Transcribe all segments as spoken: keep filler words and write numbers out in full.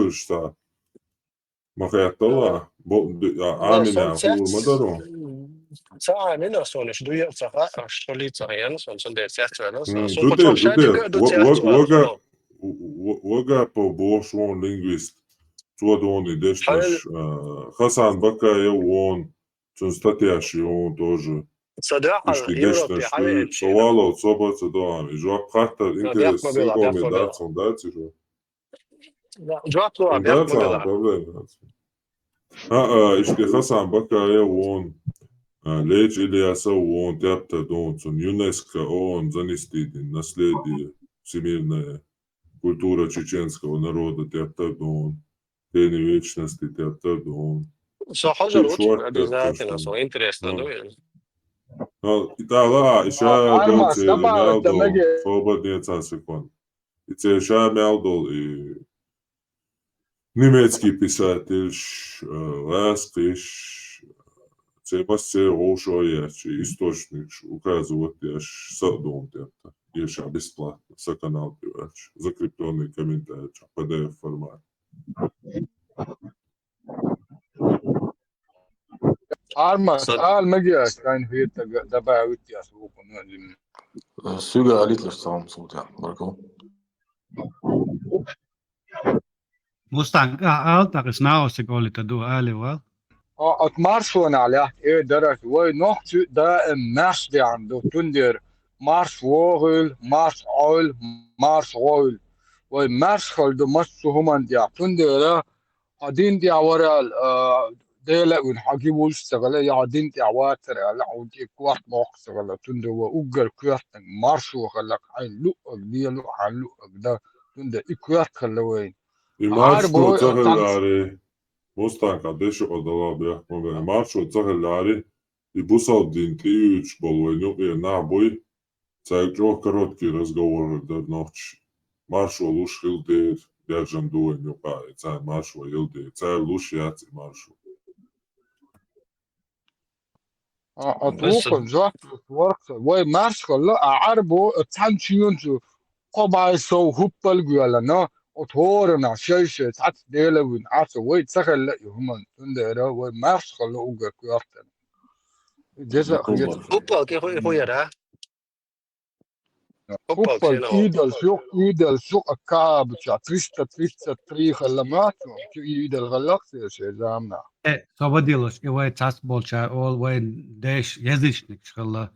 хьулуш цхьа. Ма хаьттала, бо-, д-, а, Да, Амина сон хьулур ма цец-, даро. ца Амина сон иш дуьйна ца ха-, а, шо лийца хьена, сон, сон дер цец вена, сон, М, сон ду почём дер, ду шатик дер. ду Ва-, цец ва-, вена, вага, сон. в-, в-, вага по бош вон лингвист. Цо дони деш Хьай- даш, а, Хасан Бакаев вон, цун статьяш вон тоже. Ца да, Ишки Европе, деш даш, хьай- со вало, собаца доам. И жоп хатта, Да, интерес, бяхма бела, сингоми бяхма бела. Дацун даци жо. Да, жоп луа, Ин бяхма дацан бела. проблема. А, а, ишки Хасан Бакаев вон, а, Леч Ильясов вон, тептар дон, цун ЮНЕСКО, ООН, занести дин, наследие, всемирная культура чеченского народа, тептар дон, Тени вечности, тептар дон. Со хьожар ву обязательно, со интересно ду. Ну, и тӀаккха, и ша, Армас, добавить да меге. Свободнее цхьа секунд. И цӀе ша мел долу и немецкий писательш, э, гӀаскхиш, цӀе массе вовшо яц, и источникаш указывать деш, са а дугӀум тӀе. Еша бесплатно, са канал тӀе ваьлча, закрепленный комментарий, П Д Ф формат. Армас, ала мегаш, шайн хетарг добавить яц вукхунна. Суьга алитлаш цхьа хӀума султя. Баркал. Мустанг, а, ала, тӀаккха снагӀа сиголита ду, али вал. А, от маршонал, я, э, дараш, вай нохчи даим марш дян ду, тундер марш вогӀил, марш Ӏойл, марш гӀойл. Вай марш хал ду массо хӀуман дя, тундера а дин дя варал, а, Дела вин хьаги вулш цагала, я дин дя ватар ала, хьунти кварт мохк цагала, тунде ва уггар квартан марш вохалак, хьайн луъаг, дия луъ, хьан луъаг да, тунде и кварт хала вайн. И маршо ца хилари, Мустанг, деша къа дала бехк ма бе. Маршо ца хилари, и бусалба дин тӀеюьйцуш болу вайн юкъера нах буй, цаьрга чӀогӀа короткий разговор дар нохчаша. Маршо луш хила дера, бежан ду вайн юкъа, и царна маршо яла дера. Цара луш яц и маршо. А, а тухун жоп ворхса. Вай марш хала, а Ӏарбо, а цхьан чуьйн чу кхо бай сов хӀуппал гоьлана, от хӀоранна шай-шай цхьац Дела вин Ӏаса, вай ца хилла и хӀуман, цундела вай марш хала угар коьртан. Деза хӀума. ХӀуппал ки хуй, хуй яра? ХӀуппал кӀийдал шух, кӀийдал шух а кабача, триста тридцать три хала мац, кӀийдал гӀаллакх се шай замна. Э, собадилаш, и вай цхьац болча ол, вай деш язычникаш хала.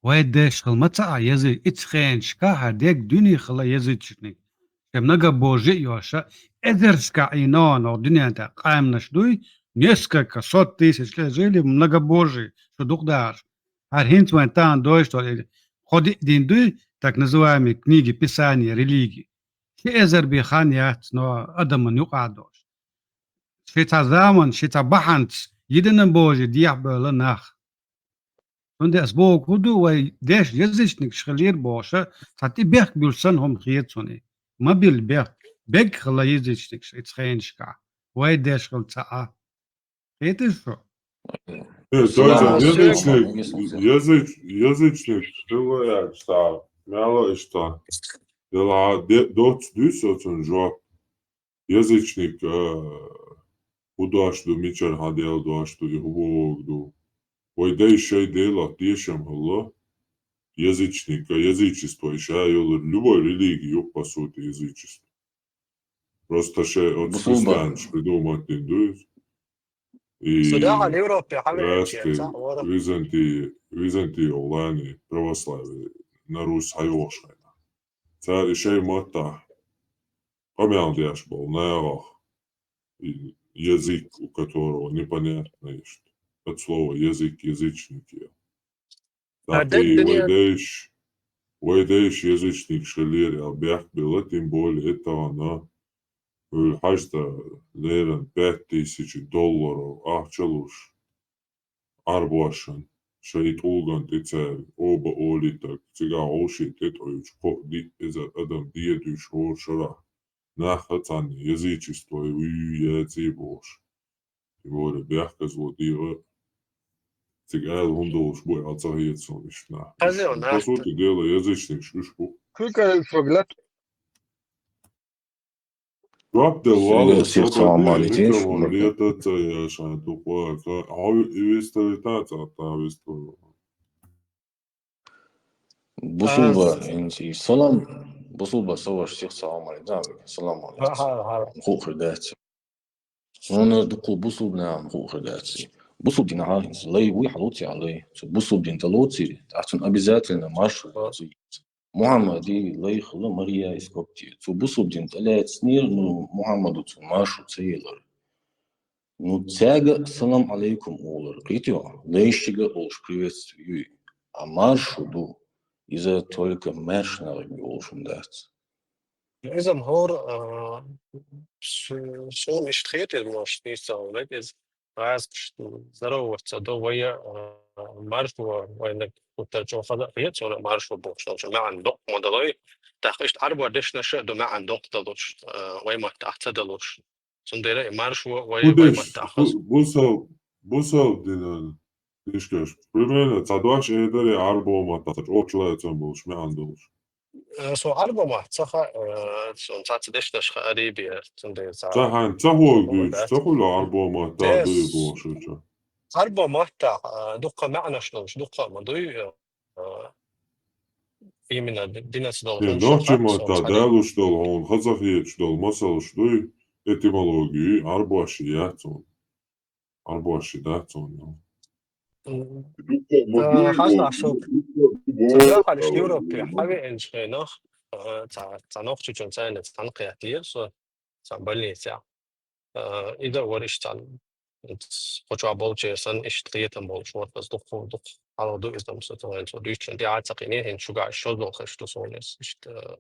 Вай деш хала ма ца а язы-, ицхенчка хьа дег дуьне хала язычник. Шен многобожие йоша, эзаршка и но, но дуьнен тӀа къаьмнаш дуй, несколько сот тысяч лет жили многобожие, шу дукъ дарш. Хьар хӀинца вайн тахан дойш долу и кхо-диъ дин дуй, так называемые книги, писания, религии. Ши эзар бен хан яц, но адаман юкъа дош. Ши цхьа заман, ши цхьа бахьанца, единобожие дехьабевлла нах. Цундела ас боху хӀун ду, вай деш язычникаш хилира бохуша, цхьа тӀе бехк буьллу санна хӀума хета суна и. Ма билла бехк, бегга хила язычникаш, и цхенашкахь. Вай деш хила ца а. Хеташ шу? Э, точно, язычник, языч-, язычник, хила яц цхьа, мела иштта. Дела де-, доц дуьйцу оцун жоп. Язычник, а, хӀун дош ду, мичара хьан Дела дош ду, и хӀун бохург ду? Вай дайша шай Делах дешам хилла. Язычник, а, язычество, и ша йолур, любой религия ю, по сути, язычество. Просто шай оцу христианаш придумать дин ду иза. И Европе, Америке, Византия, Византия, Византия, православие, на Русь хьайогӀуш хьайна. Цара и шайн маттахь къамел деш болу нагӀах, и язык, у которого непонятно есть. От слова язык, язычники. А, так и вай дайша, вай дайша язычникаш хилира аьлла бехк билла, тем более тахана, хӀуьлу хьажда леррина пять тысяч долларов ахча луш, Ӏарбошна, шайн тӀулган тӀе цара оба олийтарг, цигахь вовшийн тӀетӀойчу кхо-диъ эзар адам дедуьйш хӀора шарахь, нах а цхьаьна язычество вуй яций бохуш. И вора бехказло дегӀа, цига аьлла хӀун долуш бу аьлла ца хета суна иштта нах. По сути дела, язычникаш уьш бу. Куьйкара шуьга лат. Жоп делла валла, сих салам алейкум. Микрофон лета ца яшан тупа, ка, хьо и висталита, цӀа та вистал. Бусулба, инси, салам, бусулба, са ваш сих салам алейкум. Салам алейкум. Ху хир дац. Суна дукха бусулба нахана ху хир дац. Бусулба дин хьа, инси, лай вуй хьалуц я лай. Цу бусулба дин тӀалоцийри, тӀаккха цунна обязательно марш вуй. Мухьаммади лайхала Мария из копти. Цу бусулба дин тӀелаьцнера, ну, Мухьаммаду цу маршу ца елар. Ну, цаьрга салам алейкум олар, кхетий хьо, лайшига олуш приветствие юй. А маршу ду, иза только маьршнахе олуш хӀума дац. Иза-м хӀора, а, с-, суна иштта хетира, может, нийса ца хьуна, иза. гӀазкхаш, здороваться до вай, а, маршо, вайна гуттар чӀоагӀа хаза а хет, цунна маршо бохуш долчун маьӀна доккха ма далой. ТӀаккха иштта Ӏарбой дешнаш а ду маьӀна доккха далуш, а, вай маттахь ца далуш. Цундела и маршо вай, вай Кудеш, маттахь хаза. Бусал, бусал динан. Ишкаш, примерно, ца дош эдаре Ӏарбой маттахь, ца чӀоагӀа чулайцун болуш, маьӀна долуш. Э, со Ӏарбой ма ца ха, э, сон цаца дешнаш ха арий бе, цундела ца. Ца хьайн, ца хьога дуьйцуш, ца хуьлу Ӏарбой ма та дуй бохуш шу. Ӏарбой маттахь, э, дуккха маьӀнаш долуш, дуккха ма дуй, э, именно ди-, динас долу. Не, хӀун нохчи шу ма сон та цхьаьна далуш долу, хьуна хаза хеташ долу масалаш дуй, этимологи, Ӏарбош яц хьуна. Ӏарбош дац хьуна. М, а, хьажал, шу. Сан яхалиш Европе хьавеанчу хенах, а, ца, ца нохчичун цайна цхьаьна кхетийра со, сан больницехь. А, иза вара иштта, кху чохь болчеран сан иштта кхетам болуш вара, аса дукха, дукха хьалха ду иза, ам со ца вайн цо дуьйцучун тӀе а ца кхине, хӀинца шуьга шозлагӀа хезаш ду суна иза, иштта,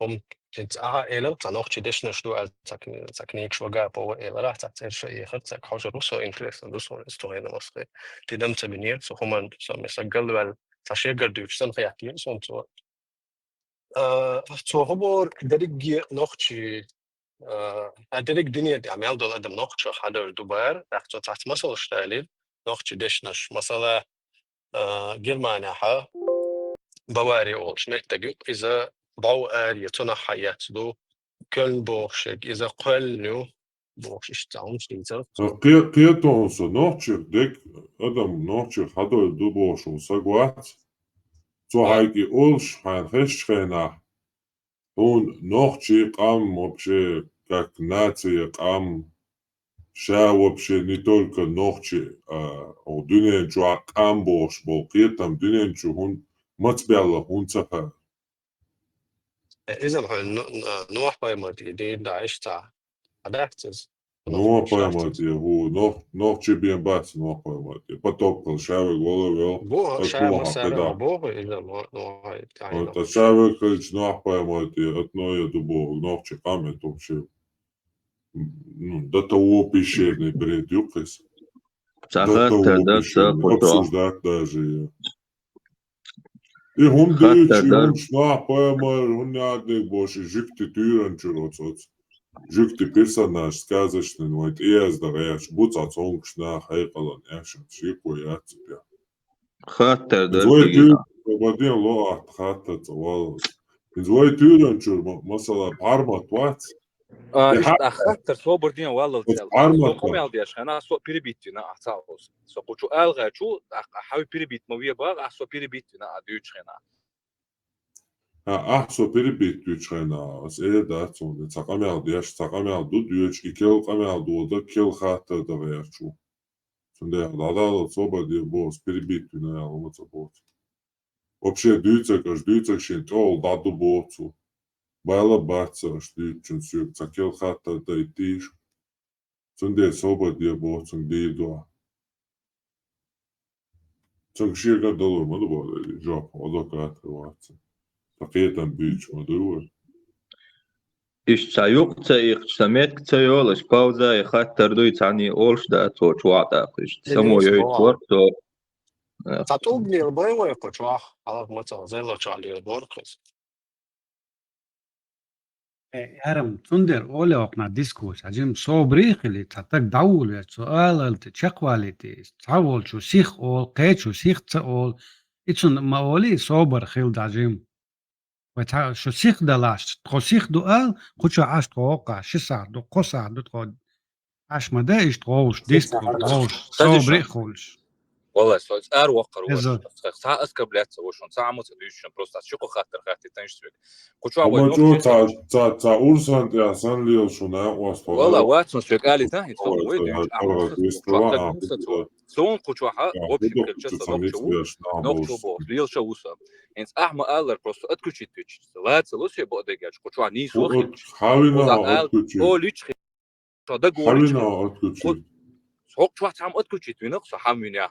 хӀума, хӀинца ахьа элира, цхьа нохчи дешнаш ду аьлла, цхьа кни-, цхьа книгаш вага, пова элира, цхьа церша ехар, цхьа хьожар ву со, интересно ду суна, иза цо хӀинца массо а тидам ца бинера, цу хӀуманна со, ме сан галваьлла, цхьа шегара дуьйцуш санна хеттера суна цо. А, цо хӀун бохура, дерриге нохчи, а, а, дерриг дуьне тӀехь мел долу адам нохчех хьадевр ду бара, тӀаккха цо цхьацца масалш далийра, нохчи дешнаш, масала, а, Германехьа, Бавари олуш меттиг ю, иза бӀов аре, цунах хьаэцна ду, Кёльн бохуш ерг, иза кхоьллина ю, бохуш иштта цхьа хӀумнаш дийцира. Кхе-, кхетон со, нохчех дерг адам нохчех хьадевр ду бохуш волу саг вац. Цо хьайга и олуш, хьайна хезчу хенахь, хьуна нохчи къам вообще, как нация къам, ша вообще не только нохчи, а, хӀокху дуьнен чохь къам бохуш болу кхетам дуьнен чу хӀун, маца баьлла хӀунда ца хаьа? Э, иза хьуна ну-, ну-, Нохь-пайхамар тӀе дийр даьш ца хьадац иза. Нохь-пайхамар тӀе хӀу, нох-, нохчи бен бац Нохь-пайхамар тӀе. Потоп кхалла ша верг вала вел, бу, ша массара ма боху иза, но-, но-, ай, ай, но. Ша верг хилча Нохь-пайхамар тӀе, ат Ноя ду боху, нохчи къам это вообще. Ну, до того пещерный бред ю кхис. До того пещерный. Обсуждать даже. И хӀума дуьйцуш, и хӀума Нохь-пайхамар, хӀунда аьлла дерг бохуш, и жуьгти туьйранчуьра оцу, оцу. Жуьгти персонаж сказочный, вайн тӀеязда гӀерташ бу цхьа цомгуш наха хьекъалан, аьшан шеко яц цу тӀехь. Хаттар дар дигина. Баден ло ахта хаттар цӀа валлалц. Иза вай туьйранчуьра, ма-, масала, бӀармат вац. А, иштта хаттар собар ден валлал цӀел. Со къамел деш хенахь, со перебить вина а ца хьоса. Со кху чу алгӀачу, а, а хьай перебить ма ве бах, а со перебить вина а дуьйцу хенахь. А, а со перебить дуьйцу хенахь, ас э дац хьуна, цхьа къамел деш, цхьа къамел ду доьчу, и кел къамел дода, кел хаттар дан гӀерташ ву. Цундела дӀадала собар де боху, ас перебить вина аьлла, ма ца боху. Вообще дуьйцург, аша дуьйцург шен тӀехула дӀаду боху цо. Бала бац аша дуьйцучун соьга, цхьа кел хаттар дайта дийша. Цундела собар де боху цуьнга дийр ду ахь. Цуьнга шегара далур ма ду боху, жоп, адвокат вац. Ткъа кхетам буьйцуш ма ду вара. Иштта цхьа юкъ ца иккхича, сан меттиг ца йолуш, пауза и хаттар дуй, цхьаьний олуш дац, цо чохь тӀаккха иштта. Само йойтуш вара цо. Цхьа тӀулг лелабой вай кху чохь, хьалха ма ца, зело чохь лелабора кхуза. Э, Ярам, цундела оле окхна дискуссия, хьажим, собаре а хили, цхьа стаг дӀаволаве, цо алалти, чекхвалийти, цхьаволчу сих олу, кхечу сих ца олу, и цунна ма олий, собар хила дӀажим. Вай цхьа шу сих далаш, тхо сих ду ал, кху чохь Ӏаш тхо воккха, ши сахьт ду, кхо сахьт ду тхо. Ӏаш ма дан иштта гӀовш, дистхуьлуш, гӀовш, собаре а хуьлуш. Валлай, со цӀар воккхар вара. Цхьа оскорблять ца ву шуна, цхьа а ма ца дуьйцу шуна, просто ас ши-кхо хаттар хаттийтан иштта соьга. Кху чохь вай нохчи. Ца, ца, ца урсан тӀехь сан лела шуна, а, оста. Валлай, вац ма соьга алийтан, хӀинца вай дуьйцу, а, ма ца, чохь таг ву сан цо. Суна кху чохь, а, вообще хилча со нохчо ву, нохчо боху, лелаша ву со. ХӀинца ахьа ма аллара, просто отключить вича. Лаца ло се бакъдерг аьлча, кху чохь нийсо хилча. Хьавина отключить. Олича хи-, со дагалоьцуш хи-, хьавина отключить. Со хӀокху чохь цхьамма отключить вина, со хьан вина.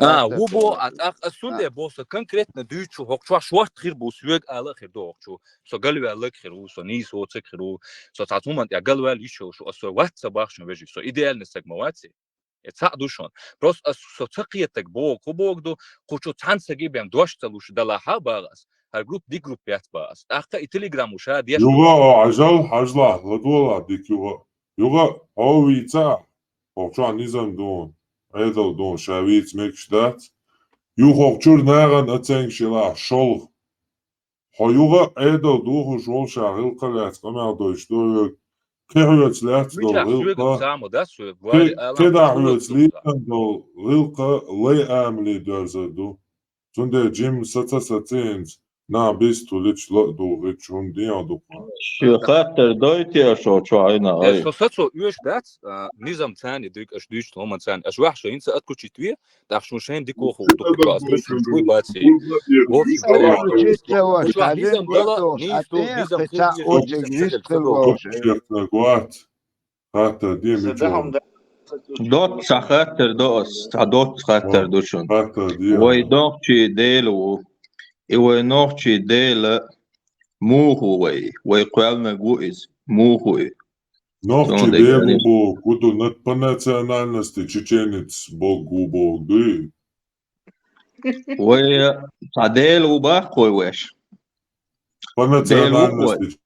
А, хаттар ву бо, а, тӀаккха ас цундела бо со конкретно дуьйцу, хӀокху чохь шорта хир бу, соьга ала а хир ду хӀокху чу. Со галваьлларг хир ву, со нийса воцург хир ву, со цхьа цхьуманна тӀехь галваьлла йиш йолуш, ас со вац ца бахчун вежарий, со идеальный стаг ма вац и. И цхьаъ ду шуна. Просто ас со ца кхетаг боху, кху боху ду, кху чу цхьана саги бен дош ца луш далахьа баха ас. ХӀара группа дика группа яц баха ас. ТӀаккха и телеграмму ша деш. Юха, хьажал, хьажлахь, ладогӀалахь дика юха. Юха, хьо вийца, хӀокху чохь низам ду, Ӏедал ду, ша вийца мегаш дац. Юха хӀокху чуьра нахана оценкаш елахь, шолгӀа. Хьо юха а Ӏедал духуш волу ша гӀиллакха лаьцна къамел дойтуш ду хьоьга, кхин хьоьца лаьцна долу гӀиллакха, кхидӀа хьоьца лийна долу гӀиллакха лай амале доьрзур ду. Цундела жимма саца сацийна, нах бистхуьлуьйтуш ла а духуьйтуш хӀума дехьа ду-кх. Шен хаттар дойту аша чохь Ӏина? Э, ай. Со сацо оьшуш дац, а, низам царна дерг аша дуьйцу хӀуманна царна. Аша ваьхьа шо хӀинца отключить ве, тӀаккха шун шайна дика вохур ду, ас бу шун шуй баций. Отключить ца ваш, низам дала, нийса ду, низам хир, низам хир. Вац. Хаттар де, мича ву? Доцца хаттар до ас, цхьа доцца хаттар ду шуна. Хаттар де. Вай нохчий Дела ву. И вай нохчий Дела муха ву вай? Вай кхоьллинарг ву иза? Муха ву и? Нохчий Дела ву боху, хӀун ду, по национальности чеченец боху, боху дуй? Вай цхьа Дела ву баккхой веш? По национальности,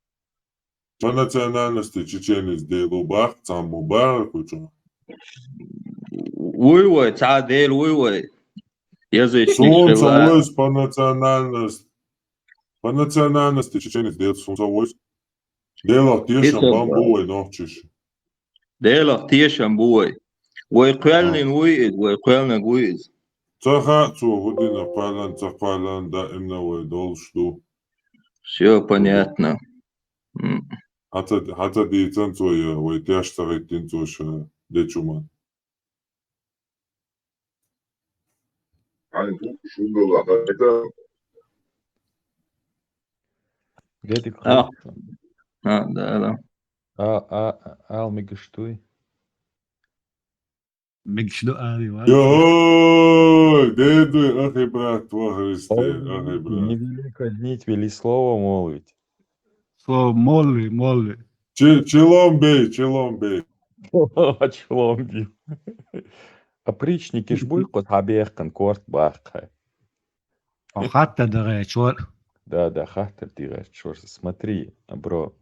по национальности чеченец Дела ву баккха, цхьаммо бахара кху чу? Вуй вай, цхьа Дела вуй вай. Язычник. Суна ца войсу по национальности. По национальности чеченец Дела суна ца войсу. Делах тешам бан бу вай нохчаш. Делах тешам бу вай. Вай кхоьллина вуй иза, вай кхоьллинарг вуй иза. Ца хаьа цо, хӀун дина, кхоьллина, ца кхоьллина, даимна вай долуш ду. Всё понятно. М. Хьан ца, хьан ца дийцан цо, я вай теш ца гӀиттина цо ша дечу ма. Де дика. А, да, да. А, а, ал мегаш дуй? Мегаш ду али вац. Йой, де дуй, ахи брат, во Христе, ахи брат. Не вели казнить, вели слово молвить. Слово молви, молви. Чи-, чилон бей, чилон бей. Чилон бей. Опричникаш буй, кхо хьабехкан корт бахкай. Хатта дагъай чор. Да, да, хатта дагъай чор. Смотри, бро.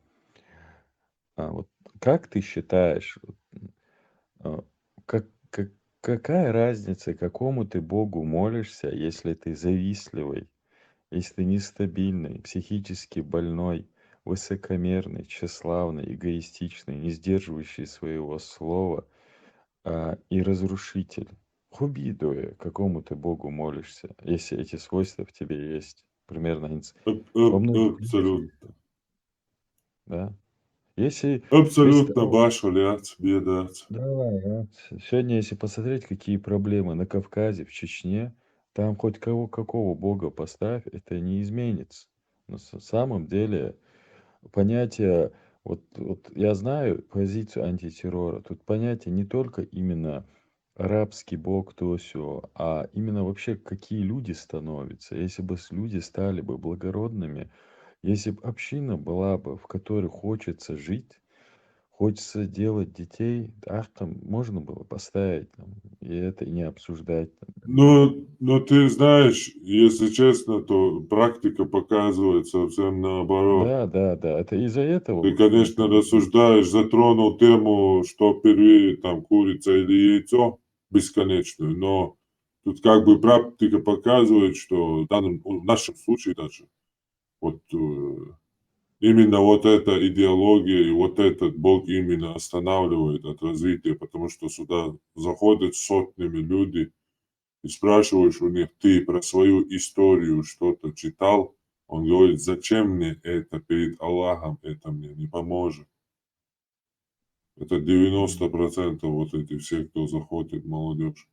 А вот как ты считаешь, вот, а, как, как, какая разница, какому ты Богу молишься, если ты завистливый, если ты нестабильный, психически больной, высокомерный, тщеславный, эгоистичный, не сдерживающий своего слова, а, и разрушитель? Хубидуя, какому ты Богу молишься, если эти свойства в тебе есть. Примерно инс- Аб- во аб- многих Абсолютно. Да. Если Абсолютно представь- башуляц, бедац. Давай, а. С- Сегодня, если посмотреть, какие проблемы на Кавказе, в Чечне, там хоть кого, какого бога поставь, это не изменится. На с- самом деле понятие, вот, вот я знаю позицию антитеррора, тут понятие не только именно арабский бог, то все, а именно вообще какие люди становятся. Если бы с- люди стали бы благородными, если бы община была бы, в которой хочется жить, хочется делать детей, так там можно было поставить, там, и это не обсуждать. Там. Ну, ну, ты знаешь, если честно, то практика показывает совсем наоборот. Да, да, да, это из-за этого. Ты, вот конечно, это- рассуждаешь, затронул тему, что первее, там, курица или яйцо бесконечную, но тут как бы практика показывает, что в данном, в нашем случае даже, вот э, именно вот эта идеология и вот этот бог именно останавливает от развития, потому что сюда заходят сотнями люди, и спрашиваешь у них: «Ты про свою историю что-то читал?» Он говорит: «Зачем мне это? Перед Аллахом это мне не поможет». Это девяносто процентов вот эти все, кто заходит, молодежь.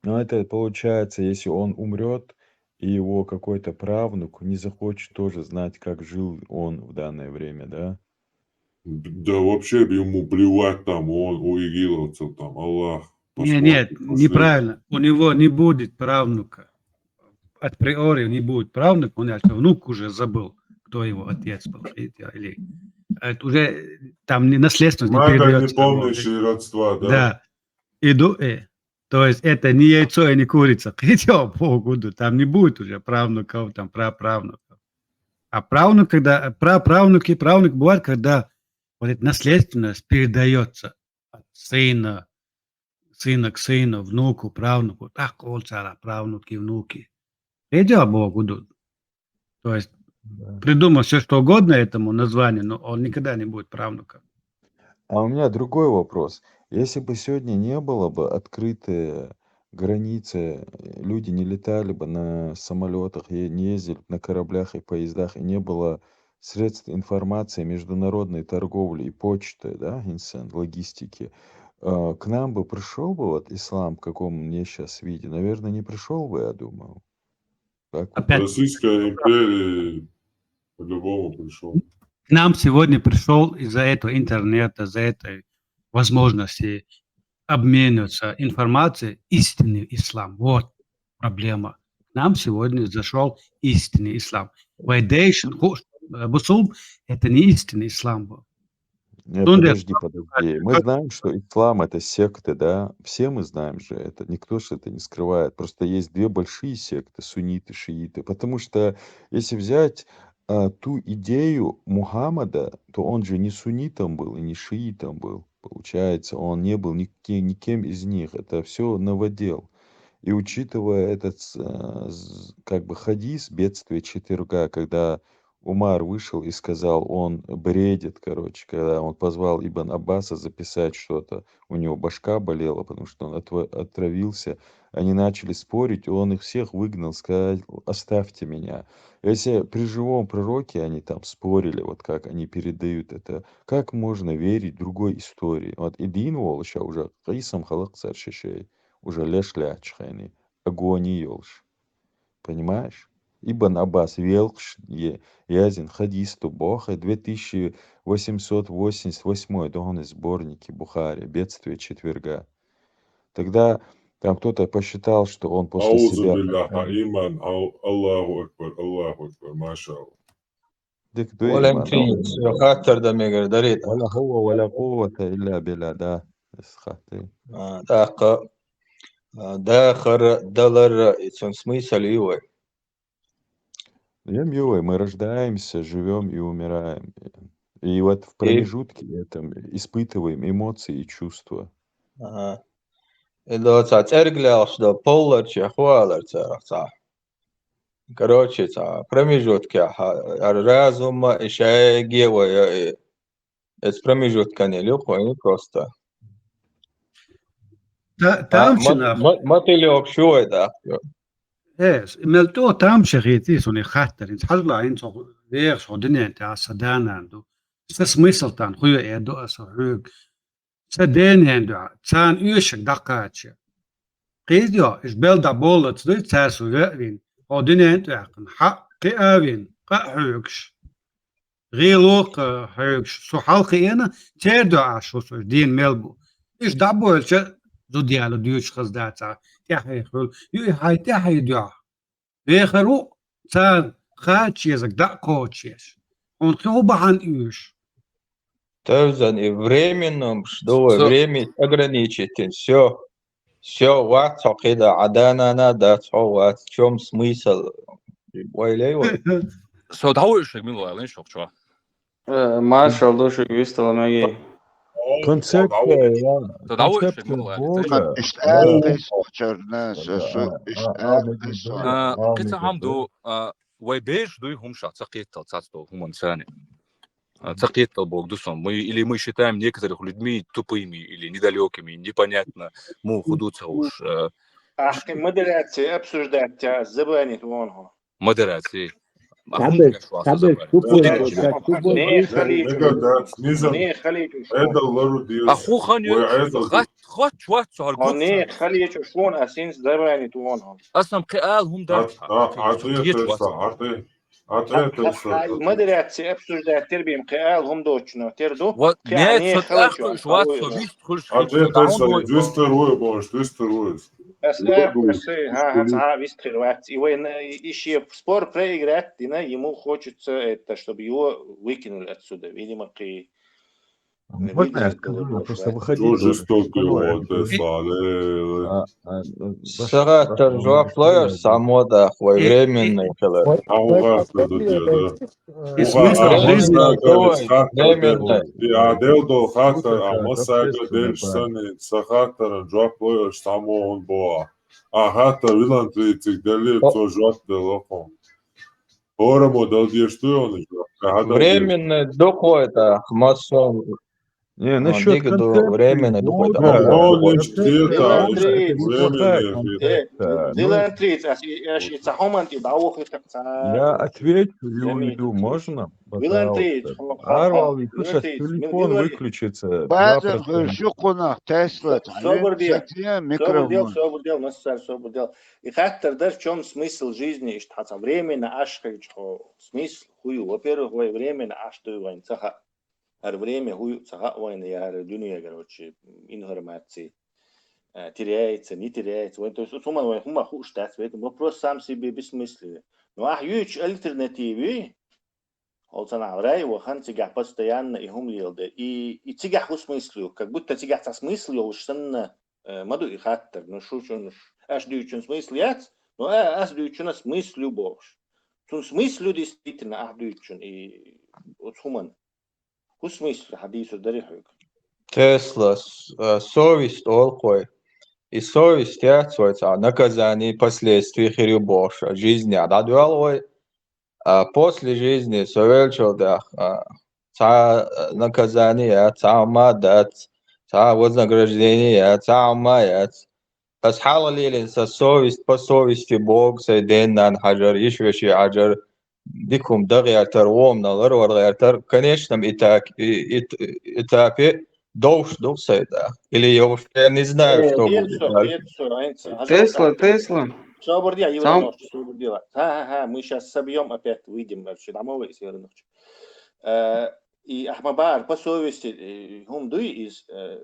Но это получается, если он умрет, и его какой-то правнук не захочет тоже знать, как жил он в данное время, да? Да вообще ему плевать там, он у игиловцев там, Аллах. Нет, нет, неправильно. У него не будет правнука. Априори не будет правнука, он это внук уже забыл, кто его отец был. Или это уже там не наследственность не Мага не передается. помнящие родства, да? Да. Иду, э, то есть это не яйцо и не курица. Идём, Богу, да, там не будет уже правнуков, там праправнуков. А правнук, когда, праправнуки, правнук бывает, когда вот эта наследственность передается от сына, сына к сыну, внуку, правнуку. Так, олчара, правнуки, внуки. Идём, Богу, да. То есть Да. придумал все что угодно этому названию, но он никогда не будет правнуком. А у меня другой вопрос. Если бы сегодня не было бы открытые границы, э, люди не летали бы на самолетах, е- не ездили бы на кораблях и поездах, и не было средств информации, международной торговли и почты, да, инсан, логистики, э, к нам бы пришел бы вот ислам в каком мне сейчас виде? Наверное, не пришел бы, я думаю. Так вот. Опять Российская империя по-любому пришел. К нам сегодня пришел из-за этого интернета, из-за этой возможности обмениваться информацией истинный ислам. Вот проблема. К нам сегодня зашел истинный ислам. Вайдейшн, ху-, э, бусулб, это не истинный ислам был. Нет, Ну да. подожди, подожди. Мы знаем, что ислам — это секты, да? Все мы знаем же это. Никто же это не скрывает. Просто есть две большие секты, сунниты, шииты. Потому что если взять а, ту идею Мухаммада, то он же не суннитом был и не шиитом был. Получается, он не был нике- никем из них. Это все новодел. И учитывая этот, с- э, з- как бы хадис, бедствие четверга, когда Умар вышел и сказал, он бредит, короче, когда он позвал Ибн Аббаса записать что-то, у него башка болела, потому что он отва- отравился. Они начали спорить, и он их всех выгнал, сказал: «Оставьте меня». Если при живом пророке они там спорили, вот как они передают это, как можно верить другой истории? Вот и дин волша уже кайсам халаксар шишей, уже леш ляч хайни, агони йолш. Понимаешь? Ибн Аббас велкш е- язин хадис ту бохе две тысячи восемьсот восемьдесят восьмой дохны сборники Бухари, бедствие четверга. Тогда там кто-то посчитал, что он после Аузу себя... билляха, иман, ау- Аллаху акбар, Аллаху акбар, машаллах. Дика дуй, Валентин, иман. Хаттар дан мегар дарий? Вала хӀува, вала къуввата илла билла, да. Ас хаттар. А, тӀаккха, а, дахар, далар, и цун смысл ю вай? Ем ю вай, мы рождаемся, живём и умираем. И вот в И промежутке этом испытываем эмоции и чувства. Ага. И до ца цӀерг лелаш до полларча хуалар царах ца. Короче, ца промежутке ха-, ар разума и шайге вай, и эц промежуткане лю хой просто. Та-, А, там ма-, чина. ма-, мотылёк шуй да. Э, с-, мел то там чехи ти суни хаттар, инц хазла, инц хо-, вех хо динен та са данан ду. Са смысл тан, хуя э до аса хюг. Са денен ду, цан уьшак дакача. Киз ё, иш бел да болац дуй, цар су ве вин. Хо динен тӀехкан, хьа, кхи а вин, кха хьуьгш. ГӀело, кха хьуьгш, су хьалкхиэна, цер дуьхьа шу су, дийна мел бу. Иш дӀабойлча, зудъяла дуьйцуш хаздаца, тӀаьхье хуьлу, ю и хьай тӀаьхье дуьхьа. Вехар ву, царна кхача езаг дӀа а кхочуш. Хьуна кхин хӀу бахьана уьш? Тевзан и временном, что Со- время ограничить, всё. Всё, вац хьо кхида, а данана дац хьо, вац. В чём смысл? Вайлей вай. Со дӀавоьшаг мила вайлен шух чо. Э, маршал ду шуьга вистала меги. Концепция, да. Со дӀавоьшаг Концепция мила вайлен. Бога. Иштта Да. аьлла кхайса черна, со, Да, со, а, иштта а, аьлла а, кхайса. а, А, а, кхин ца а, хӀама ду, а, вай беш дуй хӀума ша, ца кхеттал, цац дол хӀуман цани. А, ца кхеттал бог ду сон. Мы, или мы считаем некоторых людьми тупыми, или недалёкими, непонятно, му худу ца уж, э, Ахи модерация обсуждать, а, забанит вон хо. Модерация. А хӀун Кабеш, каш вац кабеш, забанит? тупой, Худин каш. как тупой. Не халичу. Мега дац, низам. Не халичу. Эдал лару диус. А ху хан Вай ю, эдал хат, хат чуат цо хар О, гуц не цо. халичу шон, а синс забанит вон хо. Ас сам кхи ал хӀум дар. А, а, а, Кхи а, чуат а, цо. а, а, Ответы са. Модерация обсуждать тер бим кхи ал хӀум дочно тер ду. Вот, Кхи а нет, не со халачу, тӀаккха а уж вац, халуй со ва. вист хулш хит, со Ответы са, даун дой. Вистер вуй, баш, вистер вуй. Ас Вот, а, вот, ас, ха, ха, вот. ца вист хир вац. И вай на, и, и ши спор проиграть, дина, ему хочется это, чтобы его выкинули отсюда. Видимо, кхи Можно я скажу? Вы просто выходите. Жестокий вот, слали. А, а, ну, Сагаттар жоп лоьр, самода, хвай временный хилар. А у вас тут я, да. И смысл жизни. Временный. Я дел до хата, а мы сага дел сани, сагаттар жоп лоьр, само он боа. А хата вилан трицик дели, то жоп делохом. Ора модал деш ту он жоп. Временный дохой да, масон. Не, насчёт концепции, времени, ну, да, он не читает, да, времени. Дилан триц, аш, аш, ца хоманти да, ох, так ца. Я отвечу, Юрию, можно? Дилан триц, Арвал, и пусть сейчас телефон выключится. База, шукуна, Тесла, собор дел, микрофон. Собор дел, собор дел, нассар, собор дел. И хаттар дар, в чём смысл жизни, ишт хаца временно, аш, хо, смысл, хую. Во-первых, вай временно, аш, дуй вайн, цаха. Ар время хӀу ю ца хаъ вайна яра дуьне, короче, информаци, э, теряется, не теряется. Вайн, то есть, цуман вайн хӀума хууш дац, в этом вопрос сам себе бессмысленный. Но ахь юьйцу альтернативи, хьол ца нагӀал рай вахан цигахь постоянно и хӀума лелде. И, и цигахь хӀу смысл ю? Как будто цигахь ца смысл йолуш санна, э, ма ду и хаттар. Ну, шу чун, аш дуьйцун смысл яц, но, э, ас дуьйцуна смысл ю бохуш. Цун смысл ю действительно ахь дуьйцун и оцу хӀуман. ХӀу смысле хьан дийцур дарий хьоьга? Тесла, с-, а, совесть олу кхой. И совесть яц вай цхьа наказание, последствия хир ю бохуш, а, жизнь дӀадоьлла вай. А после жизни со велчул дах, а, цхьа, а, наказание яц, цхьа хӀума дац, цхьа вознаграждение яц, цхьа хӀума яц. Ас хьалха лелийна сан совесть, по совести богу, сайн ден-нана хьажар, йиш-веший хьажар, дика хӀума дан гӀертар, вомна лар вар гӀертар, в конечном итак-, и-, ит-, этапе довш ду сайн да. Или я вообще не знаю, что будет дальше. Тесла, Тесла. Собар дела, Иван Иванович, собар дела. Ха-ха-ха, мы щас собьём опять, выйдем вообще домой, если Иван Иванович. Э, и ахма бар, по совести, э, хӀума дуй из, э,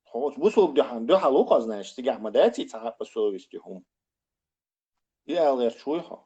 хьо оцу бусулба дуьхьал, дуьхьал ву хьо, знаешь, цигахь ма дац и цхьа по совести хӀума. И ала гӀерташ вуй хьо?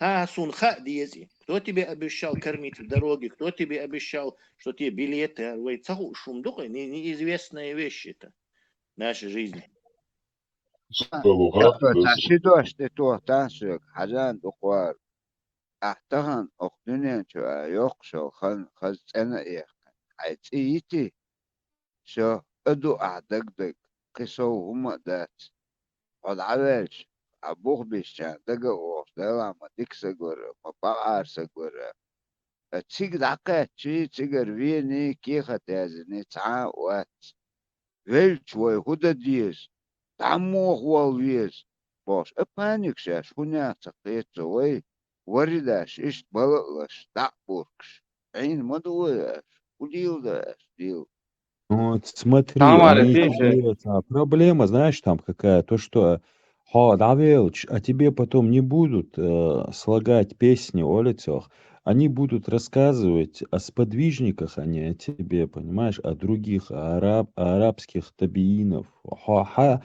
Хьа, суна хаа деза и. Кто тебе обещал кормить в дороге? Кто тебе обещал, что тебе билеты? Вай ца хууш хӀума ду-кх, не-, неизвестная вещь это в нашей жизни. Цхьа ши дош тӀе тохтан соьга, хьажан дукхавар. Ахь тахана окху дуьнен чу а йоккхуш йолу хан хаза цӀена а яьккхина. Хьайн цӀе йитий? Всё, а ду ахь дагдаг, кхин сов хӀума а дац. Хьо дӀаваьлча, ахь бух бисчарна дага а вогӀуш, Дала ма дика саг вара, ма бакъара саг вара. Ткъа цига дӀакхаьччий, цигара вений, кехат яздиний цхьа а вац. Велча вай хӀун дан деза? ДӀа муха вала веза? Бохуш, а паникаш еш, хӀун яц ца кхета цо вай? Вари даш, иштта бала а лаш, дӀа а буркаш. Ӏийна ма ду вай аш, хӀун дийла дан аш, дийла. Ну, вот смотри, Тамара, они видишь, тебе, а, проблема, знаешь, там какая? То, что, э, хьо дӀавелча, а тебе потом не будут, э, слагать песни о лицах. Они будут рассказывать о сподвижниках, а не о тебе, понимаешь, о других, о араб-, о арабских табиинов. Хьо-, хьа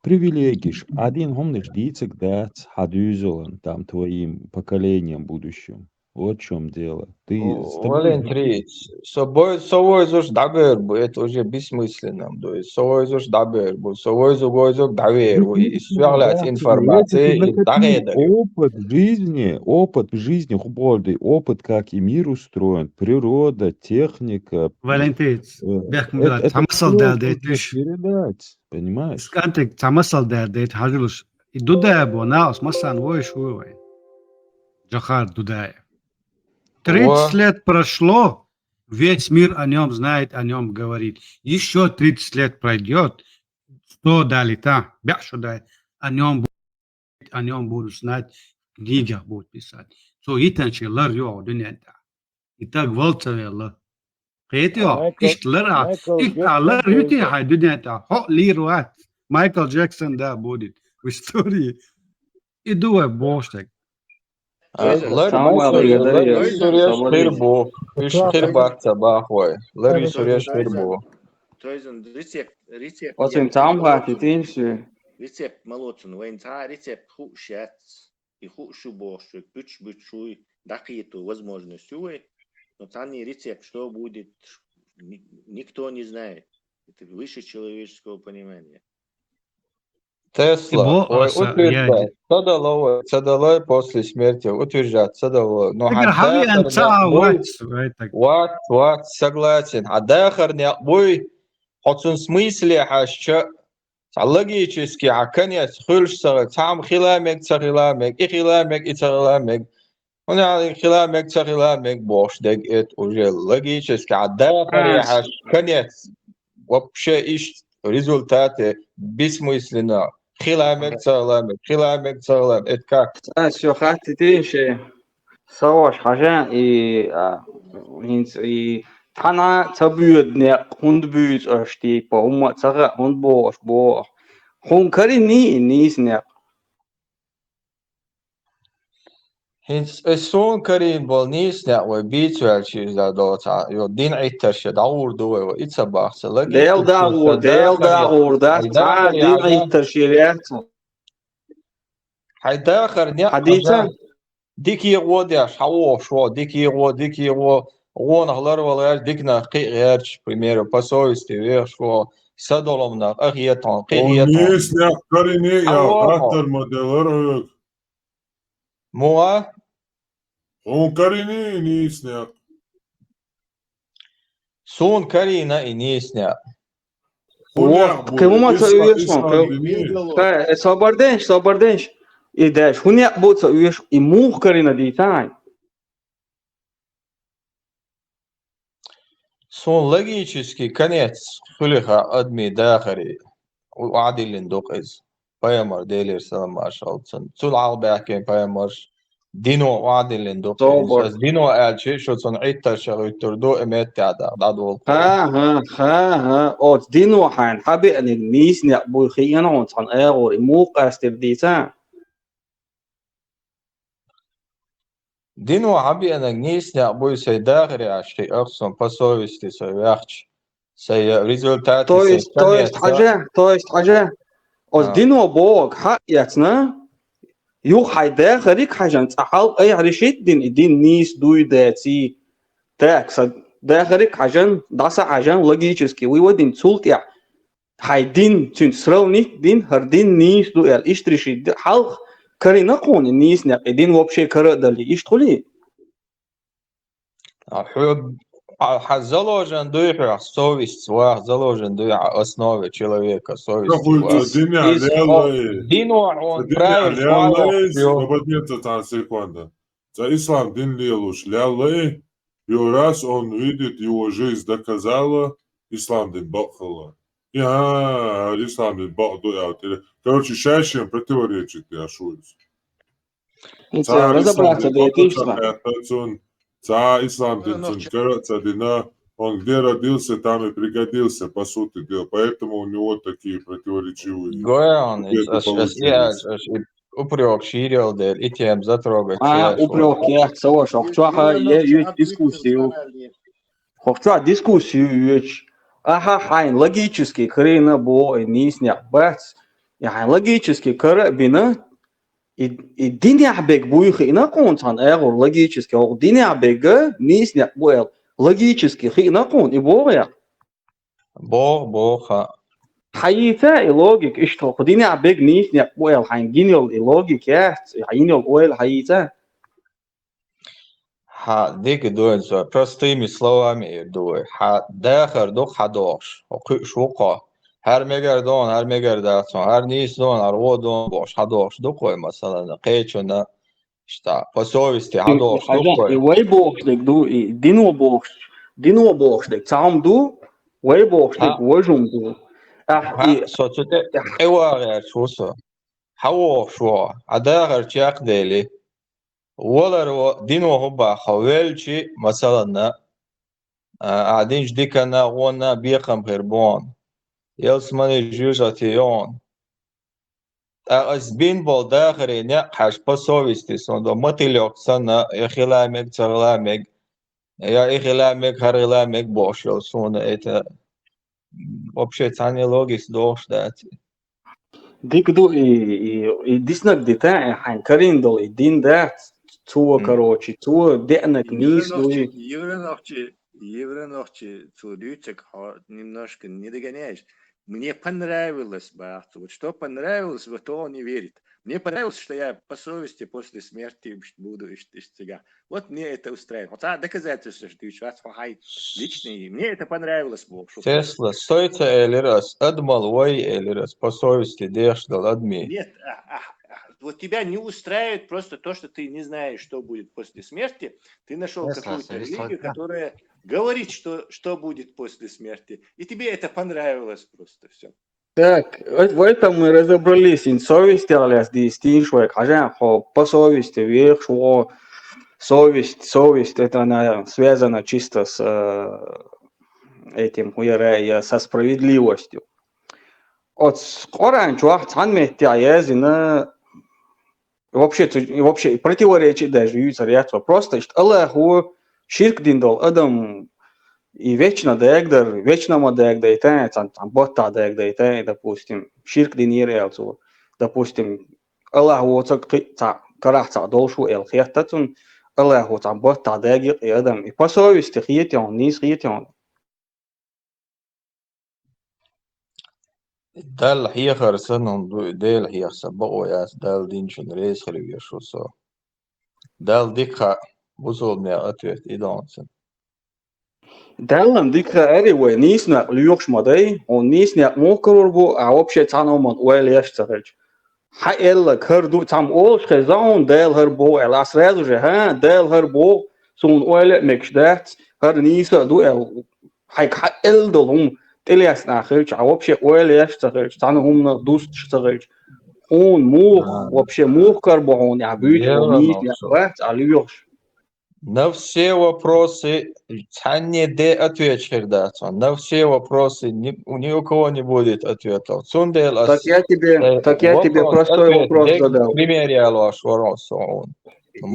привилегиш, один хӀуманаш дийцаг дац хьан дуьйзалан, там, твоим поколением будущим. Вот в чём дело. Ты с тобой Валентин, со бой-, со войзуш дӀабер бу, это уже бессмысленно. То есть со войзуш дӀабер бу, со войзу войзу дӀавер ву, и соьгӀлац информация, и дӀагӀедар. Опыт жизни, опыт жизни, хуболди, опыт, как и мир устроен, природа, техника. Валентин, э, бехк ма билла, это, это цхьа масал всё дала дайташ. Передать, понимаешь? КӀантиг цхьа масал дала дайта хьажалуш. И Дудаев бу, нахус массан войш ву вай. Джохар Дудаев. Тридцать лет прошло, весь мир о нём знает, о нём говорит. Ещё тридцать лет пройдёт, сто далита, бяхшо дай, о нём бу-, о нём будут знать, в книгах будут писать. Цо йитанчи лар йогӀу дуьнен тӀа. И таг вал ца велла. Кхетий хьо? Майкл, иштта лар а, Майкл иштта а лар Джексон ю те хьайн дуьнен тӀа? Хьо лийр вац. Майкл Джексон, да, будет в истории. И ду вай бохуш дерг. А, Тойзан, лар Самуэл Майкл, Джексон, Григорий лар Юсуреш Соболевич. Хир бу. Уьш хир бац ца бахой. Лар Юсуреш хир бу. Тойзан, рецепт, рецепт. Оцин цхьа хӀума хаттийтийша шуьга. Рецепт ма лоцун. Вайн цхьа рецепт хууш яц. И хууш ю бохуш, уьш буьтуш вуй, дӀакхету возможность ю вай. Но цхьанний рецепт, что будет, ни-, никто не знает. Это выше человеческого понимания. Тесла, ой, утверждать ца дало вай, ца дало после смерти, утверждать ца дало. Ну, хьан хьавеана ца а вац, вай так. Вац, вац, согласен. Хьан дахар некъ буй, хьо цун смысле хьаьжча, цхьа логически хьан конец хуьлуш ца хила, цхьа хӀума хила мег, ца хила мег, и хила мег, и ца хила мег. ХӀунда аьлла хила мег, ца хила мег бохуш дерг, это уже логически хьан дахаре хьаьжча конец. Вообще иштта результате бессмысленно. Хила мег, ца хила мег, хила мег, ца хила мег. Это как? Ас шуьга хаттийтийша шен. Со ваша хьажа, и, а, хӀинца и тхьана ца боьду некъ хӀунда буьйцу аша, типа, хӀумма а ца хаьа, хӀунда боху аша боху. Хьуна карийний и нийса некъ? ХӀинца аса суна карийна болу нийса некъ вай бийца ваьлча иза долу цхьа, йо, дин Ӏиттарш дӀагӀур ду вай, вай и ца бахса, лаги Дела дӀагӀур, Дела дӀагӀур дац, цхьа а дин Ӏиттарш яц. Хьайн дахар некъ хьан дийца? Дикий гӀо деш, хьан вохуш ву, дикий гӀо, дикий гӀо, гӀонах ларвала гӀерташ, диканах кхиъ гӀерташ, к примеру, по совести вехаш ву, садолу нах, къахетахь, кхиъ хетахь. Нийса некъ карийний, я хаттар ма делара хьоьга. Муха? Хьуна карийний нийса некъ? Суна карийна и нийса некъ. Вот, кхин хӀума ца оьшу хьуна. Ха, э, собар деш, собар деш. И деш, хӀун некъ бу ца оьшу, и муха карийна дийца хьайн? Суна логически конец хуьлу хаа адамийн дахаре. Ӏадиллина ду-кх иза. Пайхамар, Делера салам маршалла цунна. Цул хьалха баьхкина пайхамарш дино Ӏадиллина ду-кх иза. Аса дино аьлча, шу цунна Ӏиттарш а гӀуьттур ду, и меттехь дӀадолу. Ха, ха, ха, ха. Оцу дино хьайна хьан беаниг нийса некъ буй хиъна хьуна цхьана агӀор, и муха къастира дийца? Дино хьан беаниг нийса некъ буй сайн дахаре аш хиъна суна, по совести со ваьхча. Сайн результате, то есть, то есть, хьажа, то есть, хьажа. Оцу дино бохург хьаэцна, Юха хьайн дахарг хьажан цхьа хьал айхьа решить дина, и дин нийса дуй даций. Так, са дахарг хьажан, дӀаса хьажан, логически вывод дина, цул тӀехь хьайн дин цуьнца сравнить дина, хӀара дин нийса ду аьлла, иштта решить ди-, хьалха карина кхуна нийса некъ, и дин вообще кара а далий, иштта хуьлий? А хьо, а, хьан заложен дуй хьох, совесть ваха, заложен дуй хьан основе человека, совесть ваха. Динехь леллай. Дино хьуна правил леллай, свободнее цхьа секунда. Цхьа ислам дин лелуш леллай, и раз он видит, его жизнь доказала, ислам дин бакъ хилла. И хьан, ислам дин бакъ ду аьлла. Короче, шайшен противоречит я шуйс. Цхьа разобраться дайтийша. Цхьа ислам дин цун кара ца дина, он где родился, там и пригодился, по сути дела. Поэтому у него такие противоречивые. Гоян, ас, ас, ас, ас, упрёк ширел дер, и тем затрогать. А, упрёк я, цо, шох чохь, е, е, дискуссию. Хьо чохь дискуссию йоьдуш, ахьа хьайн логически карийна боху, и нийса некъ бац, и хьайн логически кара а бина, и, и динехь бег буй хиъна кхуна цхьана агӀор логически, хӀокху динехь бега нийса некъ бу аьлла, логически хиъна кхуна, и боху я? Боху, боху, хаа. Хьайийца и логика, иштта хӀокху динехь бега нийса некъ бу аьлла, хьайн гина йолу и логика яц, хьайн йина йолу ойла хьайийца? Хьан дика дуьйна со, простыми словами эр ду вай. Хьан дахар ду-кх хьан дохуш, хьо кхуьуш ву-кх хьо. ХӀара мегар дона, хӀара мегар дац хьуна, хӀара нийса дона, хӀара вон дона бохуш, хьан дохуш ду-кх вай, масалан, кхечунна, иштта, по совести хьан дохуш ду-кх вай. И вай бохуш дерг ду, и дино бохуш, дино бохуш дерг цхьа хӀума ду, вай бохуш дерг важа хӀума ду. Ахь, и со цу тӀе тӀе вагӀаьрча ву со. Хьан вогӀуш ву хьо? Хьан дахар чекхдели. Валар во, дино хӀун боху, хьо велчи, масаланна, а, ахь динчу диканна, гӀонна бекхам хир бу хьуна. Ялсамани жоьжахати ю хьуна. ТӀаккха ас бина болу дахаре некъ хьаьжча, по совести, суна до мотылёк санна, я хила мега, ца хила мега, я и хила мега, хӀара хила мега бохуш йолу суна, это вообще цхьанне логика дохуш дац. Дика ду и, и, и диснарг дита, и хьайн карийна долу и дин дац, цо, короче, цо деанарг нийса ду и. Еврей нохчи, еврей нохчи, цо дуьйцург хьо немножко не догоняешь. Мне понравилось, бах, вот что понравилось, в то он и верит. Мне понравилось, что я по совести после смерти буду иш-, иш-, цигахь. Вот мне это устраивает. Хьо цхьа доказательстваш дуьйцуш вац, хьо хьайн личный. Мне это понравилось, бохуш. Тесла, сой ца элира ас, адамал вай элира ас, по совести дехаш долу адамий. Нет, а, а, а, вот тебя не устраивает просто то, что ты не знаешь, что будет после смерти. Ты нашёл какую-то религию, которая говорит, что, что будет после смерти. И тебе это понравилось просто, всё. Так, в этом мы разобрались. Ин совесть ялес дийстийш вай, хьажа, хьо по совести вехаш ву. Совесть, совесть, это она связана чисто с, э, этим, хуяра, я со справедливостью. Оцу Къуръан чохь цхьана меттехь яздина, вообще, цу-, вообще противоречие даже юьйцур яц вай. Просто иштта Аллахо ширк дина долу адам и вечно дагдар, вечно ма дагадайта, цхьана, цхьана баттахь дагадайта, допустим, ширк динера аьлла цо. Допустим, Аллах воцург кхин а цхьа карахь цхьаъ долуш ву аьлла хетта цунна, Аллахо цхьана баттахь дагайо и адам. И по совести хетий хьуна, нийса хетий хьуна? Далла хьехар санна хӀума ду и, Дела хьеха сан бакъо яц, Далла динчунна реза хир веш ву со. Далла дика хаьа, бусулбанех ответ и дона сан. Далла дика хаьара, вай нийса некъ лоьхуш ма дай, хьуна нийса некъ муха карор бу, ахь вообще цхьана хӀуманна ойла еш ца хилча. Хьан элла хӀара ду, цхьамма олуш хезна хьуна, Дала хӀара боху аьлла, ахь сразу же, хӀа, Дала хӀара боху, суна ойла а мегаш дац, хӀара нийса а ду аьлла, хьайга хьан элла долу хӀума тӀелаьцна ахь хилча, ахь вообще ойла еш ца хилча, цхьана хӀуманах дусташ ца хилча, хьуна муха, вообще муха карор бу хьуна, ахь буьйцуш болу нийса некъ бац ахь лоьхуш. На все вопросы цхьанне де ответ хир дац хьуна. На все вопросы ни, ни у кого не будет ответов. Цундела ас, так я тебе, э, так я тебе простой вопрос задал. Пример ялош вара со хьуна.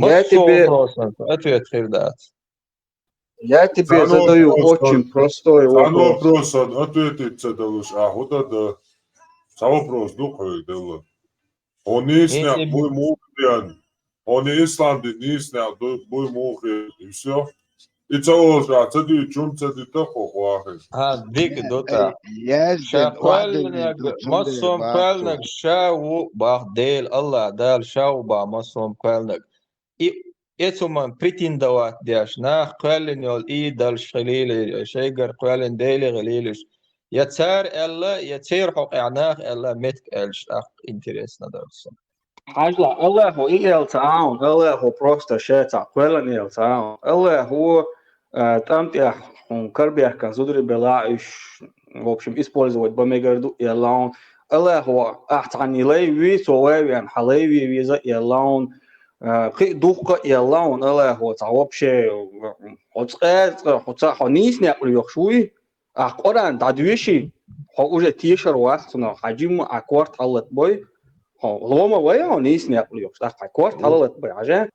Я тебе... Массо вопросам ответ хир дац. Я тебе задаю очень простой вопрос. Цхьана вопросан ответить ца далуш, ахь хӀун дан да? Цхьа вопрос ду хьоьга делла. Хьо нийса некъ буй муха Хьуна ислам дин нийсанехь ду-, буй муха хир, и всё. И ца олуш ахь ца дуьйцу, чум ца дита хьо хьоьхуш. Хьан дика ду тӀаккха. Ша кхоьллинарг, массо а кхоьллинарг ша ву боху Дела, АллахӀ Дала ша ву боху массо а кхоьллинарг. И эцу хӀуманна претендовать деш, нах кхоьллина йолу идолаш хилийла, шайгара кхоьллина Дела хилийла уьш. Я цара аьлла, я церан хьокъехь наха аьлла, меттиг аьлча тӀаккха интересно дара суна. Хьажал, АллахӀо и аьлла ца Ӏа хьуна, АллахӀо просто ша цхьаъ кхоьллина аьлла ца Ӏа хьуна. АллахӀо, а, тӀам тӀехь хьуна карабехкан зударий белахь а уьш, в общем, использовать бан мегар ду аьлла хьуна. АллахӀо ахь цхьанна лай вуьй, цо вай веана хьан лай ве веза аьлла хьуна. А, кхин а дуккха а аьлла хьуна АллахӀо цхьа вообще, хьо цкъа, цкъа, хьо ца, хьо нийса некъ лоьхуш вуй, ахь Къуръан дӀадоьший, хьо уже тешар вац цунах, хьан жимма а корта хьаллатбой, хьо лома вай хьо нийса некъ лоьхуш, тӀаккха хьан корта хьаллатбой, хьажа?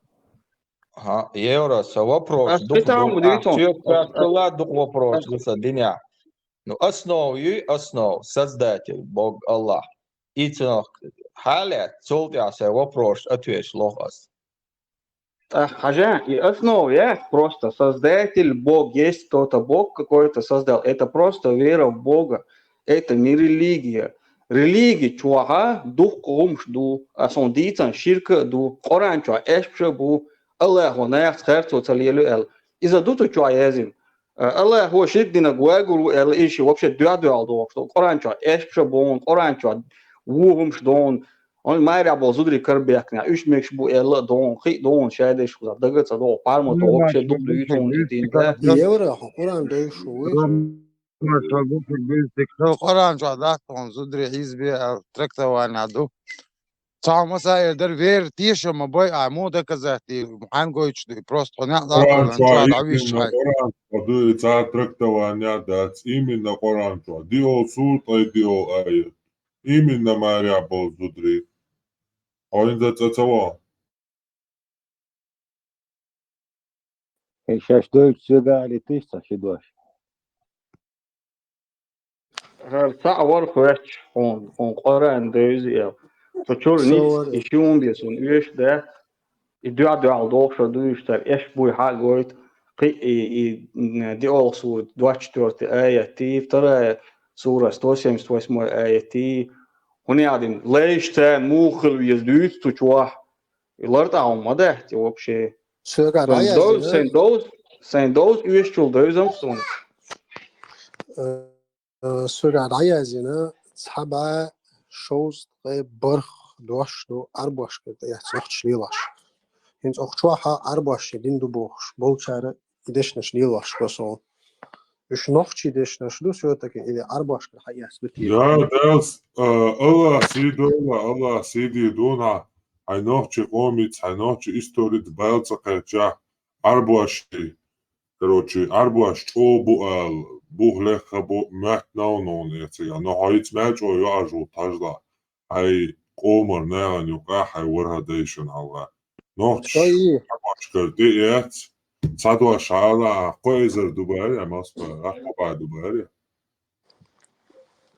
ХӀан, Евро, сан вопрос дукха ду, ахь соьга кхаччалла дукха вопрос ду сан динехь. Ну, основа юй, основа, Создатель, Бог, АллахӀ. И цунах хьалаьцна, цул тӀаьхьа сайн вопрос отвеча лоху ас. ТӀаккха хьажа, и основа яц просто Создатель, Бог, есть кто-то, Бог какой-то создал. Это просто вера в Бога. Это не религия. Религи чохь дуккха хӀумаш ду. Ас хьуна дийцина ширк а ду. Къуръан чохь эшпаш а бу. АллахӀо нахаца харцо ца лело аьлла. Иза ду цу чохь яздина. А, АллахӀо ширк динарг вагур ву аьлла, и ши вообще дуьхь-дуьхьал дохуш ду. Къуръан чохь эшпаш а бу, Къуръан чохь ву хӀумаш ду. Хьуна майрехь болу зударий карабехкинехь, уьш мегаш бу аьлла а ду, хи а ду, шадерш хуза дага а ца догӀу, пармато вообще дукха дуьйцу хьуна и дин, да? Евро, хьо Къуръан девзаш вуй? Къуръан чохь дац хьуна зударий хьийзабе аьлла, трактование ду. Цхьа масаил дара, вер тешам ма бай, а муха доказать ди, хьаьнга гойтуш ду, просто хьо неӀ Къуръан чохь дӀависча хьайн. Къуръан чохь ду, и цхьа трактование дац, именно Къуръан чохь. Диъол сура ткъе диъол аят. Именно майрехь болу зударий. Хьо хӀинца цӀа ца вахна. Э, шаьш дойтуш соьга а летийша цхьа ши дош. ХӀара цхьаъ вара хоьттуш хьуна, хьуна Къуръан девза аьлла. Со чуьра ницкъ и ши хӀума бен суна оьшуш дац. И дуьхь-дуьхьал дохуш а дуьйцуш дара, эшпаш буй хьа а гойту. Кхин а и, и, м, диъолгӀа сура двадцать четвёртый аят, и вторая сура сто семьдесят восьмой аят, и хӀунда аьлла дина, лайш царна муха хила веза дуьйцу цу чохь. И лартӀахь хӀума ма дац и вообще. Соьга а дӀаяздина. Сайн довз, сайн довз оьшучул девзам суна. Э, Э, соьга а дӀаяздина, цхьа бӀе шовзткъе бархӀ дош ду Ӏарбошкара тӀеэцна нохчаша лелош. ХӀинца оха чохь Ӏарбоша дин ду бохуш болчара и дешнаш лелош го суна. Уьш нохчийн дешнаш ду всё-таки или Ӏарбошкара хьаэцна ду те? Я, Далла, а, АллахӀ сий дойла, АллахӀ сий дийр ду нах, хьайн нохчийн къомаца, хьайн нохчийн историца бала ца кхаьчча, Ӏарбоший. Короче, Ӏарбош чӀогӀа бу ала, бух лехха бу, моьтту новнал эцигахь, но хьо хӀинца мел чӀогӀа йоӀаж ву тхьажлахь, хьайн къоман нахана юкъахь, хьайн ворхӀе дайшна хьалха. Нохчаша Ӏарбошкара тӀеэцна, цхьа дош хьала, кхо эзар ду бара, я, Москва, кхо бӀе ду бара, я.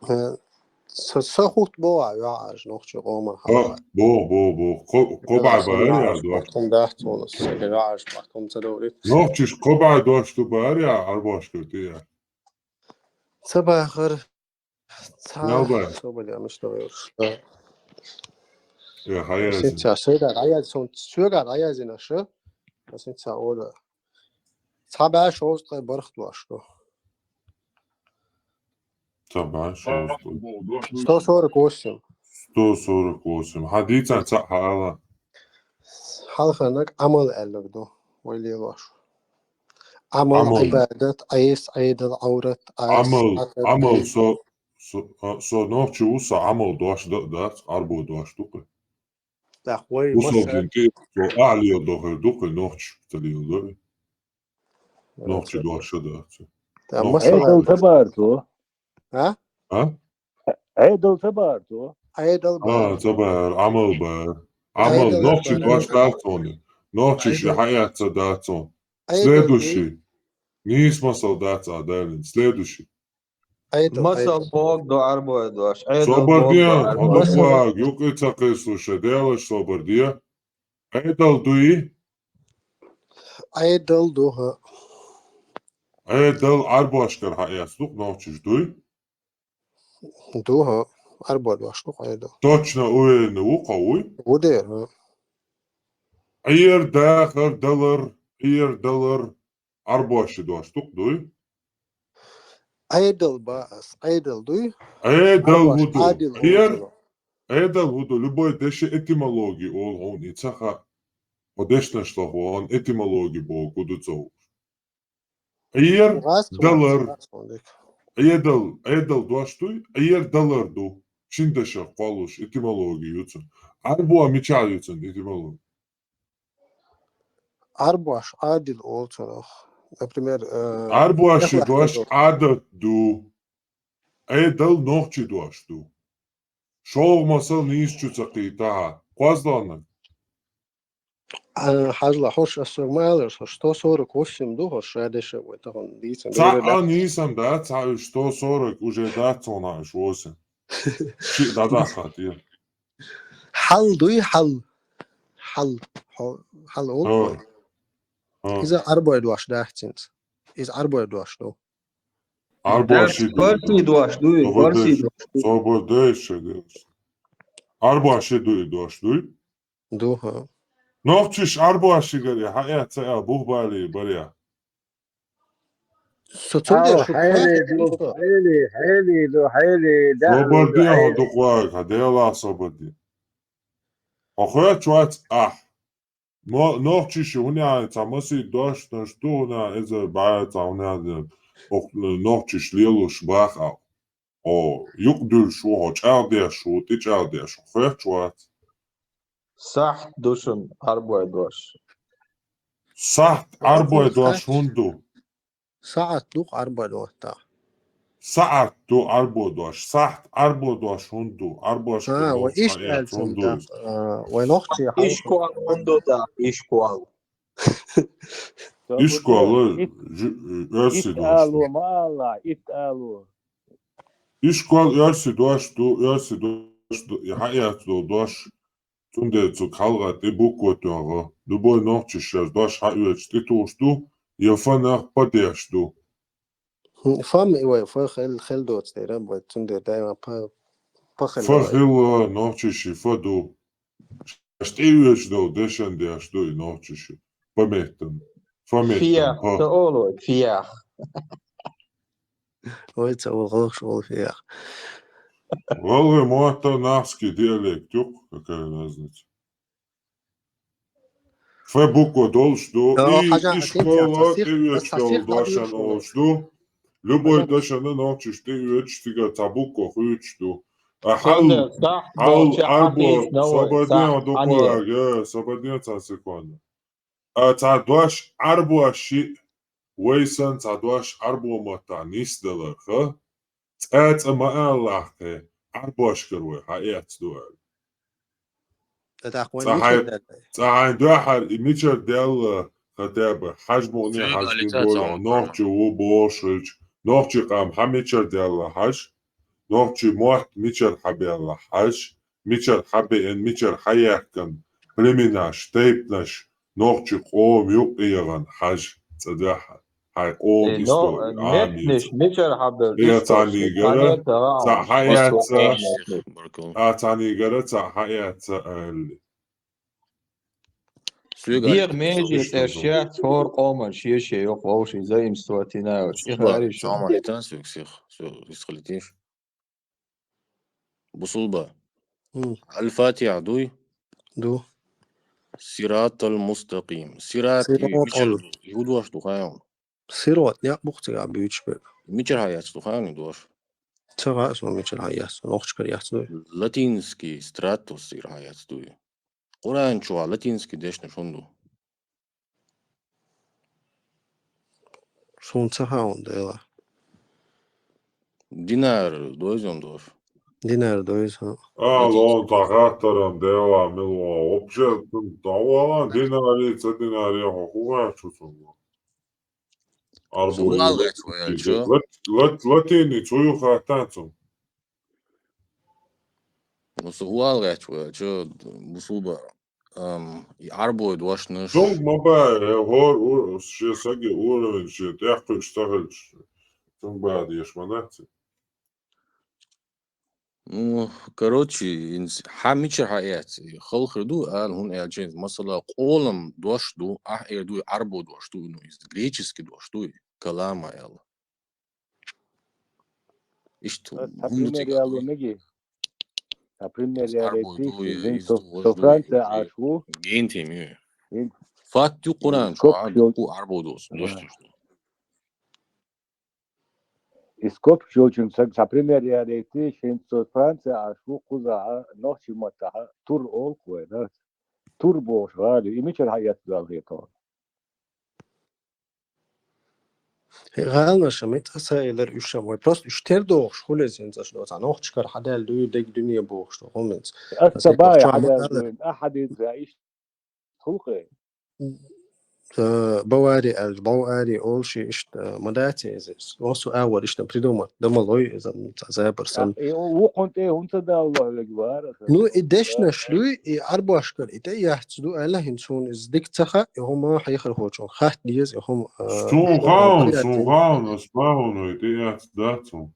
Э, са, са хӀутту боху ахь, йоӀаж, нохчийн къоман хьалха. Бо, бо, бо, бо. Кхо-, кхо бӀе бара, я, дош. Бахтун дац вала, сага йоӀаж бахтун ца доврит. Нохчаша кхо бӀе дош ду бара, я, Ӏарбошкара тӀе, я. Ца бахар, ца, мел бара. Собаре, мишта вевраш. Я, хьаяздина. Синца, соьга дӀаяздина, соьга дӀаяздина аша. Синца ода. Цхьа бӀе шовзткъе бархӀ дош ду. Ца баш, сто сорок восемь. Сто сорок восемь. Хьан дийцан цхьаъ хьала? Хьалхарниг Ӏамал аьлларг ду, вай лелош. Ӏамал, Ӏамал. Ӏибадат, Ӏеса, Ӏедал, Ӏаврат, Ӏаса, Ӏамал, Ӏатар, Ӏамал, Ӏайса. Со, со, а, со нохчи ву, со Ӏамал дош дан а дац, Ӏарбо дош ду-кх. ТӀаккха вай масала, со ахь леладо хир ду-кх, нохчи ца леладо. Нохчи дош а дац. ТӀаккха масала, Ӏедал ца бахара цо? А? А? Ӏедал ца бахара цо? Ӏедал бахара. А, ца бахара, Ӏамал бахара. Ӏамал, Ӏедал нохчи дош дац цунна. Нохчи ши хьаэцна дац цунна. Следующий. Нийса масал дац а далийна. Следующий. Ӏедал, масал Ӏедал. Бог ду Ӏарбой дош. Ӏедал собар бог де, ду Ӏарбой. Хьо дукха вагӀа, юкъе ца кхерсуш, делаш собар де. Ӏедал дуй? Ӏедал ду, хӀа. Ӏедал Ӏарбошкара хьаэцна ду-кх нохчаша, дуй? Ду, хӀа. Ӏарбоша дош ду-кх Ӏедал. Точно уверенный ву-кх хьо, вуй? Ву дера, хӀа. Ӏер, дахар, далар, Ӏер, далар Ӏарбоша дош ду-кх, дуй? Ӏедал ба ас, Ӏедал дуй? Ӏедал хӀу ду? Ӏадил Ӏер? Ӏедал хӀу ду? Любой деша этимологи оал хьуна, и ца хаьа. Хьо дешнаш лаха вахана этимологи бохург хӀу ду ца хууш. Ӏер, далар. Ӏедал, Ӏедал дош дуй, Ӏер, далар ду. Шин дешах кхоллалуш этимологи ю цун. Ӏарбоша мичахьа ю цун этимологи? Ӏарбоша Ӏадил олу цунах. Например, э, Ӏарбоша дош Ӏадат ду. Ӏедал нохчий дош ду. ШолгӀа масал нийса чу ца кхийтахьа. КхозлагӀниг. А, хьажал, хӀорш ас сога ма аллара, хӀорш сто сорок восемь ду, хӀорш ша деша вай тахана дийцина. Цхьа а нийса дац, цхьа уьш сто сорок уже дац хьуна уьш восемь. Шиъ дӀадаккха тӀера. Хьал дуй, хьал. Хьал. Хьо-, хьал олу вай. ХӀа. Иза Ӏарбоша дош дац хӀинца. Иза Ӏарбоша дош ду. Ӏарбоша ду. Фарси дош дуй, фарси дош ду. Собар деш, деш. Ӏарбоша ду и дош, дуй? Ду, хӀа. Нохчаша Ӏарбошигара хьаэцна аьлла, бух балийна барий? Со цундела шу хьели ду, хьели, хьели ду, хьели да. Собар де, хьо дукха вагӀа, хьан Делахь собар де. Хьо хоьттуш вац ахь. Но-, нохчаша хӀунда аьлла цхьа масийтта дош ду, хӀунда аьлла эзар бӀаьрца, хӀунда аьлла оха нохчаша лелош баха ахь. Хьо юкъадуьллуш ву, хьо чӀагӀдеш ву, тӀечӀагӀдеш ву, хоьттуш вац. Сахьт ду шуна Ӏарбой дош. Сахьт Ӏарбой дош хӀунда ду? СаӀат ду-кх Ӏарбой дош. СаӀат ду Ӏарбой дош. Сахьт Ӏарбой дош хӀунда ду? Ӏарбошка а, вай дош иштта аьлла хӀунда ду? А, вай нохчий хьал ишкол хӀунда ду, ишкол. Ишкол, жу-, оьрсий дош ду. Ит алу, ма алла, ит алу. Ишкол оьрсий дош ду, оьрсий дош ду, и хьаэцна долу дош. Цундела цу кхалгӀа тӀе буква тоьхна. Любой нохчаша шаьш дош хьаоьцуш тӀетухуш ду, я фанах па деш ду. ХӀм, фа ма и вай, фа хел, хел доцу дера, вай цундела даима па, па хел. Фа хила, нохчаша фа ду. Шаьш тӀеоьцуш долу дешан деш ду и нохчаша. Фаметтан. Фаметтан, фиях, фа. Ца олу вай, фиях. Вай ца олу, гӀалгӀаша олу фиях. ГӀалгӀай мотт нахский диалект ю-кх, какая разница. Ф буква долуш ду, и, и школа тӀеоьцуш долу дошан олуш ду. Любой дошана нохчаша тӀеоьцуш, цигара цхьа буква хуьйцуш ду. А хьал, хьал, арбо, собар де, дукха вагӀа, собар де цхьа секунда. А цхьа дош Ӏарбоша, вай санна цхьа дош Ӏарбой маттахь нисдаларх, цкъа а ма алалахь кхин, Ӏарбошкара вай хьаэцна ду аьлла. Цкъа хьайн, цкъа хьайн дуьхьара и мичара даьлла, хотя бы, хьажа мукъане хьажа, тем более нохчо ву бохуш хилча, нохчийн къам хьан мичара даьлла хьажа, нохчийн мотт мичара хьабаьлла хьажа, мичара хьабеана, мичара хьаяьккхина, племенаш, тайпанаш, нохчийн къоман юкъа эгӀана хьажа, цкъа дуьхьара. Хьайн къоман истори, э, Ӏамийца. Мичара хьабевлла, э, цхьаннегара цхьа хьаэцна, а цхьаннегара цхьа хьаэцна аьлла. ДегӀа меже цӀераш яц хӀора къоман шен-шен йоккха вовшийн заимствовать йина йолуш. И хаьара шу? Цомалийтан соьга сиха, со хӀинца хилийтийша. Бусулба. Хм. Аль-Фатихьа дуй? Ду. Сиратал мустакъим. Сират и мичара ду? ХӀун дош ду хаьий хьуна? Сирот некъ бу-кх цигахь буьйцуш берг. Мичара хьаэцна ду хаьий хьуна и дош? Ца хаьа суна мичара хьаэцна, нохчашкара эцна дуй. Латинский стратос цигара хьаэцна дуй. Къуръан чохь латинский дешнаш хӀунда ду? Суна ца хаьа хьуна, Дела. Динар дойза хӀунда дош? Динар дойза, хӀа. А, латинский. Лон цхьа хаттаран, Дела, мила ван. Вообще, цунна дӀавала, динари, ца динари, хьо хӀун гӀерташ ву цунна? Арбо. Со вала гӀерташ ву аьлча. Лат-, лат-, латиница хӀун ю хаттар цунна? Ну, со вала гӀерташ ву аьлча, бусулба. ам, и Ӏарбой дошнаш. Цунг ма баьй, э, хӀор ур-, шен саги уровень шен тӀехкхуьш ца хилча, цунг баьдеш ма дац. Ну, короче, инс-, хьа мичара хьаэц, халхар ду, ала хӀун аьлча, инс-, масала, къолам дош ду, ахь эр ду, Ӏарбой дош ду, ну, из греческий дош ду, и калама аьлла. Иштта Ас цхьа хӀун ду пример цига ялу ду? меги. Цхьа пример Из Ӏарбой ялайти, ду, я зин из со, ду, со уж ду, Франция я Ӏаш ву. Ген тем, я. Ин Факт ю Къуран, скоп шо шо-, ку Ӏарбой дос, дош а, дош ду. и скоп шолчун саг цхьа пример ялайти, шин со Франция Ӏаш ву, кхуза а, нохчи матта а, тур олк вай, да? Тур бош гӀали, и мичара хьаэц гал хетон. ГӀаланаш ам, ца элар уьш ам вай. Просто уьш тер дохуш, хулезин цаш доца. Нохчкар хьадал дуй, дег дуьне бохуш, хӀуминц. Ас Ас ца и бай бохча ма хьадал алар. дуй, а хьадиз га иш хулхе. Э, Бавари ал, Бавари олши иштта, э, ма дац эзис. Осу авар иштта придумать, да малой эзам, ца забар сан. Э, вукхун тӀе хӀун ца дал лоьлиг вара. Ну, и дешнаш дуй, и Ӏарбашкар, и тӀе яц ду, ала хин цун из дик ца ха, и хӀума хьехар хочун. Хат диез, и хӀума, э, Сун шо хаун, хьаэц сун эзис. Хаун, ас бахун, ой, тӀе яц дац он.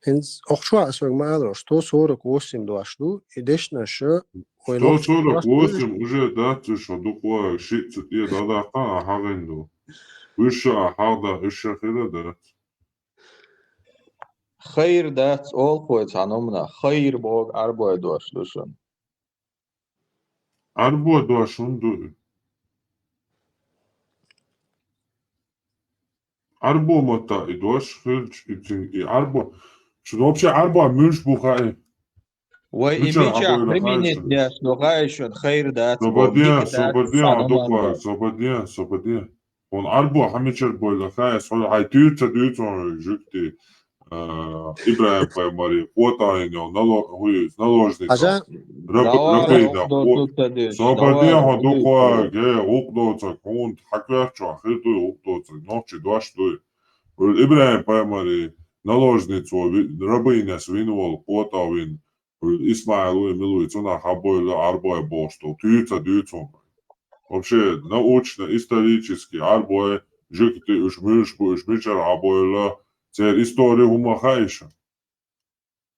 Хинц охчва асваг ма алар, сто сорок восемь дош ду, и дешнаш, ой, Сто нохчи сорок дош ду, восемь уже дац, уж хо дукъо, ши ца тӀе дадаккха, а хьагӀин ду. Уж ша а хьагӀда, уж ша хила дац. Хайр дац олхой цхьа номна. Хайр бог Ӏарбой дош ду шун. Ӏарбой дош хӀун ду? Ӏарбо матта и дош хилч, и цин, и Ӏарбо. Шун вообще Ӏарбо муьлш бу хаьий? Вай и Мичара мича Ӏабойла хаьий применить шун? деш, ну хаьий шун хайр дац бо, Собаден, дика дац собаден, цхьа хьо номан дукъа, бо. собаден, собаден. Хьуна Ӏарбо хьа мичара бойла хаьий, хьо хьай туьйца дуьйцун жуьгти, а, ИбрахӀим пайхамари, къотӀайна, нало-, хӀуй, наложница. Хьажа, Раб-, Давара рабина, гӀулакх доцурца деш, собаден давара хьо хӀуй дукъа, цо. ге, гӀулакх доцаг, хьуна хьакоьрчо, хир дуй гӀулакх доцаг, нохчи дош дуй. ИбрахӀим пайхамари, наложница, ви-, рабинас вин вол, къотӀа вин. Исмаил вуй, мила вуй, цунах хьабойла Ӏарбой бохуш долу, туьйца дуьйцун. Вообще, научно, исторически, Ӏарбой, жуьгти уьш муьлш бу, уьш мичара Ӏабойла, церан истори хӀума хаьий шун?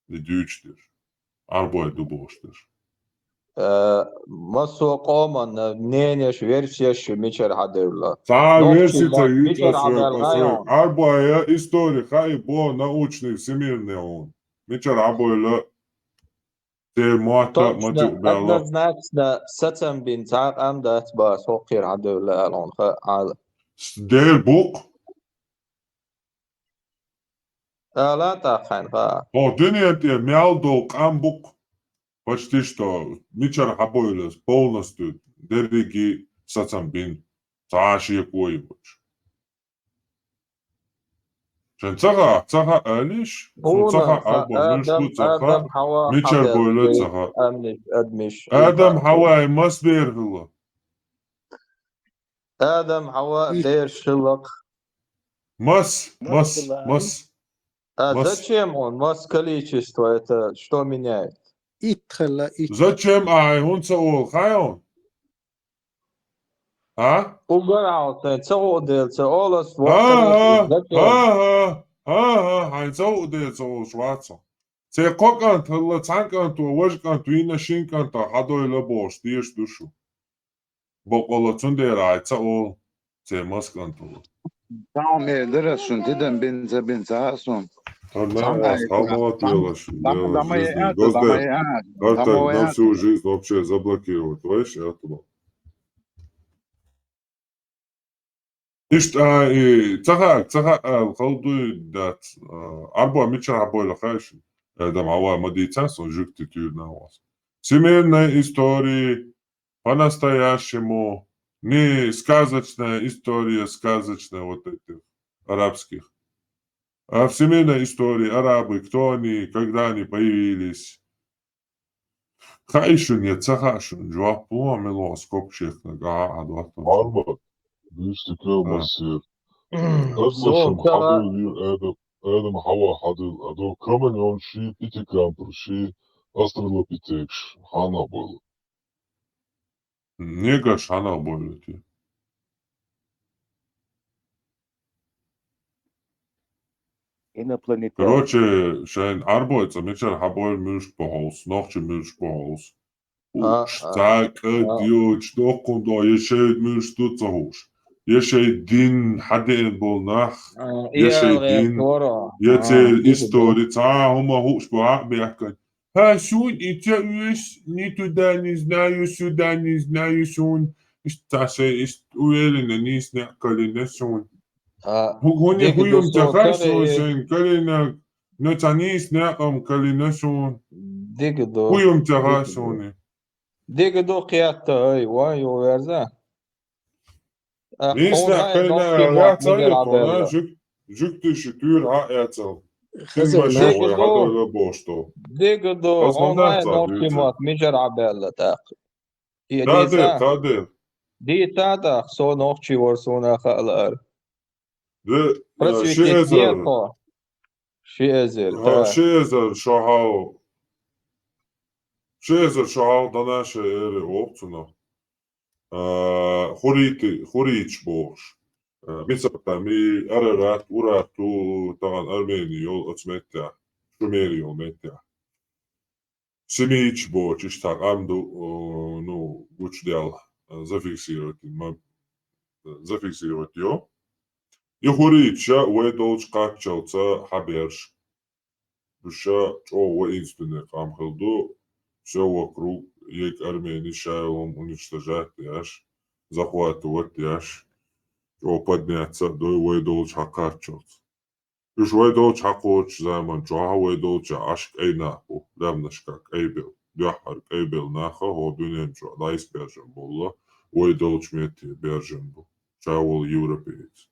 И дуьйцуш дерш. Ӏарбой ду бохуш дерш. Э, массо а къоман, э, мнениеш, версиеш мичара хьадевлла. Цхьа а Нохчи верси ца ма юьйцу мичара ас вай, хьадевлла ас вай. хьайон. Ӏарбой истори хаьий бо научный всемирный хьуна. Мичара Ӏабойла, церан мотта Точно, ма тиъ баьлла. Однозначно сацам бин цхьа а къам дац ба, со кхера хьадевлла аьлла хьуна ха-, Ӏала. Дер букъ. Ала тӀаккха хьайна ха. Хьо дуьнен тӀе мел долу къам букъ. Почти что, мичара хьабойла полностью дерриге сацам бин. Цхьа а шеко йоцуш. Шен ца хаьа, ца хаьа алиш, шун ца Хьуна хаьа ха, Ӏарбо муьлш бу Адам, ца хаьа, Адам, Хьава мичара хьадевлла бойла дей, ца хаьа. амниш, адмиш, Адам ибат. Хьавай мас бер хилла? Адам, Хьава, бераш хиллакх. Мас, мас, мас. А Мас. Зачем он? Мас количество, это что меняет? Итт хилла, итт. Зачем ахьа хӀунда ца олу, хаьий хьуна? А? Угар Ӏалтай, ца гӀо дела, ца олас, Ха-ха, зачем? Ха-ха, ха-ха, хьайн ца гӀо дела ца олуш вац хьо. Церан кхо кӀант хилла, цхьана кӀанто, важа кӀант вийна, шина кӀанта хьадойла бохуш, дезаш ду шу. Бакъалла цундела хьайн ца олу, церан мас кӀант хилла. Цхьа хӀума эр дара шуна, тидам бина, ца бина, ца хаьа суна. Цхьа хӀума эр, цхьа хӀума эр, цхьа хӀума эр, цхьа хӀума эр, цхьа хӀума эр. Иштта, а, и, ца хаьа, ца хаьа, аьлла, хала дуй дац, а, Ӏарбой мичара хьабойла хаьий шуна? Адам, Хьава ма дийцахь суна, жуьгти туьйранна а вац. Всемирная история, по-настоящему, не сказочная история, сказочная вот этих арабских. А всемирная история, арабы, кто они, когда они появились. Хаьий шуна я ца хаьа шуна, жоп ло, мила ван скобка чекхнарг, ахьа а доттагӀа. Мармар, дуьйцу дика, а, массер. М, Адамашна со ца хьадуьйлийра Адам, Адам Хьава хьадуьйла, а до Кроманьон ши, Питекампр ши, Австралопитекаш хьанна а бойла. Негаш хьанах бойла те? Инопланетяне. Короче, шайн Ӏарбой цӀа мичара хьабойла муьлш бохьовс, нохчи муьлш бохьовс. А, Уш цаӀ кӀад йоч, доккхун до, я шайд муьлш ду ца хууш. Я шайд дин хьадеан бол нах, я шайд дин, я церан истори, цхьа хӀума хууш бу хьа а бехкан. Ха, сун и ця уьш, ни туда не знаю, сюда не знаю, сун. Ишта шай, ишта уверенно, нийса некъ калина сун. Ху-, хӀуни хӀу юм ця хай сун, шайн калина, но цхьа нийса некъ ам калина сун. Дига ду. ХӀу юм ця хай суни. Дига ду кхетта, ай, вай, ю верза. Нийса некъ калина яц али тхона, жуг-, жугтиши туьр хьа яцал. Хазар Хин машин нах. Вай хьадойла бошто. Дига ду, Аз хонда онлайн ца нохчи дуьйцу. Мат, мижар Ӏабелла тӀаккха. И Таде, дица? таде. Дица тӀаккха, со нохчи вар суна хаалар. Де, Просветить ши эзар. Дехо. Ши эзар, Ха, та. ши эзар шо хьал. Ши эзар шо хьал данаша эри охцуна. А, хурити, хурич бохш. А, мисал там, и Арарат, Урат, ту, таган Армени йол оцметта. Шумери йол метта. Симич боч, ишта къам ду, о, ну, гучдел, э, зафиксировать, ма-, зафиксировать йо. И хурича вай долч качалца хаберш. Душа чо ва институтный къам хил ду, всё вокруг, ек армени шайлом уничтожать яш, захватывать яш, чо подняться дой вай долч хакачалца. Уж вай долча хьакхочу заман чохь вай долча Ӏаш кӀайнах бу, лаьмнашка кӀайбел, дуьххьара кӀайбел наха хӀо дуьнен чохь дайс бержан болла, вай долчу метте бержан бу, ша волу европеец.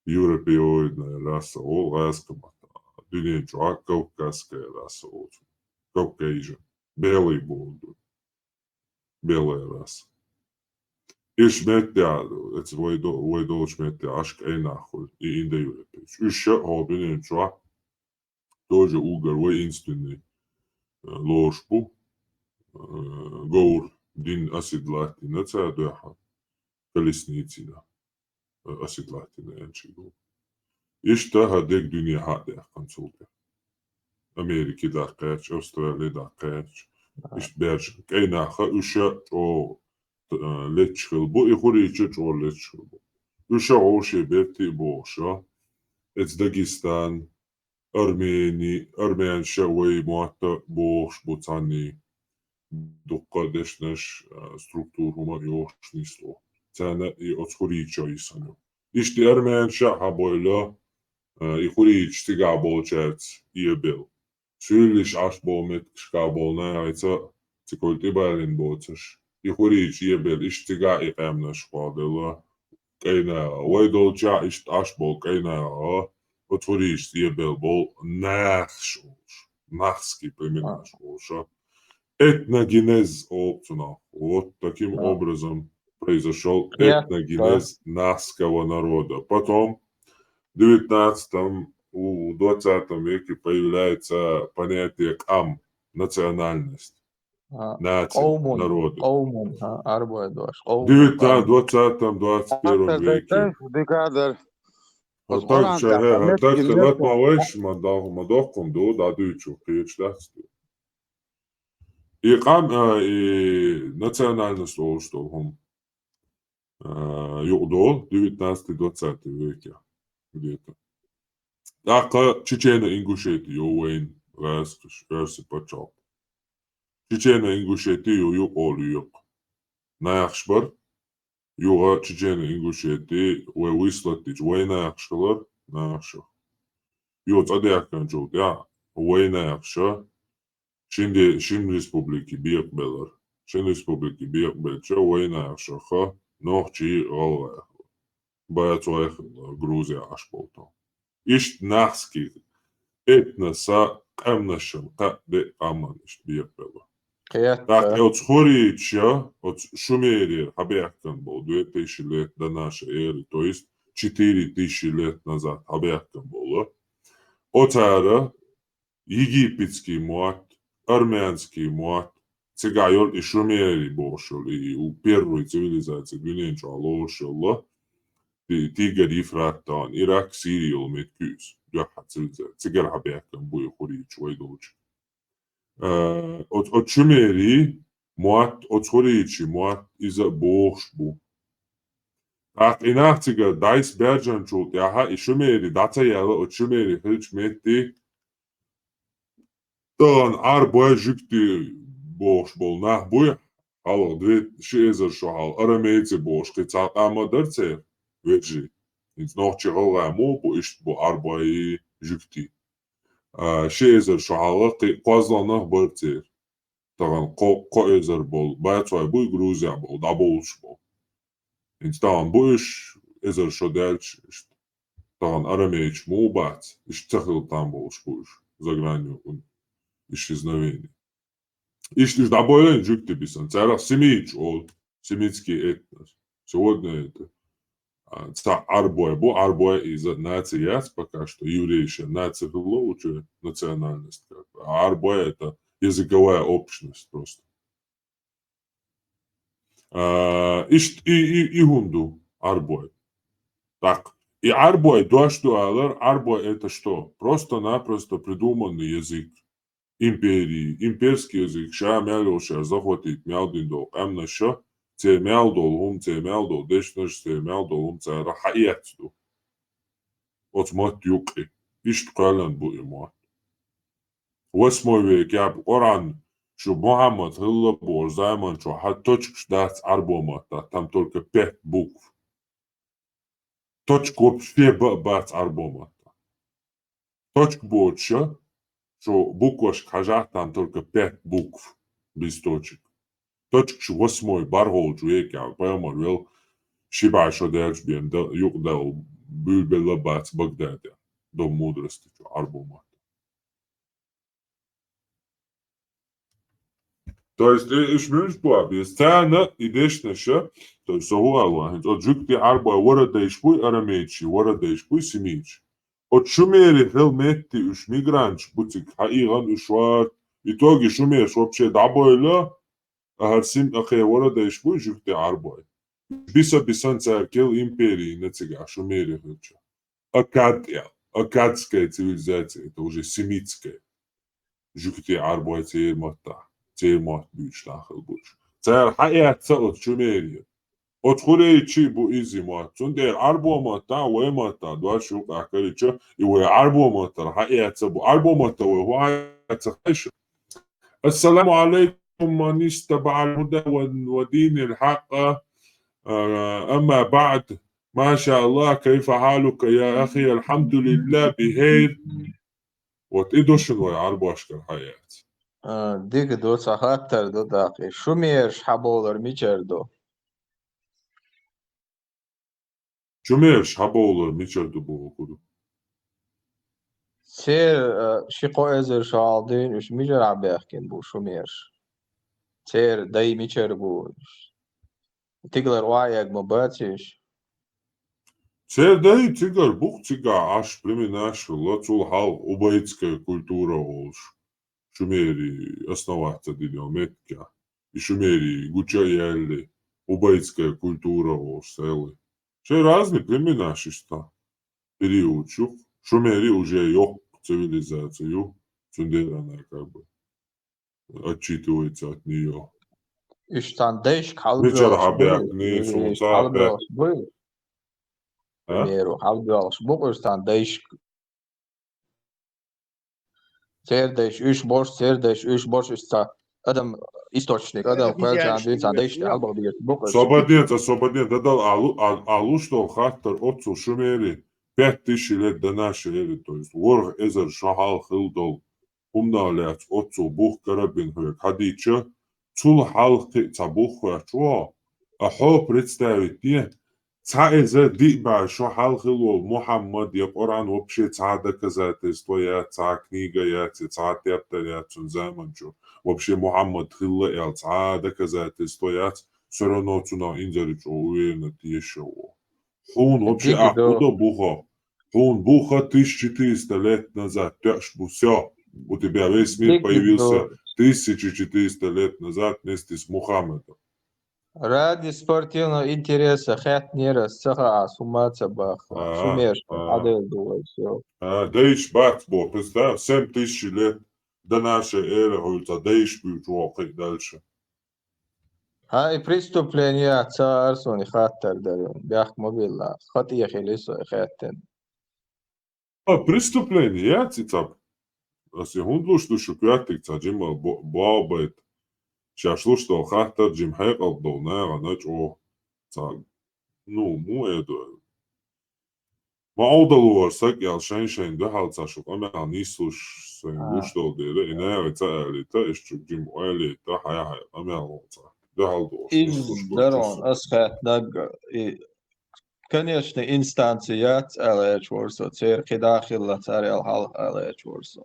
Европеоидная раса олу гӀазкхи матта, дуьнен чохь кавказская раса олу цунах, Caucasian, белый болу ду. Белая раса. Иш меттехь, эца вай до-, вай долчу меттехь Ӏаш кӀайнах хуьлу, и индоевропейцы. Уьш ша а хьо дуьнен чохь, тоже угар вай институтный, э, лоруш бу, э, говр дин оседлать дина ца дуьхьа, колесницина. Оседлать дина аьлча ду. Иштта хӀара дег дуьне хьа а даьккхина цул тӀе. Америки даккхаьча, Австрали даккхаьча. Иштта баьржа. КӀайнаха уьш а чӀогӀа, э, летча хила бу, и хурича чӀогӀа летча хила бу. Уьш а гӀовше берти а бохуша. Эца Дагестан, Армени, армянша вай мотта бохуш бу цхьанний. Дуккха дешнаш, а, структура хӀума йохуш нисло. Царна и оцу хурийчо йисана. Иштта армянша а хьабойла, а, и хурийча цигахь болчаьрца эбел. Суьйлиш Ӏаш болу меттигашкахь болу нахаца циколь тӀебалийна боцуш. И хурийча эбел, иштта цигахь и къаьмнаш кхолделла. КӀайнагӀа. Вай долчохь иштта Ӏаш болу кӀайнагӀа, оцу хурийча эбел болу нахаш олуш. Нахский племенаш олуш. Этногенез олу цунах. Вот таким образом произошёл этногенез нахского народа. Потом в девятнадцатом, у, в двадцатом веке появляется понятие къам, национальность. Наци, народы. Къовмун, а, арбой дош. Къовмун, девятнадцатом, двадцатом, двадцать первом веке. Декадр. А так, ша, а так, ма вайш, ма дал-, ма доккхун ду, да дуьйцу, кхечу дац ду. И къам, а, и национальность олуш долу хӀума. А, юкъадолу девятнадцатый, двадцатый веке где-то. ТӀаккха Чечено-Ингушети йо вайн гӀазкхаш, оьрси пачхьалкх. Чечено-Ингушети ю юкъа олу юкъа. Нахаш бар, юха Чечено-Ингушети вай вислаттича вай нахаш хилар, нахаша. Юха цӀа дехканчул тӀаьхьа вай нахаша, Шин де-, шин республики бекъабелар. Шин республики бекъабелча вайнахаша ха нохчий, гӀалгӀай хилла. Бацой хилла, Грузия Ӏаш болу тӀом. Иштта нахский этноса къаьмнашан кхаъ де къаман иштта бекъабелла. ТӀаккха оцу хурийча, оцу шумерера хьабехкан болу две тысячи лет до нашей эры, то есть четыре тысячи лет назад хьабехкан болу. Оцара египетский мотт, армянский мотт, Цигахь йолу и шумери бохуш йолу, и у первый цивилизация дуьнен чохь лоруш йолу, ти-, Тигр, Ефрат тахана, Ирак, Сири йолу меттиг ю иза, дуьххьара цивилизация. Цигарахь баьхкина бу и хурийчу вай долчу. Э, оц-, оцу шумери мотт, оцу хурийчи мотт иза а бохуш бу. ТӀаккха и нах цигара дӀайса баьржинчул тӀаьхьа и шумери дӀа ца яьлла, оцу шумери хилчу метте тахана Ӏарбой, жуьгти бохуш болу нах буй, хьалха две, ши эзар шо хьалха арамейцы бохуш кхин цхьа къам а дара церан вежарий. ХӀинца нохчий, гӀалгӀай муха бу, иштта бу Ӏарбой, жуьгти. А, ши эзар шо хьалха кхин кхозлагӀнах бара церан. Тахана кхо, кхо эзар болу бацой буй Грузехь болу, дӀабовлуш болу. ХӀинца тахана бу уьш, эзар шо даьлча, иштта. Тахана арамейчу муха бац, иштта ца хила там болуш бу уьш, заграничный исчезновение. Иштта уьш дӀабойлина жуьгти бисина, царах семитчу олу, семитский этнос. Сегодня это, а, цхьа Ӏарбой бу, Ӏарбой иза наци яц пока что, еврейша наци хилла учу национальность, как бы. А Ӏарбой это языковая общность просто. А, иштта и, и, и хӀума ду Ӏарбой. Так, и Ӏарбой дош ду алар, Ӏарбой это что? Просто-напросто придуманный язык империи, имперский язык, ша мел йолу шаьш захватить мел дина долу къаьмнаша, церан мел долу хӀума, церан мел долу дешнаш, церан мел долу хӀума цара хьаэцна ду. Оцу мотт юккъе. Иштта кхоьллина бу и мотт. Восьмой векехь бу Къуръан, шу Мухьаммад хилла бохуш займанчохь хьан точкаш дац Ӏарбо маттахь, там только пять букв. Точка вообще ба-, бац Ӏарбо маттахь. Точка боцуша, шу буквашка хьажахь, там только пять букв без точек. Точкаш восьмой бархӀолчу векехь, пайхамар велла, ши бӀе шо даьлча бен дан, юкъадала буьйлабелла бац Багдадехь, дом мудрости чу Ӏарбо маттахь. То есть, э, уьш муьлш бу а беза? Царна и дешнаша, то есть, со хӀун ала ван, хӀинца оцу жуьгти Ӏарбой вородайш буй, арамейчий вородайш буй, семитчий. Оцу шумери хила метте уьш мигранташ бу цига, хьаийгӀан уьш вара. Итоге шумерш вообще дӀабойла, а хӀара сим-, а кхе вородайш буй жуьгти Ӏарбой. Биса-бисан цара кел империйна цигахь шумери хилча. Аккад аьлла. Аккадская цивилизация, это уже семитская. Жуьгти Ӏарбой церан маттахь, церан мотт буьйцуш нах хила буьйцуш. Цара хьаэцна оцу шумери. Оцу хурайчий бу иза мотт. Цундела Ӏарбо маттахь, вай маттахь дош юкъахь карийча, и вай Ӏарбо маттара хьаэцна бу. Ӏарбо маттахь вай хӀун хьаэцна хьайша? السلام عليكم من اتبع الهدى و-، ودين الحق. آه، أما بعد، ما شاء الله، كيف حالك يا أخي؟ الحمد لله بخير. Вот и ду шуна вай Ӏарбошкара хьаэцна. А, дика ду, цхьа хаттар ду тӀаккха. Шумерш хьабовлар мичара ду? Шумерш хьабовлар мичара ду бохург? Церан, а, ши-кхо эзар шо хьалха дуьйна уьш мичара хьабаьхкина бу шумерш? Церан дай мичара бу? Тигалара охьаэгна ма бац уьш? Церан дай цигара бу-кх, цигахь Ӏаш, племенаш хилла, цул хьалха убайтская культура олуш. Шумери основать ца дина йолу меттигехь. И шумери гуча а яьлла, убайтская культура олуш цхьаьлла. Шайн разные племенаш иштта. Период ю-кх. Шумери уже йоккха цивилизация ю. Цундела она как бы отчитывается от неё. Уьш царна дайшка хьалабоьлхуш бу? Мичара хьабаьхкина, уьш цунца хьалабоьлхуш бу? А? Шумеру хьалабоьлхуш бу-кх уьш царна дайшка? Церан дайш уьш болуш, церан дайш уьш болуш, уьш цхьа адам источник, адам кхоьллинчарна дуьйна цхьа дайшка хьалабаха дезаш бу-кх уьш. Свободец, свободец, дадал алу-, а-, алуш долу хаттар оццул шумери, пять тысяч лет до нашей эры, то есть ворхӀ эзар шо хьалха хилла долу хӀуманах лаьцна оццул бух карабина хьоьга хьадийча, цул хьалха кхин а цхьа бух хоьттуш ву хьо, а хьо представить де, цхьа эзар диъ бӀе шо хьалха хилла волу Мухьаммад я Къуръан вообще цхьа а доказательство яц, цхьа а книга яц, я цхьа а тептар яц цуьнан заманчу. Вообще Мухьаммад хилла аьлла цхьа а доказательство яц, всё равно цунах инзаре чӀогӀа уверенно тешаш ву. Хьуна вообще откуда буха? Хьуна буха тысяча четыреста лет назад тоьаш бу, всё. У тебя весь мир появился. тысячи четыреста лет назад вместе с Мухаммедом. Ради спортивного интереса хаьттинера, ца хаьа, су ма ца баха. Ага, су меш, ага. Хьадел ду вай, всё. А, дайш бац бо, представь, семь тысяч лет до нашей эры хьуьлца дайш буьйчу вокху и дальше. Хьа, и преступление ца арсуни хаттар дар, бехк ма билла. Хатъе хили со хаьттина. А, преступление яц и цхьа. Ас и хӀунда луш ду шу коьртиг цхьа жима бо-, богӀу байта. Шаьш луш долу хаттар жима хьекъал долу нахана чӀогӀа цхьа, ну, муха эр ду. Ма Ӏовдал вара саг аьлла шайн-шайн дуьхьал цхьа шу къамел нийслуш сайн луш долу дела, и наха ца алийта, иш чу жима ойла яйта, хьай-хьай къамел ву цхьа. Дуьхьал долуш нийслуш долу дарон чу ас хаьттинарг, и конечная инстанция яц аьлла ечу вара со, церан кхидӀа хилла, цара аьлла хьалха аьлла ечу вара со.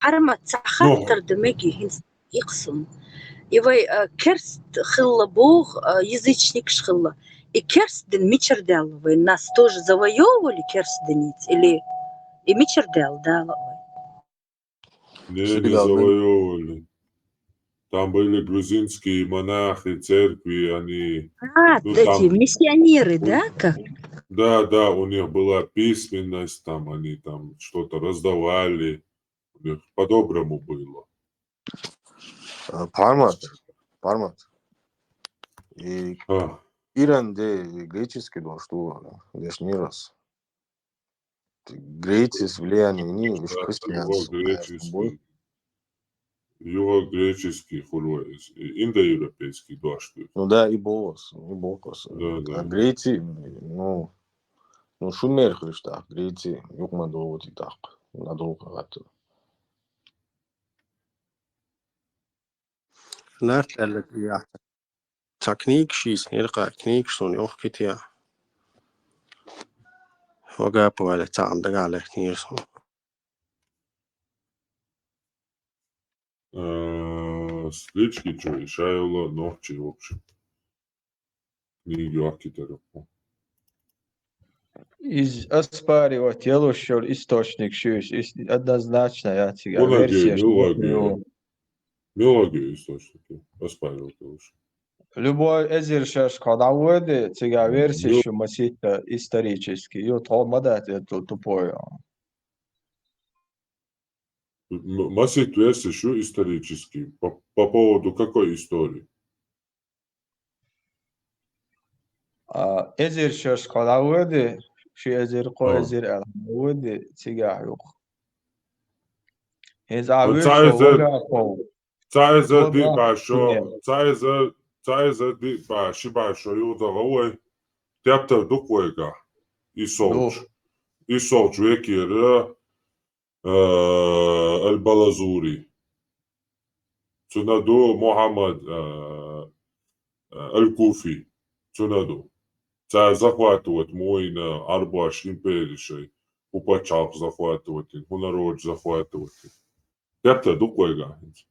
Арма, цхьа хаттар ду мегий хӀинца икхсун. И вай, а, керст хилла боху, а, язычникаш хилла. И керст дин мичара даьлла вай? Нас тоже завоевывали керст диница? Или и мичара даьлла Дала вай? Не, не завоевывали. Там были грузинские монахи, церкви, они... А, ну, эти там миссионеры, да, как? Да, да, у них была письменность, там они там что-то раздавали. У них по-доброму было. А, Пармат, Пармат. И Иран де греческий дон, что здесь не раз. Греция с влиянием не лишь христианство. Юго-греческий, юго-греческий хуьлу иза, и индоевропейский дош ду. Ну да, и боху ас, и боху ас. Да, да. А Греция, ну, ну, шу мера хилча тӀаккха, Греция юкъа ма догӀу тӀаккха, надолго хӀатта. Нах аьлла, яхь. Цхьа книгаш йийцинера кхара, книгаш суна йохкийтира. Вагапа ваьлла цхьаъ дагахь лаьттинера суна. Э, Слички чу и шайла нохчий, в общем. Книги йохкийтира. Иза оспаривать ялуш йолу источник шу иза, иза однозначно яц цигахь версия. Миллаге, миллаге источник оспаривать ялуш? Любой эзар шершка дӀавоьду, цигахь версия шу масийтта исторически. Ю, тхо ма дац, это тупой. М-, масийтта версия шу исторически. По, по поводу какой истории? А, эзар шершка дӀавоьду, ши эзар, кхо эзар аьлла дӀавоьду, цигахь юкъа. Иза а вуьйцу вагапа. Цхьа эзар диъ бӀе шо, цхьа эзар, цхьа эзар диъ бӀе ши бӀе шо юкъа вай, тептар ду-кх вайгахь. И солчу, и солчу векера, э, Аль-Балазури. Цуьнан ду Мухьаммад, э, э, Аль-Куфи. Цуьнан ду. Цара захватывать мо йина Ӏарбош импери шайн, хӀун пачхьалкх захватывать йина, хӀун народаш захватывать йина. Тептар ду-кх вайгахь хӀинца.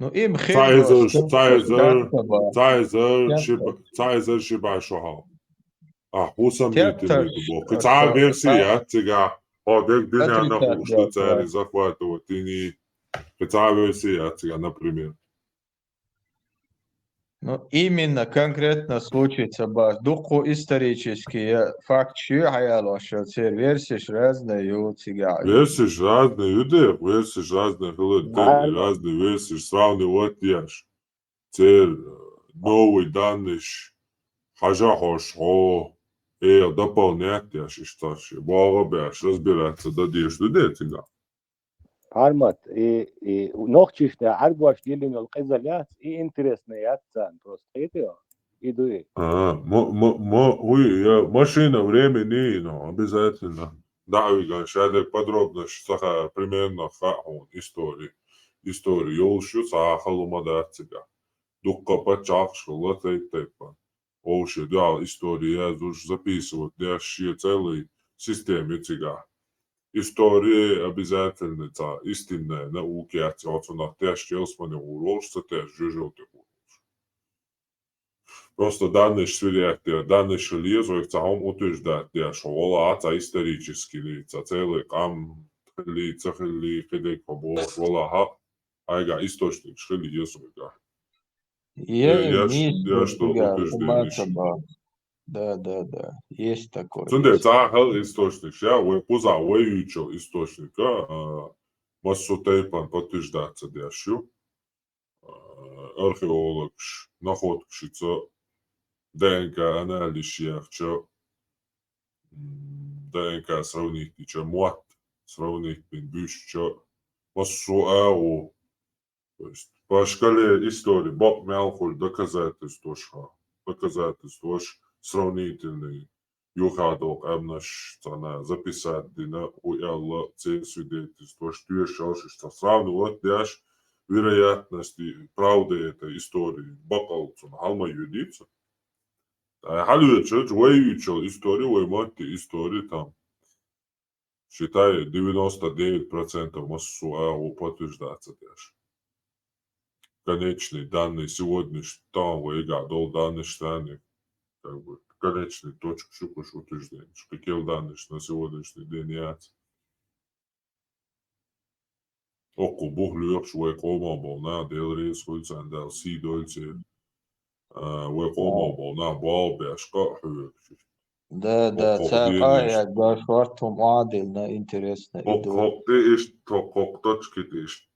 Ну, им хир цхьа эзар, цхьа эзар, цхьа эзар ши бӀе, цхьа эзар ши бӀе шо хьалха. Ахь хӀун сомнительный ду боху? Кхин цхьа а версия яц цигахь, хьо дерг дуьненна хууш ду цара захватывать йиний. Кхин цхьа а версия яц цигахь, например. Ну, именно конкретно случай ца бац. Дуккха исторический факташ ю хьаялош, церан версеш разные ю цигахь. Версеш разные ю дехь, версеш разные хилар, разные версеш сравнивать еш. Церан новый данныйш хьажа хьош хьо, э, дополнять еш иштта ши богӀа беш, разбираться дан дезаш ду дехь цигахь. Пармат, и, и нохчашна Ӏарбош диллина йолу къизалла яц, и интересно яц царна просто. Хетий хьо? И ду и. А, мо, мо, мо, уй, я машина времени, но обязательно. Да, уйган, шадерг подробно саха примерно хаьа хьуна истори. Истори йолуш ю, саха хала ма дац цигахь. Дуккха пачхьалкхаш хилла тайп-тайпана. Вовшийн дуьхьал истори яздеш, записывать деш, шен целый система ю цигахь. Истори обязательно цхьа истинная наука яц, оцунах тешна ялсамане гӀур волуш ца тешна, жоьжал тӀе гӀур волуш. Просто данныйш сверять деш, данныйш хила еза, вайх цхьа хӀума утверждать деш, хьо гӀо лахь цхьа исторический, цхьа целый къам, хилли, ца хилли, кхидерг хьо бохуш валахьа, хьайгахь источникаш хила еза вайгахь. Е, Е, еш, нийса еш ду тоху цигахь, утуш хӀун дерриш. бац бан. Да, да, да. Есть такое. Цундела цхьа хала источникаш, я, вай кхузахь вай юьйцучу источника, а, массо тайпана подтверждаться деш ю. А, археологаш, находкашца, ДНК анализ яхча, м, ДНК сравнить дича, мотт сравнить бина буьйсуча, массо агӀо. То есть, по шкале истории, бакъ мел хуьлу доказательстваш, ха, доказательстваш сравнительный, юха докъамнаш цхьана записать дина, хӀу аьлла, церан свидетельстваш, тоьшаллаш, иштта сравнивать деш, вероятность, правда это истории, бакъал цунна хьал ма юьдийца. Ай хьалоьцуш, вай юьйцучу история, вай мотти история там. Считай, девяносто девять процентов массо агӀо подтверждаться деш. Конечный данный сегодняшний, там вайгахь долу данный штаны, как бы, конечный точка шу кхуш утверждение. Кхикел данный на сегодняшний день яц. Оккху бух лоьхуш вай къоман болу нах, Дела реза хуьлу царна, Дала сий дойла церан. А, вай къоман болу нах болх беш къа а хьоьгуш. Да, да, цара къа а яьлла, шорта хӀума а диллина, интересно, и ду. Хоккхе иштта, хоккхе точки тӀе иштта.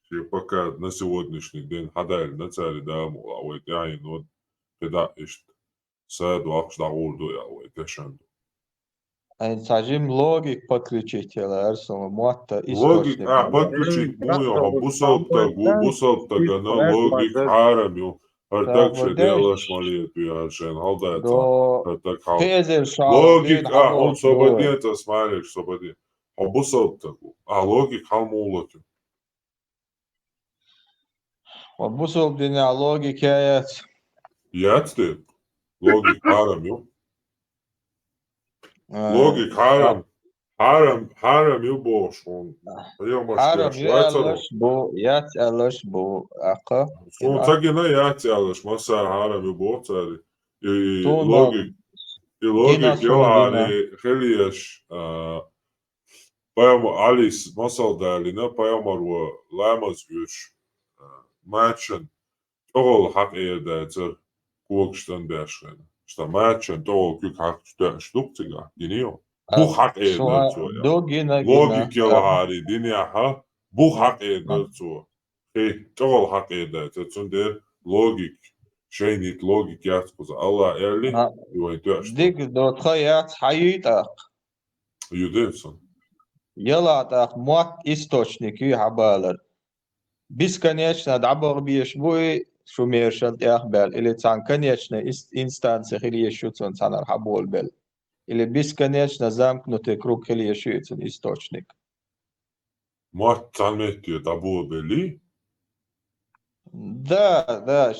Шен пока на сегодняшний день хьадайлина цара, да, ма вай тӀаьхьено кхидӀа иштта. Са дохкуш дӀагӀур ду, я вай тешан ду. Айн цхьа жим логик подключить яла, арсума мотта источник. Логик, а, подключить муй, хьо бусалба стаг ву, бусалба стагана логик хьарам ю. ХӀара даг шен делаш ма лету, яра шен хьалдайца. ХӀара даг хьал. Логик, а, хьо собаден, цӀа смайлик, собаден. Хьо бусалба стаг ву. А, логик хьал муха лату? Ва бусалба динехь логика яц. Яц те? Логика хьарам ю. А, логика хьарам. Хьарам, хьарам ю бохуш хьуна. Хьарам ю аьллаш бу, яц аьллаш бу, аккха. Суна ца гина яц аьллаш, массара хьарам ю боху цара. И логик, и логик ялхьари хила еш, а, Пайхамар Ӏалис масал далийна, пайхамар ван ламаз оьцуш, а, мачан тӀогӀал хьакъера дацара, когаш тӀан беш хена. Ишта мачан тӀогӀал куьг хьакхачу тоьаш ду-кх цигахь, гиний хьо? Бух хьакъера дара цо, я. Логика ялхьари динехьа, бух хьакъера дара цо. Хи, тӀогӀал хьакъера дацара, цундела логик, шайнийта логик яц кхуза. Аллах аьлли, и вайн тоьаш ду. Дика до, тха яц, хьан юй тӀаккха? Ю де сан. Яла тӀаккха мотт источник юй хьабалар. Бесконечно дӀабаха безаш бу и шумершал тӀехбаьлла, или цхьана конечная ис-, инстанция хила езаш ю цунна цхьанара хьаболабелла. Или бесконечно замкнутый круг хила езаш ю и цунна источник. Мотт цхьана метте дӀаболабеллий? Да, да.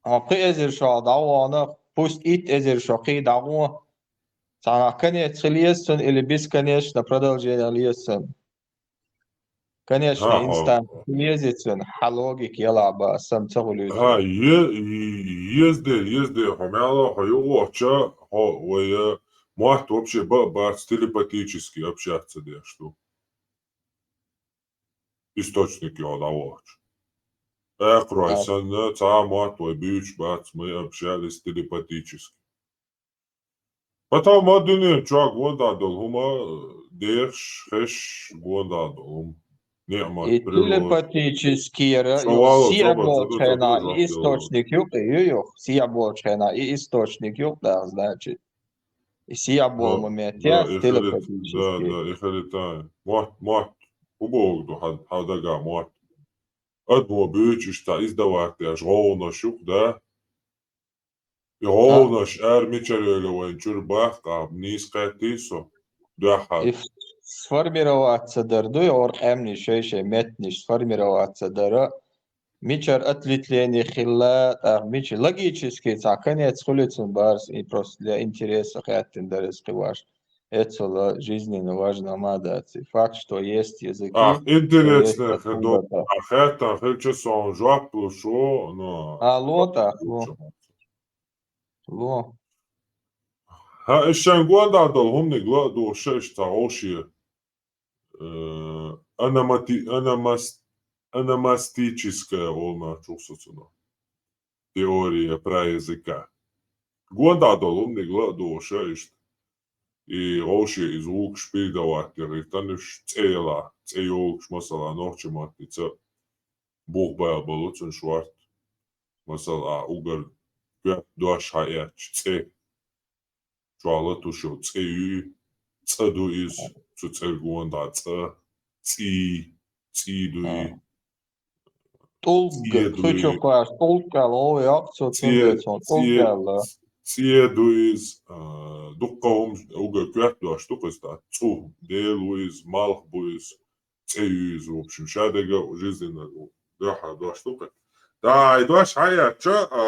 Хьо кхин эзар шо дӀавахана, пусть итт эзар шо кхин дӀагӀо. Цхьанхьа конец хила еза цунна или бесконечно продолжение хила еза цунна? Конечно, инстанция хила еза цунна, хьан логика ялахь бан, сан ца хуьлуьйту. Ха, е-, е-, езде, езде, хьо мела, хьо югӀохча, хьо вай, э, мотт вообще ба-, бац, телепатически общаться деш ду. Источник йо дӀавахча. Акхарой санна, цхьа а мотт вай буьйцуш бац, мы общались телепатически. Потом ма дуьнен чохь гонда долу хӀума, э, дехаш, хезаш гонда долу хӀума. Неъмат, и природа. Телепатически яра, сехьа болчу хенахь и источник ю-кх, ю-, юх, сехьа болчу хенахь и источник ю-кх даха, значит. И сехьа болу момент яц телепатически. Да, да, и хилита. Мотт, мотт. ХӀун боху ду хьан, хьан дага мотт? Адамо буьйцуш цхьа издавать деш гӀовгӀанаш ю-кх, да? И гӀовгӀанаш ара мичара йойла вайн чуьра баккха, нийса кхеттий со, дуьххьара. И сформироваться дар ду, и хӀора къаьмнийн шай-шай меттанаш сформироваться дара. Мичара ответвление хилла, тӀаккха мича-, логически цхьа конец хуьлу цунна барс, и просто для интереса хаьттина дара иза кхин ваш. Эццала жизненно важно ма дац. И факт, что есть языки, что есть откуда-то. Ах, интересно хир ду. Ах, хаьттина хилча сон жоп луш ву, но... А, ло тӀаккха, ло. Ло. Хьан, и шайн гонда долу хӀуманиг ла а духуш, ша иштта цхьа гӀовшера. э, аномати-, аномас-, аномастическая олу нохчийн сацана. Теория про языка. Гондахь долу хӀуманиг ла а дохуш иштта. И вовшийн и звукаш передавать дерг тануш цӀе яла, цӀе йогуш, масала, нохчийн маттаца бух бала болу цуьнан шорта. Масала, угар коьрта дош хьаэцча цӀе. Чохь латуш йолу цӀе ю, цӀа ду иза, цу цӀерга гондахь цӀа, цӀий, цӀий ду и. ТӀулг, цӀе ду и. Хи чу кхоьссина, тӀулг аьлла гӀо йоккху цо, цундела цунах тӀулг аьлла. ЦӀе ду иза, а, дуккха хӀума, угар коьрта дош ду-кх иза, цӀу, Дела ву иза, малх бу иза, цӀе ю иза, в общем, шадерг а жизненный дуьххьара дош ду-кх. ТӀаккха и дош хьаэцча, а,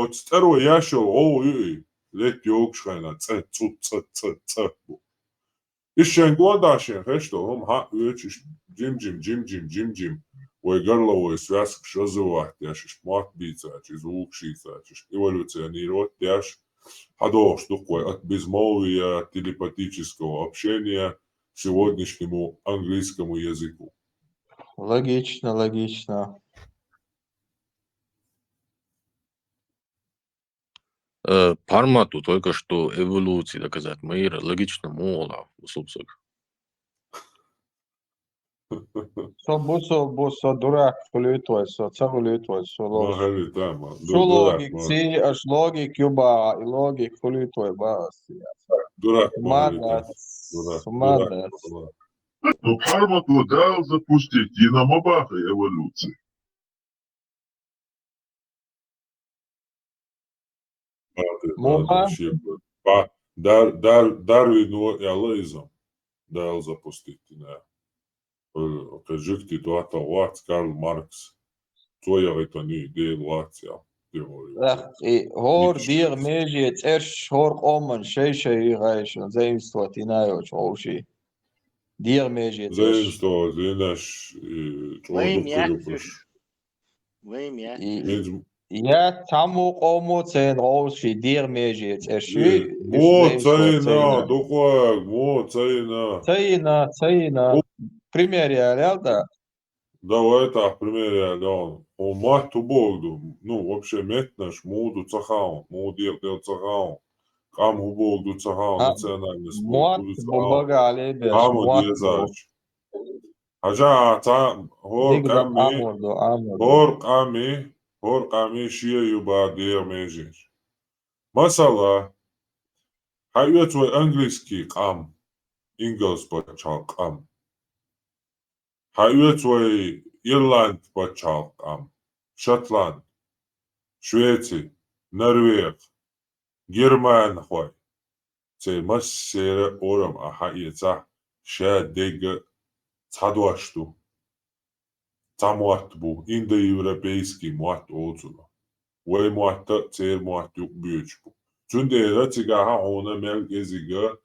оцу цӀаро еш йолу гӀовгӀа ю и, летта йогуш хенахь, цӀа, цӀу, цӀа, цӀа, цӀа бу. Иза шайн гондахь шен хезаш долу хӀума хьаоьцуш, жим-жим, жим-жим, жим-жим, вай горловой связкаш развивать деш, иштта мотт бийцача, иза вукху шийцача, иштта эволюционировать деш, хьадогӀуш ду-кх вай от безмолвия телепатического общения сегодняшнему английскому языку. Логично, логично. Э, Пармату только что эволюция доказать. Майра, логично муха ала, бусулба саг. Со бусулба, со дурак хуьлуьйту вай, со ца хуьлуьйту вай, со логик. Ма хали тама, ду-, Шу дурак, логик, ма. Ци, аш логик юба, и логик хуьлуьйту вай, ба, ас. Дурак, ма хали тама. Молодец, дурак, молодец. Дурак, ма. Ну, Пармату дал запустить, и на мабаха эволюция. Муха? Дар-, дар-, Дарвино аьлла иза. Дала запустить дина. Э, кхин жуьгти доттагӀа вац Карл Маркс. Цо яхийтина ю, Дела вац аьлла. Эх, и хӀора дегӀан меже цӀерш, хӀора къоман шай-шай гӀайша заимствовать йина йолчу вовшийн. ДегӀан меже цӀерш. Заимствовать йинарш, и, чӀогӀа дукха ю уьш. Вайн я. И, хӀинца я цхьаммо къомо церан гӀовший дегӀан меже цӀерш ю, и, мо ца йина, дукха, мо ца йина. Ца йина, ца йина. Пример ялал да. Давай так, пример ялал. Хьо мотт хӀун боху ду? Ну, вообще, меттанаш муха ду ца хаьа, муха декъаделла ца хаьа. Къам хӀун боху ду ца хаьа, национальность муха ду ца хаьа. Къам ду дезача. Хьажа, цхьа хӀора къамий, хӀора къамий, хӀора къамий шен ю бара дегӀан меже. Масала, хьаоьцу вай английский къам, ингалс пачхьалкх къам. Хьаоьцу вай Ирланд пачхьалкх къам, Шотланд, Швеци, Норвег, германхой. Церан массеран а орам а хьаэцахь, шадерг а цхьа дош ду. Цхьа мотт бу, индоевропейский мотт олу цунах. Вай мотт а, церан мотт юкъа боьдуш бу. Цундела цигахь хьуна мел кӀезига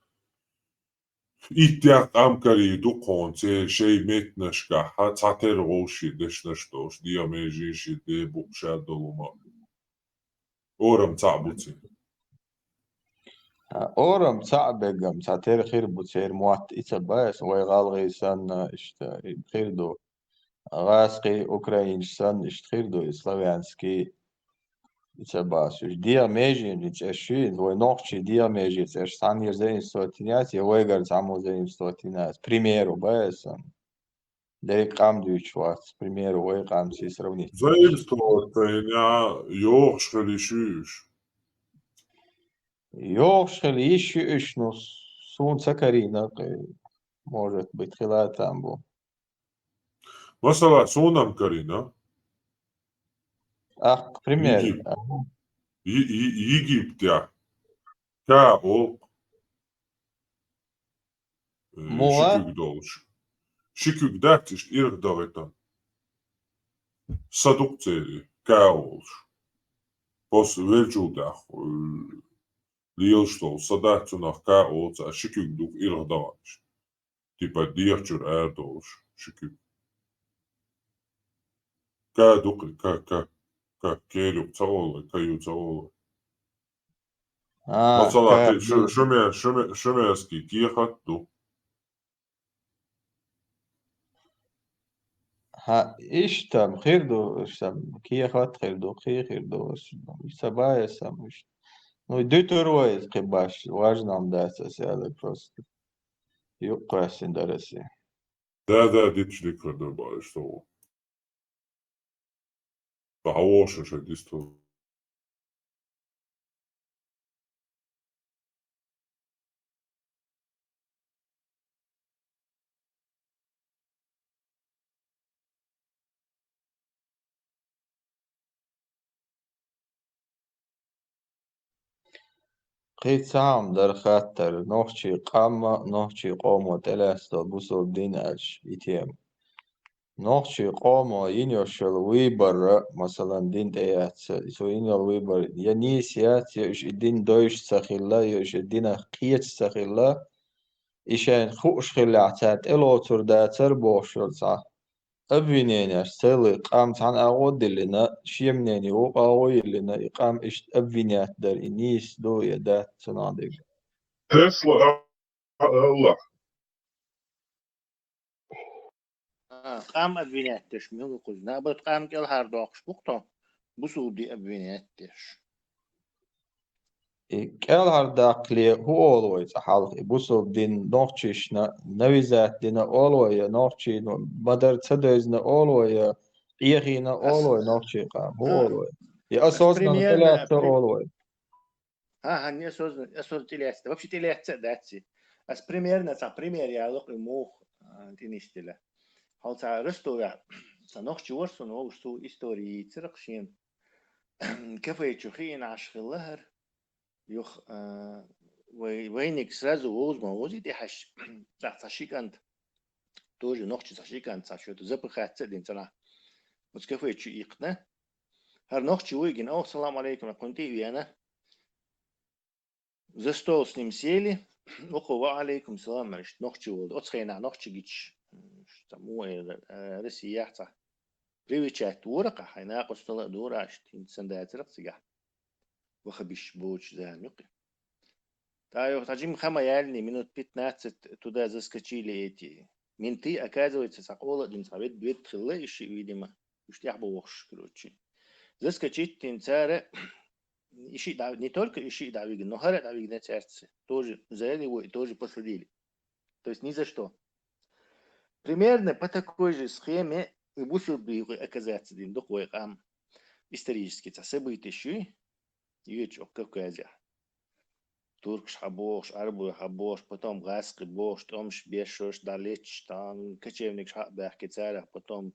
иттех къам карийна ду-кх хьуна церан шайн меттанашкахь цхьатерра вовшийн дешнаш долуш, дегӀан меже шен де бу шадолу ма. Орам цхьаъ бу церан. А, орам цхьаъ бегам цхьатерра хир бу церан мотт, и ца баьс, вай гӀалгӀай санна, иштта, и хир ду. ГӀазкхий, украинаш санна, иштта хир ду, и славянский, и ца баьс. Уьш дегӀан меженийн цӀерш ю, вай нохчийн дегӀан меженийн цӀерш цхьаннера заимствовать йина яц, я вайгара цхьаммо заимствовать йина яц. К примеру, баьс сан. Дерриг къам дуьйцуш вац, к примеру, вай къамций сравнить. Заимствовать йина йогӀуш хила йиш юй уьш? ЙогӀуш хила йиш ю уьш, ну, суна ца карийна, кхе, может быть, хила а там бу. Масала, суна-м карийна. Ах, к примеру. Егип-, Е-, Е-, Египтехь. Ка олу. Э, муха? Ши куьг долуш. Ши куьг дац иштта ирх дахийтан. Са ду-кх церан, ка олуш. Пос велчул тӀехь, э, лелаш долу са дац цунах, ка олу цара, ши куьг ду-кх ирх даханаш. Типа дегӀ чуьра арадолуш, ши куьг. Ка ду-кх, ка, ка, ка, керюкъ ца олу, ка ю ца олу. А, масала, ка шу-, ду. Шуме-, шуме-, шумерский кехат ду. Хьа, иштта хир ду, иштта кехат хир ду, кхин хир ду, иштта. Ца баья сам, иштта. Ну, дуьтур вай, кхин баш, важно дац ас аьлла просто. Юккъаьссина дара ас. Да, да, дитча дика хир ду, баш, что. Дӏавоша шо дисту. Кхин цхьа хӏама дара хаттар, нохчий къам а, нохчий къомо тӏелаьцна бусалба дин аьлча, и тема. Нохчий къомо йина йолу выбор, масалан, дин тӏеяьцна, цо йина йолу выбор, я нийса яц, я уьш и дин дойуш ца хилла, я уьш и динах кхеташ ца хилла, и шайна хууш хиллехь, цара тӏелоцур дацара бохуш йолу цхьа обвиненеш, целый къам цхьана агӏо а диллина, шен мнение вукху агӏо а йиллина, и къам иштта обвинять дара, и нийса ду я дац, цунах дерг. Тесла а, Аллах. А, къам обвинять деш мила кхузна, набат къам кӏелхьардоккхуш бу-кх тхо, бусалба дин обвинять деш. И кӏелхьардаккхале хӏун олу вай цкъа хьалха, и бусалба дин нохчашна навязать дина олу вай, я нохчий ма-дарра ца девзина олу вай, я ӏехийна олу вай нохчий къам, хӏун олу вай? Я осознанно тӏелаьцна олу вай? Ха, ха, неосознанно, осознанно тӏелаьцна. Вообще тӏелаьцна а дац и. Ас примерно, цхьа пример яло-кх и муха, а, тӏе нисделла. Хьал цхьа Ростовехь, цхьа нохчи вара суна вовшах, цо истори йийцира-кх шена. Кафе чу хиъна Ӏаш хилла хӏара. Юха, а, вай, вайниг сразу вовза ма вовзий тӏехьашха, цхьа, цхьа ши кӏант. Тоже нохчи цхьа ши кӏант цхьа шоьту запыхаться а дина цунах. Оцу кафе чу иккхина. ХӀара нохчи вуй гина, оха салам алейкум, кхунна тӀе а веана. За стол с ним сели, оха ва алейкум салам, аьлла, иштта нохчи волу. Оцу хенахь нохчи гича, м, ш-, ца-, мо, э, э, Россияхь цхьа. Привечать вора-кх, хьайн накъостал а дора, иштта хӀинца сан дацара-кх цигахь. Вахабиш боцуш зама юкъе. ТӀаккха юха цхьа жима хама яьллий, минут пятнадцать туда заскочили эти менты, оказывается, цхьа къола а дина, цхьа вед-, вед хилла и шиъ, видимо, уьш тӀехь бохуш, короче. Заскочить дина цара, и шиъ дӀа-, не только и шиъ дӀавигна, но хӀара а дӀавигна цаьрца. Тоже взяли его и тоже посадили. То есть ни за что. Примерно по такой же схеме и бусурби оказаться дина ду-кх вай къам. Исторически цхьа событие шуй, йоьдуш оха Кавказехь. Туркаш хьабохуш, Ӏарбой хьабохуш, потом гӀазкхий бохуш, тӀомаш беш, шоаш дӀалечаш, там кочевникаш хьа а баьхкий царах, потом,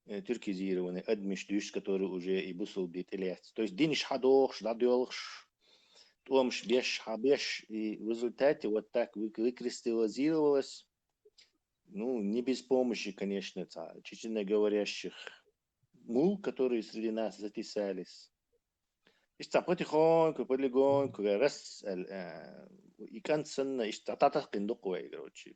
э, тюркизированный адамаш дуьйш, которые уже и бусулба дин тӀелаьцна. То есть динаш хьадохуш, дӀадоьлхуш, тӀомаш беш, хьабеш, и в результате вот так вы-, выкристаллизировалось, ну, не без помощи, конечно, цхьа чеченоговорящих мул, которые среди нас затесались. Иштта потихоньку, полигоньку, раз, э, и кӀант санна, иштта дӀатаьккхина ду-кх вай, короче.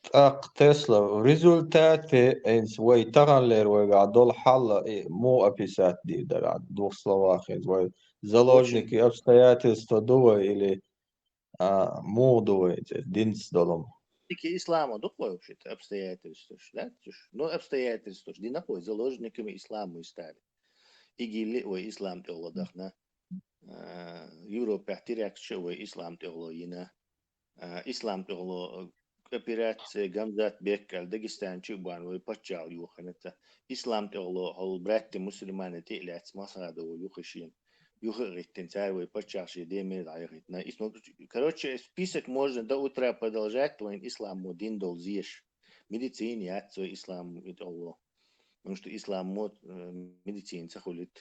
ТӀаккха, Тесла, в результате, хӀинца вай таханлера вайгахь долу хьал, и муха описать дийр дара, двух словах, хӀинца вай заложники обстоятельства ду вай или А, муха ду вай иза, динца долу? Дика ислама ду-кх вай вообще-то, обстоятельстваш, да? Цуш, ну, обстоятельстваш, дина-кх вай, заложниками ислама мы стали. ИГИЛ а вай ислам тӀехула дахна. А, Европехь теракташ а вай ислам тӀехула йина. А, ислам тӀехула, э, операция Гамзат Бек аьлла Дагестан чу а бахна вай паччахьалла йохийна ца. Ислам тӀехула хьол братья мусульмане тӀе а лаьцна Масхадов юха шена. Юха а гӀиттина, цара вай паччахьалла шен ден мел дӀаяхийтина. Ис-, ну, короче, список можно до утра продолжать, вайн исламо дин долу зеш. Медицина яц вай ислам и тӀехула. Потому что исламо, э, медицина ца хуьлуьйту,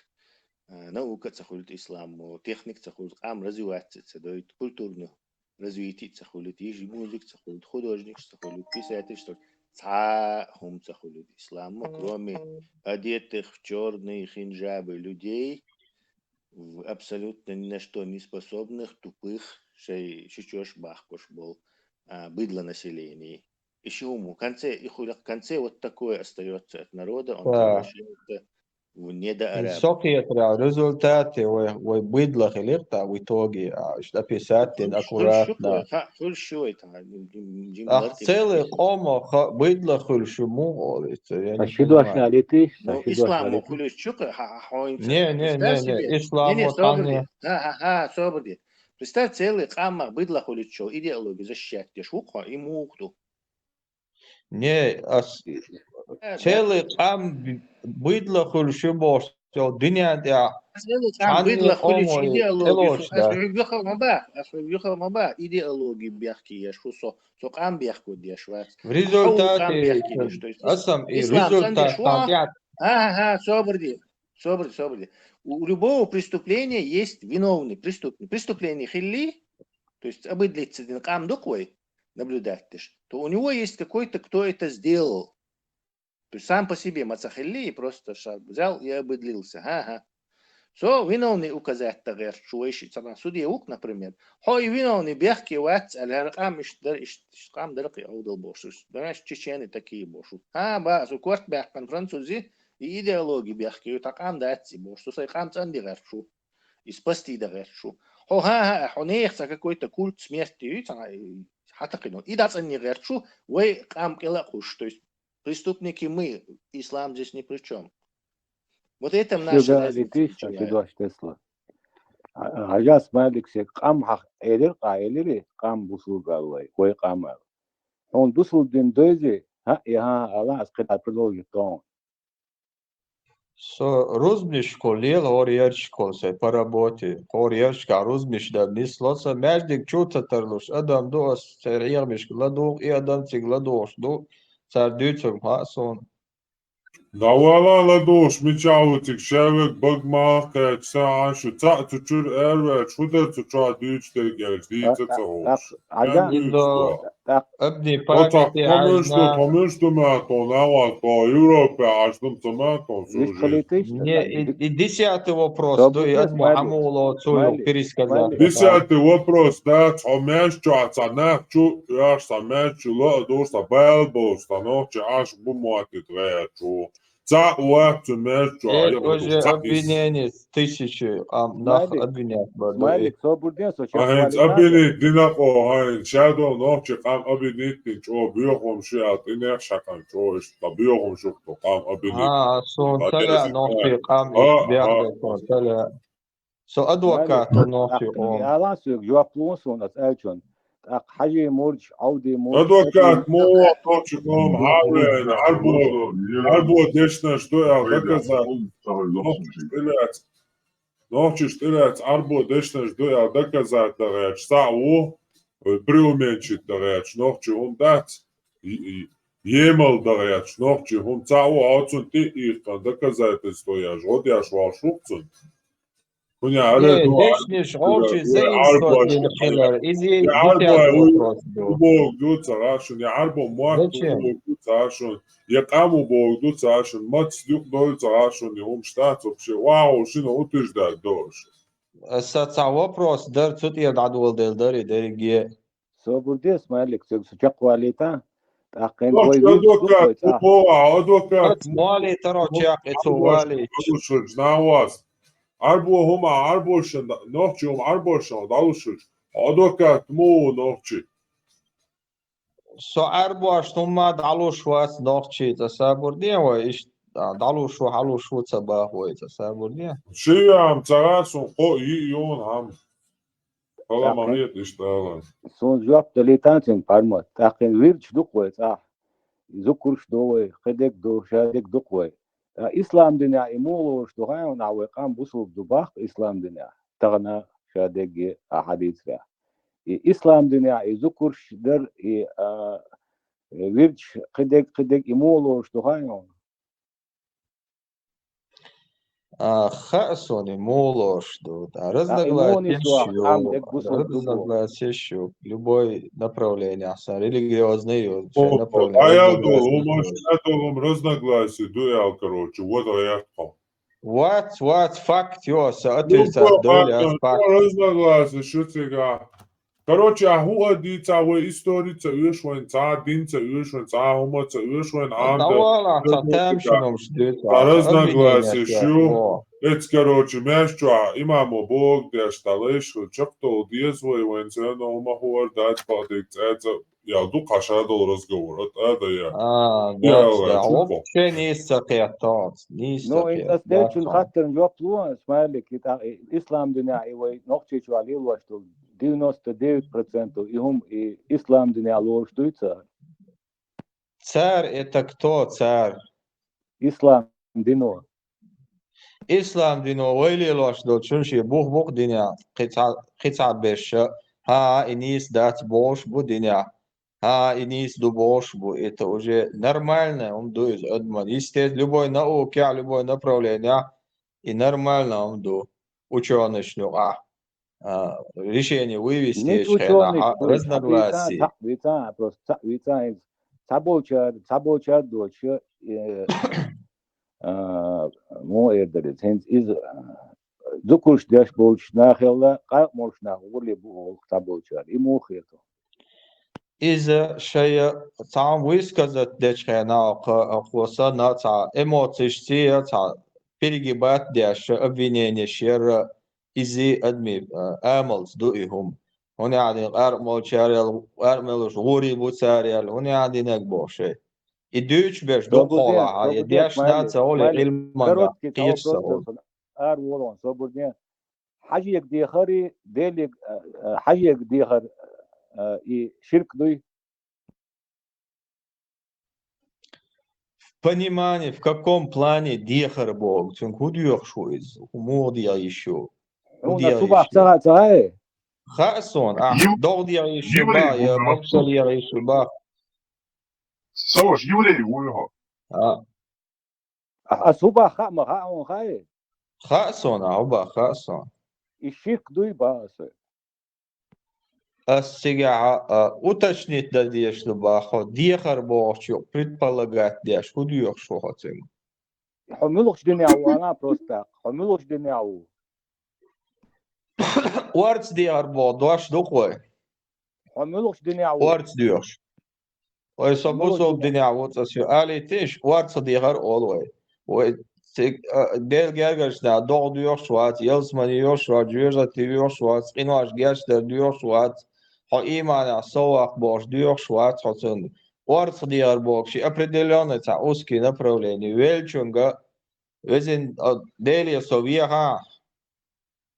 э, наука а ца хуьлуьйту исламо, техника ца хуьлуьйту, къам развиваться а ца дойту, культурно развитие ца хуьлуьйту, йижи музыка ца хуьлуьйту, художникаш ца хуьлуьйту, писательш ца хуьлуьйту, цхьа а хӀума ца хуьлуьйту исламо, кроме одетых в чёрные хинжабы людей, в-, абсолютно ни на что не способных, тупых, шай шичош бахкуш болу, а, быдло население. И ши хӀума, в конце, и хуьлу, в конце вот такое остаётся от народа, он превращается в недоараб. Со хетарехь, результате вай, вай быдло хилира тӀаккха в итоге, а, иштта описать дина аккуратно. Хуьлуш ю вай, ха, хуьлуш ю вай тӀаккха, жим, жим Ах, ларкъ целый хуьлуш ю. къомо ха-, быдло хуьлуш ю муха олу, я не Сан ши дош понимаю. алийти, Ну, сан ши дош исламо алийти. Хуьлуш чу кхы, ха, ха, хьоьн ца. Не, не, Представь не, не, себе. исламо Не, не, собар цхьанне. де. Ха, ха, ха, собар де. Представь, целый къам мах быдло хуьлуш йолу идеологи защищать деш ву хьо, и муха ду. Не, ас, Да, да. целый къам б-, быдло хуьлуш ю бохуш, йолу дуьнен тӀехь Целый къам цхьанне быдло хуьлуш къомо идеологи, тӀелош со, ас дац. юхал ма бах, ас юхал ма бах, идеологи бехке еш ву со, со къам бехке деш вац. В результате Хьо къам бехке деш, то есть ас ам и ислам результат цӀандеш ву, тӀаккха Ага, ага, собар де. Собар де, собар де. У, у любого преступления есть виновный преступник. Преступление хилли, то есть обыдлиться дина къам ду-кх вай, наблюдать деш, то у него есть какой-то, кто это сделал. То есть сам по себе ма ца хилли, и просто ша взял и обыдлился. Ага. Со виновный указать дан гӀерташ ву вай ши цхьана суде ву-кх, например. Хьо и виновный бехке вац аьлла, хӀара къам иштта дара, иштта, иштта къам дара кхин Ӏовдал бохуш. Знаешь, чечены такие бохуш. ХӀан, бах, со корта баьккхина французи, и идеологи бехке ю, тхан къам дац и бохуш. Со сайн къам цӀанде гӀерташ ву. И спасти дан гӀерташ ву. Хьо, хӀан, хӀан, хьо нехан цхьа какой-то культ смерти ю, цхьа, хьан такхино. И дӀацӀанде гӀерташ ву, вай къам кӀела а кхуьссуш. То есть преступники мы, ислам здесь ни при чём. Вот это наша Шуьга разница алийти, сан ши ключевая. дош тесла. Хьажа, Смайлик, се къам хьах элира, къа элира, къам бусулба аьлла вай, вай къам аьлла. Хьуна бусулба дин дойзи, хӀа, и хӀан, ала, ас кхидӀа продолжить дон. Со рузбанашкахула лела, хӀора ярташкахула сайн по работе. ХӀора ярташкахь рузбанаш дан нисло сан. Маьждиг чу ца тарлуш адам ду, ас церан хьехамашка ладугӀу, и адам цига ладугӀуш ду, цара дуьйцург хаа суна. ДӀавала ладугӀуш мичахь ву цига, шаверг бага ма кхаьчча, сан Ӏаш ю, цхьаъ цу чуьра араваьлча, хӀун дара цу чохь дуьйцуш дерг аьлча, дийца а ца хууш. Хьажа, Хан дуьйцуш Индо- ду. тӀаккха Абни Оцхьа пакете тхо муьш ду, хьаьжна. тхо муьш ду ма тхо, нагӀа тхо Европе Ӏаш ду ма тхо, Виш служить. хилийтиш? Не, и, и десятый вопрос Со ду, и бу адамо Смайлик. хьан муха лоцу ю, Смайлик. пересказать. Смайлик. Десятый вопрос дац, хьо маьждиг чохь цхьа нах чу, яш цхьа маьждиг чу ло а душ, цхьа бала болуш, цхьа нохчи Ӏаш бу моттийта гӀерташ ву. Цхьаъ вац цу маьждиг чохь, Это я буду уже цхьаъ обвинение тысячи, а, нах Смайлик. обвинять баду. Смайлик, собар де, со А хӀинца обвинить дина кхо, хӀайн шадо нохчи къам обвинить дина чӀогӀа боьхамаш ю аьлла, тӀе нехаш хьаькхна чӀогӀа иштта, ткъа боьхамаш ю кху къам обвинить. А, суна ца лаьа нохчи къам А, бехке, суна ца лаьа. Со адвокат ду нохчи къоман. Ала соьга жоп лун суна ас аьллачун. ТӀаккха хьажий мурдаш, Ӏовдий мурдаш, Адвокат мо, нохчи къоман хьалвеана, Ӏарбо, Ӏарбо дешнаш ду аьлла доказать. Нохчаш тӀелаьцна, нохчаш тӀелаьцна Ӏарбо дешнаш ду аьлла доказать дан гӀерташ цхьаъ ву, преуменьшить дан гӀерташ нохчи хӀума дац, и, и, емал дан гӀерташ нохчи хӀума цхьаъ ву, хьо цунна тӀе а иккхина доказательство еш, гӀо деш волуш ву-кх цунна. ХӀунда аьлча Дешнаш гӀовчи заинсто дина хилар, иза десятый вопрос ду. Убогу ду ца гӀашун, я Ӏарбо мотт убогу ду ца гӀашун, я къам убогу ду ца гӀашун, мац юкъ долу ца гӀашун, я хӀума штац вообще, вау, шина утуьждад дош. Аса цхьа вопрос дар, цу тӀера дӀадоладелла дарий дерриге. Собар де, Смайлик, цига со чекхвалийта, тӀаккха вай вуьйцу ду вай цӀа. Адвокат, Вали таро чекх и цо вали. Ӏарбошна дӀалуш, нагӀа вас. Ӏарбо хӀума Ӏарбошна, нохчи хӀума Ӏарбошна дӀалуш. Адвокат мо нохчи. Со Ӏарбошна хӀума дӀалуш вац нохчи, цӀа сабур де вай, иштта дӀалуш ву, хьалуш ву ца баху вай, цӀа сабур де. Шиям ца гӀа сун кхо йиъ йона хӀама. Хала ма хета иштта ала. Суна жоп далийтан цуьнга пармат. ТӀаккха вирдаш ду-кх вай цӀа. Зукурш ду вай, кхидерг ду, шадерг ду-кх вай. Ислам динехь и муха лоруш ду хаьий хьуна, вай къам бусулба ду бах ислам динехь. Тахана шадерг а хьадийцарехь. И ислам динехь и зукурш дар, и, а, вирдаш, кхидерг, кхидерг и муха лоруш ду хаьий хьуна? А, хаьа суна, и муха лоруш ду. Разногласия ю, разногласия ю. Любой направлениехь сан религиозный ю, шайн направление. Разногласия ду аьлла, короче, вот гӀерта тхо. Вац, вац, факт ю, аса отрицать дойла ас факт. Разногласия шу цигахь. Короче, ахьа хӀуъа дийца, вай истори ца оьшу вайн, цхьа дин ца оьшу вайн, цхьа хӀума ца оьшу вайн, Ӏамда. ДӀавала, цхьа тамашийна хӀумаш дуьйцу, цхьа разногласия ю. Эц, короче, маьш чохь имамо боху деш, дӀалайша хила чекхдовла деза вай, вайн царна хӀума хӀуъар дац, бакъдерг цӀаьцӀа ял ду кхаша долу разговор, а, тӀа а дая. А, доц, да. Вообще нийса ца кхетта оцу, нийса ца кхетта. Ну, ас делчун хаттарна жоп лу, Смайлик, и тӀаккха ислам динехь и вай Нохчийчохь лелош долу девяносто девять процентов и хӀума и ислам динехь лоруш дуй цара? Цара, это кто цара? Ислам дино. Ислам дино вай лелош долчун шен бух-бух динехь, кхин цхьа, кхин цхьа беша, хӀан, и нийса дац бохуш бу динехь, хӀан, и нийса ду бохуш бу. Это уже нормальная хӀума ду иза адаман. Естественно, любой наукехь, любой направлениехь и нормальная хӀума ду учёныйшна юкъахь. А, решение вывести еш хенахь, разногласия. Цхьа вийца, просто цхьа вийца, цхьаболчар, цхьаболчар доцуш, э, а, муха эр дара иза, хӀинца иза, а, зукарш деш болчу нахелла, къаркъа молуш нах гӀур бу оха цхьаболчар. И муха хета? Иза шайна цхьа хӀума высказать дечу хенахь, кхо, кхо санна цхьа эмоцешца, цхьа перегибать деш, обвиненеш яра, иза адамийн, а, амалца ду и хӀума. ХӀунда аьлла къаркъа молчарел, къаркъа мелуш гӀур бу царел, хӀунда аьлла динарг боху шайн. И дуьйцуш берш дукха хьолахь, я дешна ца олий, Ӏилманга кхеташ ца олий. Ара волон, собарне. Хьажега дехар и, Делега, а, а, хьажега дехар, а, и ширк дуй? В понимании, в каком плане дехар боху? Цуьнга хӀун доьхуш ву иза? ХӀун муха деха йиш ю? ХӀун деха йиш ю? Хьуна субах ца хаьа, ца хаьа? Хаьа суна, ахь догӀа деха йиш ю бах, я мовсал деха йиш ю бах? Со ваша еврей ву хьо. А. Ас хӀун бах хаьа ма хаьа хьуна, хаьий? Хаьа суна, ахь хӀун бах хаьа суна. И ширк дуй бах аса? Ас цигахь, а, уточнить дан дезаш ду бах хьо, дехар бохучу предполагать деш, хӀун доьхуш ву хьо цуьнга? Хьо муьлхачу динехь ву, ана, просто так. Хьо муьлхачу динехь ву? Орца дехар боху дош ду-кх вай? Хьо муьлхачу динехь ву? Орца доьхуш. Вай, со бусалба динехь ву, цкъа соьга алийтийша, орца дехар олу вай. Вай цига, а, Делан гергарчу наха догӀа доьхуш вац, ялсамани йохуш вац, жоьжахати йохуш вац, къинош гечдар доьхуш вац, хьо ийманехь совваккха бохуш доьхуш вац хьо цунна. Орца дехар боху ши определённый цхьа узкий направление. Веллачуьнга, везан, а, Деле со вехахь,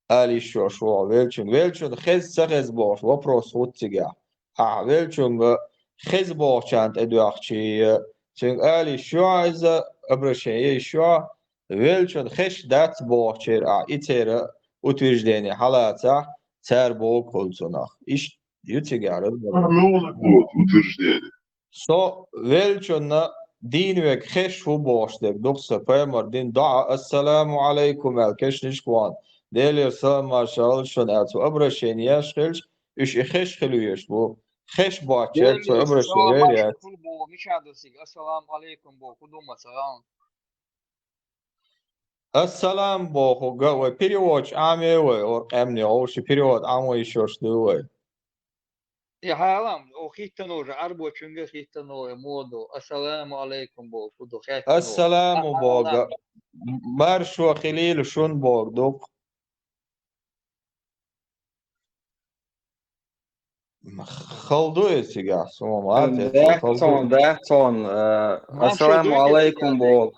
ала йиш йолуш ву хьо веллачуьнга. Веллачунна хеза ца хеза бохуш вопрос хуьлу цигахь. Ахьа веллачунга хеза бохучарна тӀедоьхчий, цуьнга ала йиш ю хьан иза, обращение йиш ю хьан, веллачунна хезаш дац бохучеран ахьа и церан утверждение хьалацахь, цара бохург хуьлу цунах. Иштта ю цигахь разговор. Муьлха боху утверждение? Со веллачунна дийна верг хезаш ву бохуш дерг ду-кх сан, пайхамар дина доӀа, «Ассаламу Ӏалайкум», аьлла, кешнашка вахана, Делера салам-маршалла хуьлда шуна аьлла, цо обращение еш хилча, уьш и хезаш хила везаш бу. Хезаш боцчерг цо обращение яц. Делера салам-маршалла хуьлда боху, мичахь ду цига, «Ассаламу Ӏалайкум» боху, хӀун ду ма ца хаьа? Ассалам бохург вай переводча Ӏамий вай, хӀора къаьмнийн, хӀора ши перевод Ӏамийна йиш йолуш ду вай. И хьалам, о, хӀиттано уже, Ӏарбочуьнга хӀиттано, э, моду, «Ассаламу Ӏалайкум» боху, ду, хеттано. Ассаламу боху, маршо хилийла шуна боху ду-кх. Хала ду иза цигахь, суна ма дац, хала ду. Дац хьуна, дац хьуна, э, «Ассаламу Ӏалайкум» боху.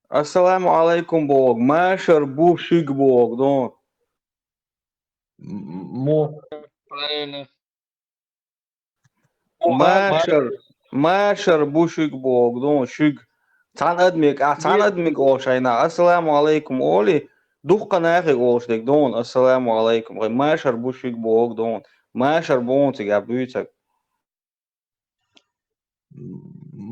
«Ассаламу Ӏалайкум» боху, «Машар бу шуьга» боху ду. М-, м-, мо. Правильно. Машар, машар бу шуьга боху ду, шуьга. Цхьана адамига, ахь цхьана адамига олуш хьайна, «Ассаламу Ӏалайкум» олий, дуккха нахе олуш дерг ду, «Ассаламу Ӏалайкум». Вай, машар бу шуьга боху ду. Машар бу цигахь буьйцург.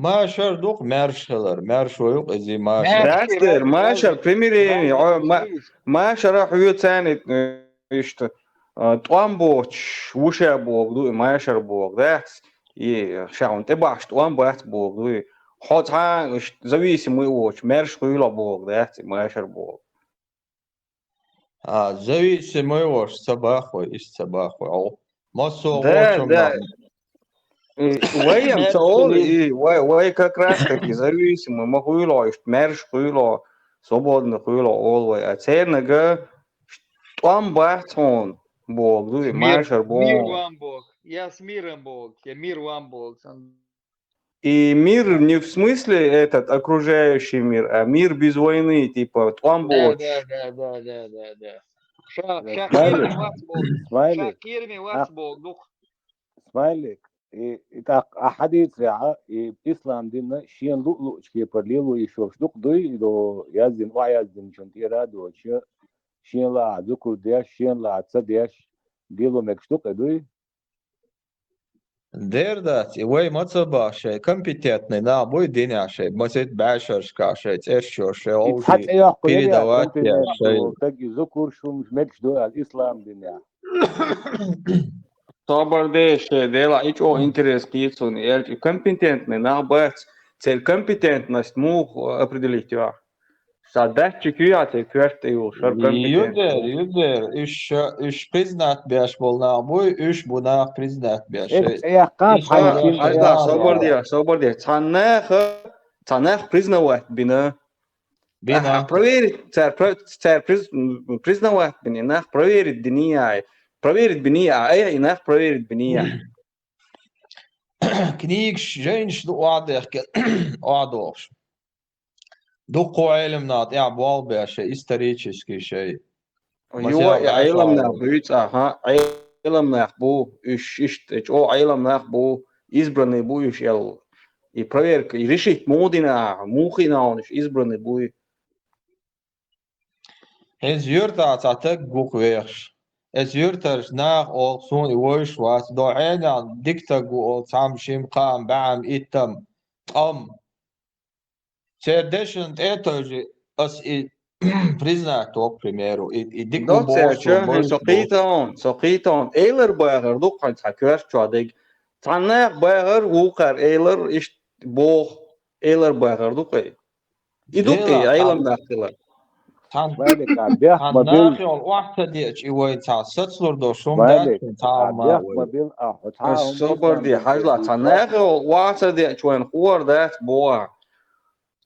Машар ду-кх, маьрша хилар, маьршо ю-кх иза, машар. Маьрша, маьрша, примирение, о, ма-, машара хьоьца царна, э, иштта, а, тӀом боцуш ву ша боху ду и машар боху, дац? И ша хьуна тӀебахьаш тӀом бац боху ду и. Хьо цхьа а иштта зависимый воцуш, маьрша хуьйла боху, дац и машар боху. А, зависимый воцуш ца боху вай, иштта ца боху вай, хьо. Массо а Да, гӀочунна да. И вай ам ца олу, и вай, вай как раз таки зависимы ма хуьлу, иштта маьрша хуьлу, свободно хуьлу олу вай. А цернага тӀом бац хьуна боху, дуй, Мир, маршар боху. Мир вам Бог. Я с миром Бог. Я мир вам Бог. И мир не в смысле этот окружающий мир, а мир без войны, типа, тӀом Да, боцуш. да, да, да, да, да, да. Ша, ша Смайлик, кхераме вац Бог. Ша Смайлик, кхераме вац а, Бог, дукха. Смайлик, и, и тӀаккха ахьа дийцарехь, и ислам дин шен луъ-луъчу кепара лело йиш йолуш дукха дуй, и до яздина, охьа яздинчун тӀера а доцуш, шен лаахь зукур деш, шен лаахь ца деш, лело мегаш дукха дуй? Дер дац, и вай ма ца боху шайн, компетентный нах буй динехь шайн, масийтта бӀешерашкахь шайн, цӀерш йолуш шайн, И цхьа вовшийн цӀе йоккху яр яц, передавать например, еш шайн. Тхо стаге зукур шумаш мегаш ду аьлла ислам динехь. Собар де шайн, делахь и чӀогӀа интерес кхета суна, и аьлча и компетентный нах бац, церан компетентность муха определить йо ахь? Сан датчик ю яц и коьрта тӀе йолуш, хӀара компетентный Юдер, ву. Юдер, уьш ша, уьш признать беш болу нах буй, уьш бу нах признать беш. Эцу цӀе яьккхина Иш хьайн ша, шина хьажа, цӀе собар де, собар де. Цхьана наха, цхьана нах признавать бина. Бина. Ахьа проверить, цара про-, цара приз-, м, признавать бина, и нах проверить дина яй. Проверить бина яй, а ай, и нах проверить бина яй. Книгаш, жайнаш ду охьадехкина, охьадохуш. Дуккха Ӏелам наха тӀехь болх беш шайн, исторический шайн. Юха и Ӏелам нах буьйцу, аха, Ӏелам нах бу, уьш иштта чӀогӀа Ӏелам нах бу, избранный бу уьш аьлла. И проверка, и решить муха дина ахьа, муха хиъна хьуна уьш избранный буй? Иза юьртахь цхьа таг ву-кх вехаш. Иза юьртарчу наха олу суна и вовшаш вац, до Ӏенехь дика таг ву олу цхьамма, шимма, кхаамма, бӀеанна, иттанна, ткъамма. Церан дешна тӀе а тевжий, ас и признать до, к примеру, и, и дика ву бохуш, со кхийтон, со кхийтон, эйлар бахар ду-кх хьайн цхьа коьрта чохь дерг. Цхьана наха бахар, вукхара эйлар, иштта боху, эйлар бахар ду-кх и. И ду-кх и Ӏелам нах хилар. Цхьана нахе йолу охьа ца деача, и вайн цхьа сацалур долуш хӀума дац, цхьа хӀума а вай. Собар де, хьажал, цхьана нахе йолу охьа ца деача, вайн хӀора дац боху.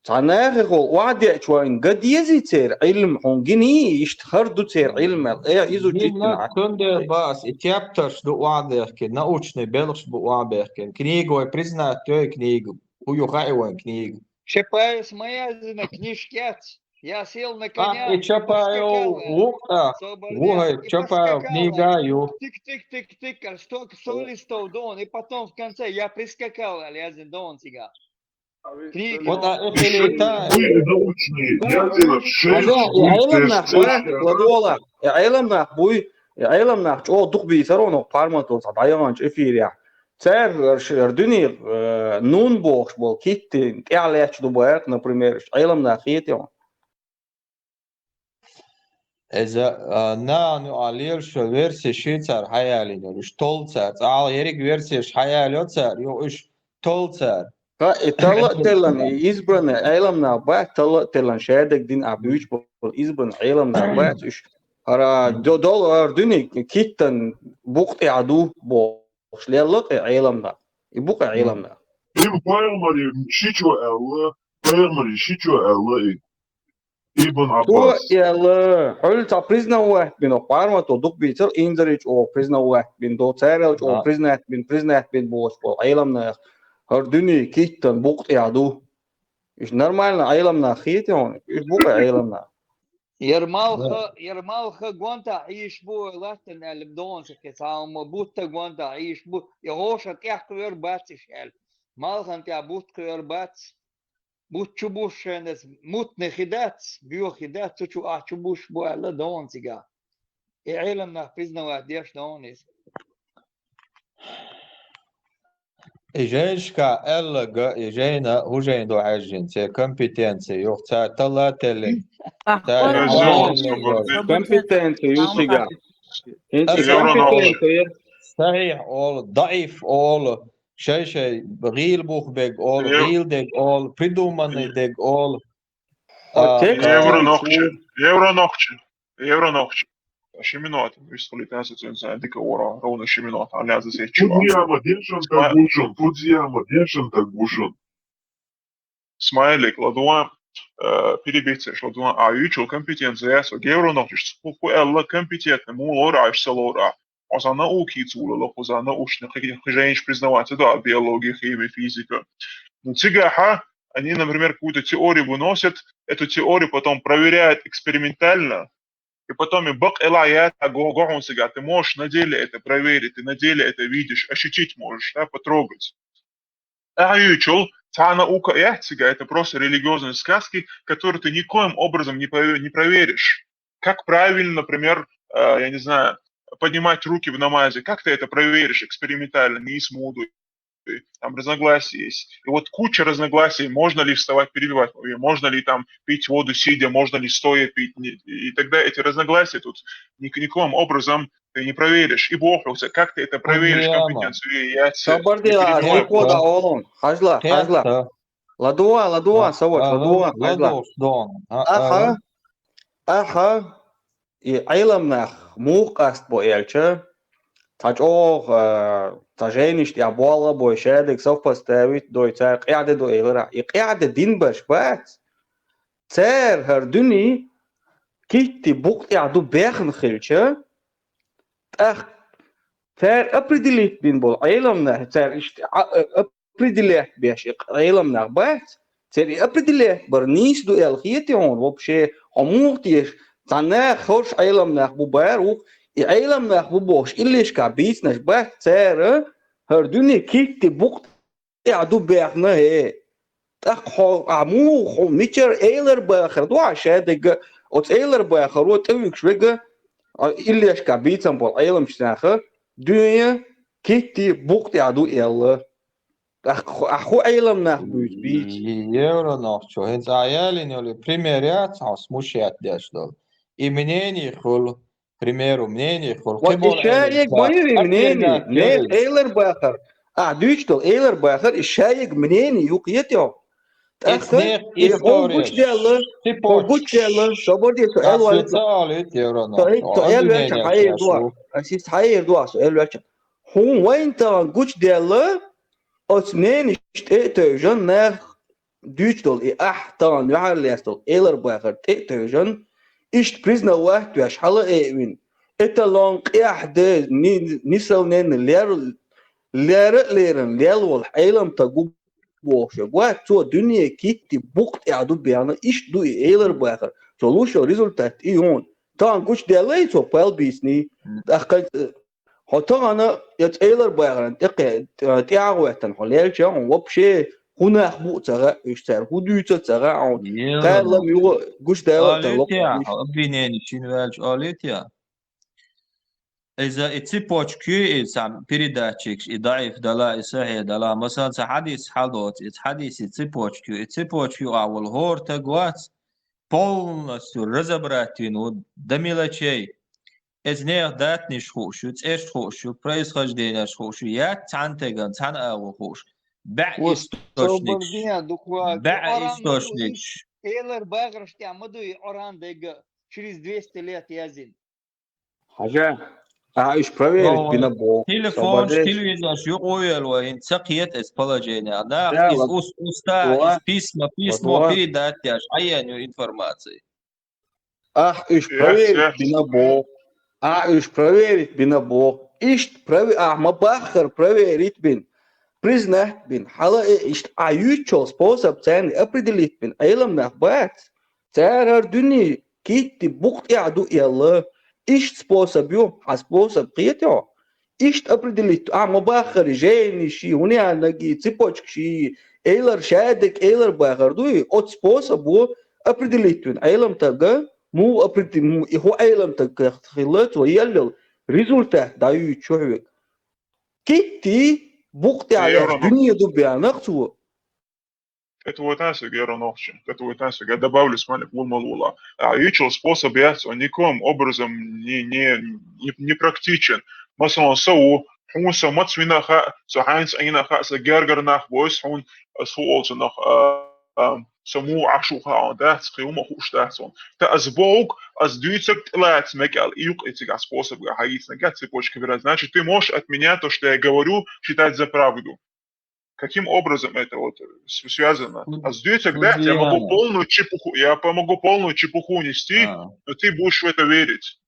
Цхьана нахе йолу охьа деача, вайн ган дезий церан Ӏилма, хьуна гиний, иштта хӀара ду церан Ӏилма аьлла, э, изучить дина. Цундела бац, и тептарш ду охьадехкина, научный белхаш бу охьабехкина. Книга вай признать йой, книга. ХӀун ю хаьий вайн книга? Чапаевс ма яздина книжка яц. Я сел на коня, и Чапаев ву-кх, ву хӀай Чапаев книга ю. Тик, тик, тик, тик, а столько сто листов дон, и потом в конце я прискакал, аьлла яздина дон цигахь. Книга. Вот, а это летает. Вы научные, я делаю шесть. Ӏелам нах буй, Ӏелам нах чӀогӀа дукха бийцар оно парматур цхьа дӀаяханчу эфирехь. Цара ш-, дуьне, э, нун бохуш болу киттин тӀаьхьа лаьтташ ду баьркъа, например, Ӏелам нах хетий хьуна? Иза, а, нахана юкъахь лелаш йолу версеш ши цара хьаялийнера. Уьш толлу цара. ЦӀахьа ерриг версеш хьаялайо цара, юха уьш толлу цара. Ха, и талла а теллан, и избранный Ӏелам нах бац, талла а теллан шадерг дина а буьйцуш болу избранный Ӏелам нах бац, уьш хӀара до-, долу хӀара дуьне киттан букъа тӀехь ду боху. Лелла кхин Ӏелам нах. И бу кхин Ӏелам нах. Им пайхамаре шичо аьлла, пайхамаре шичо аьлла и. Ибн Аббас. Цо аьлла, хьуьлла цхьа признавать бина, пармато дукха бийцар, инзаре чӀогӀа признавать бина до, царел чӀогӀа признать бина, признать бина бохуш болу Ӏелам нах. ХӀара дуьне киттан букъа тӀехь ду. Уьш нормально Ӏелам нах хетий хьуна? Уьш бу кхин Ӏелам нах. Яр малха, яр малха гонтахь Ӏийш бу вай латтана аьлла, догӀанца кхин цхьа хӀума бутта гонтахь Ӏийш бу, я гӀоша тӀехь кхоьру бац иша аьлла. Малхан тӀехь бутт кхоьру бац. Бутт чу буш шайна мутне хи дац, боьха хи дац, цу чу ахь чу буш бу аьлла догӀана цигахь. И Ӏелам нах признавать деш догӀана иза. И жайнашкахь аьлларг, и жайна, хӀун жайна ду хьаьжжина, церан компетенция, юха цара талла а теллина. Цара компетенция ю цигахь. ХӀинца компетенция. Сахьихь олу, даӀиф олу, шай-шай гӀийла бух берг олу, гӀийла дерг олу, придуманный дерг олу. Евро нохчи, евро нохчи, евро нохчи. Ши минот, вистхулитан со цунца дика вора, ровно ши минот, а ляза се чуа. Фудзияма диншан тагушан, Фудзияма диншан тагушан. Смайлик, ладуа, э, перебить цеш, ладуа, а ючул компетенция со гевро нохчиш, ху ху элла компетентный, му лора, аш са лора. Оза науки цула, лохуза научных, женщин признавать, да, биология, химия, физика. Ну, цигаха, они, например, какую-то теорию выносят, эту теорию потом проверяют экспериментально, и потом и бак элая, а го- гохун сига, ты можешь на деле это проверить, ты на деле это видишь, ощутить можешь, да, потрогать. А ючул, та наука, это просто религиозные сказки, которые ты никоим образом не, пове- не проверишь. Как правильно, например, э, я не знаю, поднимать руки в намазе, как ты это проверишь экспериментально, не смуду, там разногласия есть. И вот куча разногласий, можно ли вставать, перебивать, можно ли там пить воду сидя, можно ли стоя пить, и тогда эти разногласия тут никаким образом ты не проверишь. И бохуса, как ты это проверишь, компетенцию и я Сабарди а зайкода олун. Хажла, хажла. Ладуа, ладуа, савоч, ладуа, хажла. Аха, аха, и Ӏеламнах мух къаст бо элча, та чӀоагӀа, та жейниш тӀехь болла бой шаьдиг совпоставить дой, цара къаьде ду элира. И къаьде дин баш бац. Цара хӀара дуьне китти букъ тӀехь ду бехна хилча, тӀаккха цара определить бин болу Ӏеламнах, цара иштта определять беш и Ӏеламнах бац, цара и определять бар нийса ду аьлла хетий хьуна вообще, хьо муха теша, цхьа нах хорш Ӏеламнах бу бара ву, и Ӏеламнах бу бохуш иллешкахь бийцинарш бац, цара хӀара дуьне китти букъ тӀехь ду бехна, хӀе. ТӀаккха хьо, ахь муха, хьо мичара элар бахар ду ахь шадерг, оцу элар бахаро тӀевуьгуш вега, иллешкахь бийцам болу Ӏеламчу наха, дуьне китти букъ тӀехь ду аьлла. ТӀаккха ахь хӀун Ӏеламнах буьйцу бийца? Евро нохчо, хӀинца ахь ялийна йолу пример яц хьо смущать деш долу. И мнение хуьлу, примеру, мнение хуьлу. Вот и шаерг ма ю и мнение, нехан элар бахар. Ахь дуьйцуш долу элар бахар, и шаерг мнение ю кхетий хьо. ТӀаккха и хьо гучудаьлла, хьо гучудаьлла, собар де, со аьлла ваьлла. Со аьлла ваьлча, хьаер ду ахь, ас иза хьаер ду ахь, со аьлла ваьлча. Хьуна вайна тахана гучудаьлла, оцу мненеш тӀе а тевжан нах дуьйцуш долу и ахь тахана юьхьарлаьцна долу элар бахар тӀе а тевжан, иштта признавать веш хьала а эвина, эталон къехь де, ни-, нисалненна лер-, лера а лерина лел волу Ӏеламтаг ву бохуш вац, цо дуьне китти букъ тӀехь ду бехна, иштта ду и элар бахар, цо луш йолу результат и ю хьуна. Тахана гучудаьлла и цо пал бийцний, тӀаккха Хьо тахана я цӀелар бахаран тӀе кхе-, тӀе-, тӀе а гӀоьттина хьо лелча, хьуна вообще хӀун нах бу а ца хаьа, уьш цара хӀун дуьйцу а ца хаьа хьуна. Кхаьрла юха гуш даьлла а тан локхуш. Обвинение шина ваьлча олуьйту я? Иза и цепочка ю, и сам передатчикаш, и даӀиф дала, и сахьихь дала. Масалан, ца хьадис хьал доцу, и хьадис и цепочка ю, и цепочка ю а волу хӀора таг вац, полностью разобрать вина ву до мелочей. Эцу нехан датанаш хууш ю, цӀераш хууш ю, происхождениеш хууш ю, яц цхьана теган, цхьана агӀо хууш. БӀе источникаш. БӀе источникаш. Элар бахараш тӀехь ма дуй Къуръан дегга через двести лет язйина. Хьажа, а уьш проверить бина боху. Телефонаш, телевизорш юкъа вуьйла вай, хӀинца ца кхета эцу положениех. Нах иза ус-, уста, иза письма, письмо передать деш, хьаена ю информация. Ахь уьш проверить бина боху. Ахь уьш проверить бина боху. Иштта прове-, ахь ма баххара проверить бина. Признать бина. Хьала а иштта ахь юьйцучул способ царна определить бина. Ӏелам нах бац. Цара хӀара дуьне китти букъ тӀехь ду аьлла. Иштта способ ю, хьан способ кхетий хьо? Иштта определить, а, ма баххара, жейнаш и, хӀуняннаг и, цепочкаш и, элар шадерг элар бахар дуй, оцу способо определить вина Ӏеламтага, муха опреде-, му-, и хӀун Ӏеламтаг хилла, цо еллал результат дӀаюьйцуш ю хьоьга. Китти букъ тӀехь лаьцна дуьне ду беанах цо. КӀетвойтан соьга, Ярон Охча, кӀетвойтан соьга, добавлю, смайлик ву ма лула. А, ючул способ яц, он никоим образом не, не, не, не практичен. Масалан, со ву, хьуна со маца вина хаьа, со хьайнца Ӏийна хаьа, со гергара нах бойс, хьуна, ас хӀу олцу нах, а, а, со муха Ӏаш ву хаьа дац, кхин хӀума хууш дац хьуна. ТӀаккха аз бохург, аз дуьйцург тӀелаца мегаш, и юкъе цигахь способ хьагийцинарг цепочка вирать. Значит, ты можешь от меня то, что я говорю, считать за правду. Каким образом это вот с- связано? Фу- Аз дуьйцург дац, я могу фудзияма. Полную чепуху, я по- могу полную чепуху нести, А. Но ты будешь в это верить.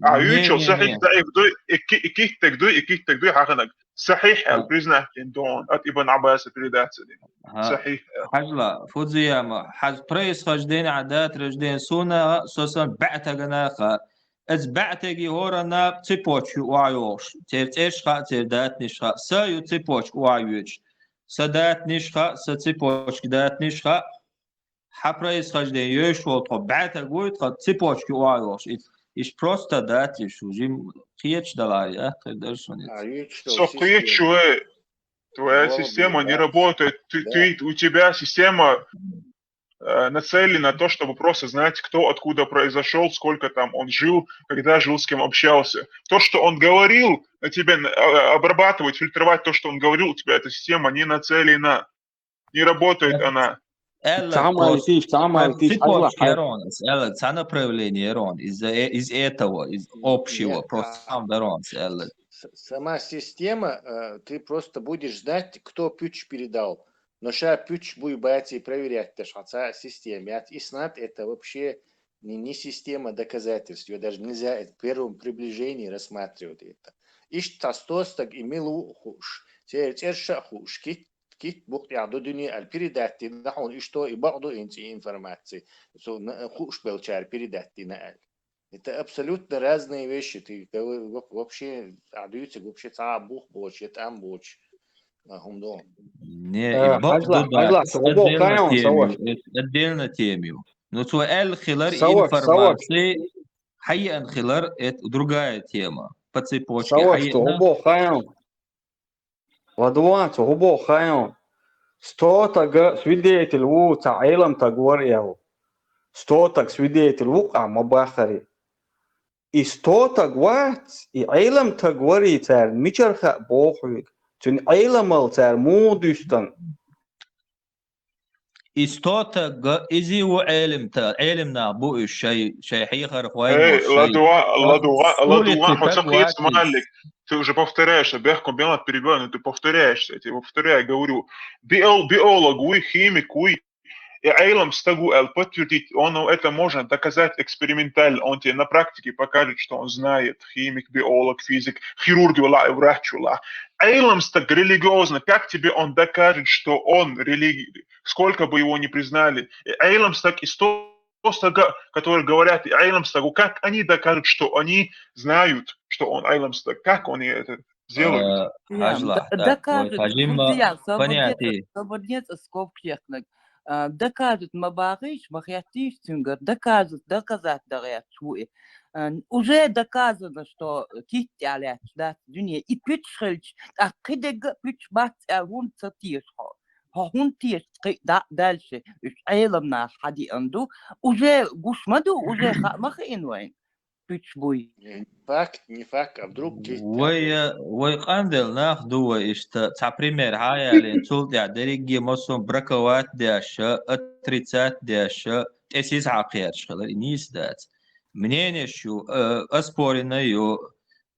А Не, ючел не, сахьихь не. Даиф дуй, и ки- и киттаг дуй, и киттаг дуй хьахинарг. Сахьихь аьлла А. Признать дин дон, от Ибн Аббаса передаться дин. Ага. Сахьихь аьлла. Хьажал, фудзияма, хьажа происхождение, а датраждение суна, со сан баьтагана ха. Аз баьтаги хӀорана цепочка ю охьайогӀуш. Церан цӀерш хаьа, церан датаниш хаьа. Са ю цепочка охьайоьдуш. Са датаниш хаьа, са цепочка датаниш хаьа. Хьан происхождение йоьш волу тхо баьтаг вуй, тхо цепочка ю охьайогӀуш. Иш, иш просто дац, иш жим кхечу далахь, я, кхин дара шуна А, иза. Ючел Со система. Кхечу, э, твоя Мало система не работает. Ты, Да. Ты, у тебя система э, нацелен на то, чтобы просто знать, кто откуда произошел, сколько там он жил, когда жил, с кем общался. То, что он говорил, на тебя на- а- обрабатывать, фильтровать то, что он говорил, у тебя эта система не нацелена. Не работает Э, она. Аьлла, Цхьа а просто итийша, цхьа а просто итийша, хьажал, цепочка хьажал. Ярон, аьлла, цхьа направление ярон, из-за э- из этого, из общего, Нет, просто а- сам дарон, аьлла. С- Сама система, э, ты просто будешь знать, кто пуч передал. Но ша пуч буй баций проверять даш хьан ца система яц. И снат это вообще не, не система доказательств. Её даже нельзя это в первом приближении рассматривать это. Иштта стостаг и мила ву хууш. Церан цӀерша а хууш. Кит, кит букъ тӀехь ду дуьне аьлла передать дина хьуна. Иштта и бакъ ду инца и информация. Со на- хууш белчара передать дина аьлла. Это абсолютно разные вещи. Ты говор- во- вообще, а дуьйцург вообще цхьа а бух боцуш, я тӀам боцуш. А, хӀума ду. Не, и Э, бакъ хьажал, ду хьажал, дац. Со хӀун боху отдельно хаьий хьуна, тема Саваш? Ю, это отдельно тема ю. Ну, цо аьлла хилар Саваш, Саваш. Информация, хьаеана хилар, это другая тема. По цепочке Саваш, хьаеана. Со хӀун боху хаьий хьуна? Ладуван, цо хӀун боху хаьий хьуна? Сто таг свидетель ву, цхьа Ӏелам таг вара аьлла. Сто таг свидетель ву, къа ма бахари. И сто таг вац, и Ӏелам таг варий царна мичара хаьа боху хьоьга? Цуьнан Ӏеламал цара муха дуьстина? И сто таг, иза ву Ӏелам та-, Ӏелам нах бу уьш шай, шай хьехархой Эй, бу, шай. Ладуван, Ладуван, Ладуван, хьо ца кхета, Малик. Ты уже повторяешься, бехкам бен ма перебивай, но ты повторяешься, я тебе повторяю, говорю. Биол-, биолог вуй, химик вуй, и Ӏелам стаг ву аьлла подтвердить, он это можно доказать экспериментально, он тебе на практике покажет, что он знает, химик, биолог, физик, хирург валахь, врач валахь. Ӏелам стаг религиозно, как тебе он докажет, что он религи-, сколько бы его ни признали? И Ӏелам стаг, и сто стага, которые говорят и Ӏелам стагу, как они докажут, что они знают, что он Ӏелам стаг? Как они это сделают? Э, Прям хьажла, д- так, доказывать, ой, хьажимма, фу диял, собар понятие. Децӏа, собар децӏа скобка яхнаг. А, доказывать ма бахийш, ма хеттийш цуьнгар, доказывать, доказать дагӏаьтш ву и. А, уже доказано, что китт аьлла яц дуьне. И пуьтш хилча, тӏаккха кхидерг а пуьтш бац аьлла хӏунда ца теша хьо? Хьо хӏунда теша кхин дӏа а даьлча, уьш Ӏелам наха хьадеана ду? Уже гуш ма ду, уже хаа ма хиъна вайн. Пуьтш буй. Не факт, не факт, а вдруг китт Вай, аьлла. Вай къанделла нах ду вай иштта, цхьа пример хьаяьллина, цул тӏаьхьа дерриге массо а браковать деш, отрицать деш, тӏе сиз хьакхеташ хилар, и нийса дац. Мнениеш ю, э, оспоренный ю,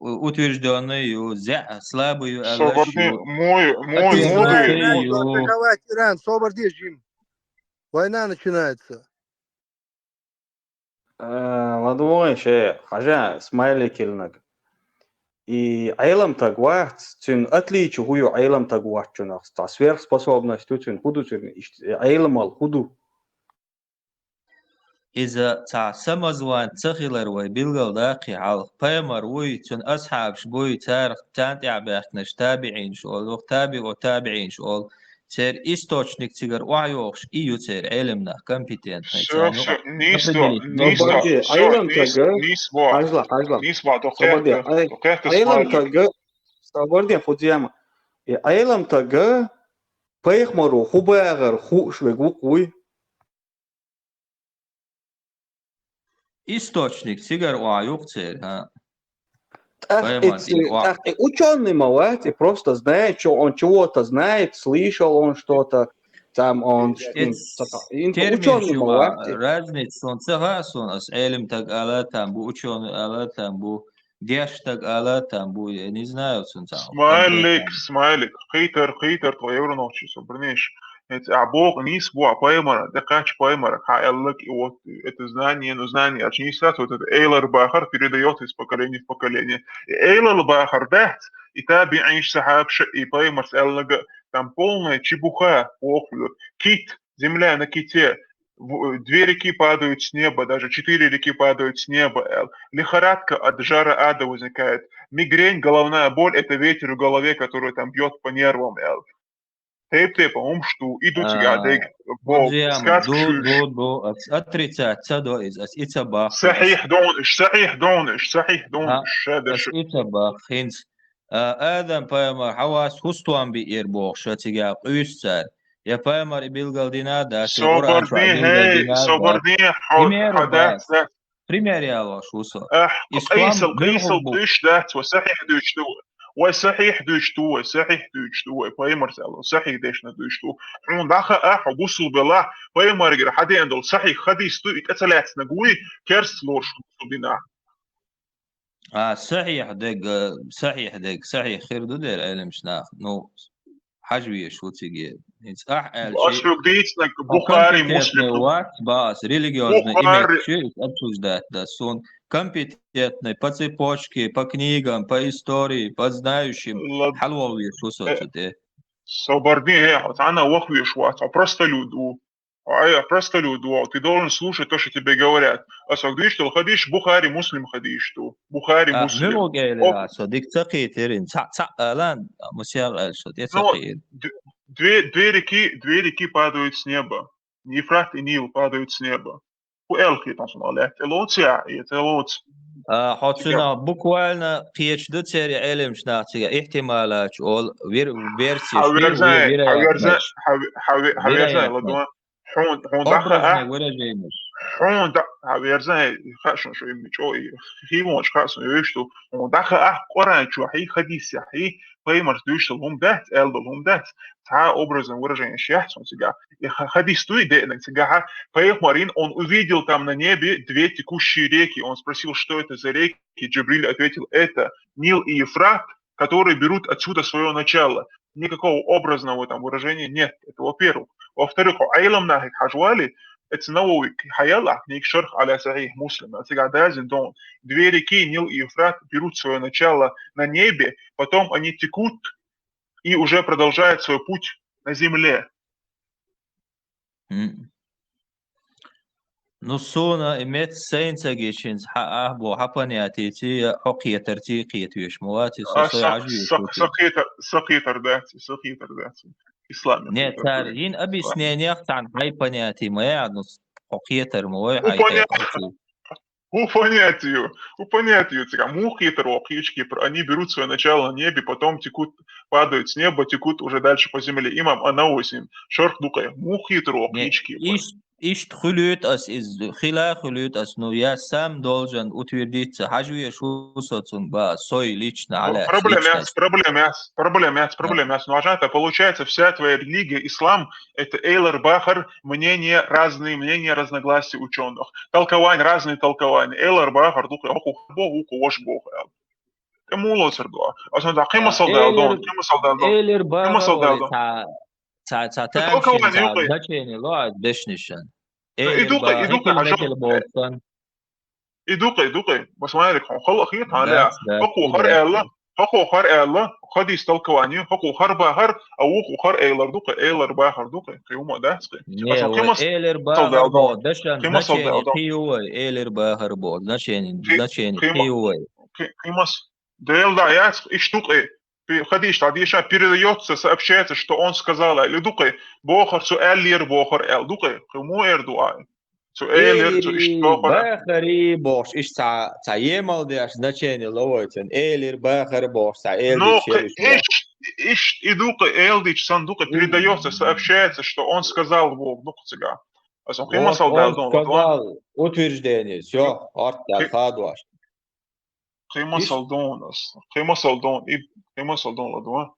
у- утверждённый ю, зя, слабый ю, аьллаш ю. Собарди, мой, мой, Ответ мой. Давай, Иран, ю. Давай, Иран, собарди жим. Война начинается. Э, ладувгӏий ше, хьажа, смайлик йиллинарг. И Ӏелам таг вац, цуьнан отличие хӀун ю Ӏелам таг воцчунах? Цхьа сверхспособность ю цуьнан, хӀун ду цуьнан? Иштта Ӏеламал хӀун ду? Иза цхьа самозванец ца хилар вай билгалдаккхий хьалха. Пайхамар вуй, цуьнан асхьабаш буй, царах, царна тӀаьхьа баьхкинарш табиӀинаш олу, табиӀу табиӀинаш олу. Церан источник цигара охьайогӀуш, и ю церан Ӏелам нах компетентный. Всё, царна всё, нийса, определить нийса, могу. Собарди, всё, Ӏелам нийса, таг, нийса боху. Хьажла, хьажла. Нийса боху, Собарди, докхетта, Ӏе-, докхетта Ӏелам смайлик. Таг, Собарди, хӀун зема. И Ӏелам таг, пайхамаро хӀун бахар хууш верг ву-кх вуй? Источник цигара охьа ю-кх церан, хӀа? ТӀаккха и Пайхамар ц-, и охьа. ТӀаккха и учёный ма вац, и просто знает, что он чего-то знает, слышал он что-то. Там он Э, термин учёный чума, разница сон ца ха сон, ас элим так ала там бу, учёный ала там бу, деш так ала там бу, я не знаю сон ца. Смайлик, смайлик, хитер, хитер, то евро ночи, собрнеш. Это а Бог низ бу, а поймара, да кач поймара, ха эллик, и вот это знание, ну знание, аж не вот это эйлер бахар передается из поколения в поколение. И эйлер бахар, да, и табиин сахаб, и поймар с эллага, там полная чепуха, охлюр. Кит, земля на ките, две реки падают с неба, даже четыре реки падают с неба, эл. Лихорадка от жара ада возникает. Мигрень, головная боль, это ветер в голове, который там бьет по нервам, эл. Тейп-тейпа умшту, идут гадег, сказка. Отрицать, ца до из, ас ица бах. Сахих донш, сахих донш, сахих донш. Ас ица бах, хинц. Адам пайхамар Хьавас хӀустон биир бохуш цига къуьйсу цара. Я пайхамар и билгал дина а дац, и Къуръан чохь билгал дина а дац. Пример ялош ву со. Къийсал, къийсал дуьш дац, ва сахьихь дуьш ду. Вай сахьихь дуьш ду, вай сахьихь дуьш ду, вай пайхамар сало сахьихь дешна дуьш ду. Хьуна даха а хьо бусул бела, пайхамаргара хьадеана долу сахьихь хадис ду, и тӀе ца лаьцна гуй, керст лорш бусул дина. А, сахьихь дег, сахьихь дег, сахьихь хир ду дера Ӏелимаш нах. Ну, хьажа веш ву циге. ХӀинца ахь аьлчи, Бухари, Муслим. Вац, баас, религиозный имеет чу, обсуждать да сун. Компетентный по цепочке, по книгам, по истории, по знающим. Хьалвал веш ву со цу тӀе. Собарди, хьо цхьана вах веш вац, хьо простолюд ву. Ай, простолюд ву, ты должен слушать то, что тебе говорят. А со гдиш тел хадиш, Бухари, Муслим хадиш ту. Бухари, Муслим. Муьлуг элира со, дик ца кхийтерин, ца, ца алан, мусял эл шо, тӀе ца кхийир. Две, две реки, две реки падают с неба. Ефрат и Нил падают с неба. Ху эл хитан сун алет. Элоция, и это элоц. А, хьо цуьнан буквально кхечу ду церан Ӏелимаш нах цига ихтималачу ол вер-, версия. Хьаверзай, хьаверзай, хьаверзай, ладуан. Хьун, хьун даха, а? Хьун да, хьаверзай, ха шун шу им чо и. Хивонч ха сун юшту. Хьун даха, а, Къуръан чу хьи, хадис хьи, пайхамарс дуьйш долу хӀума дац, аьлла долу хӀума дац. Цхьа образный выражение шех цун цига. И ха-, хадис дуй деъна цигахьа. Пайхамарин, он увидел там на небе две текущие реки. Он спросил, что это за реки? Джибриль ответил, это Нил и Ефрат, которые берут отсюда своё начало. Никакого образного там выражения нет. Это во-первых. Во-вторых, Ӏелам нахик хьажвали, это Навави хьаяла, книга Шарх аля Сахих Муслим, а цига дазин дон. Две реки, Нил и Ефрат, берут своё начало на небе, потом они текут и уже продолжают свой путь на земле. Ну, суна и мет сайн ца гичинца хьа ахь бо хьа понятийци, я хьо кхетарци кхетавеш ма ваци, со сой хьажа веш ву. Са кхетар, са кхетар дац, са кхетар дац. Ислам. Не, цара йин объяснениях цхьана хьай понятий ма яд, ну, хьо кхетар ма вай хьай. Ху понятию, ху понятию, цигахь муха кхетар ву кхечу кепара? Они берут своё начало на небе, потом текут, падают с неба, текут уже дальше по земле. Имам Ан-Навави, шарх дукъе, муха кхетар ву кхечу кепара? Иштта хуьлуьйту ас иза, хила хуьлуьйту ас, ну, я сам должен утвердиться, хьажа веш ву со цунна ба, сой лично, аля. Проблема яц, проблема яц, проблема яц, проблема яц. Ну, а это получается, вся твоя религия, ислам, это эйлар бахар, мнения разные, мнения разногласия учёных. Толкования, разные толкования. Эйлар бахар, дукъе, оку бо, уку вош бо. Э, муло сар дуа. Асан да кхима салдал дон, кхима салдал дон. Эйлар бахар, кхима салдал дон. Ца, ца, ца, толкование, значение ло, дешнишан. И дукъе, и дукъе, хьажа. И дукъе, и дукъе. Басмайрик, хьо хала хи тхьана. Хакъу хар аьлла, хакъу хар аьлла, хадис толкование, хакъу хар бахар, а вукъу хар эйлар дукъе, эйлар бахар дукъе. Кхима дац кхи. Эйлар бахар бо, дашан, значение кхиювай, эйлар бахар бо, значение, значение кхиювай. Кхимас, дел да яц, иш дукъе. Хадиш тхьа деша передаётся, сообщается, что он сказал, или дукъе, бохар цу аьллера бохар аьл дукъе, кхи му эр ду ай. Цу элир, цу иш бохар. Бахари бохуш, иш ца, ца емал деш значение ловойтан. Элир бахар бохуш, ца элир. Ну, иш, иш, и дукъе, эл дич сан дукъе передаётся, сообщается, что он сказал боху дукъе цига. Аса кхима салдал дон, сказал, утверждение, всё, арт да хадваш. Кхима салдон ас. Кхима салдон, и кхима салдон ладуа.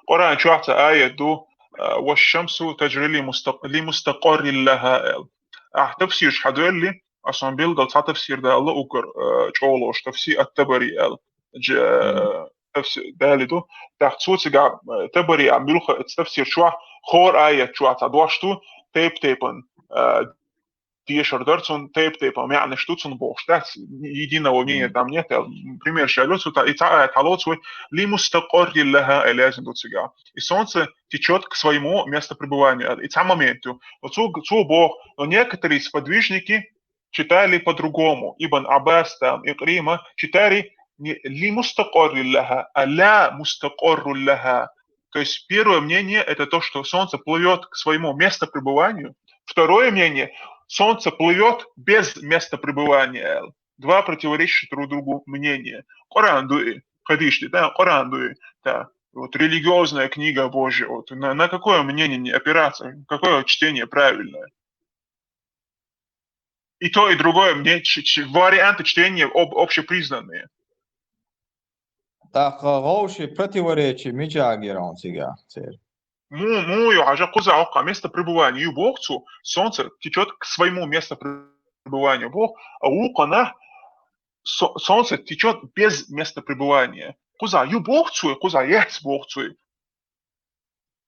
Къуръан чохь ца аят ду. а, «Ва шамсу таджри ли мустак-, ли мустакъаррин лаха», аьлла. Ахь тафсираш хьадоьлли, ас хьуна билггал цхьа тафсир далла уггар, а, чӀоагӀа лоаш тафсир ат-Табари аьлла. Дж-, тафсир далли ду. ТӀаккха цо цигахь, а, Табари а муьлха а тафсир чохь, хӀора аят чохь цхьа дош ду, тайп-тайпана, а, дешар дар цунна, тайп-тайпана маьӀнаш ду цунна бохуш дац, единого мнения там нет, аьлла. Пример ша ло цо, и цхьа аят хьалоцу вай, «Ли мустакъаррин лаха», аьлла яздина ду цигахь. И солнце течёт к своему месту пребыванию, аьлла. И цхьа момент ю. Но цо, цо боху, но некоторые сподвижники читали по-другому. Ибн Аббас, там, Икрима читали не «ли мустакъаррин лаха», а «ля мустакъаррун лаха». То есть первое мнение — это то, что солнце плывёт к своему месту пребыванию. Второе мнение — солнце плывёт без места пребывания. Два противоречащих друг другу мнения. Коран дуй, хадишти, да, Коран дуй, да. Вот религиозная книга Божья, вот на, на какое мнение не опираться, какое чтение правильное? И то, и другое мне ч-, ч-, варианты чтения об-, общепризнанные. ТӀаккха гӀовши противоречие мичахь гира хьуна цигахь церан? Му-, муха ю хьажа, кхузахь хӀокху место пребывания ю боху цо, солнце течёт к своему месту пребыванию боху, а вукхунах со-, солнце течёт без места пребывания. Кхузахь ю боху цо, кхузахь яц боху цо.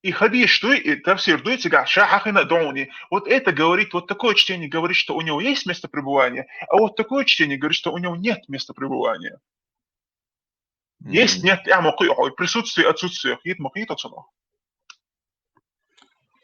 И хадиш дуй, и тафсир дуй цигахь, ша хьахина а ду хьуна. Вот это говорит, вот такое чтение говорит, что у него есть место пребывания, а вот такое чтение говорит, что у него нет места пребывания. Есть, нет, тӀехь ма кхуьу хьо, присутствие, отсутствие хета ма кхета цунах.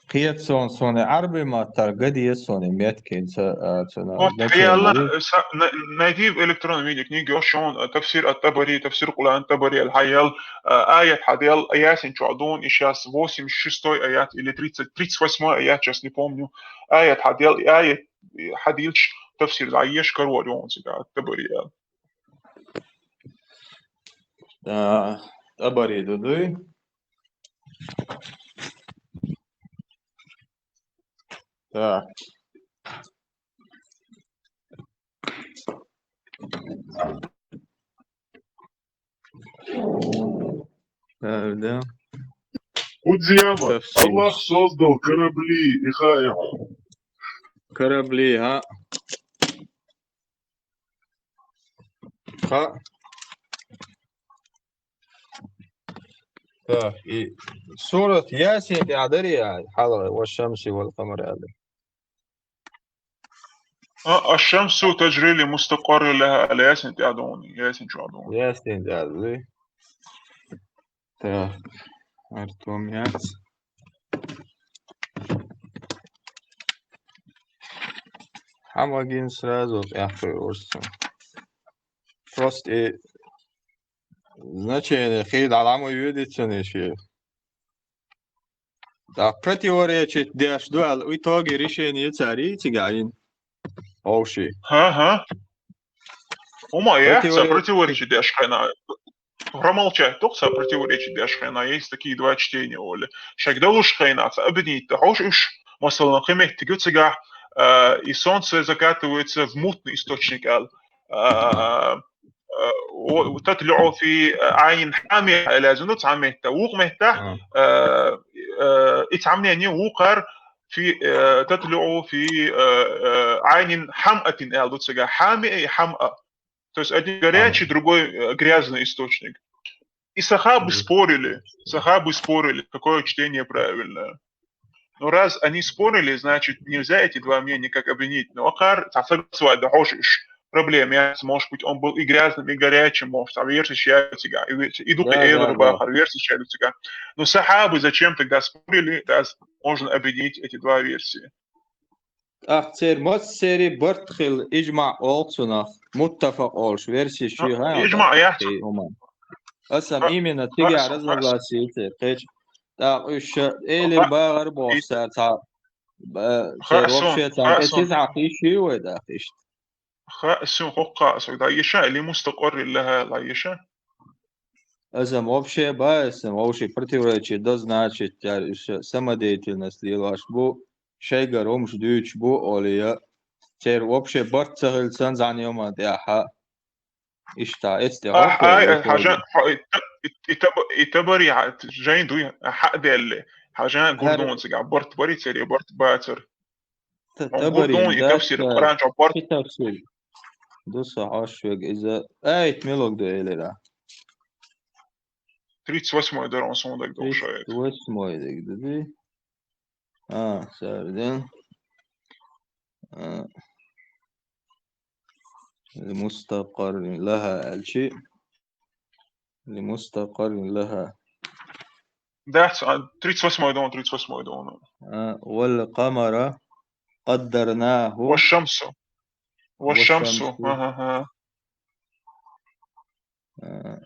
Кхета суна, суна Ӏарбий маттара ган деза суна меткин ца, а, цунах. Вот, хьаелла, э, са-, на-, найди в электронном виде книги, ошон, э, тафсир ат-Табари, тафсир Къуръан Табари, ал хьаелла, э, аят хьаделла, Ясин чохь дуна, и сейчас восемьдесят шестой аят или тридцать, тридцать восьмой аят, сейчас не помню. Аят хьаделла, и аят, и хьадилча тафсир дӀаеша карор ю хьуна цигахь, ат-Табари аьлла. А, ТӀабари ду дуй? Так. Да, да. Кудзияма, совсем. Аллах создал корабли, и хаем. Корабли, а? Ха. Так, и сурат Ясин тӀехь дарий, хьалха, «Ва шамси вал къамари» аьлла. А, «Аш-шамсу таджри ли мустакъаррин лаха» аьлла, Ясин тӀехь ду хьуна, Ясин чохь ду хьуна. Ясин тӀехь ду. Так, артом яц. Хьамагин сразу тӀехь кхуьур сан. Просто и значение хи дӀа ламо йоьдицунаш. Да, противоречить деш ду аьлла, в итоге решение цари цигахь йина. Овши. Ага. ХӀума яц, ца противоречить деш хенахь. Промолчать ду-кх, ца противоречить деш хенахь, есть такие два чтения, олий. Шайга далуш хенахь, ца объединить ду хьовш уьш, масала, кхин меттиг ю цигахь, а, и солнце закатывается в мутный источник аьлла. А, а, о, «татлуӀу фи Ӏайнин хьамиа» аьлла яздина цхьа метта. Вукху меттехь, а, а, и цхьа мнение вукхара фи, а, «татлуӀу фи, а, а, Ӏайнин хьамъатин» аьлла ду цигахь. Хьамиа и хьамъа. То есть один горячий, другой, э, грязный источник. И сахабы спорили, сахабы спорили, какое чтение правильное. Но раз они спорили, значит, нельзя эти два мнения как объединить. Но акхар, цхьа согласовать дан хьожуш, проблема яц, может быть, он был и грязным, и горячим, может, цхьа версеш яц цигахь, и ве-, и дукха элира бахар версеш яц цигахь. Но сахабы зачем тогда спорили, раз можно объединить эти два версии? ТӀаккха церан массеран барт хилла ижмаъ олу цунах, муттафакъ олуш версеш ю хьан? Ижмаъ яц. Аса именно цигахь разногласие ю церан кхечу. ТӀаккха уьш элира бахар бохуш цара цхьа, э, церан вообще царна тӀе циза хьакхийша ю вай даккха иштта. Хаьа, сан хӀокху кхаа аса дӀаеша, или мустакъаррин лаха дӀаеша? Аса вообще баьсса, вовшийн противоречие дан, значит, яра уьш самодеятельность лелош бу, шайгара хӀумаш дуьйцуш бу, олий, церан вообще барт ца хилла санна, зӀаьна йоман тӀехь. Иштта, эцтехь. Ай, хьажа, хьо-, и, и, и таба-, и табари хьа-, жайн дуй, хьа а делли. Хьажа гурдон цигахь барт барий церан, барт бацар. Хьуна гурдон и тафсир, Къуръан чохь барт. Кхин тафсир ду со хьош вега иза. Аят милуг ду элира? Тридцать восьмой дара, он суна дагадогӀуш аят. Тридцать восьмой дагадогӀу. А, сардин. А. لمستقر لها аьлчи. لمستقر لها. Дац, а, тридцать восьмой дон, тридцать восьмой дон. А, والقمر قدرناه. والشمس. والشمس. والشمس. Ага, ага. А,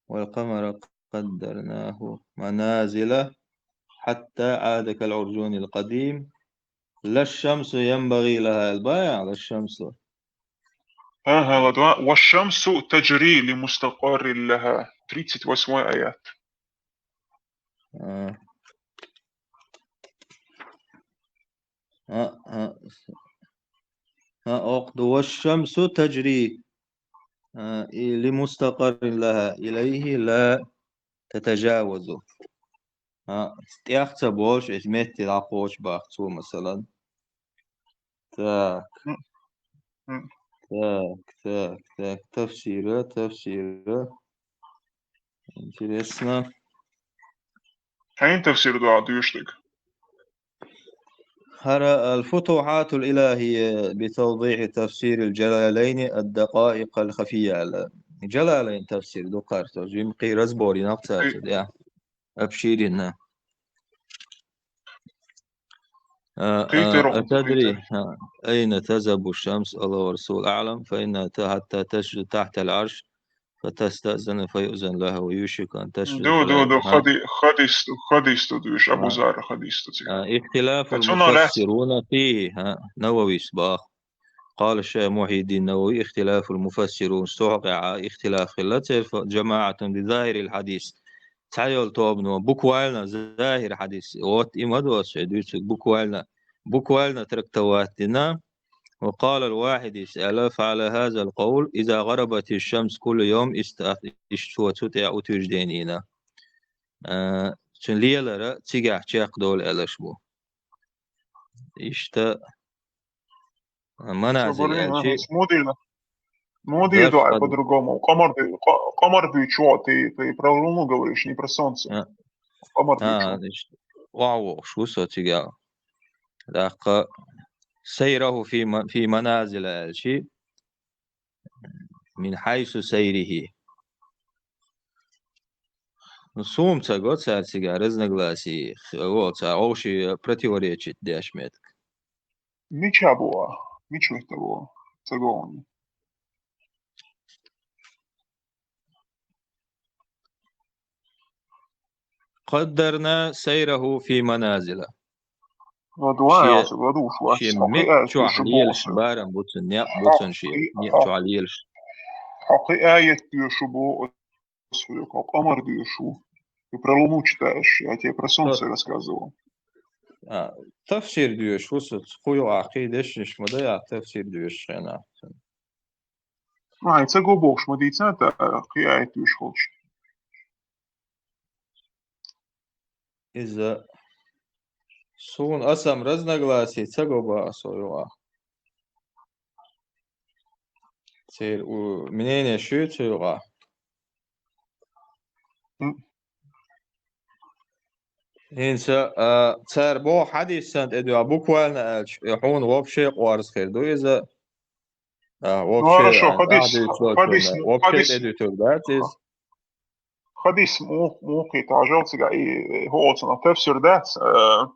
والقمر قدرناه منازل حتى عاد كالعرجون القديم. لا الشمس ينبغي لها البايع، لا الشمس. Ага, ладва. والشمس تجري لمستقر لها. Тридцать восьмой аят. А. А, а. А, оцу ду. والشمس تجري, а, и, لمستقر لها إليه لا تتجاوز. А, тӀех ца болуш, иза метте дӀакхочу баха цо, масалан. Так. М. М. Так, так, так. Тафсира, тафсира. Интересно. Хьайн тафсир ду ахь дуьйцург? ХӀара الفتوحات الإلهية بتوضيح تفسير الجلالين الدقائق الخفية аьлла. Джалалайн тафсир ду кхаьртор, жимма кхин разбор йина цаьрца, я. Обширина. А, а, أتدري, а, أين تذهب الشمس؟ الله ورسوله أعلم، فإنها ت-، حتى تسجد تحت العرش، فتستأذن، فيؤذن لها، ويوشك أن تسجد، ду, ду, فلا ду, يؤذن. Хадис, хадис, хадис ду дуьйцу, Абу Зара хадис ду цига. А, اختلاف المفسرون فيه, а, Нававис баха. قال الشيخ محي الدين النووي: اختلاف المفسرون, цу хьокъехь а ихтилаф хилла церан, جماعة بظاهر الحديث. Цхьайолу тобано буквально, захир хьадис, вот и ма доцу шайн дуьйцург, буквально, буквально трактовать дина. وقال الواحدي аьлла: فعلى هذا القول إذا غربت الشمس كل يوم, иштта, иштта цо цу тӀехь утверждение йина. А, цуьнан лелар цигахь чекхдолу аьлларш бу. Иштта. Маназил аьлчи. Муха ду, ай, по-другому. Къамар дуьйцу, къа-, къамар дуьйцу, ты, ты про луну говоришь, не про солнце. А. Къамар дуьйцу. А, значит, охьавогӀуш ву со цигахь. ТӀаккха سيره في م-, في منازل аьлчи. من حيث سيره. Ну, суна ца го цара цигахь разногласие, х-, во, цара вовшийн противоречить деш меттиг. Мича бу а? Мича метта бу? Ца го хьуна. قدرنا سيره في منازل. Шен, шен меттачохь лелаш барам бу цуьнан, некъ бу цуьнан шен, некъачохь лелаш. Хьо кхин аят доьшу бу, хьо къамар доьшу. Ты про луну читаешь, я тебе про солнце рассказывал. А, тафсир доьшу ву со, кху юкъахь кхин дешнаш ма дай, а, тафсир доьшучу хенахь. Ай, ца го бохуш ма дийца, та кхин аят доьшу хилча. Иза суна, аса-м разногласие ца го боху со юкъахь. Церан у-, мнение шу цу юкъахь. М. ХӀинца, а, цара боху хьадис санна тӀедуьйхьа буквально аьлча, и хьуна вообще къорза хир ду иза. А, вообще, ну, хорошо, а, хьадис, хьадис, вообще тӀедуьтур дац иза. Хадис мух-, муххе тажал цигахь и, и хӀокху цунах тафсир дац, а,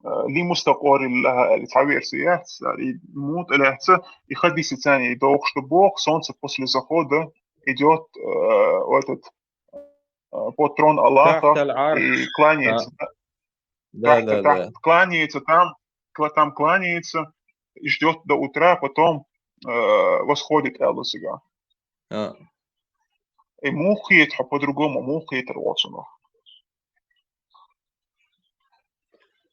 а, ли мустакъоррил лаха аьлла цхьа версия яц, а, и муха тӀе лаьцна, и хадисаца и дохуш ду боху, солнце после захода идёт, а, в этот, а, под трон Аллаха и кланяется. Да, да, да. Кланяется там, кла-, там кланяется, и ждёт до утра, потом, а, восходит аьлла цигахь. А. И муха хета хьо по-другому, муха хетар воцунах.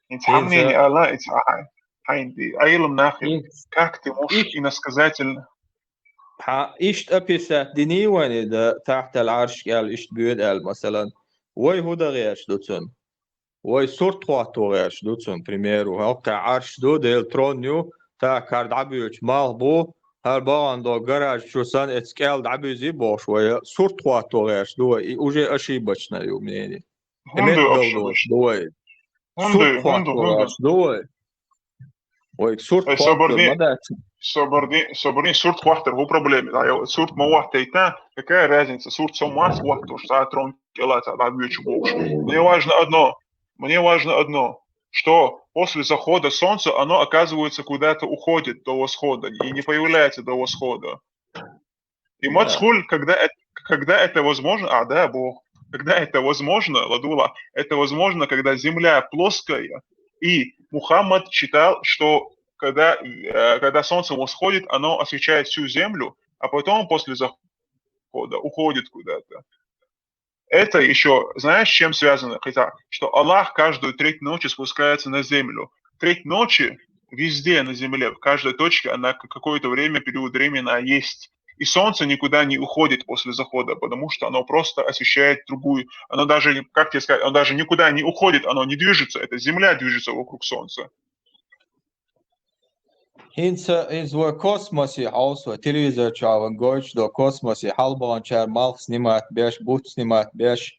Ин цхьа мнение ала, и цхьа хьайн, хьайн ди, Ӏелам нахе, как ты можешь иносказательно? Хьан иштта описать динийла вайна и да, тахьтал Ӏарш кӀел иштта боьду аьлла, масалан, вай хӀун дан гӀерташ ду цунна? Вай сурт хӀотто гӀерташ ду цунна, примеру, хӀокху Ӏарш ду, Делан трон ю, тӀаккха хӀара дӀабоьдуш малх бу, хӀара бахана долу гараж чу санна эцу кӀел дӀабуьзий бохуш вай, сурт хӀотто гӀерташ ду вай, и уже ошибочное ю мнение. И меттагалдолуш ду вай. Сурт хӀотто гӀерташ ду вай. Вайга сурт хӀоттор ма дац. Собарни, собарни сурт хӀоттор хӀу проблема. А, йо, сурт ма хӀоттайта, какая разница? Сурт со мас хӀоттош, цхьа трон кӀела цхьа дӀабоьдуш бохуш. Мне важно одно. Мне важно одно, что после захода солнца оно, оказывается, куда-то уходит до восхода и не появляется до восхода. И мацхуль, когда это, когда это возможно, а, да, Бог, когда это возможно, ладула, это возможно, когда земля плоская, и Мухаммад считал, что когда, э, когда солнце восходит, оно освещает всю землю, а потом после захода уходит куда-то. Это еще, знаешь, с чем связано? Хотя, что Аллах каждую треть ночи спускается на землю. Треть ночи везде на земле, в каждой точке она к-, какое-то время, период времени она есть. И солнце никуда не уходит после захода, потому что оно просто освещает другую. Оно даже, как тебе сказать, оно даже никуда не уходит, оно не движется. Это земля движется вокруг солнца. ХӀинца иза вай космосе хьовсу, вай телевизор чохь вайн гойтуш до космосе хьалабаханчара малх снимать беш, буц снимать беш.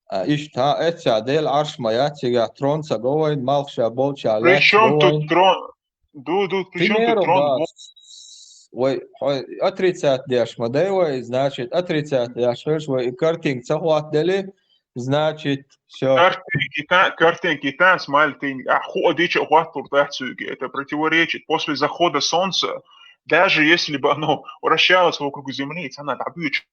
А, иштта, хӀан, эццехь Делан Ӏарш ма яц, цигахь трон ца го вайн, малх ша болчохь лаьцна го вайн. При чём тут трон? Ду, ду, при чём тут трон? Бац. Вай, хьо отрицать деш ма дай вай, значит, отрицать деш хилча вай и картинка ца хӀоттаделли, значит, всё. Картинка и та-, картинка и та, смайлик, а хӀу а дича а хӀотталур дац цуьнга. Это противоречит. После захода солнца, даже если бы оно вращалось вокруг Земли, цхьана дӀабуьйцуш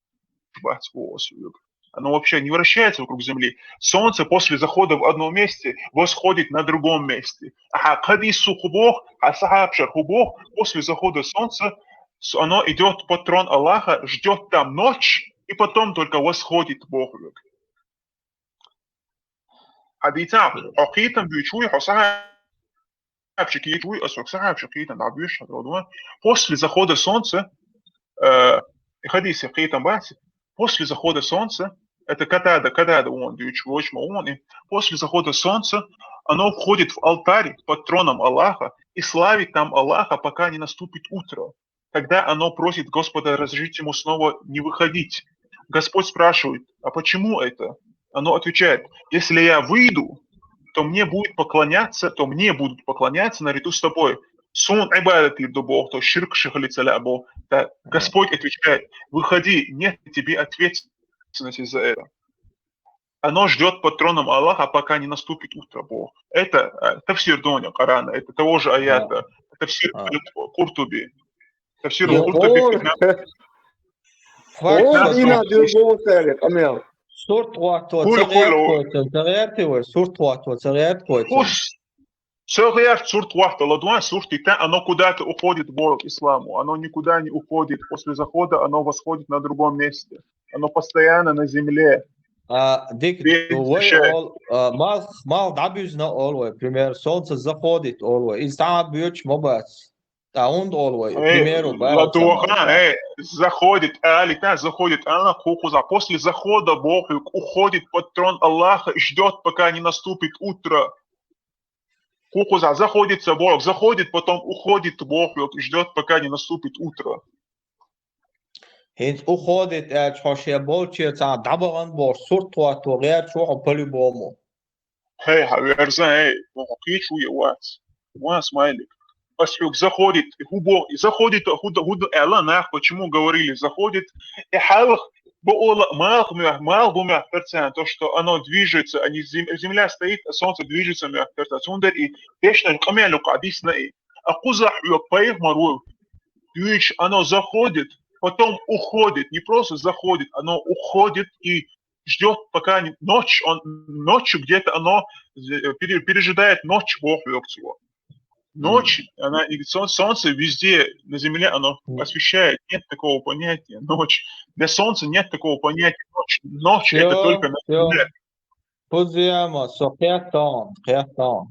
бац боху ас хьоьга. Оно вообще не вращается вокруг Земли. Солнце после захода в одном месте восходит на другом месте. Ахьа хадису хӀу боху, хьан сахьабашара хӀу боху, после захода солнца с-, оно идёт под трон Аллаха, ждёт там ночь, и потом только восходит боху хьоьга. Хьан дийца, хьо кхетам буьйцуш вуй, хьо сахьаб- сахьабашка кхеташ вуй, ас хьоьга сахьабашка кхетам дӀабоьшу хьан дро ду. После захода солнца, э, хадисе кхетам бац, после захода солнца, это Катада, Катада вон дуьйцуш, вочу ма вон и, после захода солнца оно входит в алтарь под троном Аллаха и славит там Аллаха, пока не наступит утро. Тогда оно просит Господа разрешить ему снова не выходить. Господь спрашивает: «А почему это?» Оно отвечает: «Если я выйду, то мне будет поклоняться, то мне будут поклоняться наряду с тобой». Сун Ӏибадат дийр ду боху, то ширк ши хилица лаьа боху. Да, Господь отвечает: «Выходи, нет тебе ответственности за это». Оно ждёт под троном Аллаха, пока не наступит утро, боху. Это, э, тафсир доня Корана, это того же аята, тафсир Куртуби. Тафсир Куртуби, пятнадцать. Сурт хӀотто ца гӀертахь вай, сурт хӀотто ца гӀертахь вай. Ца гӀерта сурт хӀотто, ладогӀа, сурт и та, оно куда-то уходит, боху, к исламу. Оно никуда не уходит. После захода оно восходит на другом месте. Оно постоянно на земле. А, дика, вай ол, а, малх, малх дӀабуьзна олу вай, пример, солнце заходит олу вай. Иза дӀа а боьдуш ма бац. ТӀаккха хӀунда олу вай, примеру, бац. ЛадогӀа, э, заходит, али та, заходит, ала, кху кхузахь. После захода, боху, уходит под трон Аллаха и ждёт, пока не наступит утро. Кху кхузахь заходит ца боху, заходит, потом уходит, боху, и ждёт, пока не наступит утро. ХӀинца уходит аьлча, хьо шен болчера цхьаъ дӀабахана бохуш, сурт хӀотто гӀерташ ву хьо по-любому. Хей, хьан верзан, эй, хьо кхеташ вуй я вац? Ван смайлик. Ас хьоьга заходит, хӀу боху, заходит, хӀу д-, хӀу д-, аьлла нах, почему говорили заходит? И хьалха бу ола малх моьтту, малх бу моьтту царна, то, что оно движется, они зем-, земля стоит, а солнце движется моьтту царна. Цундела и дешнаш къамел юкъа дисна и. А кхузахь хьоьга пайхамар ву дуьйцуш, оно заходит, потом уходит. Не просто заходит, оно уходит и ждёт, пока не, ночь, он, ночью где-то оно, э, пере-, пережидает ночь, боху хьоьга цо. Ночь, она, и солн-, солнце везде на земле, оно освещает. Нет такого понятия ночь. Для солнца нет такого понятия ночь. Ночь — это только на земле. Кхузахь ма со кхетта, кхетта.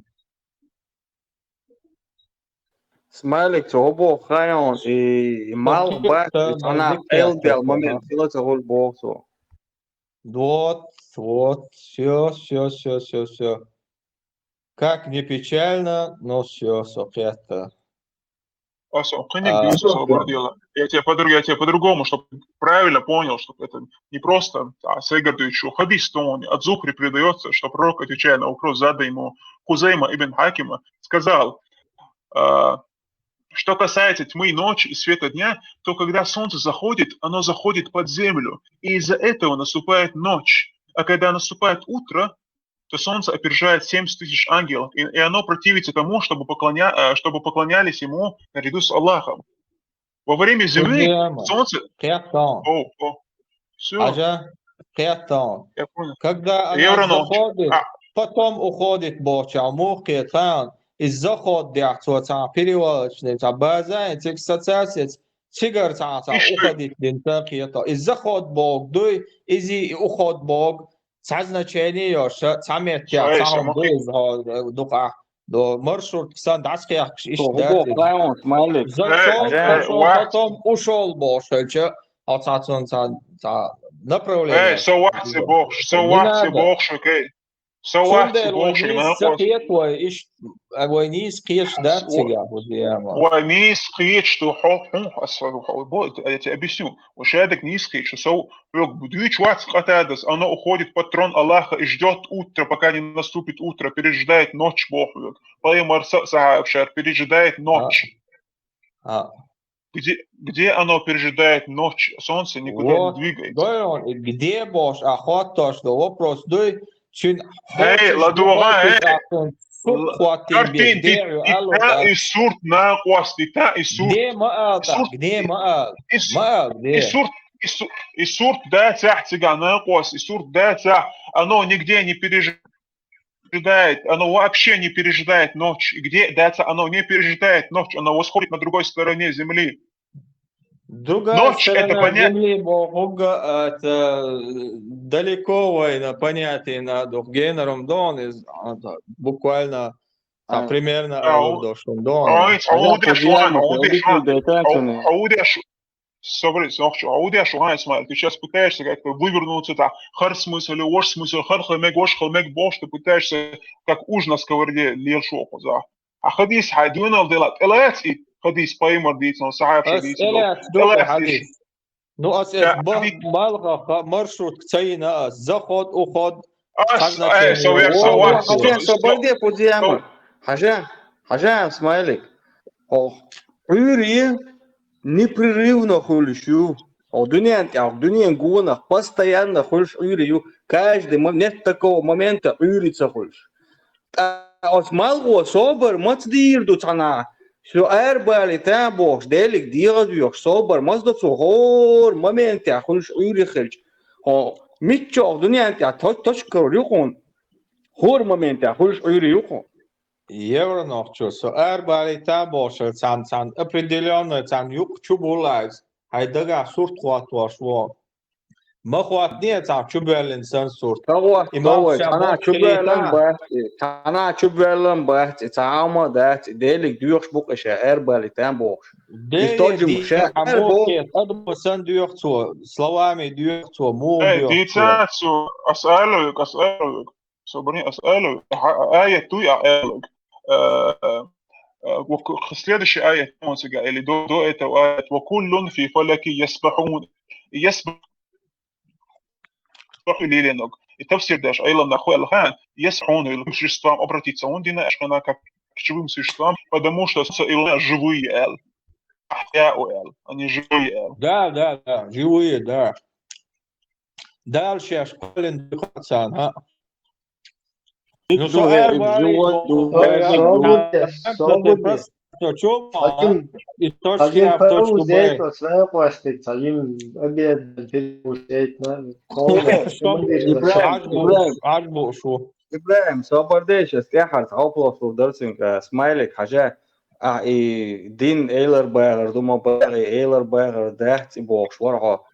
Смайлик, цо хӀу боху хаьий хьуна, и, и малх бац, и цхьанхьа къайладелла момент хила ца хуьлу боху цо. Вот, вот, все, все, все, все, все. Как не печально, но все, со кхетта. Ас кхиниг дюйса собар дела. Я тебя подруг, я тебя по-другому, чтобы правильно понял, чтобы это не просто а, Сегардович, хадис тони. От Зухри передается, что пророк, отвечая на вопрос, заданный ему Хузейма ибн Хакима, сказал, а, что касается тьмы ночи и света дня, то когда солнце заходит, оно заходит под землю, и из-за этого наступает ночь. А когда наступает утро, то солнце опережает семьдесят тысяч ангелов, и, и оно противится тому, чтобы, поклоня, э, чтобы поклонялись ему наряду с Аллахом. Во время зимы солнце... Кхетта. О, о. Все, Хьажа, кхетта. Я понял. Когда Я она вернул. заходит, А. Потом уходит бохча, мухе цан. Из заход дяхцо цан перевалочный, цан база, цик сацасец, цигар цан цан Ишты. Уходит дин цан кхетта. Из заход бог дуй, изи уход бог, ца значение ёша, ца меття, Ай, ца самохи. Дуй из заход, дукъа. До маршрут ксан дас кхяхкш иш Хубо дати. клаун смайлик. Зашел, Э, зашел, ва- потом ушел бохча, а ца цан цан цан направление. Эй, со вахси бохш, со Не вахси надо. бохш, окей. Со вахси Цундел бохш, вай именно низ сахетвай иш, вай низ кхеш дат цига, вот я ма. Ва низ кхеш, что хо, хо, ас-, хо, бо-, я тебе объясню. Вот шадик низ кхеш, что со, лёг, будуч вац катадас, оно уходит под трон Аллаха и ждёт утро, пока не наступит утро, пережидает ночь, бох, лёг. Пайгамбар са-, сахабшар пережидает ночь. А, Где, где оно пережидает ночь? Солнце никуда Вот, не двигается. Дой он, где бохш, а хот тош, до вопрос, дой, чин Эй, хочешь ладуга, бохш, эй. а чин суп хватит Картин, бе, и, где, и алло, та, да. и сурт, на квас, и та, и сурт. Где маал, да, Сурт, где и- маал, и с- маал, И где? сурт, и су-, и сурт, да, цах, цига, на квас, и сурт, да, цах. Оно нигде не пережидает, оно вообще не пережидает ночь. И где, да, цах, оно не пережидает ночь, оно восходит на другой стороне земли. Другая Ночь, это сторона поня- земли, бо-, бога, это далеко война, понятие на дух генером дон, из, а, да, буквально, там, А, примерно, а, а, у- до что дон. А, а, Аллах удеш, подъяма, а, удеш, подъяма, а, дайтан а, цуни. а, удеш, Собри, Сохчу, а удеш, а, Исмаил, ты сейчас пытаешься как-то вывернуться, так, хар смысл, ваш смысл, хар хомяк, ваш хомяк, бо-, что пытаешься, как уж на сковороде, лел шо, коза. А хадис, хай, дюнал дела, элец и хадис, паймар дицан, сахаб Ас хадис, элец элец духа и- хадис. Ну, ас Я эс ба-, хадис- малха, ха-, маршрут цайна, ас заход, уход, Ас, Как значит, э, совет, о, совет, о, Хажа, совет. собар де пудиама. Хажа, хажа, смайлик. Ох, Ӏуйри непрерывно хуьлуш ю. О, дуьнен тӀехь, дуьнен гонах постоянно хуьлуш Ӏуйри ю. Каждый мо-, нет такого момента Ӏуйри ца хуьлуш. ТӀа оцу малхо собар маца дийр ду цхьана? Со арабалийтан бохуш, Делиг дегӀа доьхуш, собар маца до цо хӀора моментехь хуьлуш Ӏуьйри хилча? Хьо миччохь дуьнен тӀехь то-, точка карор ю хьуна? ХӀора моментехь хуьлуш Ӏуьйри ю хьуна? Евро нохчо, со арабалийтан бохуш, цхьана, цхьана определённый, цхьана юкъ чу буллайз, хьайн дагахь сурт хӀоттош вон. Ма хӀоттане цхьа чубоьллина сан сурт. Ца хӀотто, Имам вай, ша цхьана боху чубоьллам хилийтан. Бац, цхьана чубоьллам бац, цхьа хьама дац, Делиг доьхуш бу-кх ша арабалийтан бохуш. Де Иза тоджум дийна ша хьан ар боху. мохе, адамо сан доьху цо, словами доьху цо, муха Эй, доьху цо. дийца цо, ас алуг, ас алуг. Собри, ас алуг. Ха-, аят дуй, а алуг. Э, э, э, вот к-, следующий аят, он сега, или до, до этого аят. «Ва куллун фи фалаки ясбахун». Ясбахун лиленуг. И тафсир даш, айлам нахуй алхан, ясбахун, или к существам обратиться. Он дина ашхана как к живым существам, потому что солнце и луна живые, эл. Ахьяу, эл. Они живые, эл. Да, да, да, живые, да. Дальше аш кален дыхаться, ага. Ну, Дуге, арбари, живой, ну, дуге. ну, Собуде, там, собуде. Просто чё, Один, и точки один а в точку пару взять, Б. вот своя пластик, один обед перекусить, на, полностью Что? вырезать. Ибрагим, Аж Ибрагим. бу-, аж бушу. Ибрагим, собар де, сейчас тӀаьхьара цхьа вопрос лур дара цуьнга, а, смайлик хьажа. А, и дин эйлар багӀар ду ма бахьи, эйлар багӀар дац и бохуш вара хьо.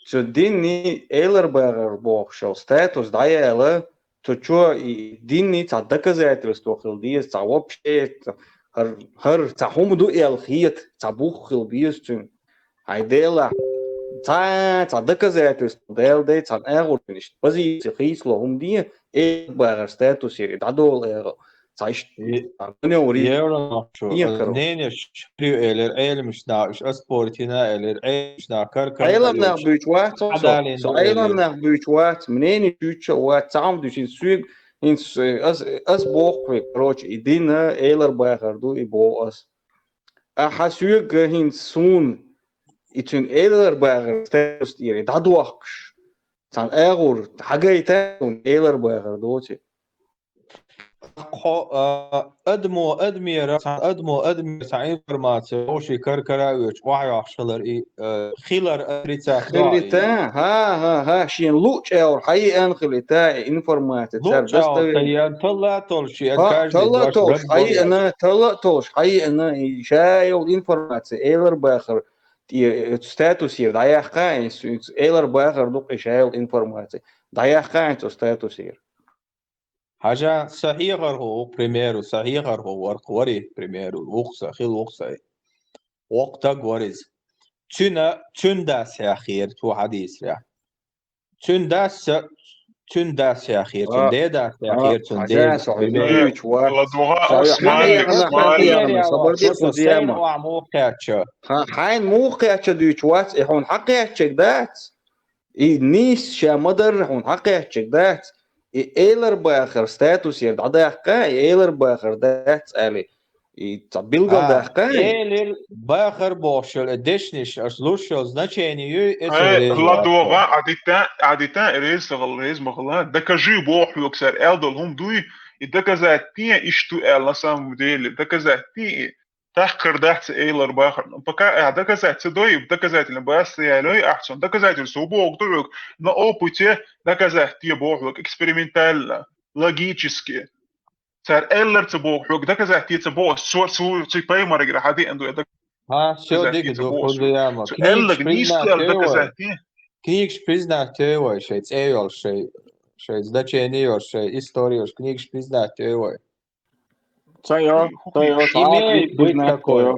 Цу динни эйлар багӀар бохуш йолу статус дӀаяла, цу чо и динни цхьа доказательство хила деза, цхьа вообще, хӀара, хӀара цхьа хӀума ду аьлла хета, цхьа бух хила беза цуьнан. Хьайн Делахь, цхьа, цхьа доказательство Дала дай, цхьа агӀор иштта позици хийцало хӀума де, Эла бахар статус яр, дӀадола агӀо. Цхьа иштта, цхьа гунен вари. Евронах шу, Некъар. Ненеш шу элир, Ӏелимаш нах, иш ас портина элир, Ӏелимаш нах, каркар Ӏелам нах буьйч вац, со, Ӏадалин со ду Ӏелам элир. Нах буьйч вац, мнение чуча вац, цхьам дуьш, ин суьг, ин с-, ас, ас боху хьоьга, короче, и дина, Элар бахар ду, и боху ас. Ахьа соьга хӀинца суна и цуьнан Элар бахар статус тӀера дӀадохкуш, цхьана агӀор хьагайта суна Элар бахар доци. Хьо, а, адамо, адамера, цхьана адамо, адамера цхьа информация вовший кар-кара а оьцуш, охьайохуш хилар и, а, хилар отрицать йоагӀа и. Хилита, хӀа, хӀа, хӀа, шен луъчӀагӀор хьаеана хилита и информация, цара луъчӀагӀор доставление. Хан талла а толуш, шен Ха, каждый талла а дош толуш гад хьаеана, талла а толуш хьаеана, и ша йолу информация, Элар бахар, тӀе, статусера дӀаяьккха, и с-, Элар бахар ду-кх и ша йолу информация. ДӀаяьккха цу статусера. Хьажа, сан хьехар хӀу, к примеру, сан хьехар хӀу варх вари, к примеру, вукху сан, хила вукху сан. Воккха таг вара иза. Цуьнан, цуьнан дас яхъера, цо хьадийцарехь. Цуьнан дас, цуьнан дас яхъера, цуьнан А, дедас яхъера, а, цуьнан хьажа, дедас, со примеру. Дуьйцу вац. ЛадугӀа, Со Смайлик, хьайна Смайлик. Хьайна муха кхаьчча? Хьайна муха кхаьчча дуьйцу вац, и хьуна хьакхаьччиг дац? И нийса ша ма-дарра хьуна хьакхаьччиг дац? И Элар бахар статусера дӀадаккха, и Элар бахар дац али. И цхьа билгал А, даккха. Элар бахар бохуш йолу, э, дешнаш аша луш йолу значение юй, э, Ай, ладогӀа, Ӏадита, Ӏадита, реза ма хила, реза ма хила. Докажи боху хьоьга, цара аьлла долу хӀума дуй, и доказать де, иштта ду аьлла, на самом деле, доказать де, и тахкар дац Элар бахар. Пока, а, доказать ца дой, доказательно бац ца ялой, ахь цунна доказательство боху ду хьоьга, на опыте доказать де боху хьоьга, экспериментально, логически. Цара аьллар ца боху хьоьга, доказать де ца боху, цо, цо, цу пайхамарагара хьадеана ду, Ха, всё, доказать де дига ца ду, боху. Хьуна яма. Цо аьлларг нийса ду аьлла доказать де. Книгаш признать йой вай, шайн цӀе йолуш, шайн, шайн значение йолуш, шайн истори йолуш, книгаш признать йой вай. Ца йо, ца йо, имеет быть такое.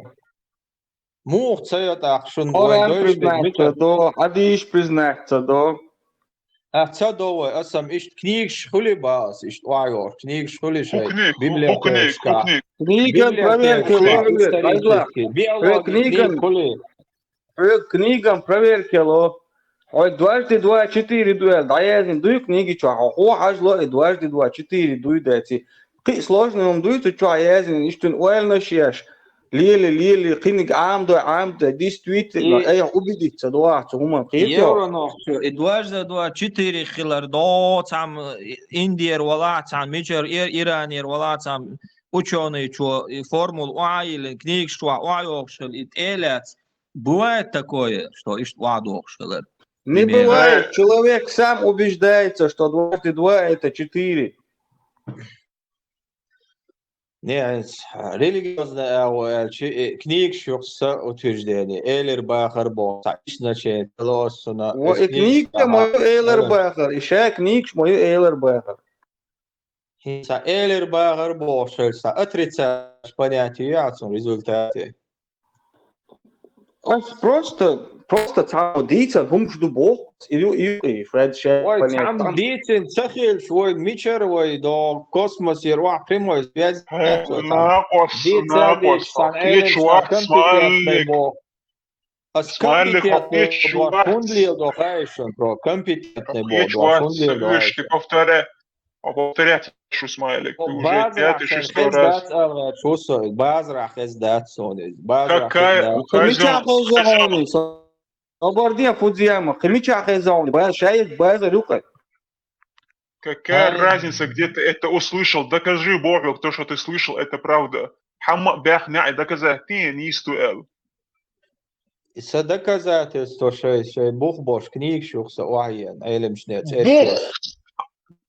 Муха ца йо тӀаккха шуна вайн Коран дойшниг признать ца до, хьадийш признать ца до. Ахь ца до вай, аса-м иштта книгаш хуьли бах аса, иштта охьайоху книгаш хуьли шайн библиотекашкахь. Книган проверка ло, исторический, биологи книга хуьли. Хьоьга книган проверка ло. Хьой дважды два четыре ду аьлла дӀаяздина дуй книги чохь, хьо хьо хьажало и дважды два четыре дуй даци. Кхин а сложный хӀума дуй цу чохь яздина, иштта ойланаш еш. Лели, лели, кхиниг Ӏамадой, Ӏамадой, действительно, айхьа убедиться ду ахь цу хӀуманна кхетий хьо? Евронохчо, и дважды два четыре хилар до, цхьамма Индера валахь, цхьамма мичара, Ир-, Иранера валахь, цхьамма учёныйчо и формула охьайиллина, книгаш чохь охьайохуш хила, и тӀе а лаьцна. Бывает такое, что иштта охьадохуш хилар? Не бывает. Человек сам убеждается, что дважды два — это четыре. Не, религиозный агӀо аьлча, э, книгаш юкъа сан утверждение, Элар бахар боху, цхьа иштта значение ло ас цунна. Во, и книга моя Элар бахар, и ша книгаш моя Элар бахар. ХӀинца Элар бахар бохуш, сан отрицаешь понятие яц цунна результате. Ас просто, просто цхьамма дийцан хӀумаш ду боху, и ю, и ю, и швед, швед. Ой, понятие цхьамма дийцина ца хилча, вай мичара вай до космосера охьа прямой связь? Хьо, накъос, дийца накъос, дийца, сан хьо кхечу Элар вац, сан компетентный боху. Ас компетентный боху, хӀунда леладо хаьий шуна, про, компетентный боху, хӀунда леладо хаьий шуна? Повторяй. Повторять шу, Смайлик, ты уже пятый, шестой раз. Базарахь хезна дац аьлла гӀерташ ву со, базарахь хезна дац суна иза. Базарахь хезна дац. Кхин мичахь хезна хьуна иза? Собар де, Фудзияма, кхин мичахь хезна хьуна? Базар, шайга базар ю-кх. Какая разница, где ты это услышал? Докажи боху хьоьга, то, что ты слышал, это правда. Хьамма а баьхна неӀ доказать де, нийса ду аьлла. И сан доказательство шайн, шайн бух болуш книгаш юкъа сан охьаеана, Ӏелимчу нехан цӀераш. Бух!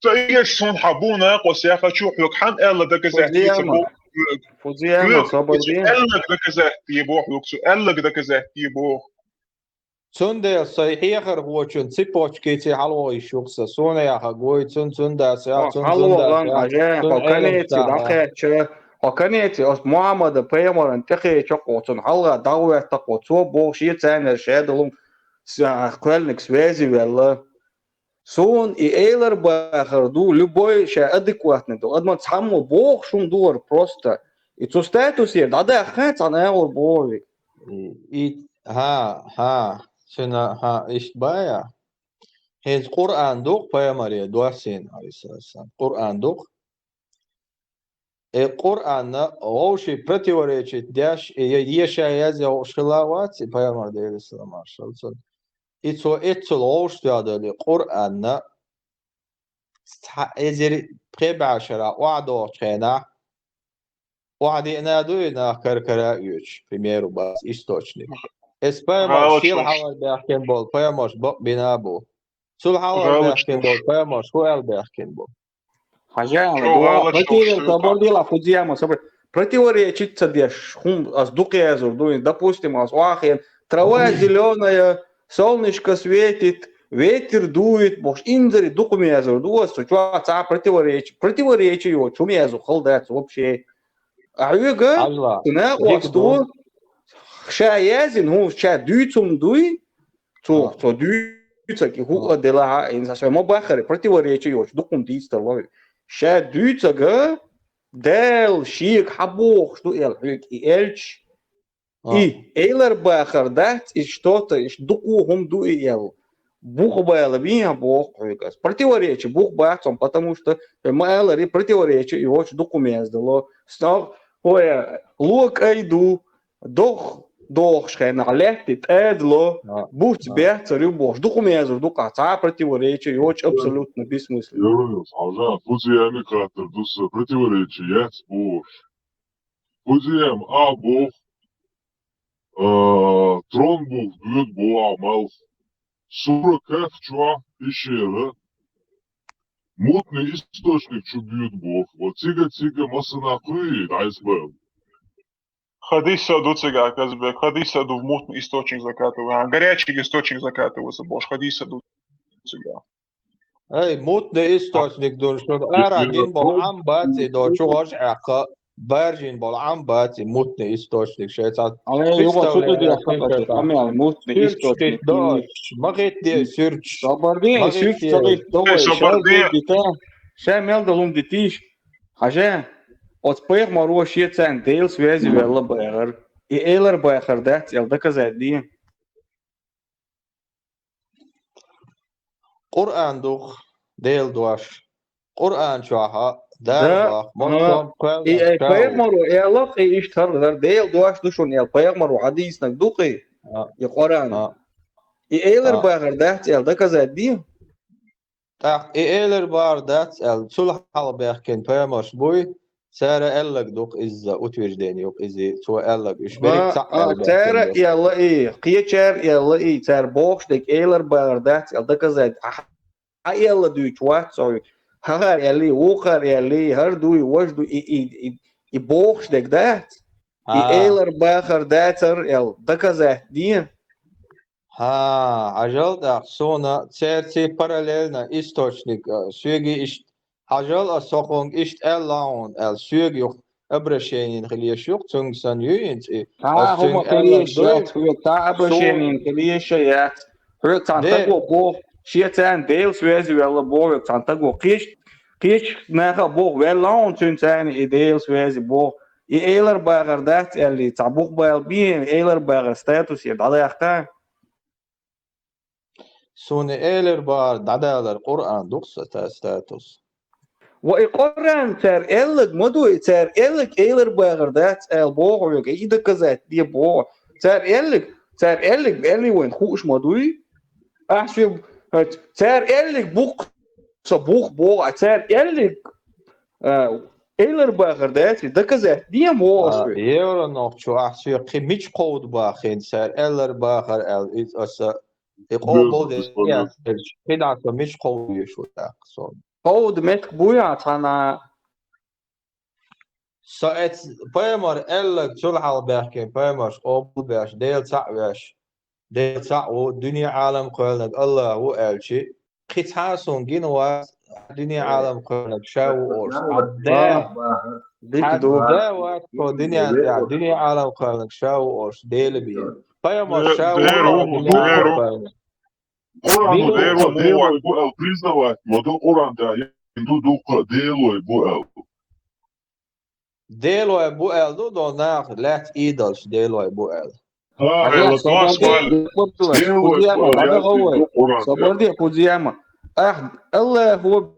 Ца еш суна хьан бу накъос, я хочу хьоьга хьан аьлла доказать де ца боху хьоьга. Фудзияма, собар де. Аьллаг доказать де боху хьоьга, цу аьллаг доказать де боху. Цундела сайн хьехархочун цепочкица хьалавогӀуш юкъа сан, суна яхаг вуй, цун, цун дас яхь, цун, цун дас яхь, хьалавогӀан, хьажа, хьо конеце дӀакхаьчча, хьо конеце оцу Мухьаммадан пайхамаран тӀекхеча кхо, цунна хьалха дӀахӀоьтту кхо, цо боху шен царнара шадолу. кхоьллинг связи велла. Суна и элар бахар ду, любой ша адекватный ду. Адаман цхьаммо бохуш хӀума ду вара просто. И цу статусера дӀадаьхна цхьана агӀор боху виг. И, хӀа, хӀа, цуьнан, хӀа, иштта бая. ХӀинца Къуръан ду-кх пайхамаре доссийна, алейхиссалам. Къуръан ду-кх. Э, Къуръанна вовший противоречить деш, э, е, е ша язъян вовш хила вац, и пайхамар Делера салам-маршалла цунна. И цо эццул вовш тоьхна долу Къуръанна цхьа эзар пхи бӀе шарахь охьадохучу хенахь, охьадеана ду и нах кара-кара а оьцуш, примеру, бац источник. Эс пайхамар шел хьалха баьхкина болу пайхамарш бакъ бина а бу. Цул хьалха баьхкина болу пайхамарш хӀун аьлла баьхкина бу? Хьажа, противоречить ца деш хӀума ас дукха язур ду, допустим, ас охьахиъна, трава зелёная, солнышко светит, ветер дует, бохуш, инзаре дукха хӀума язур ду ас, цу чохь цхьа противоречие, противоречие йоцу хӀума язур хала дац вообще. А хьоьга цу накъосту ша яздина хӀума, ша дуьйцу хӀума дуй, цо, цо дуьйцург и хӀуъа делахь а, хӀинца аса ма баххара, противоречие йоцу дукха хӀума дийцар лой. Ша дуьйцург Дала шега хьан бохуш ду аьлла хьоьга и элча, и элар бахар дац, и что-то, и дукха хӀума ду и аьлла. Бух бала бен боху хьоьга ас. Противоречие бух бац хьуна, потому что хьо ма аларе, противоречие йоцу дукха хӀума яздало. Снов, ой, ло кӀай ду, дох дохуш хенахь лаьтта тӀадало, буц бехцар ю бохуш, дукха хӀума язур ду-кх, цхьа а противоречие йоцу абсолютно бессмысленно. Юрнус, хьажа, фу зе ями кхаттар ду сан, противоречие яц бохуш. Фу зе ями а боху, а, трон бух дуьйцу боху а малх. Сура Кахф чохь и шера мутный источник чу буьйцу боху. Вот цига-цига массанхьа кхуьй дӀаьсбевлла. Хадис а ду цигахь, Казбек, хадис а ду, мутный источник закатывается. А, горячий источник закатывается, бохуш, хадис а ду цигахь. Ай, мутный источник ду, шуна ара гина болу Ӏам бац и до, чу гӀож Ӏаьккха, баржийна болу Ӏам бац и мутный источник, шайца. Ай, юха цу тӀе дехка, амел, мутный источник. Ма хетте суьрташ. Собар де, суьрташ ца хетте, давай, ша мел долу хӀума дитийша. Хьажа, оцу пайхамаро шен царна Делан связи велла бахар, и элар бахар дац аьлла доказать де. Къуръан ду-кх Делан дош. Къуръан чохь а Дала боху, массо а кхоьллинарш и пайхамаро аьлла-кх, и иштта хӀара Делан дош ду шуна аьлла, пайхамаро хьадийцинарг ду-кх и, и Къуръан. И элар бахар дац аьлла доказать де. ТӀаккха и элар бахар дац аьлла, цул хьалха баьхкина пайхамарш буй, цара аьлларг ду-кх иза, утверждение ю-кх иза, цо аьлларг, уьш берриг цхьаъ аьлла баьхкина бу. Цара аьлла и, кхечара аьлла и, цара бохуш дерг элар бахар дац аьлла доказать, ахь хьан аьлла дуьйцуш вац со, хӀара аьлла и, вукхара аьлла и, хӀара дуй, важа дуй, и, и, и, и бохуш дерг дац? И элар бахар дацар аьлла доказать де. ХӀа, хьажал тӀаккха, суна цаьрца параллельно источник, а, соьга иштта, хьажал, ас хьуна иштта аьлла хьуна аьлла, соьга юха обращение хила еш ю-кх, цуьнга санна ю хӀинца и. Цхьа а хӀума хила еш яц хьоьга, цхьа а обращение хила еш яц. Хьоьга цхьана таго боху, шен царна Делан связи велла боху хьоьга цхьана таго. Кхечу, кхечу наха а боху, велла хьуна цуьнан царна и Делан связи боху. И элар бахар дац аьлла, цхьа бух бала бен, элар бахар статусе дӀадаккха. Суна элар бахар дӀадалар Къуръан ду-кх сан ста-, статус. Ва и Къуръан цара аьлларг ма ду, и цара аьлларг элар бахар дац аьлла боху хьоьга, и доказать де боху. Цара аьлларг, цара аьлларг аьлли вайна хууш ма дуй. Ахь шуьга, цара аьлларг бу-кх со бух боху, а цара аьлларг, а, элар бахар дац, и доказать де боху ас хьоьга. Евро нохчо, ахь соьга кхин мича кховда боху хӀинца, цара элар бахар аьлла, иза аса и къобал деш, кхидӀа со мича кховда везаш ву тӀаккха со. Кховда меттиг буй хьан цхьана? Со эц-, пайхамар аьлларг, цул хьалха баьхкина пайхамарш къобал беш, Дела цхьаъ веш, Дела цхьаъ ву, дуьне Ӏалам кхоьллинарг АллахӀ ву аьлча, кхин цхьа а суна гина вац, дуьне Ӏалам кхоьллинарг ша ву олуш. Хьан да, хьан да вац тхо дуьнен тӀехь, дуьне Ӏалам кхоьллинарг ша ву олуш, Дела бен. Пайхамар ша ву олуш, дуьне Ӏалам кхоьллинарг. Къуръан Мин Делой, ду Делой бу аьлла признавать ма ду, Къуръан тӀа ду дукха Делой бу аьлла. Делой бу аьлла ду, до наха лаьтта идолаш Делой бу аьлла. Ха, Хьажа, элла собар тос де, валла. Собар де, Делой хӀу бу дема, аьлла, дагахь вай. Ду Къуръан тӀа. Собар де, хӀу дема. Ах, Аллахо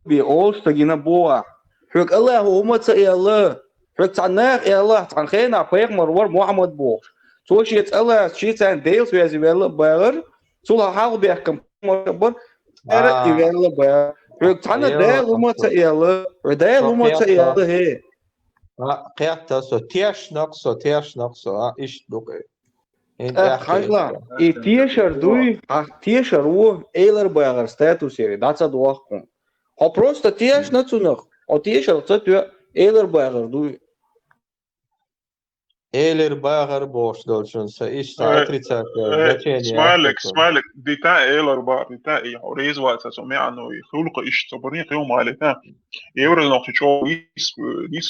бе олуш стагина боху ахь. Хьоьга Аллахо хӀума ца аьлла. Хьоьга цхьа наха аьлла, цхьана хенахь пайхамар вара Мухьаммад бохуш. Цо шен цӀа лаьцна, шен царна Делаца веза ваьлла а бахара, цул хьалха бехкам бара, цара и ваьлла а бахара. Хьоьга цхьана Дала хӀума ца аьлла, хьоьга Дала хӀума ца аьлла, хӀе. А, кхетта со, тешнакх со, тешнакх со, а, иштта ду-кх и. ХӀинца Э, тӀаьххье хьажал, и тешар дуй, хьан тешар ву, элар багӀар статус яри, дӀа ца дохку. Хьо просто тешна цунах, хьо тешар ца тоьа, элар багӀар дуй. Элар багӀар бохуш долчун са иштта Э, отрицательное э, значение смайлик, яхаш ду. Смайлик, дита элар бахар, дита и хьо реза вац со маьӀно, и хуьлу-кх иштта, со барин кхин хӀума ала дита. Евро нохчи чӀогӀа нис, нис,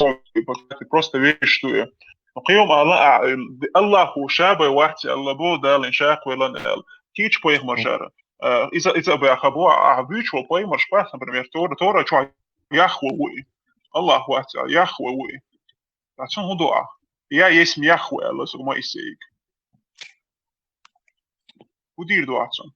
просто вешта ду. Кхин а ала, а, Аллахо ша бен вац аьлла бо, Дала ша кхоьллина аьлла. Кийча пайхамаршара. А, иза, иза а баьхна бо, а, буьйцуш волу пайхамарш бац, например, Тора, Тора чохь Яхве ву и. Аллах вац аьлла, Яхве ву и. Ткъа цунна хӀун до ахь? Я есть Яхве аьлла, цуьнга Моисейга. ХӀун дийр ду ахь цунна?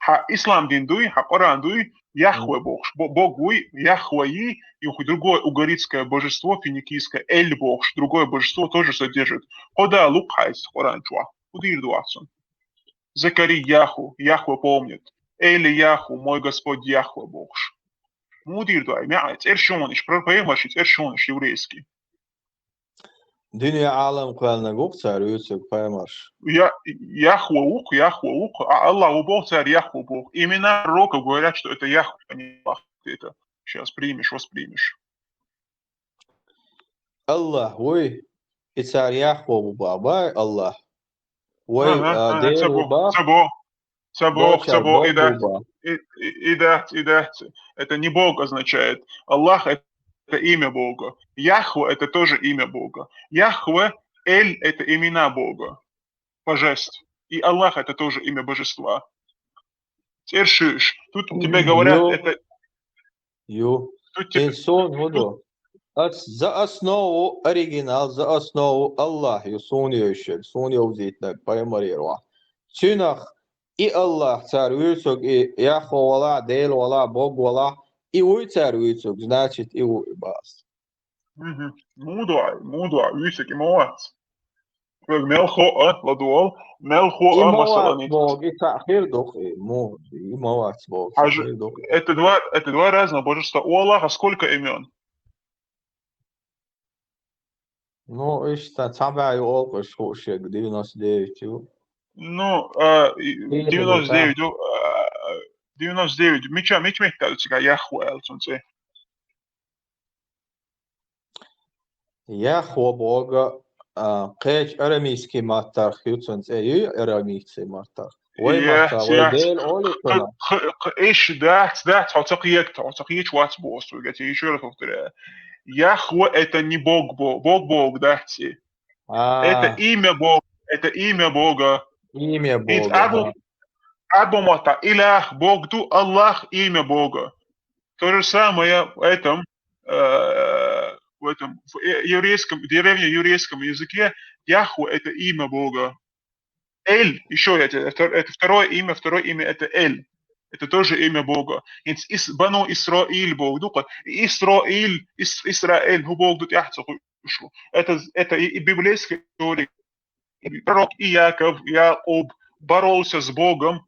Хьан ислам дин дуй, хьан Къуръан дуй, Яхве бохуш, бо-, Бог вуй, Яхве йий, и хӀу другое угоритское божество, финикийское, Эль бохуш, другое божество тоже содержит. Кхо Дала ву-кх хьайца Къуръан чохь. ХӀун дийр ду ахь цунна? Закарий Яху, Яхве помнит. Эли Яху, мой Господь Яхве бохуш. Муха дийр ду ахь? Меа, цӀерш шуна, иш пра-, пайхамарш, цӀерш шуна, иш еврейский. Дуьне Ӏалам кхоьллинарг ву-кх цара вуьйцург пайхамарш. Я-, Яхве ву-кх, Яхве ву-кх. А Аллах ву боху, цара Яхве боху. Имена пророков говорят, что это Яхве, а не Аллах. Ты это щас примешь, воспримешь. Аллах вуй, и цара Яхве ву баха бай Аллах. Вай, ага, а, ага, Дела ца ву бо, баха. Ца бо. Ца боху, ца боху, и дац, и, и, и дац, и дац. Это не Бог означает. Аллах — это имя Бога. Яхве — это тоже имя Бога. Яхве, Эль — это имена Бога, божеств. И Аллах — это тоже имя божества. ЦӀерш шуьйш. Тут тебе говорят, ю, это ю. Тут тебе, ин суна хӀун ду? Ас-, за основу, оригинал, за основу Аллах ю суна йовзуьйтинарг, суна йовзийтинарг пайхамарера ваха. Цуьнах и Аллах цара вуьйцург, и Яхве валахь, Дела валахь, Бог валахь, и вуй цара вуьйцург, значит, и ву и бац. Мгм. Муха ду ахь, муха ду ахь, вуьйцург и ма вац. Хьоьга мел хо а, ладогӀал, мел хо а, масала, ницкъ. И ма вац боху, и цхьаъ хир ду-кх и, муха, и ма вац боху, цхьаъ хир ду-кх и. Это два, это два разных божества. У Аллаха сколько имён? Ну, иштта, цхьа бӀе ю олу-кх уьш хууш ерг, девяносто девять ю. Ну, а, и, девяносто девять ю, а, девяносто девять. Мича, мича меттехь ду цигахь Яхве аьлла цуьнан цӀе? Яхве боху, а, кхечу арамейский маттарх ю цуьнан цӀе, юй арамейский маттарх? Вай маттахь, вай Дела олий цунах? Кху-, кху-, кху-, иш дац, дац, хьо ца кхета, хьо ца кхеташ вац боху соьга, я тебе ещё раз повторяю. Яхве — это не Бог, Бо-, Бог, Бог дац и. А. Это имя Бога, это имя Бога. Имя Бога, да. Араб маттахь илях Бог ду, Аллах — имя Бога. То же самое в этом, э, в этом, в, э, еврейском, древнееврейском языке Яхве — это имя Бога. Эль, ещё я тебе, это, это второе имя, второе имя — это Эль. Это тоже имя Бога. Ис-, Ис-, Бану Исраиль Бог ду-кх. Исраиль, Ис-, Исраэль, хӀун Бог ду тӀаьхьа ца хуьлуш. Это, это и, и библейская история. Пророк Иаков, Якуб боролся с Богом,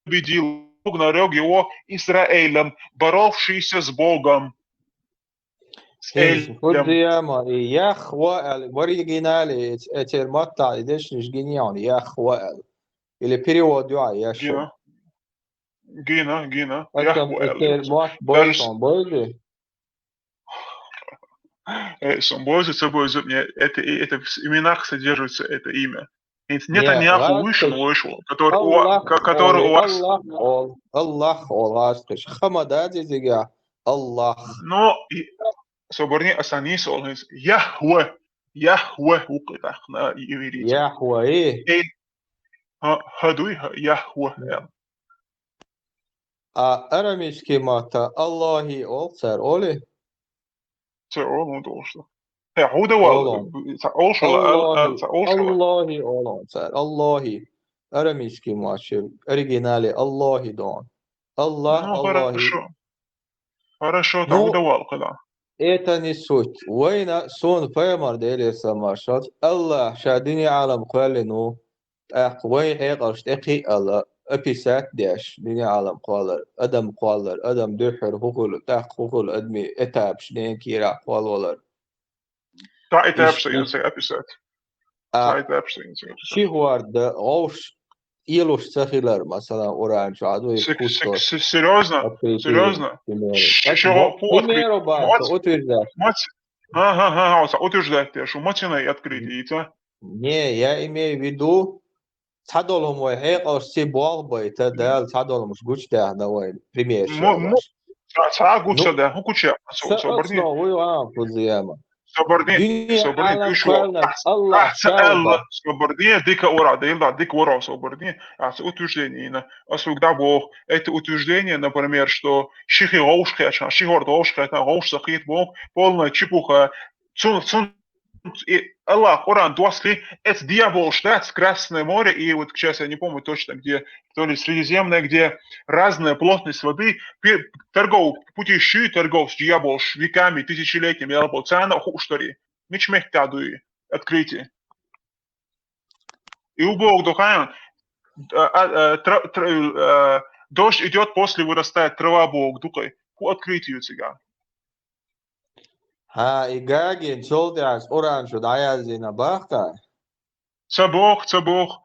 победил. Бог нарёк его Исраэлем, боровшийся с Богом. С Элем. ХӀинца хӀу ду-кх и Яхве аьлла, в оригинале, эц-, эцеран маттахь и дешнаш гина ю хьуна Яхве аьлла. Или перевод ю хьуна Яхве? Гина. Гина, гина. Яхве аьлла. Эцеран мотт бойзу хьуна, бойзу? Э, со бойзу, ца бойзу, мне это, и это в с-, именах содержится это имя. Нет, Нетаньяху выше, но выше, который у ва-, Аллах, ко-, который у вас. Аллах олу, Аллах олу, гӀазкхаша. Ха ма дац иза, Аллах. Но и собарни аса нийса олу хӀинца. Яхве. Яхве ву-кх и тӀаккха на и иврите. Яхве. Э, Ха, ха дуй, ха, Яхве, аьлла. А арамейский матта Аллахи олу цара, олий? Ца олу, хӀун долуш ду? Хе, хӀун да вал? Олу. Ца олуш вала, ал, Аллахи, ал, ца олуш вала. Аллахи олу цара, Аллахи. Арамейский матча оригинале Аллахи дон. Аллах, Ну, Аллахи. Хорошо. Хорошо, та Ну, хӀун да вал кхидӀа? Это не суть. Вайна, суна пайхамар Делера салам-маршалла, Аллах ша дуьне Ӏалам кхоьллина ву, тӀаккха вайн хьекъалш тӀе кхиъала, описать деш, дуьне Ӏалам кхоллар, адам кхоллар, адам дуьххьара хӀун хуьлу, тӀаккха хӀун хуьлу, адамийн этапаш ненан кийрахь кхоллавалар. Цхьа этапаш Иш- сан ца описать. А, Цхьа этапаш сан ца описать. Ши хӀорда гӀовш ийлуш ца хилар, масалан, Къуръан чохь ду, и Сек-, сек-, кустос. се-, серьёзно? Открытие, Серьёзно? примеры. Ш-, Так, шу мо-, хӀун открытие? примеру баца, Мац-, утверждать. мац-, ага, ага, ага, утверждать деш, мац ина открытие, ца? Не, я имею в виду, цхьадолу хӀума вай хьекъалш цига болх байта, Дала цхьадолу хӀумаш гучудаьхна вайн, пример Мо-, мо-, шаьллаш. Ца, ца гуча Ну, да, хӀун гуча? Со, Са собарни. Основа вуй ван кхуза яма. Собарни, Дуьне собарни, Ӏалам куьшо. кхоьллинарг Аллах Ахьца аьлла, шалба. собарни, дика ура, дайла, дика ура, собарни. Ахьца утверждение йина. Ас угда боху, это утверждение, например, что шихи гӀовш кхетча, шихор гӀовш кхетча, гӀовш сахит боху, полная чепуха. Цун, цун, и Аллах Къуръан досли, это дьявол ждать, Красное море, и вот сейчас я не помню точно где, то ли Средиземное, где разная плотность воды, пе-, торгов, путешествует торговцы, дьявол, веками, тысячелетиями, я был, цана хуштари. Мича меттехь дуй открытие? И у Бога духаем, а, а, а, тра-, тра-, а, дождь идёт, после вырастает трава Бога духай. Ку открытие ю цигахь. Хьа, и гагин цул тӀаьхьа Къуръан чу дӀаяздина бахка? Ца боху, ца боху.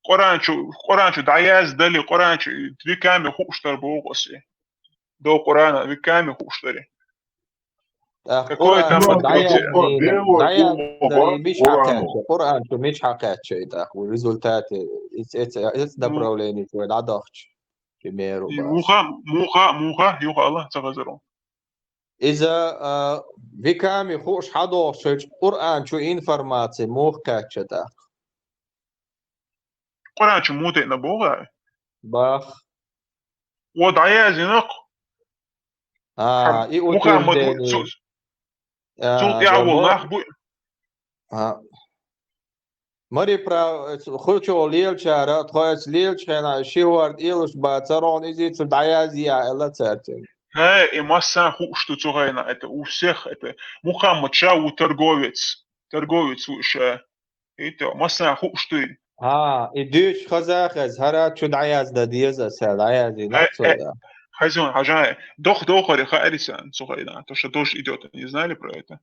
Къуръан чу, Къуръан чу дӀаяздали, Къуръан чу веками хуштар боху аса. До Къуръана веками хуштари. ТӀаккха Какое Къуръан там чу открытие? дӀаяздина, Бело дӀаяздина боху, и мича Къуръано. хьакхаьчча, Къуръан чу мича хьакхаьчча и тӀаккха, в результате, эц, эц, эц Ну. направление чу вай дӀадахча, примеру И бац. муха, муха, муха, юха Аллах ца хазару. Иза, а, веками хууш хьадохучу Къуръан чу информаци муха кхаьчча тӀаккха? Къуръан чу муха деъна боху? Бах. О, дӀаяздина-кх. А, и Мухаммад утверждение. Цу-, а, цул тӀаьхьа волу нах бу. А. Мари прав, хучо лелачара, тхо эца лелачу хенахь, ши хӀорда ийлуш бацара, хьуна иза цу дӀаязъяхьа, аьлла цара цуьнга. Хье, и массарна хууш ду цу хенахь, это у всех, это Мухаммад ша ву торговец, торговец ву ша. ХӀетте, массарна хууш дуй. А, и дуьйцуш хаза хеза, хӀара чу дӀаяздан деза аса, дӀаяздина Э, цо, э, да. Хазон, хьажа, дох-, дохари хаьри сан, цу хенахь, то, что дождь идёт, не знали про это?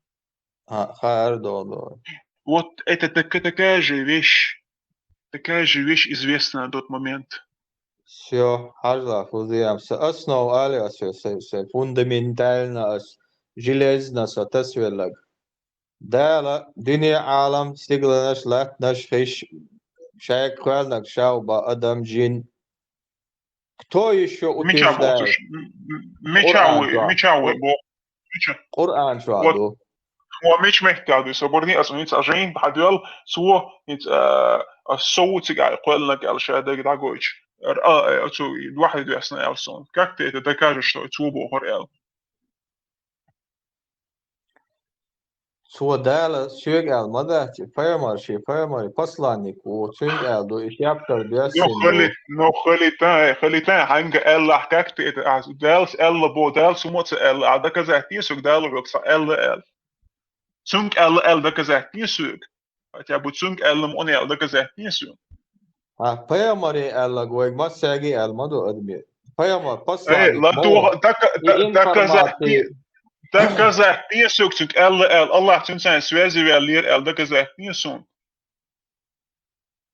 А, хаьар доху, доху. Вот это так-, такая же вещь, такая же вещь известна на тот момент. Всё, хьажла, фузиям, са основа али аса, са, са фундаментально ас, железно со тасвеллаг. Дала дуьне, Ӏалам, стигланаш, латтанаш, хиш, шайга кхоьллинарг шаьш бан адам, жин. Кто ещё утверждает? Мича бохуш? М-, м-, мича Къуръан вуй, чохь. Мича вуй боху? Мича? Къуръан чохь ду. Хьо мича меттехь дуй, со барни, аса хӀинца а жайна хьадоьлла, цо, хӀинца, а, аса со ву цига кхоьллинарг аьлла ша дага дӀагойтуш. Р-, а, э, оцу вахьи доьссина аьлла суна. Как ты это докажешь, что цо бохура аьлла? Цо Дала соьга аьлла ма дац, и пайхамар шен, пайхамар, и посланник ву, цуьнга аьлла ду, и шаьпкар доьссина ду. Ну, хали-, ну, халитай, халитай, хьаьнга аьллахь, как ты это, а, Далас аьлла бо, Далас хӀума а ца аьлла, а доказать дийр соьга Дала хьоьга сан аьлла аьлла. Цуьнга аьлла аьлла доказать дийр соьга. Хотя бы цуьнга аьлла ма аьлла доказать дийр соьга. А, пайхамаре аьлларг вайга массаьрга аьлла ма ду адаме. Пайхамар, э, посланник ма ву. Доказать, и доказать информация. Доказать дийр соьга цуьнга аьлла аьлла. Аллах цуьнца связи ваьллера аьлла доказать дийр суна.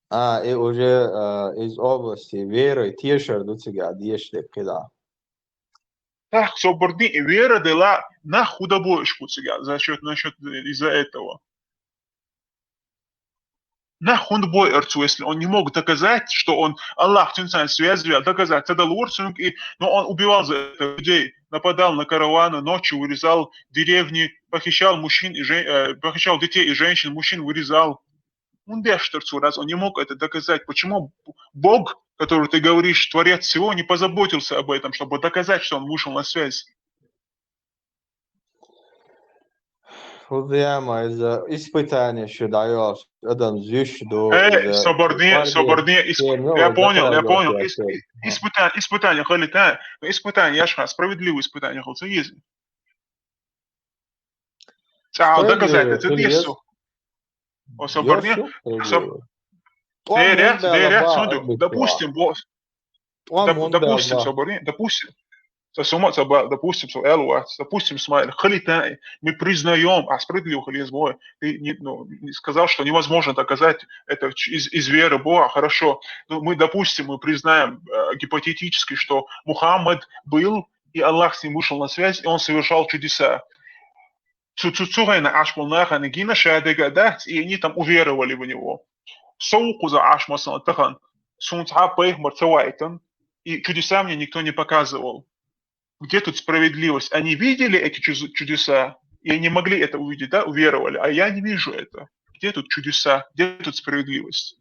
А, и уже, а, из области веры тешар ду цигахь дешаш дерг кхидӀа. Эх, собарни, вера дела, нах хӀун дан бохуш бу цигахь, за счёт, насчёт из-за этого. Нах хӀунда бойур цо, если он не мог доказать, что он, Аллах цуьнца связь вел, доказать ца далур цуьнга, и, но он убивал за это людей, нападал на караваны, ночью вырезал деревни, похищал мужчин и жен-, э, похищал детей и женщин, мужчин вырезал. хӀунда деш дара цо раз, он не мог это доказать. Почему Бог, который ты говоришь, Творец всего, не позаботился об этом, чтобы доказать, что он вышел на связь? Худяма из-за испытания ещё даёшь, адам зюш ду. Э, соборне, соборне, исп... я понял, я понял. Ис... Испытание, испытание, халита, испытание, я же справедливое испытание, халита, есть. Цаал доказательства десу. О, соборне. Деря, деря, смотри, допустим, бо... допустим, соборне, допустим. Са сума, са ба, допустим, со элвац, допустим, Смаил, халитай, мы признаем, а справедливо хализ бой, ты не, ну, не сказал, что невозможно доказать это из, из веры Бога, хорошо. Ну, мы, допустим, мы признаем э, гипотетически, что Мухаммад был, и Аллах с ним вышел на связь, и он совершал чудеса. Цу, цу, цу гайна ашбал нахана гина шадега дац, и они там уверовали в него. Соукуза ашмасан тахан, сунца пайхмар цавайтан, и чудеса мне никто не показывал. Где тут справедливость? Они видели эти чудеса, и они могли это увидеть, да, уверовали, а я не вижу это. Где тут чудеса? Где тут справедливость?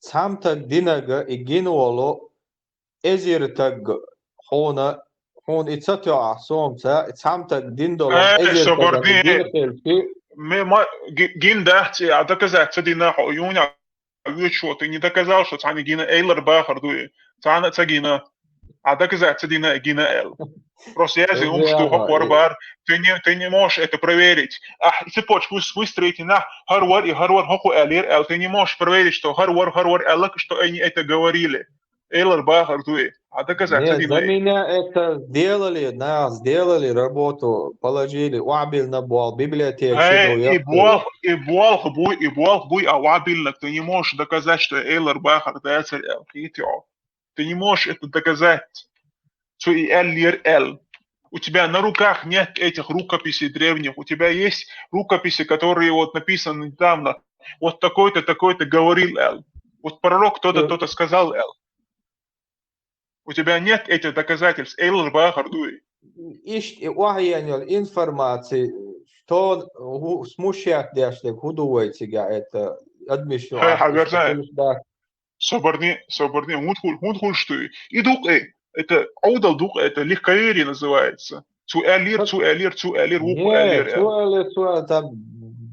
Цхьамтаг динага и гинволу эзир таг хьуна, хьуна и ца тоьа сомца, цхьамтаг дин долу эзир таг гин хилчи. Гин дац, а доказать ца дина хьо, юна вуьйчо, ты не доказал, что цхьана гина эйлар бахар дуй. Цхьана ца гина, а доказать ца дина гина эл. Просто я же ум, что хокор бар, ты не, ты не можешь это проверить. А цепочку выстроить на харвар и харвар хоку элир эл, ты не можешь проверить, что харвар, харвар элак, что они это говорили. Эйлар бахар дуй. А доказать ца дина. За меня это сделали, на, сделали работу, положили, уабил на бол, библиотека. И бол, и бол буй, и бол буй, а уабил, ты не можешь доказать, что эйлар бахар да царь эл. Ты не можешь это доказать. Цу и эл лир эл. У тебя на руках нет этих рукописей древних. У тебя есть рукописи, которые вот написаны недавно. Вот такой-то, такой-то говорил эл. Вот пророк кто-то, кто-то сказал эл. У тебя нет этих доказательств. Эйлар бахар дуй. Ишт и уахьенел информации, что смущать дяшдек худувайцига это адмишну. Соборни, соборни, хун хуль, хун хуль, что и дук, э, это аудал дук, это легковерие называется. Цу элир, цу элир, цу элир, вуку элир. Цу элир, цу элир, там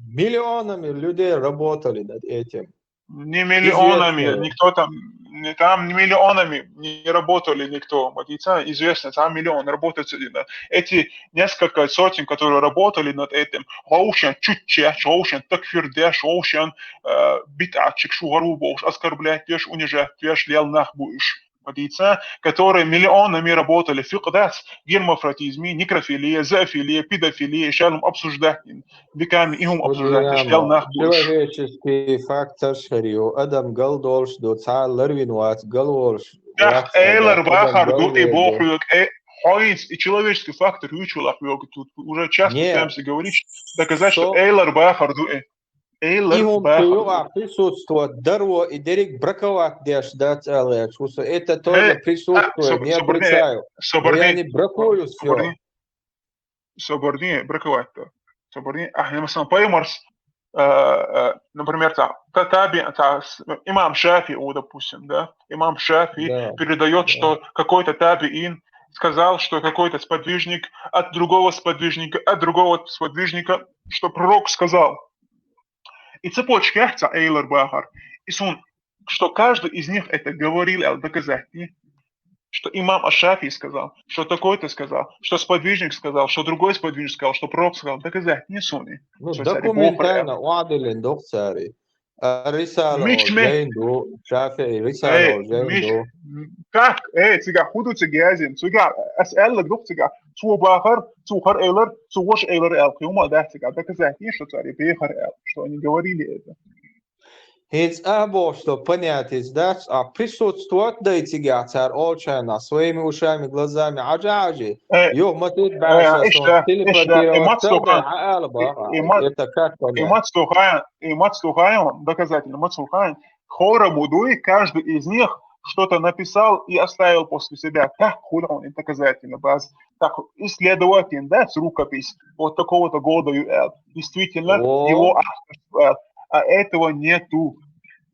миллионами людей работали над этим. Не миллионами, никто там, не, там не миллионами не работали никто. Вот и известно, там миллион работает. Эти несколько сотен, которые работали над этим, Оушен чуть чаще, Оушен так фирдеш, Оушен э, битачик шугару бош, оскорблять веш, унижать веш, лел нах буш. Водица, которые миллионами работали, фикъ дац, гермафродизми, некрофилия, зоофилия, педофилия, шалом обсуждать, веками и хум обсуждать, шел нах буш. Человеческий фактор шарю, адам гал долш до, цар ларвин вац, гал волш. Эх, эйлар бахар ду и бохуек, э, хойс, и человеческий фактор вычулах, тут уже часто пытаемся говорить, доказать, что эйлар бахар ду, э. Эйлар бахар ду. Присутствовать дарво и дерек браковать деш дац алеш. Это тоже присутствует, не отрицаю. Но я не бракую всё. Соборни, браковать-то. Соборни, а, я, مثلا, поймарс, э, э, например, та, та, таби, та, с- имам Шафи, о, допустим, да, имам Шафи передает, что какой-то табиин сказал, что какой-то сподвижник от другого сподвижника, от другого сподвижника, что пророк сказал. И цепочка, ца эйлар бахар. И сун, что каждый из них это говорил, эл доказать, не? Что имам Аш-Шафии сказал, что такой-то сказал, что сподвижник сказал, что другой сподвижник сказал, что пророк сказал, доказать не суни. Ну, документально уадилин дохцари. Рисала Жейнду, Шафии Рисала Жейнду. Как? Э, цига худу цига язин, цига, ас эллаг дух цига, цу бахар, цу хар эйлар, цу вош эйлар эл, кюма да цига, доказать не, что цари бехар эл, что они говорили это. ХӀинца а бохуш долу понятица дац, а присутствовать дай цигахь цара олучарна своими ушами, глазами Ӏажа-Ӏажи. Юха ма тит баьша сон телепатировать ца дай, Ӏа ала баха. Это как понять? И мац тухайн, доказательно, мац тухайн. Хора мудуй, каждый из них что-то написал и оставил после себя. Так, хула он, доказательно, баз. Так, исследовать, да, с рукопись вот такого-то года ю эл. Действительно, его авторство эл. А этого нету.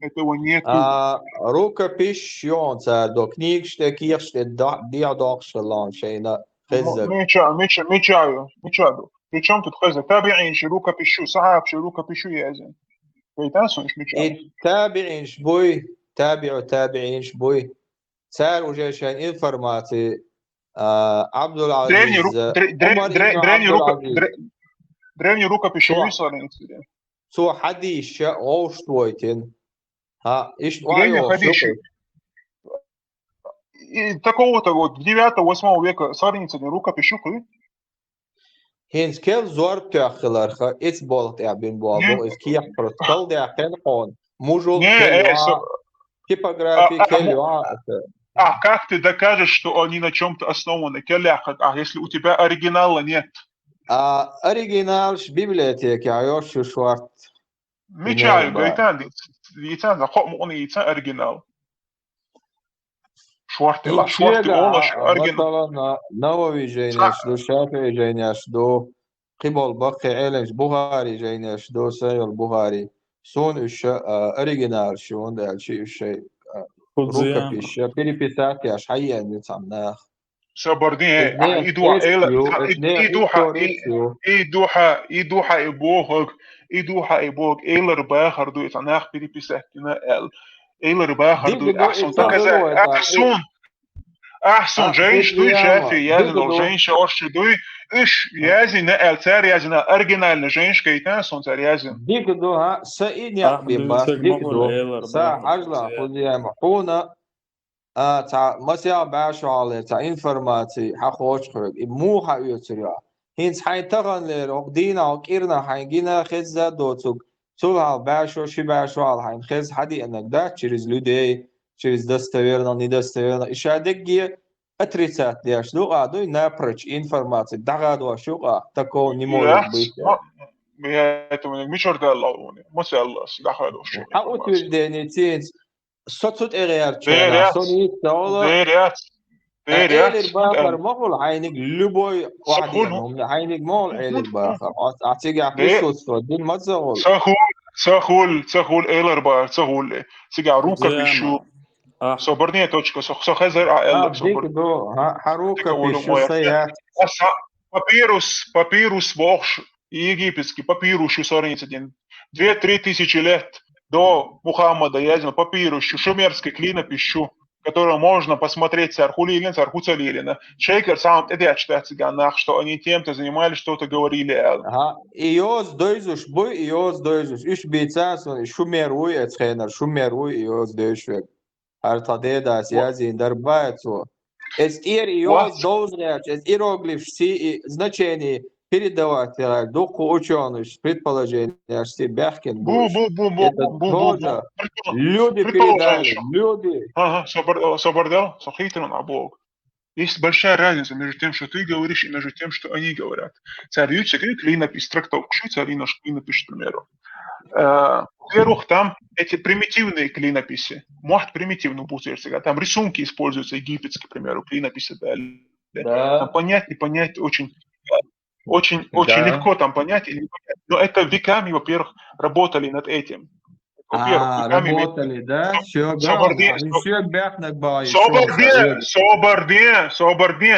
Этого нету. А, рукопись шоана цара до книгаш тӀе, кехаш тӀе да-, дехьа доккхуш хилла шайна хезза. Мича, мича, мича ю, мича ду. Причём тут хезза? ТабиӀинаш рукопись ю, сахьабаш рукопись ю язин. Кайтан сонаш мича. И табиӀинаш буй, табиӀу табиӀинаш буй. Цара уже шайн информаци, а, Абдул Древний Азиз, ру-, дре-, дре-, Умар дре-, ибн древний Абдул руко-, Азиз. дре-, древний рукопись Что? Иерусалим, кстати. Цо хьадийшача гӀовшт войтина. ХӀа, иштта Древний вайо хьадийша. шух. И такого-то вот девятого-восьмого века сорнийца рукопись ю хӀу? ХӀинца кел зорба тоьххиларха, эцболх тӀехь бин болу, Не. боху, иза кехат просто кал даьккхина хьуна. Мужул Не, кел э, йоӀа, со-, типографи а, а, кел му-, йоӀа. А как ты докажешь, что они на чём-то основаны? Келлякхаг, а если у тебя оригинала нет? А оригиналаш библиотекехь йош ю шорт. Мича ю, Нерба. гайтан, дийцан, кхо мукъана йийцан оригинал. Шорти, ла, И шорти чуьга, олаш, а, оригинал. масалан, Навави жайнаш ду, Шафиъи жайнаш ду, кхиболу баккхий Ӏеламаш, Бухари жайнаш ду, Сахьихул Бухари. Суна уьш, а, оригиналаш ю, хӀунда аьлча уьш шайн, а, Худзияма. Рукопись, переписать еш, хьаеана ю цхьана наха. Собардин, Эдне а, и духа, эск эла, ю, а, и, эдне и духа, историк и, ю. и духа, и духа, и бохаг, и духа, и бог, эйлар бахар дуй, цхьа нах переписать дина аьлла. Эйлар бахар Дика дуй, ду, ахсун, и ца доказа-, хӀун вай, да, ахсун, ахсун, а, жайнаш дуй, Худзияма, Шафи, язин дика ол, ду. Жайнаш орча дуй, уьш язина аьлла, цар язина, оригинальный Жайнаш гайтан сон цар язин. Дика ду, хӀа, са и некъ Ахь бен бац, дуьйцург дика ма ду. хуьлу, эйлар Са бахар хьажла, Худзияма. Худзияма, хьуна, а, цхьа масех бӀаьшо хьалхалера цхьа информаци хьан кхочу хьоьга, и муха хьан оьцур ю? ХӀинца хьайн таханлера, хӀокху дийнахь, хӀокху кӀирнахь хьайн гина хезза а доцург, цул хьалха бӀаьшо, ши бӀаьшо хьалха хьайна хеза хьадеанарг дац, через людей, через достоверных, недостоверных, и ша дегге отрицать деш ду, а дуй напрочь информаци дӀагӀадош ю, а такого не может Яц, быть. ма, я этого не, мичара далла уни, ма цаьлла, дӀахадош ю Хьан информаци. утверждение цинца? Со цу тӀе гӀертачу Дера хенахь, яц. со ницкъ ца хуьлу. Дера яц. Ткъа Дера яц. Элира бахар ма хуьлу хьайниг любой Со вахьдена хуьлу. хӀумна, хьайниг ма хуьлу элира бахар. Ас, ас цигахь Де- присутствовать дина ма ца хуьлу. Ца хуьлу, ца хуьлу, ца хуьлу, элира бахар, ца хуьлу. Цигахь рукопись ю. Ахь. Со барне точка, со, со хезар а А, эллар, со дика бар. ду, хьан, хьан Дика рукопись волу ю моя. сан яц. Аса папирус, папирус бохуш, египетский папирус ю сорнийца дина. Две-три тысячи лет до Мухаммада язина папирус ю, шумерский клинопись ю, который можно посмотреть, цара хӀу лелийна, цара хӀу ца лелийна. Шайгара самом тӀедетташ дац цигахь нах, что они тем-то занимались, что-то говорили аьлла. Ага, и йоза дойзуш буй, и йоза дойзуш. Уьш бийца суна, и шумер вуй, эцу хенара шумер вуй, и йоза дойзуш верг. ХӀара тхан дедас Во- язйина дар бац цо. Эцу тӀера и Вац. йоза довза гӀерташ, эцу иероглифаш сий и значение передавать дехар дуккха учёныш предположенияш сий баьхкина Бу, буш. бу, бу, бу, Это бу, бу, бу, бу. тоже Предпол-, люди предположение передали, шу. люди. Ага, собар-, собардел, со хийтаран а бог. Есть большая разница между тем, что ты говоришь, и между тем, что они говорят. Цара юьйцу клинопись, трактовка шу, цара йинарш клинопись, к примеру. Э, во-первых, там эти примитивные клинописи. Может, примитивно будет, там рисунки используются, египетские, к примеру, клинописи, да. Да. Там понять, не понять, очень, очень, очень Да. легко там понять или не понять. Но это веками, во-первых, работали над этим. Во-первых, А, веками работали, да? Всё, Собарди-, да, они всё бяхнак бай, Собарди, всё, собарди, собарди.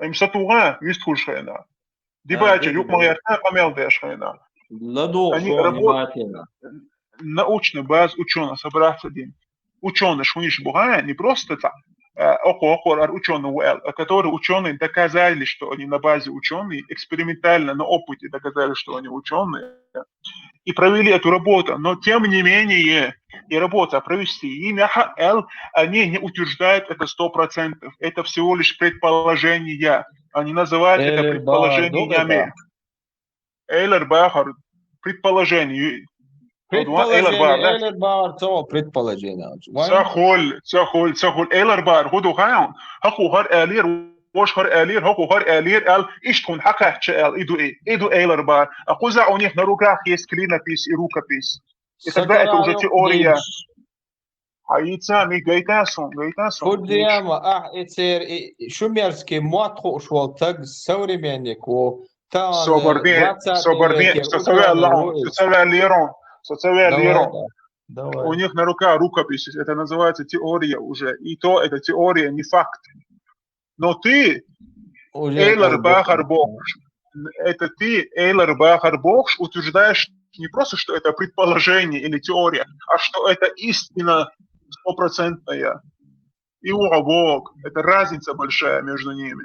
Им сатугӀа, вист хуш хена. Дибача, А, юкъ ма ярта, къамел деш хена. Ладу, Они шо работ-, внимательно. Научный база учёных собраться дин. Учёные шуниш бугая, не просто так, э, окъо, окъо, ар учёные, э, которые учёные доказали, что они на базе учёные, экспериментально, на опыте доказали, что они учёные, и провели эту работу. Но тем не менее, и работа провести, и на ха-, эл, они не утверждают это сто процентов. Это всего лишь предположения. Они называют это Элер бахар ду предположениями. хета? Элер бахар, предположение. Элер Предположение, бахар, да? элер бахар, цо предположение. Ца хуьлу, ца хуьлу, ца хуьлу. Элер бахар, хӀу ду хаьн? ХӀокхо хӀара аьллера, вож хӀара аьллера, хӀокхо хӀара аьллера, аьлла, иштта хӀуна хьакхаьчча аьлла, и ду и. И ду элер бахар. А кхузахь у них на руках есть клинопись и рукопись. И тогда это уже теория. Хьаийца, ми гайта сон, гайта сон. Фу дема, ахь, и цер, и, и шумерский мотт хууш волу таг современник ву. Соборди, соборди, со ца ваьлларгья, со ца ваьлларгья, со ца ваьлларгья. У них на руках рукописи, это называется теория уже. И то это теория, не факт. Но ты, Эйлар бахар бохуш, это ты, Эйлар бахар бохуш, утверждаешь не просто, что это предположение или теория, а что это истина стопроцентная. И у обоих. Это разница большая между ними.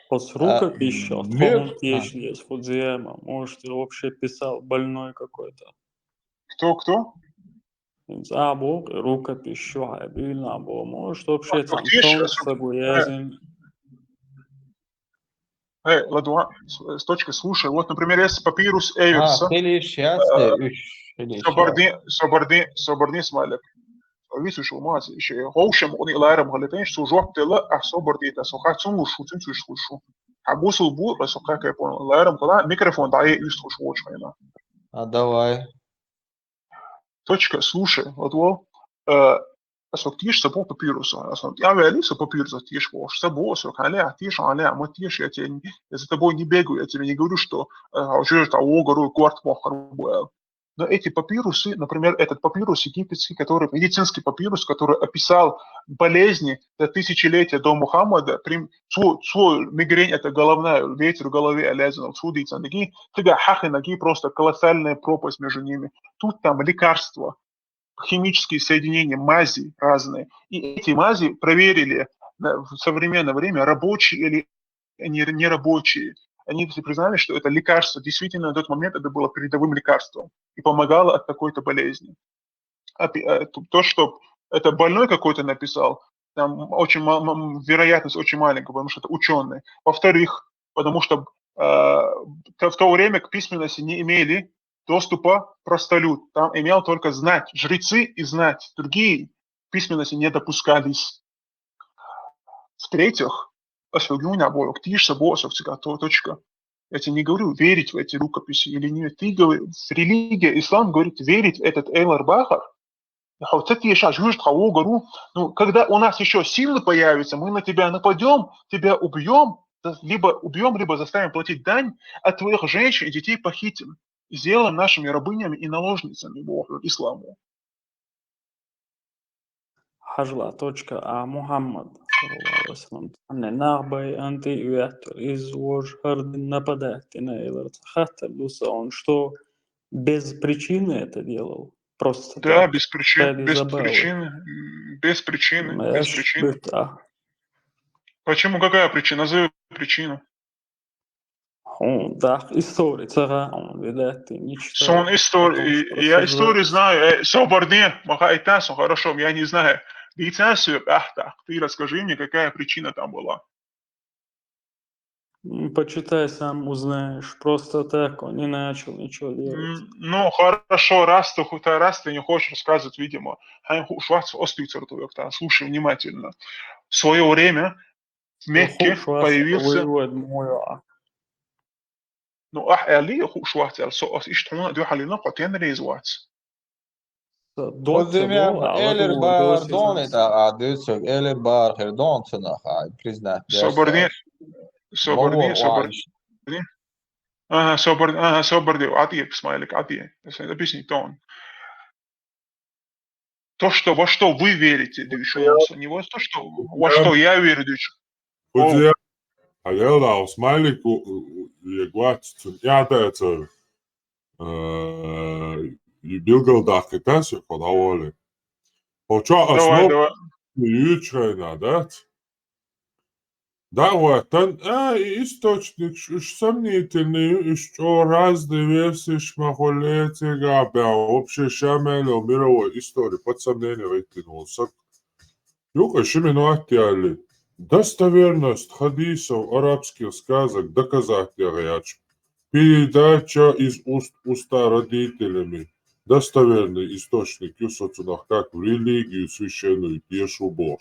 По с рукописью, по течнес фудзема, может, ты вообще писал больной какой-то. Кто, кто? Забыл рукописью, а бил на бо, может, вообще там тон сагуязин. Эй, ладно, с точка слушай. Вот, например, если папирус Эверса. Хилиш, ясный, уьш, хилиш. Соборди, соборди, соборди, смайлик. Висуш умаз, иши. Хоушем уни ларам галатен, су жоп тела, а соборди та, су хацун лушу, цун цуш лушу. А бусул бу, а су как я понял. Ларам гала, микрофон да, и вис луш воч хайна. А давай. Точка, слушай, вот, вот, э, а сок тиш сабо папируса, а сок я вели со папируса тиш вош, сабо, а сок але, а тиш, але, а мы тиш, я тебе, я за тобой не бегаю, я тебе не говорю, что, э, а уже это огору кварт мохар был. Но эти папирусы, например, этот папирус египетский, который, медицинский папирус, который описал болезни за тысячелетия до Мухаммада, прим, цу, цу мигрень это головная, ветер в голове, алязин, цу дицанаги, тыга хахинаги, просто колоссальная пропасть между ними. Тут там лекарства, химические соединения, мази разные. И эти мази проверили в современное время, рабочие или они нерабочие. Они признали, что это лекарство, действительно, на тот момент это было передовым лекарством и помогало от такой-то болезни. Э, то, что это больной какой-то написал, там очень вероятность очень маленькая, потому что это ученый. Во-вторых, потому что э, в то время к письменности не имели доступа простолюд. Там имел только знать, жрецы и знать. Другие письменности не допускались. В-третьих, особенно обоих, ты же собой, точка. Я тебе не говорю, верить в эти рукописи или нет. Ты говоришь, религия, ислам говорит, верить в этот Эйлар Бахар. Ну, когда у нас еще силы появятся, мы на тебя нападем, тебя убьем, либо убьем, либо заставим платить дань, а твоих женщин и детей похитим. И сделаем нашими рабынями и наложницами по исламу. Хьажала точка, а Мухаммад, саллаллаху алейхи ва саллям, не нахбай анти уяттур из вож хардин нападать на илар хаттар дуса он, что без причины это делал. Просто да, без причин, без причины, без причины, без причины. Почему, какая причина? Назови причину. Он, да, история, цара, он, видать, ты не читал. Сон история, я историю знаю, э, соборне, маха это, сон, хорошо, я не знаю. Лица все, ах, так, ты расскажи мне, какая причина там была. Почитай сам, узнаешь. Просто так он не начал ничего делать. Ну, хорошо, раз ты, раз ты не хочешь рассказывать, видимо. Слушай внимательно. В свое время в Мекке появился... Ну, ах, эли хушвахтел, со ос иштхуна духалина котен резвац. Озимя элер бар донет, а дюсөг элер бар хер донцена, а признать. Соборни, соборни, соборни. Ага, соборни, ага, соборни, атие, смайлик, атие. Объясни тон. То, что, во что вы верите, дюшо, не во то, что, во что я верю, дюшо. Худя, а я дал смайлик, я гват, я дается, и билгал дак, и тас, я подавали. Хоча основ, ючайна, да? Да, вот, тан, а, источник уж сомнительный, уж что разные версии шмахолетега, бя, вообще шамело мировой истории под сомнение выкинулся. Юка шиминуатиали. Достоверность хадисов, арабских сказок доказать я. Передача из уст в уста родителями. Достоверный источник юсоцунах как в религию священную, пешу Бог.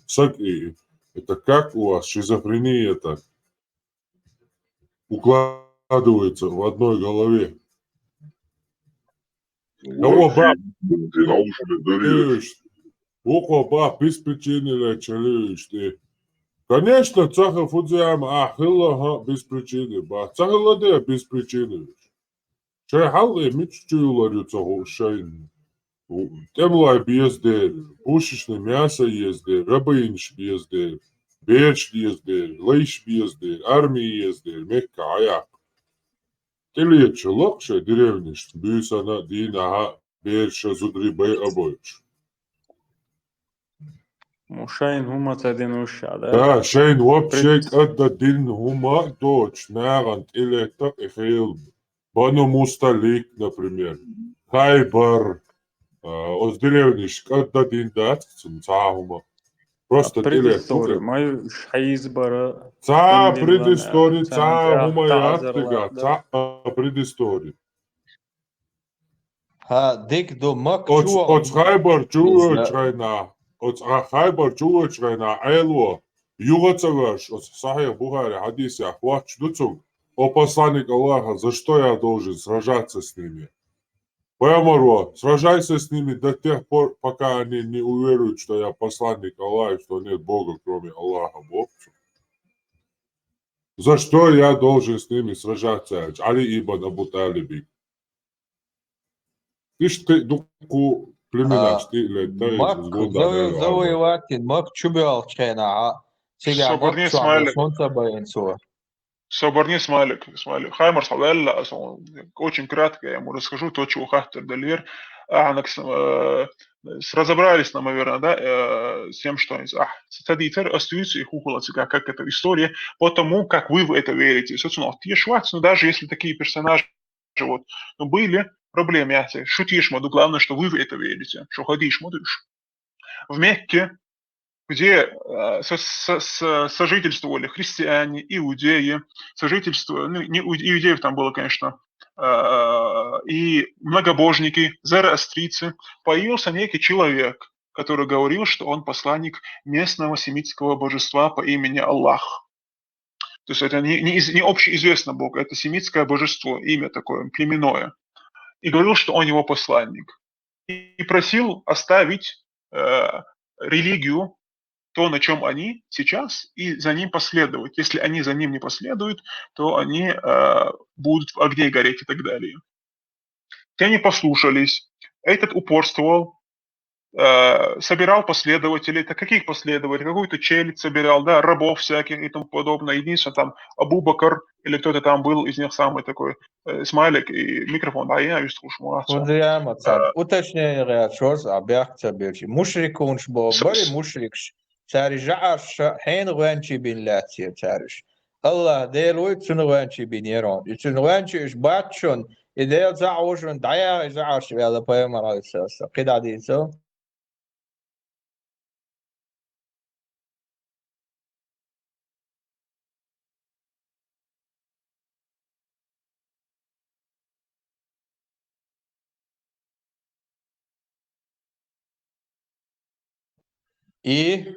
Сак и это как у вас шизофрения так укладывается в одной голове? Кого баб? Уква баб, без причины начали, что Конечно, ца хи фу зе ма, а хилла, хӀа, без причины, ба. Ца хилла де без причины. Шай хьалхе мича чуюлар ю ца ху шайн. ТӀемлай бездер, пушечный мясо ездер, рабынш бездер, берш бездер, лайш бездер, армия ездер, мекка хьаяк. ТӀелеча лакша деревниш, буьйсана, дийнахьа, берша, зудри бай абойш. Мо шайн хӀума ца динуш, да? Да, шайн вообще Пред- кӀадда дин хӀума доч, нагӀан тӀелетта и хил. Бану Мусталик, например. Хайбар. А, оз деревниш кӀадда дин дац, цун ца хӀума. Просто А тӀелетта предыстория, хӀума. Май шайз бара Ца андин предыстория, лана, ца ца хӀума ца яц тига, да. Ца предыстория. ХӀа, дик ду, мак Оц, чула оц Хайбар чула Иза. Чайна, оц а Хайбар чула Чайна, Ӏело, юга ца варш, оц Сахих Бухари хьадис я, хватч ду цуг, о посланник Аллаха, за что я должен сражаться с ними? Пайхамар ва, сражайся с ними до тех пор, пока они не уверуют, что я посланник Аллаха, что нет Бога, кроме Аллаха, Бог. За что я должен с ними сражаться? Али ибн Абу Талибик. Ишти дукку племенаш А, ти леттай Мак згунда завоевать, завоевать, Мак чубиал чхена, а цига Соборни Мак Смайлик. Сонца баинцу. Соборни Смайлик, Смайлик. Хаймар Савелла, очень кратко я ему расскажу то, чего хаттер Дальвер. А, она, э, с- разобрались, наверное, да, э, с тем, что они, а, цитадитер остаются их ухула цига, как эта история, потому как вы в это верите. Собственно, вот Ешвац, ну, даже если такие персонажи вот, ну, были, проблемы, я тебе шутишь, моду, главное, что вы в это верите, что ходишь, модуш. В Мекке, где э, со- со- со- сожительствовали христиане, иудеи, сожительство, ну, не у- иудеев там было, конечно, э, и многобожники, зороастрийцы, появился некий человек, который говорил, что он посланник местного семитского божества по имени Аллах. То есть это не, не, из- не общеизвестный бог, это семитское божество, имя такое, племенное. И говорил, что он его посланник. И просил оставить э, религию, то, на чем они сейчас, и за ним последовать. Если они за ним не последуют, то они э, будут в огне гореть и так далее. Те не послушались. Этот упорствовал, э, собирал последователей. Это каких последователей? Какую-то челядь собирал, да, рабов всяких и тому подобное. Единственное, там Абу Бакр или кто-то там был из них самый такой э, Смайлик и микрофон, а я вижу, что шмуаца. Худриама цар. Уточнение гӀяр шорс а бяхца бирчи. Мушрикунш бо, С- бари с- мушрикш. Цари жаӀарш хӀен гӀвенчи бин лаьццир цариш. Аллах Дел вуй, цун гӀвенчи бин ерон. И цун гӀвенчи уж баччун, и Дел цаӀ вушун, дӀаяхъ и жаӀарш вяла пайхамар алейхиссалам. КхидӀа дийцал? И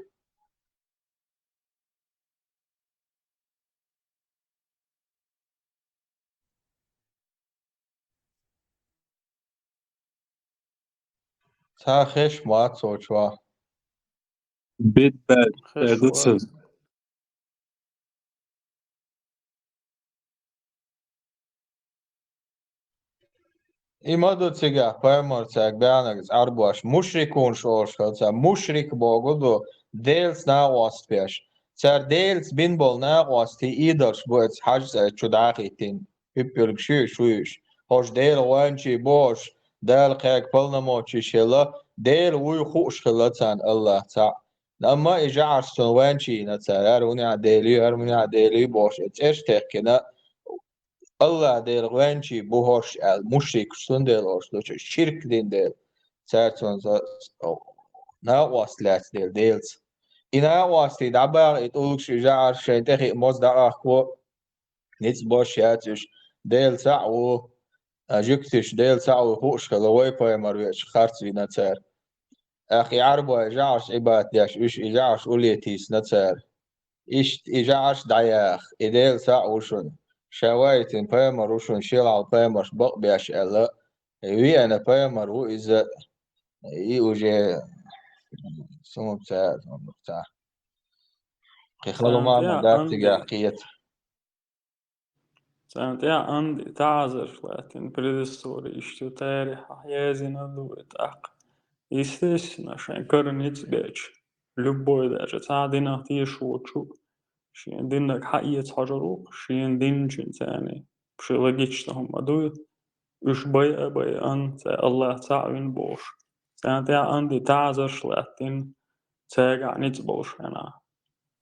Ца хеш ма цо чуа. Бед бад, Хеш бегуцев. Ва. И ма ду цигахь пайхамарцаьрга баьхнарг цӀарбош, мушрикунаш олуш хилла цара. Мушрик бохург ду, Делаца накъост беш. Цара Делаца бина болу накъостий идолаш бу оцу хьажцӀа чу дӀа а хӀиттина, пиппуьлгаш ю уьш, вуй уьш. ХӀорш Делан гӀоьнчий бу хӀорш, Дала кхаьрга полномочеш хилла, Дела вуй хууш хилла царна Аллах цхьаъ. Амма и жаӀарш цунна гӀоьнчий йина цара, хӀара хӀун яа Дела ю, хӀара хӀун яа Дела ю бохуш, и цӀераш техкина, Аллах Дела гӀоьнчий бу хӀорш аьлла, мушрикаш цундела хӀорш ду, ширк дина дела, цара цунна за-, накъост лаьцна дела Делаца. И накъостий дӀабаха и тӀулгаш, и жаӀарш шайна тӀе хиъна моза дӀакъахко, ницкъ беш яц уьш, Дела цхьаъ ву, а, жуьгтиш Дела цхьаъ ву хууш хилла, вай пайхамар веача харц вина цара. ТӀаккха и Ӏарбой жаӀарш Ӏибадат деш, уьш и жаӀарш улле тийсина цара. Иштта и жаӀарш дӀаяха, и Дела цхьаъ ву шуна. Ша ваийтина пайхамар ву шуна, шел хьалха пайхамарш бакъбеш аьлла, веана пайхамар ву иза, и уже суна ца, ца. Кхин хала ма ма дац цигахь кхета. Царна тӀехь Анди таӀазарш лаьттина, предыстория иштта ю, тарихьахь яздина ду и тӀаккха. Естественно, шайн кара ницкъ бечу, любой даже цхьа динах тешаш воцу, шен диннаг хьаэца хьожур ву, шен динчуьнца царна психологично хӀума дуй, уьш байа а байа, Ан, цара Аллах цхьаъ вина бохуш. Царна тӀехь Анди таӀазарш лаьттина, цаьргахь ницкъ болуш хенахь.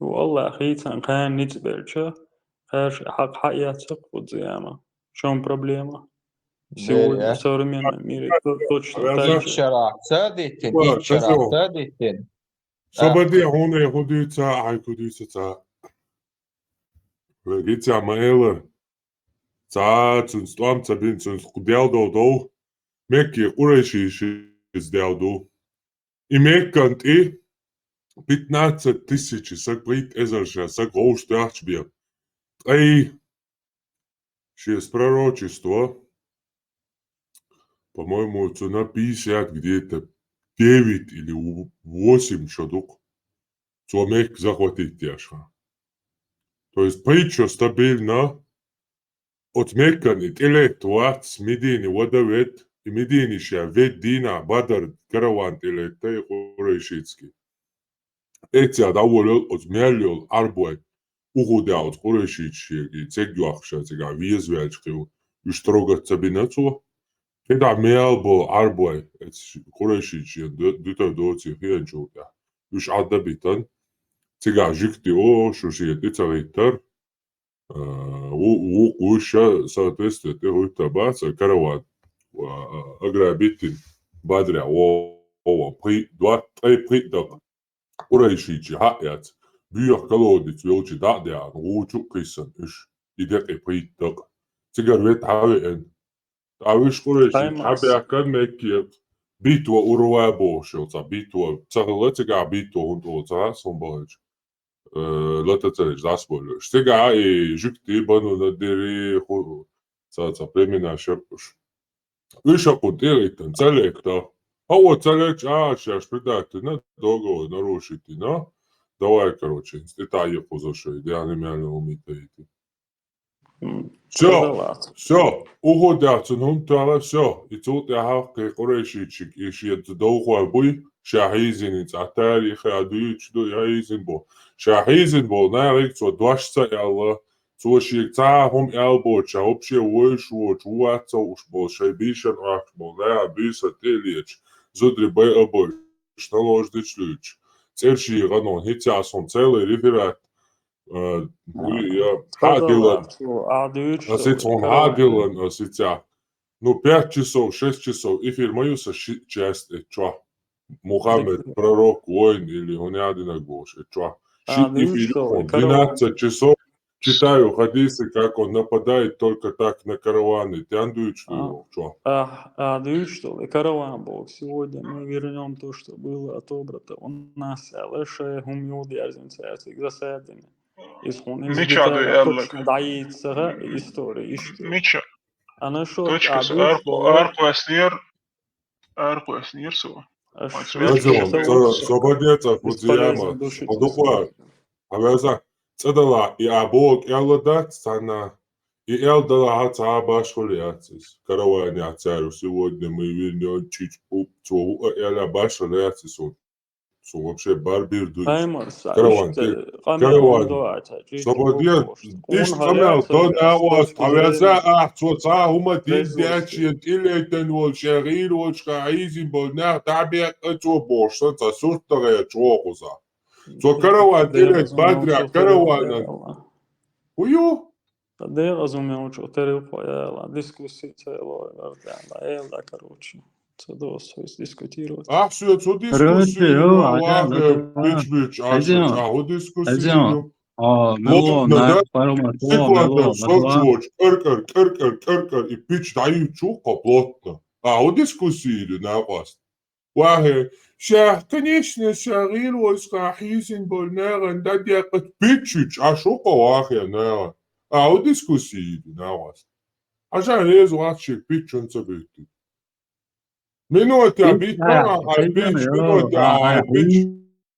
Ю Аллах, хийцан кхана ницкъ белча, кхаьрша хьакъ хьаэццакх кхуза яма. В чём проблема? Сегодня в современном мире то- точно так же. Итт шарахь ца диттина, итт шарахь ца диттина. Собаде хьуна хӀун дуьйцу, хьайга хӀун дуьйцу ца. Вай гиця ма элар. Ца, цуьнца тӀом ца бина, цуьнца дел дов дов. Мекке къурайшиша иза дел ду. И Меккан тӀе пятнадцать тысяч саг, пхийтта эзар ша саг гӀовш тоьхча бен. Ткъа и шеца пророчество, по-моему, цуьнан пятьдесят где-то девять или восемь шо ду-кх, цо Мекка захватить деш хьан. То есть пхийтта шо стабильно оцу Меккан и тӀелетта вац, Медине вада ведда, и Медине ша ведда дийнахь Бадар караван тӀелетта и къурайшицкий. Эццехь дӀаволавелла оцу мел йолу Ӏарбой, Ухудехь оцу къурайшича шега и цег йоккхуш цигахь везаваьлча кхин, уьш трогать ца бина цо. КхидӀа мел болу Ӏарбой, эцу къурайшича шена дуьтар доций хиъначул тӀаьхьа, уьш Ӏадда битан, цигахь жуьгти о, шу шена тӀе ца гӀиттара, а, ву-, вукху уьш ша, соответственно, тӀе гӀуьттур бац, а караван, а, а, ограбить дина, Бадрехь, во, во, пхи-, два, ткъе пхи дакъа. Къурайшичий хьаъ яц, боьха колодец йолчу дӀа а деана, гӀу чу а кхиссина уьш, и декъе пхийтта дакъа. Цигара ведда хьавеана. ТӀаккха уьш къурайшичий хьабаьхкина Мекке, битва урва бохуш йолу цхьа битва, ца хилла цигахь битва, хӀунда олу ца хаьа суна бахьанча, э, лата ца лечу дӀасаболуьйтуш. Цигахь и жуьгти, Бану Надири, хӀу-, цхьа, цхьа племенаш яра уьш. Уьш хӀокхунна тӀе а гӀиттина, ца летта. ХӀаъ, ца летча, а, шаьш предать дина, договор нарушить дина. Давай, короче, хӀинца тӀе таӀе кхузара шайн, дегӀана мел хӀума йита йита. Всё, всё, Ухудехь цунна хӀума тоьхна, всё. И цул тӀаьхьа кхин къурайшичиг и шен довхой буй, ша хьийзина цӀа тарихе а дуьйцуш ду, и хьийзина бу. Ша хьийзина болу нахе цо дош ца аьлла, цо шега цхьа а хӀума аьлла боцуш, ша вообще вуьйш воцуш, ву вац ца хууш болу, шайн бийшина Ӏохкуш болу нахе буьйсанна тӀе а леташ, зударий байа а бойуш, налож дича луьйчу. ЦӀерши гӀано хӀинца а суна целый реферат, а, я хьадиллан, аса цхьа хьадиллан, аса цхьа. Ну, пять часов, шесть часов эфир ма ю сан шиъ часть эцу чохь. Мухаммед, пророк, воин или хӀун яа динарг волуш эцу чохь. Шиъ эфир ю хьуна, двенадцать часов читаю хадисы, как он нападает только так на караваны. Тян дуьйцуш ду йоху чохь. А, а, дуьйцуш долу, и караван боху. Сегодня мы вернём то, что было отобрано у нас, аьлла, шайн хӀума юха дерзина цаьрца, засадина. Иза хьуна иза мича ду детально аьлла? Точно дӀайийца ца хаьа, история иштта. Мича? А насчёт, точка а, со дуьйцуш аркъо-, долу аркъоьснера, аркъоьснера со. Аш вешан со, со, со бадеца бесполезно фудзияма. Души. Хьо дукха, хьан веза, цӀа дала, и а боху кӀелла дац цхьанна, и эл далахьа цхьа башхалла яц иза. Караван яц цара, сегодня мы вернём чич-пуп, цо хӀуъа эла башхалла яц иза. Цо вообще барбир дуьйцу. Караван тӀе, караван. Собадер, иштта къамел дан агӀост, хьан веза ахь, цо цхьа хӀума дин дечу, шен тӀе летан волу, шен гӀийла волчу ха хьийзина болу нах дӀабеккха цо бохуш сан цхьа сурт тагӀе чӀогӀа кхуза. Цо караван тӀе летта Бадрехь караванан. ХӀун ю? Сан дегӀаза мел чу терилхо яла, дискуссия ца яло, вардана, эла, короче. Ца досу иза дискутировать. Ахь соьца хӀун дискуссия ю, вахе, бича-бича, ахь соьца хӀун дискуссия ю? Плотно, да? Секунда, сорчу волчу, кӀар-кӀар, кӀар-кӀар, кӀар-кӀар, и пич дӀаюьйцуш ву-кх хьо плотно. А, хӀун дискуссия ю, накъост? Вахе, ша, конечно, ша гӀийла волчу ха хьийзина болу нахана дӀадеккхачу бичуьйтуш Ӏаш ву-кх хьо, вахе, нахана. А, хӀун дискуссия ю, накъост? Хьажа реза вац шега пич хӀунда ца буьтту. Минута биттара, хьайн пич, минута хьайн пич.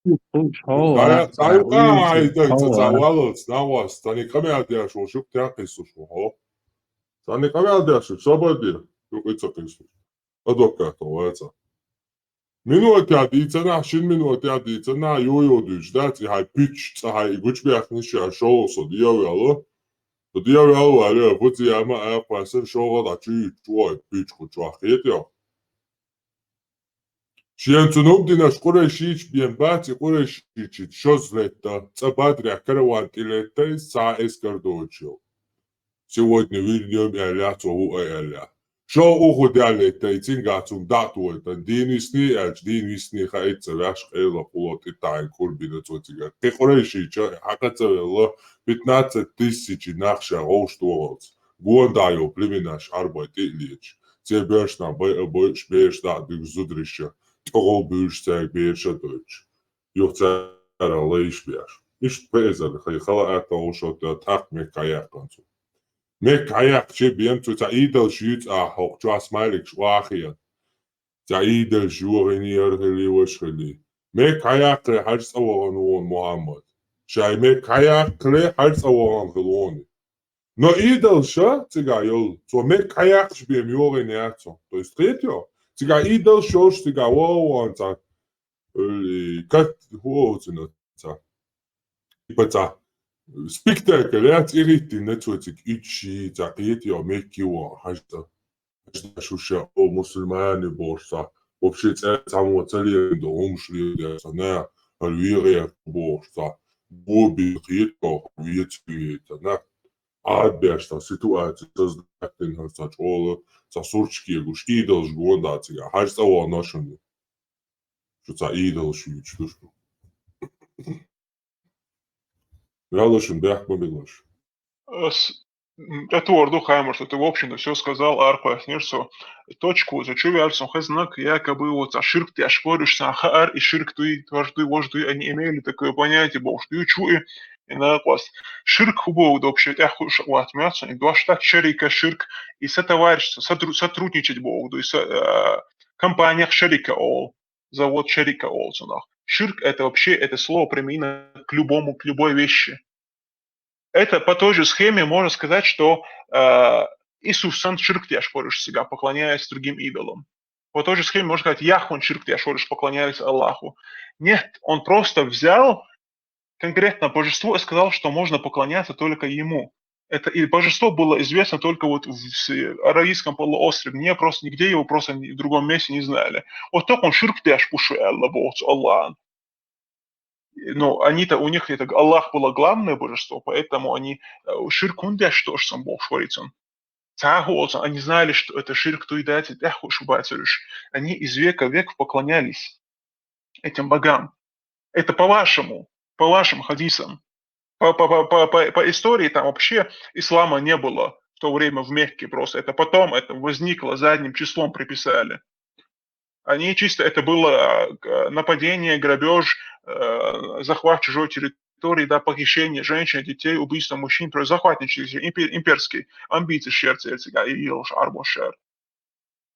Дай, дай, ай, дай, ца, ца, валац, навас, цани къамел деш, шук тя къисуш, хо. Цани къамел деш, собади, шук ица къисуш. Адвокат, ваца. Минута дийцана, шин минута дийцана, ё-ё дуч, да, ци хай пич, ца хай гуч бяхниш, я шоу со, дьявол, дьявол, валя, вот я ма, а, пасен, шоу, да, чу, чу, пич, ку, чу, хет, я. Шен цунук динаш Къурайшич бен баци Къурайшичит шоз летта, цӀа бадря караван тӀи летта, из ца эскар дочил. Сегодня вернём, аьлла, цо ву, аьлла. Шо уху дя летта, и цинга цун дату это, дин висни, аьлч, дин висни, ха, эцца вяш къела, къула тӀи тайн курбина цо цига. Кхы Къурайшича, хьакъа ца велла, пятнадцать тысяч нахша гъовш тугъалц. Гонда йо племенаш арбай тӀи леч. Це бешна бай, бай, беш да дуг зудриша. ТӀогъол буьйш цаьг беша дойч. Юхцара лайш беш. Ишт пезар, хай хала атта ошо та так мек каяк концу. Мек каяк че бем цу ца идал шиц а хок чуас малик швахия. Ца идал шугъини архили вашхили. Мек каяк ре хаж цаваган вон Мухаммад. Шай мек каяк ре хаж цаваган хилони. Но идал ша, цига йол, цо мек каяк бем йогъин яцо. То есть третьё, цига идал шош, цига вон ца. Или как, о, цена, ца. Типа ца. Спектакль, я цирит, не цо цик ичи, ца, киет, я мекки, о, хажда. Хажда шуша, о, мусульмане, бошца. Вообще, ца, ца, мо, ца, ли, до, ум, шли, я, ца, на, альвире, бошца. Боби, киет, о, виет, виет, на. Ад бяшта ситуация создать, ца, чола, ца, сурчки, гуш, идол, жгон, да, цига. Хаж, ца, о, нашуни. Шу ца идол шу ич душу. Ралушин бяхма билуш. Э, с-, м, это орду хаймар, что ты, в общем-то, всё сказал, аркъа снирсо. Точку зачувяльсон, хэ знак, якобы вот ца ширк, ты аж говоришь, ца хаар и ширк, ты, тваж, ты, вож, ты, они имели такое понятие, бог, ты чу и, и на квас. Ширк хубо, да, вообще, тя хуш, вот, мясо, и два штат шарика ширк, и сотоварищество, сотру-, сотрудничать, бог, да, и со-, э, компаниях шарика, ол. Завод шарика олсунах. Ширк — это вообще, это слово применимо к любому, к любой вещи. Это по той же схеме можно сказать, что, э, Иисус сан ширк тяж порыш себя, поклоняясь другим идолам. По той же схеме можно сказать, Яхван ширк тяж порыш, поклоняясь Аллаху. Нет, он просто взял конкретно божество и сказал, что можно поклоняться только ему. Это и божество было известно только вот в с-, Аравийском полуострове. Не просто нигде его просто ни-, в другом месте не знали. Вот только он ширк тяж пушу Аллах, Бог, Аллах. Ну, они-то, у них это Аллах было главное божество, поэтому они, э, ширк он тяж, что ж сам Бог шварится. Цахуоца, они знали, что это ширк, то и дать, это хушу бацарыш. Они из века в век поклонялись этим богам. Это по вашему, по вашим хадисам. По, по, по, по, по, по истории там вообще ислама не было в то время в Мекке просто. Это потом это возникло, задним числом приписали. Они чисто, это было, а, к-, нападение, грабеж, э, захват чужой территории, да, похищение женщин, детей, убийство мужчин, то есть захватничество, импе-, имперские амбиции шерцы, эти, да, и Илш Арбошер.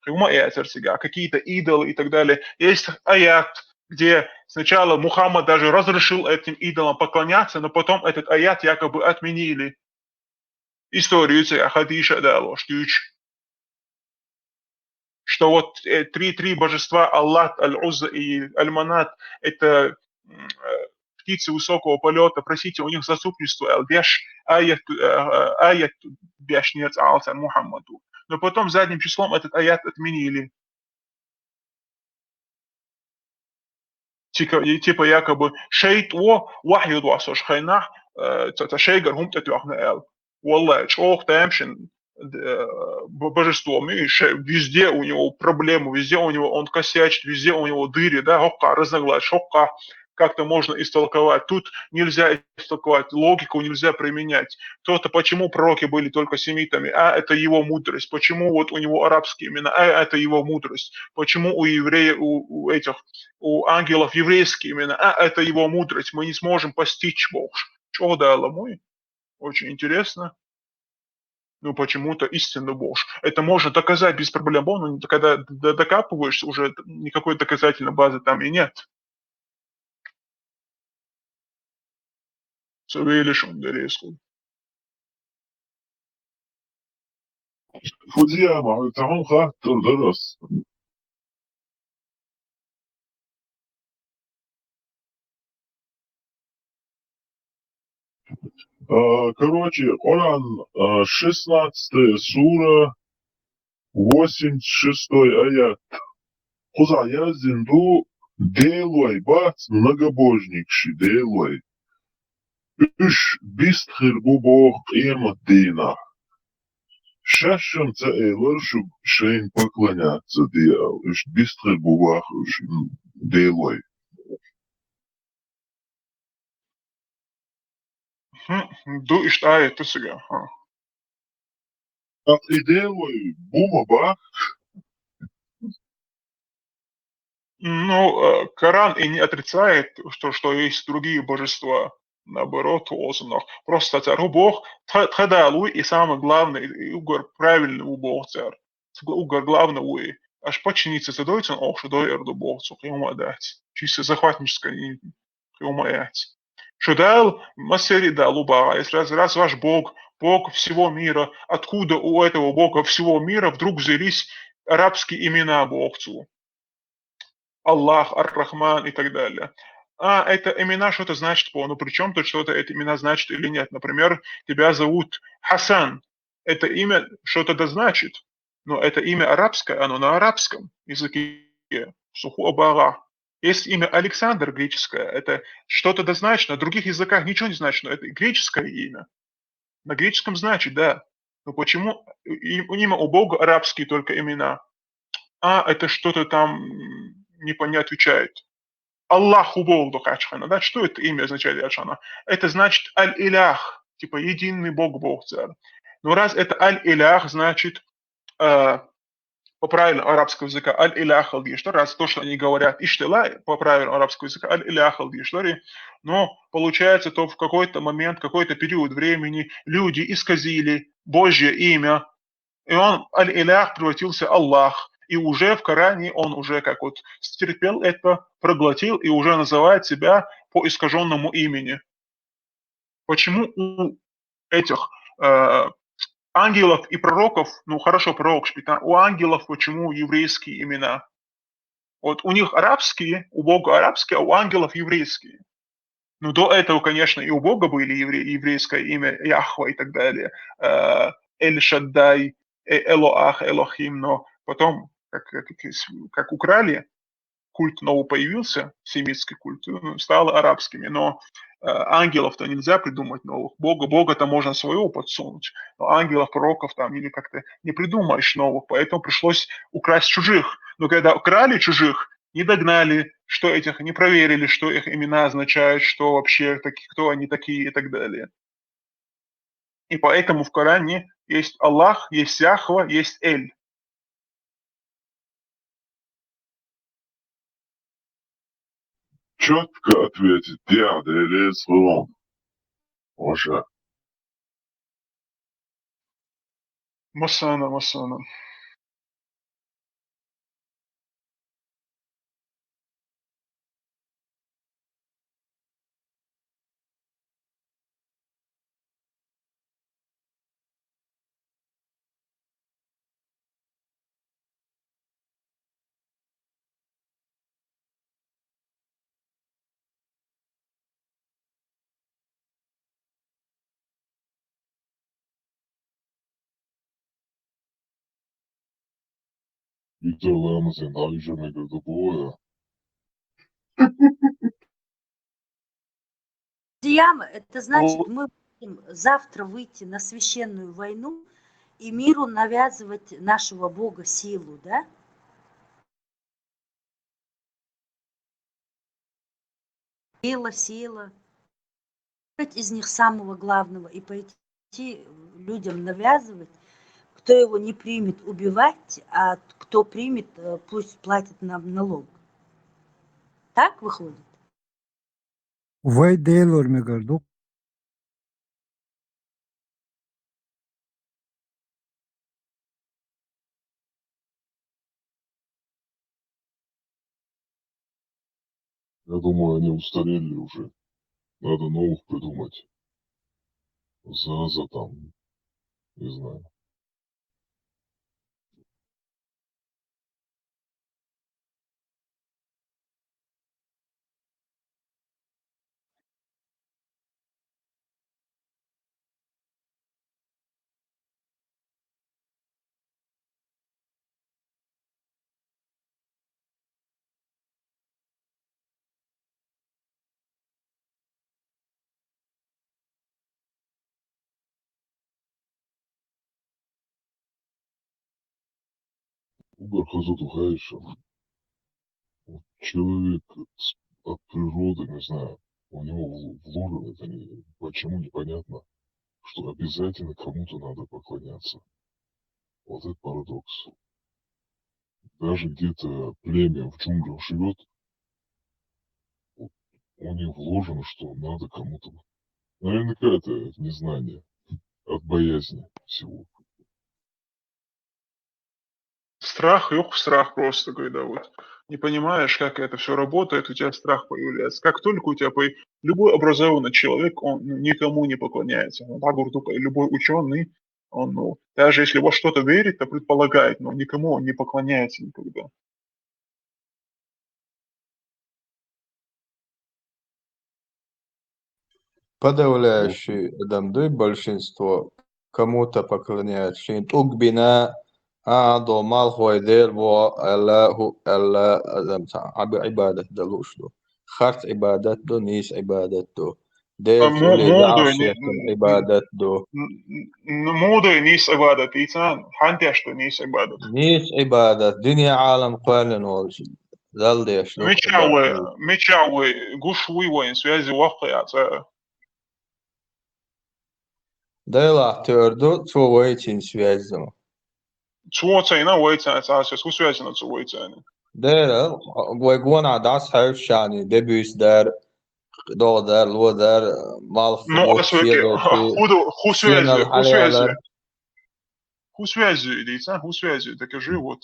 Хиума и Ацерцига, какие-то идолы и так далее. Есть аят, где сначала Мухаммад даже разрешил этим идолам поклоняться, но потом этот аят якобы отменили. Историю ца хадиша дало, что ич-, что вот, э, три, три божества, Аллат, Аль-Узза и Аль-Манат, это, м, э, птицы высокого полета, просите у них заступничество, Аль-Беш, аят, э, э, аят Беш нет, Алсан Мухаммаду. Но потом задним числом этот аят отменили. Типа, и, типа, якобы, шейт о, вахью дуасош хайнах, э, ца, ца шейгар хумтат яхна эл. Валлай, чох таймшин, э, б-, божество, ми, ше-, везде у него проблемы, везде у него он косячит, везде у него дыры, да, хокка, разногласия, хокка, как-то можно истолковать. Тут нельзя истолковать, логику нельзя применять. То-то почему пророки были только семитами, а это его мудрость. Почему вот у него арабские имена, а это его мудрость. Почему у евреев, у, у этих, у ангелов еврейские имена, а это его мудрость. Мы не сможем постичь Бог. Чё дало мой? Очень интересно. Ну, почему-то истинно Бог. Это можно доказать без проблем, но когда д-, докапываешься, уже никакой доказательной базы там и нет. вейлишун дерейскун. Фу деза, ма, цхьа хаттар дар аз. А, короче, Коран, а, шестнадцатая сура, восемьдесят шестой аят. Кхузахь яздина ду: «Делой бац многобожникаш, Делой. Уьш бист хир бу, боху, къематдийнахь. Шаьш-м ца элира шуьга шайна поклоняться де аьлла, уьш бист хир бу, боху, уьш, м, Делой». ХӀм, ду иштта аят ду цигахь, хӀа. ТӀаккха и Делой бу ма боху? Ну, э, Коран и не отрицает, что, что есть другие божества. Наоборот, озанах. Просто цара боху, тха, тха Дала ву и самый главный, и угар правильный ву боху цара. Ц-, угар главный ву и. Аш подчиниться ца дой цунна, ох, шу дойур ду боху цо, кхин хӀума а дац. Чисто захватническая и хӀума а яц. Шу Дала массеран а Дала ву боху, если раз, раз ваш Бог, Бог всего мира, откуда у этого Бога всего мира вдруг взялись арабские имена боху цо? Аллах, Ар-Рахман и так далее. А, это имена что-то значит, по, ну, при чём тут что-то это имена значит или нет? Например, тебя зовут Хасан. Это имя что-то да значит, но это имя арабское, оно на арабском языке. Суху абага. Есть имя Александр греческое, это что-то да значит, на других языках ничего не значит, но это греческое имя. На греческом значит, да. Но почему и-, имя у Бога арабские только имена? А, это что-то там, м, не по-, не отвечает. Аллах у Бога до качхана, да? Что это имя означает, Ячхана? Это значит Аль-Илях, типа единый Бог, Бог царь. Но раз это Аль-Илях, значит, э, по правилам арабского языка Аль-Илях алгишта, раз то, что они говорят Иштила, по правилам арабского языка Аль-Илях алгишта, но получается, то в какой-то момент, какой-то период времени люди исказили Божье имя, и он, Аль-Илях, превратился Аллах. И уже в Коране он уже как вот стерпел это, проглотил и уже называет себя по искажённому имени. Почему у этих, э, ангелов и пророков, ну, хорошо, пророк шпита, у ангелов почему еврейские имена? Вот у них арабские, у Бога арабские, а у ангелов еврейские. Ну, до этого, конечно, и у Бога были евре-, еврейское имя Яхва и так далее, э, Эль-Шаддай, э, Элоах, Элохим, но потом, как, как, как с-, как украли, культ новый появился, семитский культ, ну, стало арабскими, но, э, ангелов-то нельзя придумать новых. Бога, Бога-то можно своего подсунуть, но ангелов, пророков там или как-то не придумаешь новых, поэтому пришлось украсть чужих. Но когда украли чужих, не догнали, что этих, не проверили, что их имена означают, что вообще таки-, кто они такие и так далее. И поэтому в Коране есть Аллах, есть Яхва, есть Эль. Чётко ответить, Диа, Делес, Рулон. Уже. Массана, массана. Виктор Ламазин, да, уже мне говорит, такое. Сияма, это значит, мы будем завтра выйти на священную войну и миру навязывать нашего Бога силу, да? Сила, сила. Выбрать из них самого главного и пойти людям навязывать. Кто его не примет, убивать, а кто примет, э, пусть платит нам налог. Так выходит? Вай Делор мегар ду. Я думаю, они устарели уже. Надо новых придумать. Зараза там, не знаю. Угар хазуду хайша. Вот человек с- от природы, не знаю, у него в- вложено это, не- почему непонятно, что обязательно кому-то надо поклоняться. Вот это парадокс. Даже где-то племя в джунглях живет, вот у них вложено, что надо кому-то. Наверняка это незнание от боязни всего. Страх, ёх, страх просто, когда вот не понимаешь, как это все работает, у тебя страх появляется. Как только у тебя по... любой образованный человек, он ну, никому не поклоняется. Он так говорит, любой ученый, он, ну, даже если во что-то верит, то предполагает, но никому он не поклоняется никогда. Подавляющий адам дуй, большинство кому-то поклоняется. Шин тӀуг бина, а, до мал хой дел во, Аллаху, Алла, адам ца, аб-, ибадат далуш ду. Харц ибадат ду, нис ибадат ду. Дел Му- цули муду даш не- якун ибадат ду. Н- н- Муду нис ибадат, ицан, хантяш ду нис ибадат. Нис ибадат, дуния алам къалин волчи. Дал деш ду. Мичавы, мичавы, гуш уй войн, связи вахъя, ца. Дела тёрду, цу войчин связь зама. Цу цайна войцан, ца, ца, цу связина цу войцан. Дера, гой гона дас хавшани, дебюс дар, дол дар, ло дар, мал Ну, а связи, худу, ху связи, ху связи. Ху связи, идите, ху связи, докажи, вот.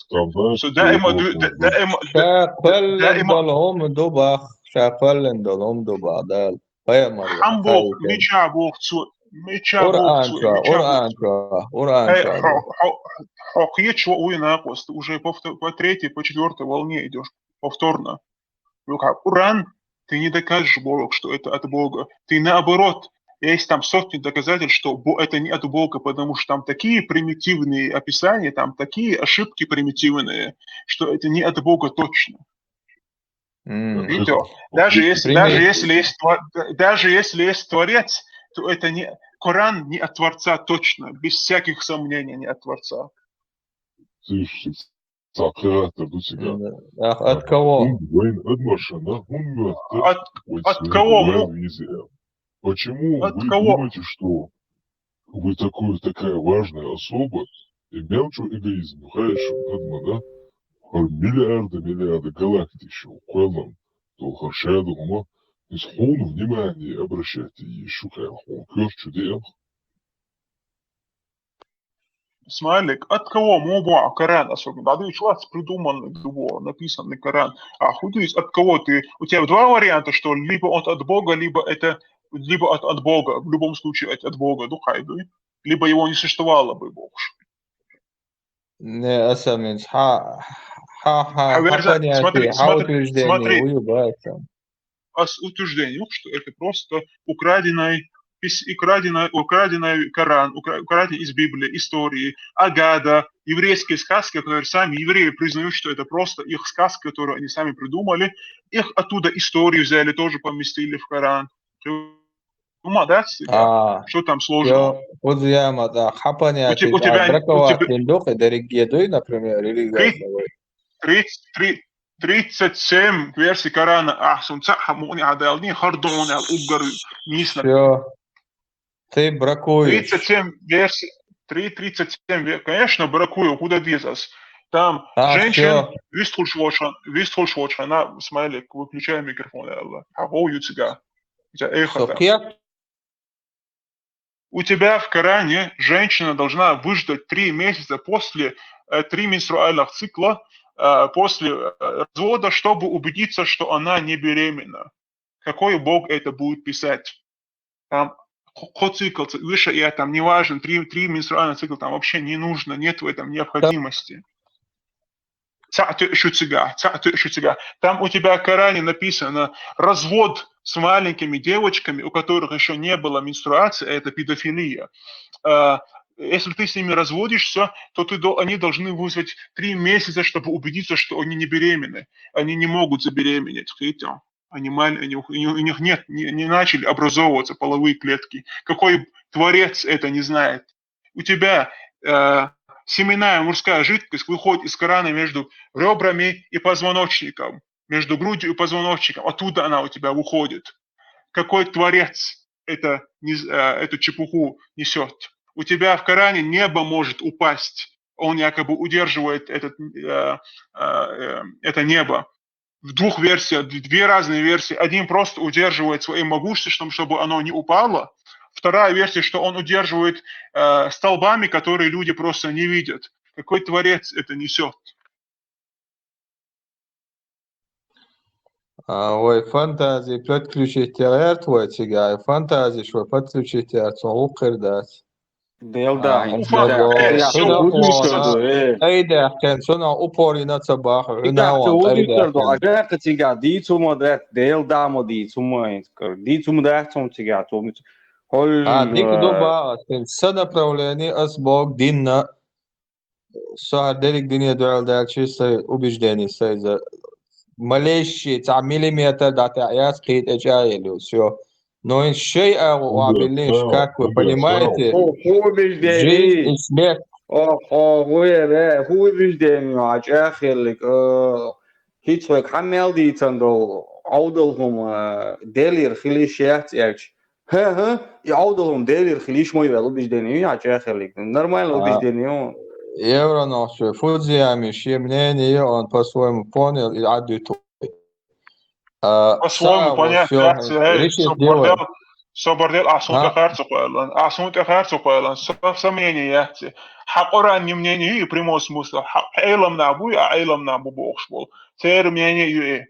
Всё, даима, ду- да- даима, да- Шакъаллен даима- долом дубах, шакъаллен долом дубах, дал. Пайгамбар. Хам бог, мича бог цу, мича бог Къуръан цу, чуа, мича бог Къуръан цу. чуа, Къуръан Э, чуа. хо- хо- хо- хо- хо- по третьей, по четвёртой волне идёшь, повторно. Ну как, Коран, ты не докажешь Богу, что это от Бога. Ты наоборот, есть там сотни доказательств, что Бо- это не от Бога, потому что там такие примитивные описания, там такие ошибки примитивные, что это не от Бога точно. М. Видите? Даже если, даже если есть тво- да- даже если есть Творец, то это не Коран не от Творца точно, без всяких сомнений не от Творца. Слышишь, сакъыратор ду цига. Ах, от кого? Хун вайн адмашана, хун мёртв. От, от кого? Почему вы думаете, что вы такой, такая важная особа, и мелчу эгоизм, хайшу, адма, да? Хор миллиарды, миллиарды галактик шу, квелам, то хор шаду гума, из хун внимание обращайте, и шу кайл хун кёрчу диэм. Смайлик, от кого мобо Коран особенно? Да, еще раз придуманный, другого, написанный Коран. А худуис, от кого ты? У тебя два варианта, что либо он от Бога, либо это, либо от, от Бога, в любом случае от, от Бога, духайдуй, либо его не существовало бы Бог. Не, асамин, ха, ха, ха, А, верно, ха, понятие, смотри, ха, смотри, утверждение, смотри. Уюбайса. А с утверждением, что это просто украденный, пис- украденный, украденный Коран, укра- украденный из Библии, истории, Агада, еврейские сказки, которые сами евреи признают, что это просто их сказки, которые они сами придумали, их оттуда историю взяли, тоже поместили в Коран. Ума, да, с тебя? А, Что там сложного? Ё, худзияма, да, ха, У понятие, тебя, у тебя, у тебя бракова тендох, это ригедуй, например, или Тридцать, тридцать, три- тридцать семь версий Корана, ахсун, ца, хамуни, адални, хардуни, ал уггар, нисна. Всё. Ты бракуешь. Тридцать семь версий, три, тридцать семь вер-, конечно, бракую, куда дизас. Там А, женщин, всё. вистхуш вошан, вистхуш вошан, на, смайлик, выключай микрофон, Алла. Хаго юцига. У тебя эхо там. Сокъя? У тебя в Коране женщина должна выждать три месяца после, э, три менструальных цикла, э, после э, развода, чтобы убедиться, что она не беременна. Какой Бог это будет писать? Там Кхо, кхо цикл, ц-, выше я там, неважно, три, три менструальных цикла там вообще не нужно, нет в этом необходимости. Цаӏ тоъ шу цигахь, цаӏ тоъ шу цигахь. Там у тебя в Коране написано: развод с маленькими девочками, у которых еще не было менструации, это педофилия. Э, если ты с ними разводишься, то ты, до-, они должны вызвать три месяца, чтобы убедиться, что они не беременны. Они не могут забеременеть. Видите? Они мал-, они, у них, у них нет, не, не начали образовываться половые клетки. Какой творец это не знает? У тебя, э, семенная мужская жидкость выходит из крана между ребрами и позвоночником, между грудью и позвоночником. Оттуда она у тебя выходит. Какой творец это, не з-, э, эту чепуху несет? У тебя в Коране небо может упасть. Он якобы удерживает этот, э, э, э, это небо. В двух версиях, д-, две разные версии. Один просто удерживает своим могуществом, чтобы оно не упало. Вторая версия, что он удерживает, э, столбами, которые люди просто не видят. Какой творец это несет? А, вай фантази подключить яр вай цигахь, фантази шо подключить яр, цо гӀулакх хир дац. Дел А, дахьин. Уфа, Дел э, дахьин. Всё, Дел будущее, дахьин. Э. Ай дахьин, цунах упорина ца баху, Цигахь гӀуна цо ван, ай удуйтар ду, дахьин. Ажа кхы цигахь дийцу ма дац, Дел да ма дийцу ма ин кар. Дийцу ма дац цун цигахь, цо муц-, холь, А, дика ду э, ба, ас ин са направление, ас бог динна. Со хӀара дерриг дине дуьхьал даьлча, сай убеждение, сай за малейший, цхьа миллиметр дӀатаьӀ яц, кхин тӀе чӀагӀъелла, всё. Но ин шай агӀу Ой, охьабиллинаш, да, как вы ой, понимаете? О, хӀу убеждение. Жизнь и смерть. О, о, хӀу яра, хӀу убеждение, а чӀагӀъеллиг, э, хӀинца хьоьга хьан мел дийцан долу, Ӏовдал хӀума, э, делира хила йиш яц аьлча. ХӀа-хӀа, и Ӏовдал хӀума делира хила йиш ма ю аьлла убеждение ю, а чӀагӀъеллиг. Нормально А. Убеждение ю. Евро нохчо, Фудзиями шен мнение, он по-своему понял и Ӏадуьту. А, По-своему саго понятно, всё, яц, эй, решить со дело. Бордел, со бордел, а сунтӀа А? Харцо кхойлан, а сунтӀа Харцо кхойлан, со, со мнение яц. Хьан Къуръан мнение ю, и прямой смысл, хьан Ӏеламна бу, а Ӏеламна бу бохуш болу. Церан мнение ю и.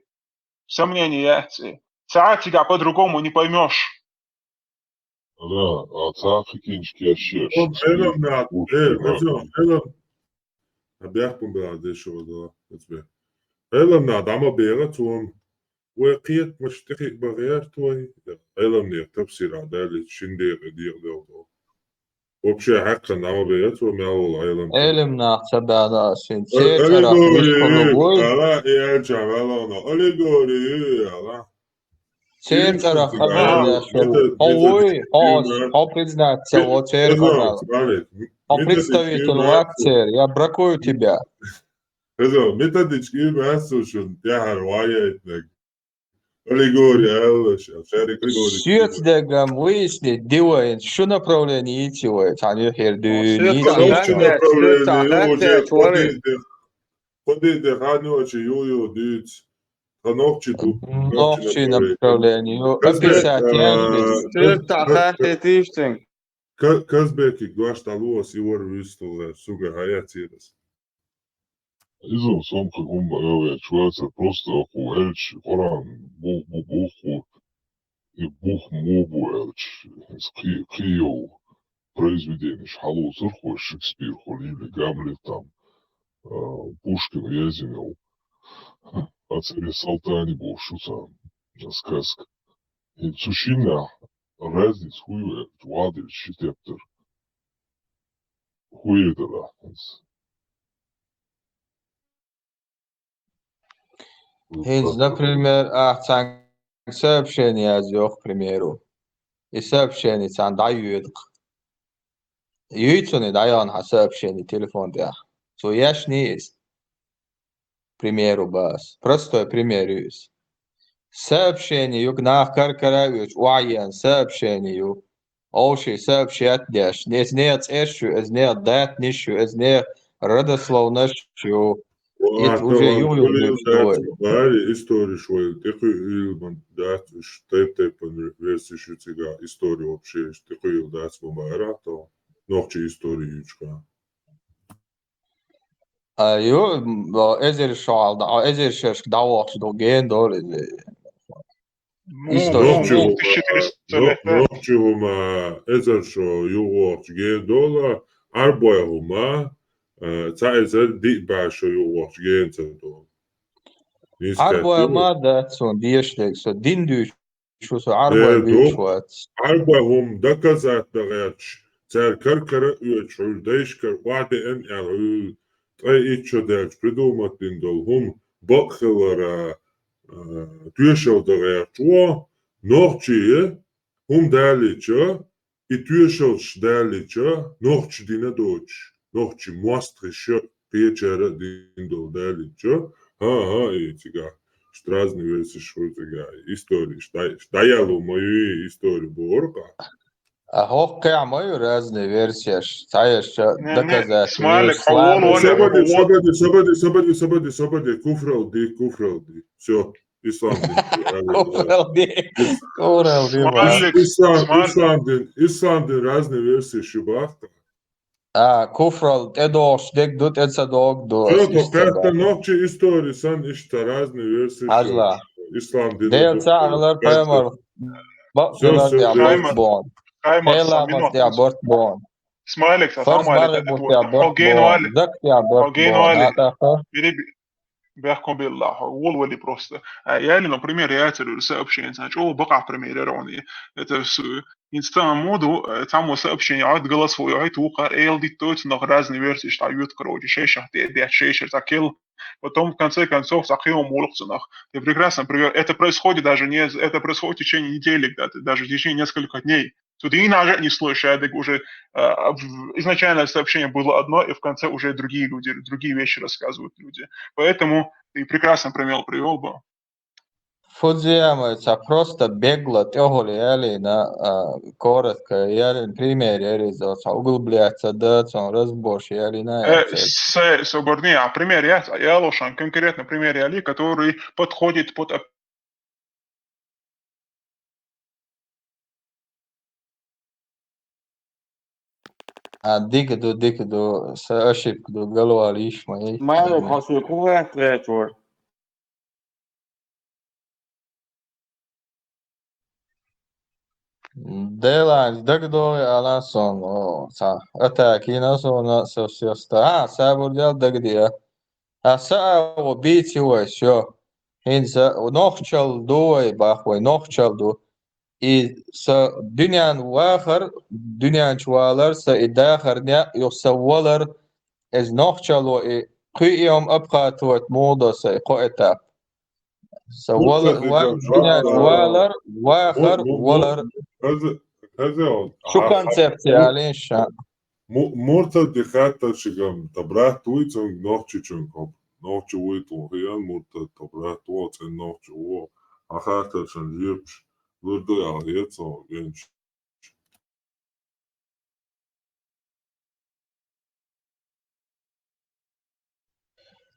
Со мнение яц и. Ца цигахь по-другому не поймёшь. Ара, а цхьа хикинчу кешшеш. Хьо Ӏелам нах, э, Ӏелам. Ӏа бехкун бела дешо вала, оцбе. Ӏелам нах дӀа ма бегӀа цунна. Вай кхетамаш тӀехиъ бан гӀерта вай, Ӏеламнех тафсира даллица шин декъе декъадал долу. Вообще хьаькхна дӀа ма бегӀа цо мел волу Ӏелам. Ӏелам нах ца баьхна ас хӀинца. Э, церан цӀарах аллегори, вуьшта хӀума вуй? Ала, и аьлча вала вана. Аллегори, ала. Церан цӀарах хабар деш ву. Хьо вуй, хьо ас, хьо признаться во церан канал. Хьо представитель вац церан, я бракую тебя. Хеза, методичка ю бац цо шуна тӀаьхьара ваьйтинарг. Аллегория аьлла ша, шаьрик аллегория. Соьца дегам выяснить ди вайн, шу направление йийци вай, цхьана юьхьера дуьйна йийци. Соьца направление ю, уже кхо де, кхо де хан ю ача ю, ю дуьйцу. Тхан нохчи ду, нохчи направление ю, описать ян. Соьца хаттетиш тин. Ка-, Казбекиг дош дӀалуо, ас и вара вуьсталла, суга хьаяцийра ас. Иза сомха хӀума ма аьлла, чу вацар просто аху аьлча, Къуръан бух бу, буху, и бух мо бу аьлча, иза кхи-, кхийолу произведенеш хьалоцурхой, Шекспир хо или Гамлет там, а, Пушкин язйинал, а царе Салтани бохуш шу царна, сказка. И цу шиннахь разница хӀун ю аьлча, ваделча ши тептар. ХӀун ю дара хӀинца? ХӀинца, например, ахь цхьаьнга сообщение язйо, к примеру. И сообщение царна дӀайоьду-кх. Юй цунна дӀаяхна хьан сообщение телефон тӀехь. Цо ешний иза? Примеру бац. Простой пример ю иза. Сообщение ю, нах кар-кара а оьцуш, охьаеана сообщение ю. Овший сообщать деш. Эза нехан цӀерш ю, эза нехан датанаш ю, эза нехан родословнаш ю. Ва, это уже ю, ю, ю, ю. Бахари, историш вай тӀекхуьийла ма дац, уьш тайп-тайпана версиш ю цигахь, истори вообще тӀекхуьийла дац ма бахара, то нохчи истори юьйцуш. А, ю, м, эзар шо хьалда, а, эзар шершка дӀавохчу ду, ген долу иза. Ну, история. Нохчий хӀума, нохчий хӀума эзар шо юхавахача гена дола, Ӏарбой хӀума, э, цхьа эзар диъ бӀаь шо юхавахача гена ца дола. Ӏарбой хӀума дац сона дешаш дерг, со дин дуьйцуш ву, со Ӏарбой дуьйцуш вац. Ӏарбой хӀума доказать дан гӀерташ, цаьрга кара-кара а оьцуш, хьуьлла дайшкара охьадеана аьлла, хьуьлла ткъе итт шо даьлча придумать дина дола хӀума бакъ хилара, а, тоьшалла дан гӀерташ ву, нохчий хӀума далийча, и тоьшаллаш далийча, нохчий дина доцуш, нохчий моастагӀаша, кхечара а дина дола далийча, хӀа-хӀа, и цигахь, иштта разные версии хуьлу цигахь, история, иштта дӀа-, иштта дӀаяло ма ю и история бохург. А хӀокху кхехь ма ю разные версияш, цхьаьшша доказательства. Смайлик, хьо вон, вон, Собади, вон. Собади, собади, собади, собади, собади, куфрал ди, куфрал ди. Всё, ислам дин. Куфрал ди, куфрал ди, ма. Смайлик, ислам, Смайлик. Ислам дин, ислам дин разные версии шу бахта. А, куфрал тӀедогӀуш дерг ду, тӀе ца догӀу ду. Всё, ас иштта кхетта боху. Нохчий история санна иштта разные версии шу. Хьажал. Ислам дин. Дела цхьаъ хилар, пайхамар бакъ хилар, тӀехь барт боху. Хьаймас, Хьаймас, Элан мас тӀехь барт боху. Смайлик, фарз, марха бу тӀехь барт боху. Зак тӀехь барт боху. Переби-, бехко белла, хьо волавали просто. А, яли, например, яцар юьра сообщение, цхьа чӀогӀа бакъахь пример яра хьуна. Это с-, инстаграм моду, э, цхьаммо сообщение, а, голосовой, а, тухар, эл диттойца, нах разные версии, что ют, короче, шайшах, те, де, шайшах, закел. Потом, в конце концов, закел молодцы, нах. Ты прекрасно привёл. Это происходит даже не, это происходит в течение недели где-то, даже в течение нескольких дней. Цу дийнахь а не слышишь, а дерг уже, а, в-, изначально сообщение было одно, и в конце уже другие люди, другие вещи рассказывают люди. Поэтому ты прекрасно пример привёл бы. Фудзиямой цхьа просто бегло тӀехула ялийна, а, коротко ялийна, пример яриза, цхьа углубляться ца дан, цунна разборш ялийна. Э, яцара. С-, Соборди, а пример я, я лошан, конкретно пример яли, который подходит под оп-, А, дика ду, дика ду, сан ошибка ду, галвала йиш ма йий. Смайлик, хьо соьга хӀун гӀерташ гӀерташ вара? Делан дагадогӀий ала сона, о, цхьа атака йина суна, со сеста. А, сабур дел дагадеа. А са а ву бийци вай, всё. ХӀинца нохчалла ду вай, бах вай, нохчалла ду. И са дуьнен вахар, дуьнен чу валар, са и дахар некъ, юха са валар, иза нохчалла ву и, кхуьуьйма обхватывать муха до са и кхо этап. Сан вала-, ва-, дуьнен чу валар, вахар, валар. Шу концепция алийша. Му-, мурталди хаттар шигам, та брат вуй цунга, нохчичунга хоб. Нохчи вуй тхо хиан, муртал та брат ву, цӀен нохчи ву. А хаттар шан жоьпаш лур ду аьлла, хета со генч.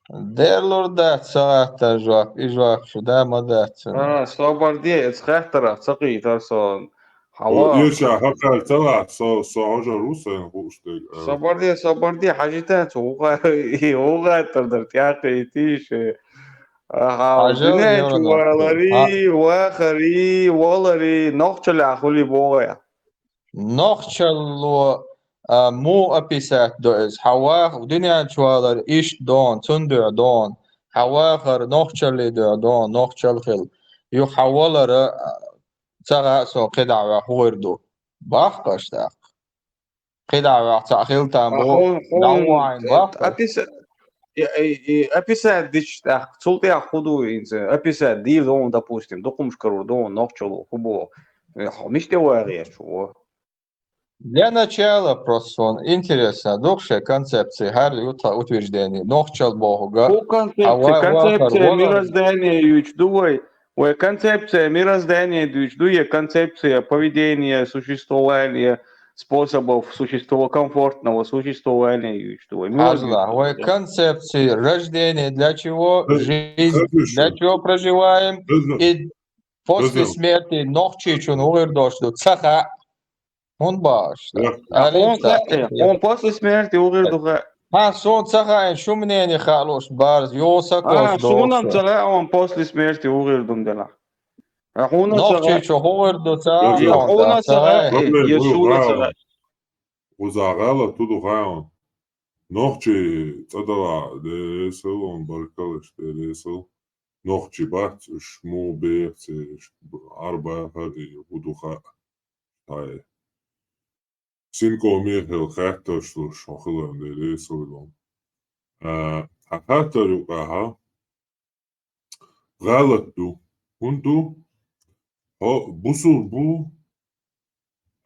Дер лур дац ца гӀаттар жоп, и жоп шу да ма дац. А, Соборди, эц хаттарах ца кхийтар со. Хьала. О, иша хакар ца лац, со, со хьожар ву сайн хууш дег. Соборди, Соборди, хьажита, цу вуха-, и вуха тардара тӀаккха и тийша. Аха, хьажал дуьнен чу валари, вахари, валари, нохчалла хули богӀа. Нохчалло, а, муха описать до иза? Хьан ваха-, дуьнен чу валар иштта дон, цун дуьхьа дон. Хьан вахар нохчалли дуьхьа дон, нохчалла хила. Юха хьан валар, а, ца гӀа со кхидӀа ваьхна хӀун хир ду? Бахкаш тӀаккха. КхидӀа ваьхна цхьаъ хила там бу, хьуна, хьуна, дӀавахьийна бахкаш. Описа-, и, и, и описать дича тӀаккха, цул тӀехьа хӀун ду хӀинца? Описать дийла хьуна, допустим, дукхамаш карор ду хьуна, нохчалло хӀун боху? Э, хьо мича тӀе вагӀе чу? Для начала просто сон интересно, дукха шайн концепция, хӀара ю тхан утверждение, нохчалла бохург. ХӀун концепция? Хьан ва-, концепция вахар, валар. Мироздание юьйцуш ду вай. Вай концепция мироздания дуьйцуш ду, я концепция поведения, существования, способов существо-, комфортного существования юьйцуш ду вай. Хьажал, вай концепция рождения для чего, жизнь для чего проживаем, и после смерти нохчичун хӀун хир долуш ду, ца хаьа. ХӀунда бохуш? Хьуна после смерти хӀун хир ду хаьа? Хьан суна ца хаьа, шу мнение хаалуш барз, йо сакос. А, суна-м ца хаьа, хьуна после смерти хӀун хир ду делахь. А хьуна ца гӀа-, Нохчийчу хӀун гӀур ду ца Ё, хьуна ца гӀа-, Проблема ю, ю, суна ца гӀа-, гӀа-, уза гӀала ту ду хаун. Нохчий цӀадала дересал, он баркалаш дересал. Нохчий бац, уж му бехцеш, арбахар и гудуха. Тай. Синко Михаил хаттаршлуш, хохилан дересал. А, хаттар юкъаха. ГӀалат ду. ХӀун ду? Хьо бусул бу?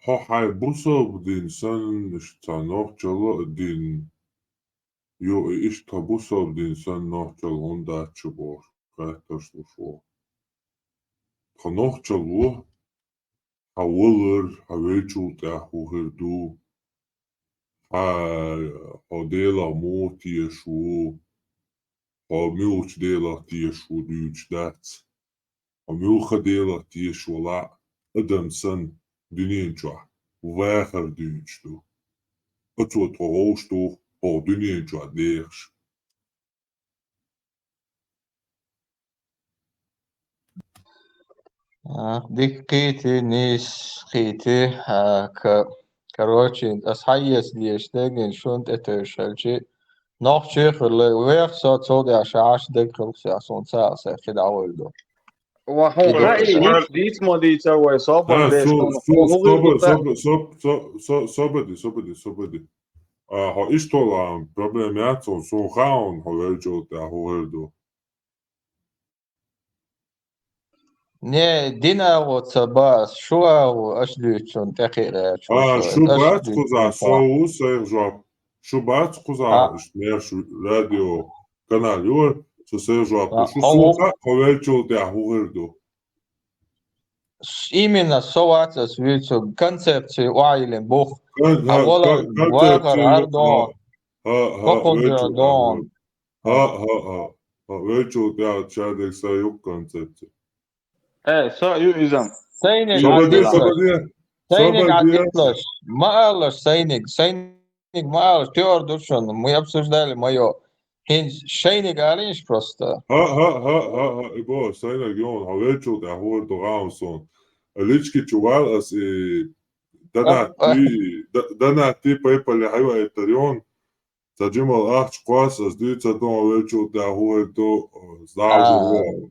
Хьо хьай бусул дин сан, ишта нохчала дин. Ё, и ишта бусул дин сан нохчал хӀун дач бо? Хаттаршлуш во. Тхо нохчал во? Хьа валар, хьа велчул тӀехь хӀу хир ду? Хьа, хьо Делах муха теш ву? Хьо муьлхачу Делах теш ву дуьйцуш дац? Хьо муьлхха Делах теш валахь а, адам санна дуьнен чохь вахар дуьйцуш ду. Оцо тхо вовшах ду хӀокху дуьнен чохь дехаш. А, дика кхийти, нийса кхийти, а, к-, короче, ас хьаэца дезаш дерг шуна тӀетевжаш хилчи, нохчий хуьлу, веха со, цул тӀаьхьа ша Ӏаш дерг хилла, суна ца а, сайн хи дӀагӀур ду. Ва хьо И ду. Хаъ, дийц, дийц ма дийца вай, собар А, деш, су-, хьуна су-, хьуна собар, хӀун ду собар, соб-, со-, со-, собади, собади, собади. А, хьо иштта а проблема яц хьуна, суна хаьа хьуна, хьо велчул тӀехь хӀун хир ду. Не, дина агӀо ца бац, шу агӀо аша дуьйцу тӀекхиъ гӀерташ. А, шу бац кхузахь, со ву сайх жоп. Шу бац кхузахь, иштта мерш радио канал юр, со сайх жоп. Шу суна хаьа, хьо велчул тӀехь хӀун хир ду. Именно со вац ас вуьйцург, концепцию охьайиллина бух. Кон-, Хьан ха-, вала кон-, вахар концепцию, гӀар дон, ха-, ха-, ха, хӀокхун дуьхьа велчул дон. ХӀа, хӀа, хӀа, хӀа, велчул тӀехь шадерг са юкъ концепция. Э, со ю изам. Сайниг Собади, Ӏадитлаш. Собади, Сайниг Собади. Ӏадитлаш. Ма алалаш сайниг. Сайниг ма алалаш. Теор ду шуна. Мы обсуждали моё. ХӀинца шайниг алийша просто. ХӀа, хӀа, хӀа, хӀа, хӀа, и бо, сайнаг йон, хьо велчул тӀехь хӀор ду гӀам сон. Лички чу вал ас и донат Ап, ап. Ти, д-, донат ти пайпале хьайва это район. Ца Джимал ахча кхосса ас дуьйцур ду, хьо велчул тӀехь хӀун хир ду, зал А, ду.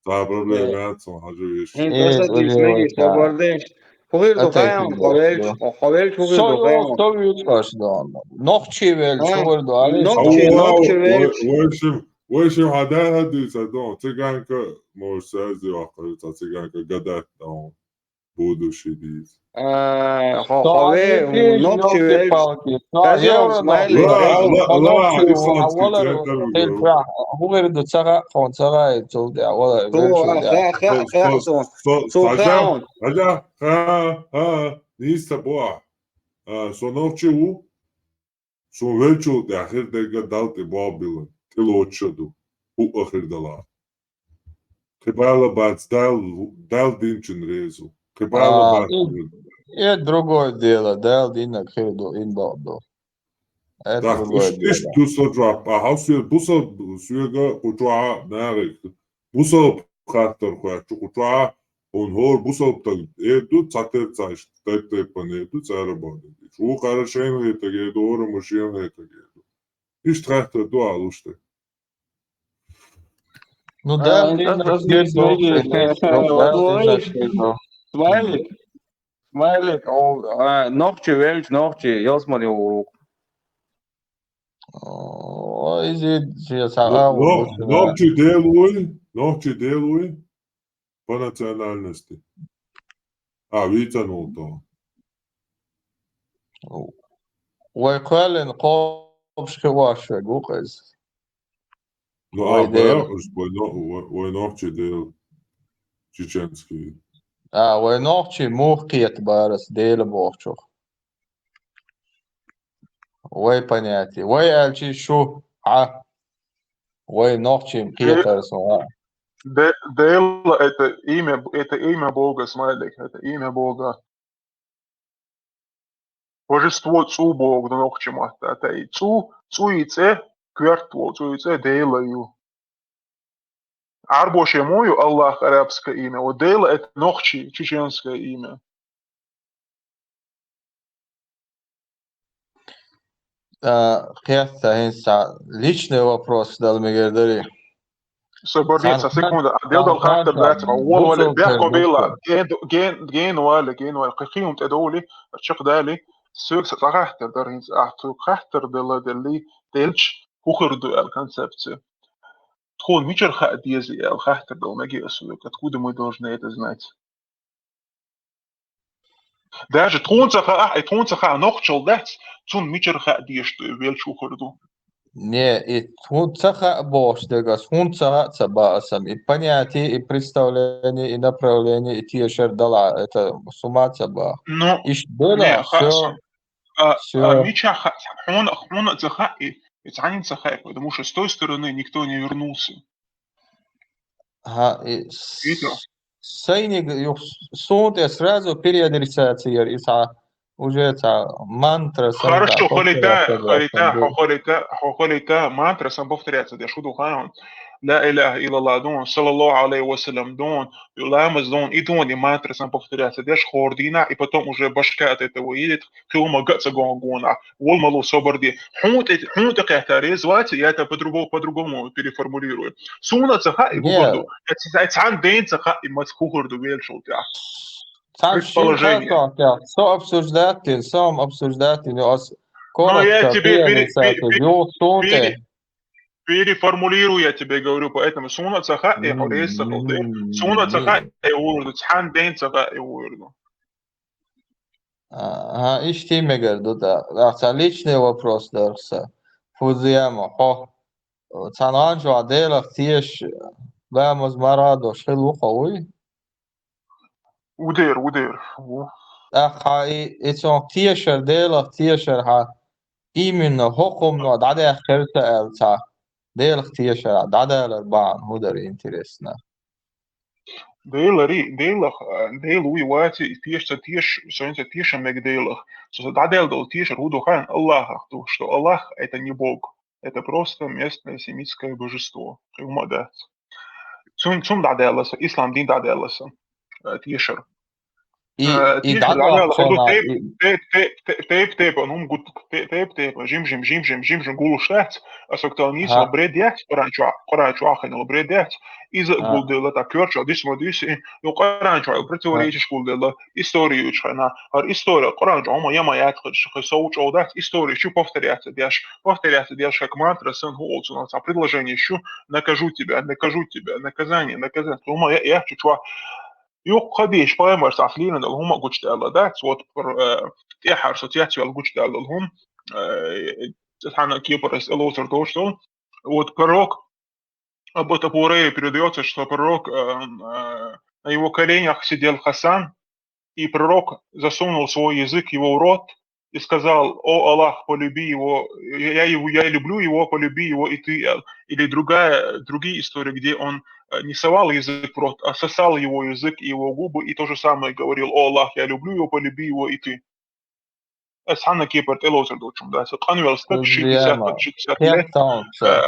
Цхьа проблема яц хьуна, хьажа веш. ХӀинца Э, аса дийш уж мегаш, вац, а. Собар деш. ХӀун хир ду, Ата хаьа хьуна, хӀун хир ду. Хьо велч, хӀун хир Со ду, хаьа йо, хьуна. Со вуьйцу аш ду. Нохчий велч, А, хӀун хир ду, алий? Нохчий, Хьо, Нохчий вой-, велч. Вой шим, вой шим хьан дагӀа дуьйцур ду. Цыганка, может, связь ваккхар, цыганка гадать даун. Будущий дийц. А, хо-, Со хове, алий, Нохчий велч. Ёлки-палки, со Хозяин, евро смайлик. Ла, ла, ла, Нохчий, ислам а валар центр хин вигу. Прах, хӀун хир ду, ца хаьа, хьуна ца хаьа, цул тӀе, валар, Цу, велчул тӀе. Ха, ха, Со, ха, со, со, со, со, Саджа, хаьа. Саджа, ха, ха, нийса бу. А, со нохчи ву. Суна велчул тӀехь хир дерг а Далла тӀе болх биллина, тӀелоцуш а ду, хӀуъа хир дала. Кхин бала бац Далла, Далла динчун реза ву. Кхин бала А, бац и, хир. Это другое дело, Далла диннарг хир ду, ин бакъ ду. Это Так, другое иш-, дело. Иштта ду со жоп. Ахьа, соьга бусалба, соьга кху чохь нагӀиг. Бусалба хаттар хоьтту кху чохь, хьуна хӀора бусалба стаг эр ду, цхьатерра цхьа иштта тайп-тайпана эр ду, цара боху. Вукхара шайна хетаг эр ду, хӀора ма шена хетаг эр ду. Иштта хаттар ду алуш тӀе. Ну, А, да, это блин, просто это смайлик. Смайлик. Смайлик. О, а, нохчи велч, нохчи, ялсмани урук. О, изид, я са-, Но-, а, но-, вот, да. Нохчи Дела вуй, нохчи Дела вуй, по национальности. А, вийцан волу тхо. Вай кхоьллина кхобуш хи ваша ву-кх иза. Ну, Вай а, Дела. Баьхуш, вай но-, вай, вай нохчи Дела. Чеченский. А, вай нохчи муха кхета бара ас Дела бохучух? Вай понятие. Вай аьлчи шу, а, вай нохчи кхетар сан, а. Де-, Дела это имя, это имя Бога, смайлик, это имя Бога. Божество цӀу боху нохчи матта, тӀе и цӀу, цӀу и цӀе, коьрта волу цӀу и цӀе Дела ю. Арбоши мо ю Аллах арабское имя, вот Дейла это нохчи, чеченское имя. А, кхетта хӀинца личный вопрос дала мегар дари. Собар, нет, цхьан-, са секунда, а, делдал цхьан-, хаттар дац, а, вол вале, бехко бейла, ген, ген, ген вале, ген вале, кхи-, кхиюм тӀе довли, чакх дали, соьг са цхьа хаттар дар хӀинца, а, цу хаттар дала делли, делч, хухар ду аьл концепция. Тхуна мичара хаа деза аьл хаттар дала меги а соьг, откуда мы должны это знать? Даже тхуна ца хаа, и тхуна ца хаа нохчал дац, цунна мичара хаа дезаш ду, велча хухар ду. Не, и тхуна ца хаа бохуш дегас, хӀунда ца хаа ца баа сам. И понятие, и представление, и направление, и тешар дала, это с ума ца баа. Ну, иш дела, не, хаа всё, сам. А, всё. А, мича хаа сам. Хьуна, хьуна ца хаа, и, и цхьанин ца хаа, потому что с той стороны никто не вернулся. Ха, и с-, сайниг юх сунтӀе сразу переадресация яр, и цхьа, уже цхьа мантра сан. Хорошо, цхьа хулита, хулита, хулита, хулита, мантра сан повторяться деш, ху ду хаан. Ла илаха иллаллах дун, саллаллаху алейхи ва саллям дун, ламаз дун, и дун, и мантра сан повторяться деш, хордина, и потом уже башка от этого едет, кхиума гаца гон гона. Вол малу собар де. Хьун тӀе, хьун тӀе кхетта реза вац, я это по-другому, по-другому переформулирую. Суна ца хаа и хухар ду. Я ца-, цхьан ден ца хаа и мац хухар ду велчул тӀе. Цхьан шин предположение. Хаттар тӀе. Со обсуждать дин, со обсуждать дин, ас коротко, ну, я тебе пере-, пере-, пере-, пере-, переформулирую, я тебе говорю, поэтому суна ца хаа и хурез ца хал де. Суна ца хаа и хухар ду, цхьан ден ца хаа и хухар ду. Ага, иштта мегар ду да. Ахца личный вопрос дарх са. Фузияма, хьо, цхьан гӀан чохь Делах тешаш, ламаз мара а долуш хила ву хьо, вуй? Ву дера, ву дера, ву. ТӀаккха и, и цунах тешар, Делах тешар хьан, именно хӀокхумно дӀадаьхкира ца аьлла цхьа, Делах тешар дӀадалар бахьана хӀун дара интересно? Делари, Делах, а, Дела вуй ваци, и теша ца теша, со ца теша мега Делах. Со, со дӀадаьлла долу тешар хӀун ду хаьан Аллахах ду, что Аллах это не Бог, это просто местное семитское божество. Кхин хӀума дац. Цун, цун дӀадаьлла со, ислам дин дӀадаьлла со, а, тешар. И, э, и тешар дӀадаьлла хӀун ду, тайп-, тайп-, тайп-, тайп-, тайпа, ну, гут-, тайп-, тайпа, жим-жим, жим-жим, жим-жим гулуш дац, а со кутал нийса бред яц, Къуръан чохь, Къуръан чохь хинал бред яц, иза гулделла, так, коьртачохь дисма дисси, и Къуръан чохь противоречиш гулделла, история ю чхьана, хӀара история, Къуръан чохь хӀума яма яц, хи сов чӀогӀа дац, история чу повторяться деш, повторяться деш, как мантра сан хӀу олцунал цхьа предложение чу, накажу тебя, накажу тебя, наказание, наказание, хӀума я-, яц чу чохь, Юккъе дийш пайхамарца ахь лийна долу хӀума гучудаьлла дац, вот, пр-, э, тӀаьхьара со цецвелла гучудаьлла долу хӀума, э, цхьана кепара ас тӀелоцур долуш долу. Вот пророк, об этом Пурее передаётся, что пророк, э, э, на его коленях сидел Хасан, и пророк засунул свой язык его в рот, и сказал: «О Аллах, полюби его, я его, я люблю его, полюби его и ты», э, или другая, другие истории, где он, э, не совал язык в рот, а сосал его язык и его губы, и то же самое говорил: «О Аллах, я люблю его, полюби его и ты». Ас хьанна кепара тӀелоцур долчун дац. Къанвел стаг, шестьдесят, шестьдесят лет. Э,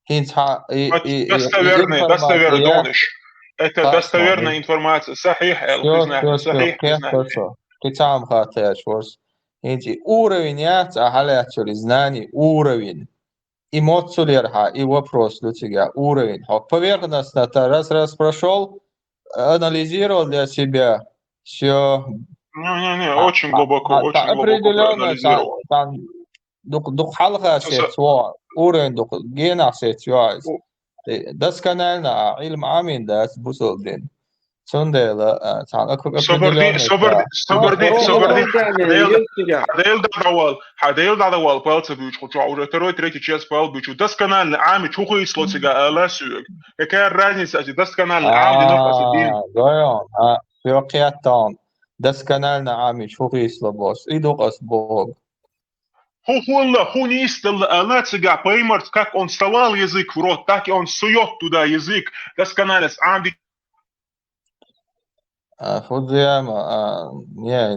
ХӀинца хьа-, и, и, и, и достоверный, достоверный информация донаш. Это достоверная информация. Сахьихь, э, всё, признать, всё, всё, сахьихь, кхетта признать. Со. Кхин цхьа хӀума хаттаяш ворс. ХӀинца и уровень яц, а хьалаьцчуьра и знание уровень. И моццулера хьа, и вопрос ду цига уровень. Хьо поверхностно-то раз-раз прошёл, анализировал для себя. Всё. Не-не-не, очень глубоко, очень глубоко проанализировал. Дукха, дукха хьалха сецву, уровень дукха генахь сецву иза. Досконально а Ӏилма Ӏамийна дац бусалба дин. Цундела, а, цхьана определённый. Собар дин, собар дин, собар дин. Хьан Дела дӀадавал, хьан Дела дӀадавал, пал ца буьйчу, хӀу чохь уже второй, третий час пал буьйчу. Досконально Ӏамийча хӀу хийцало цига ала соьга. Какая разница, ацу досконально Ӏамийна аса дин? А, гойон, а, всё кхетта. Досконально Ӏамийча хӀу хийцало бос. И ду ас боху. ХӀу хӀунна, хӀу нийса делла ала цигахь пайхамарца, как он совал язык в рот, так и он суёт туда язык, досконально Ӏамди. А, Фудзияма, а, не,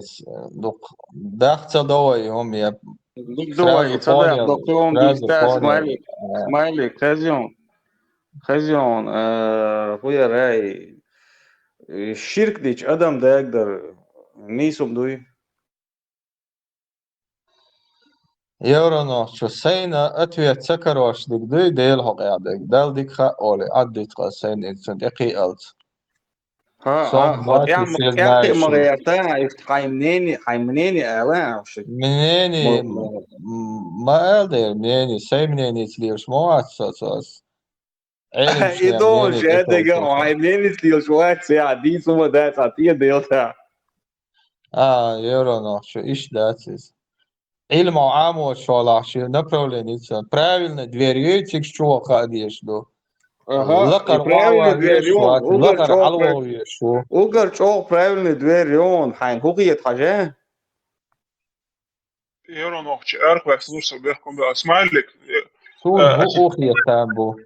дукха даха ца довай хӀума, я. Дукха довай, сразу ца даха, понял, дукха хӀума сразу дийца, понял. Смайлик, да. Смайлик, хаза хӀума. Хезион, э, хуярай, э, ширк дича адам дагдар нийсум дуй? Евронохчо, сайна ответ ца карош диг дуй, Дела хьо къяхьдиг. Дал диг хаоли, Ӏаддит къа сайна ицун тӀекхиалц. Ха, Сом ха, ха, мачи тӀяхьа ма, тӀяхьа ма гӀерта, ишт хай мнение, хай мнение ала, вообще. Мнение, Мо-, мо- м-, ма ала дер мнение, сай мнение цлирш мо ац соцос. Элим И шнем дон мнение же дега, тӀекхиалц. Хай мнение цлирш вац, я, дин сума дац, а тӀе делта. А, евронохчо, иш дац из. Ӏилма Ӏамочу хьолахь шен направление ца. Правильный дверь ю, цига чу ваха деш ду. Аха, Лакхара и правильный вала дверь веш ю, вац, угар лакхара чӀогӀа ӀалвогӀ веш ву. Угар чӀогӀа правильный дверь ю, хьайн хӀу хета хьажа? Евронохчо, архвес нур со бехкун бе. Смайлик, э, Суна э, хӀу аци- ухе там бу.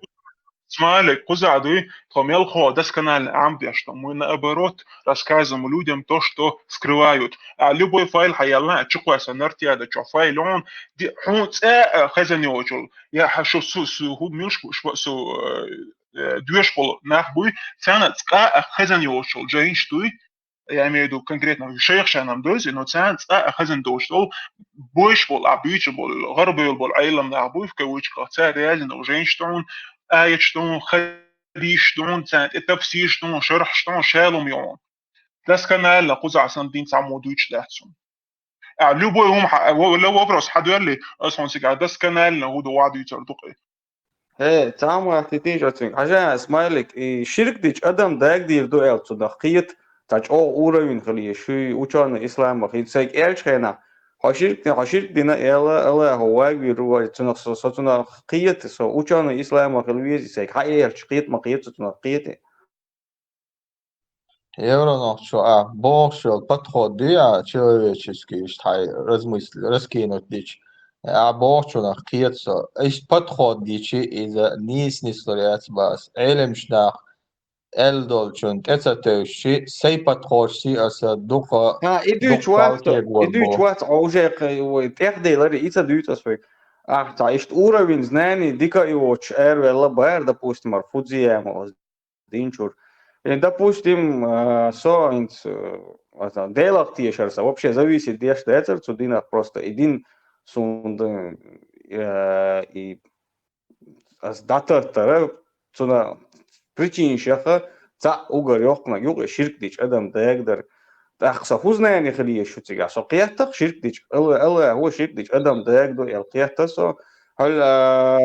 Смайлик, кхуза дуй, тхо мелхо досконально Ӏамдеш, что мы, наоборот, рассказываем людям то, что скрывают. А любой файл хьаялла, чукхваса нартьяда, чо файл он, ди-, хьун цӀа, э, хезан йолчул, я хьа шу су, су, ху милш ку, шва су, э, э, дуьш болу нах буй, цана цкъа, э, хезан йолчул, жайнш дуй, я имею в виду конкретно шайх шанам дойзи, но цан цӀа а хазан дош дол, бойш бол, а буьйчу бол, гӀарбойл бол, Ӏелам нах буй, в кавычках, ца рязин дол, женщин тун, аят тун, хадиш тун, цан тӀе тафсир тун, шарх тун, шалум йон. Досконально кхузахь сан дин цхьаммо дуьйцуш дац цунна. А, любой хӀума хьа-, во-, ле вопрос хьадоьлли, ас хьуна сига досконально хӀу ду ваӀ дуьйцур ду-кх. Хе, цхьа ма хӀиттийша оцуьнга. Хьажа, Смайлик, и ширк дича адам дагадийр ду аьлла цунах кхета, цхьа чӀогӀа уровень хила еза, шуьй учёный исламах хила. Сайга аьллачу хенахь, хьо ширк дина, хьо ширк дина аьлла, Аллахо вагавийр ву вай, цунах со, со цунах кхета, со учёный исламах хила веза, сайга хьаэлча кхета ма кхета, со цунах кхета. Евронохчо, а, бохуш йолу подход дуй, а, человеческий, иштта хьайн размысл-, раскинуть дича. А, бохучунах кхета со. Иштта подход дичи, иза нийса нислур яц бас. Ӏелимаш нах аьлла долчун тӀе ца тевжчи, сай подходшций аса дукха, Ха, и дуьйцу дукха вац, и дуьйцу вац, хьо уже кхе-, вай тӀехделаре, и ца дуьйцу ас вайга. Ахь цхьа иштта уровень знаний дика а йоцуш араваьлла бара, допустим, ара фудзияма оз динчуьра. Э, допустим, а, со хӀинца, а, аса Делах тешар сан, вообще зависит деш дацара цу динах, просто и дин сунда, э, и ас дӀататтара, цуьнан причинаш яха, цхьаъ угар йоккхунаг юкъа ширк дича адам дагадара. ТӀаккха со хӀуза нани хила еза шу цигахь? Со кхетта-кх ширк дича, Алла-, Аллахо ширк дича адам дагадо аьлла кхетта со. Хьал, а,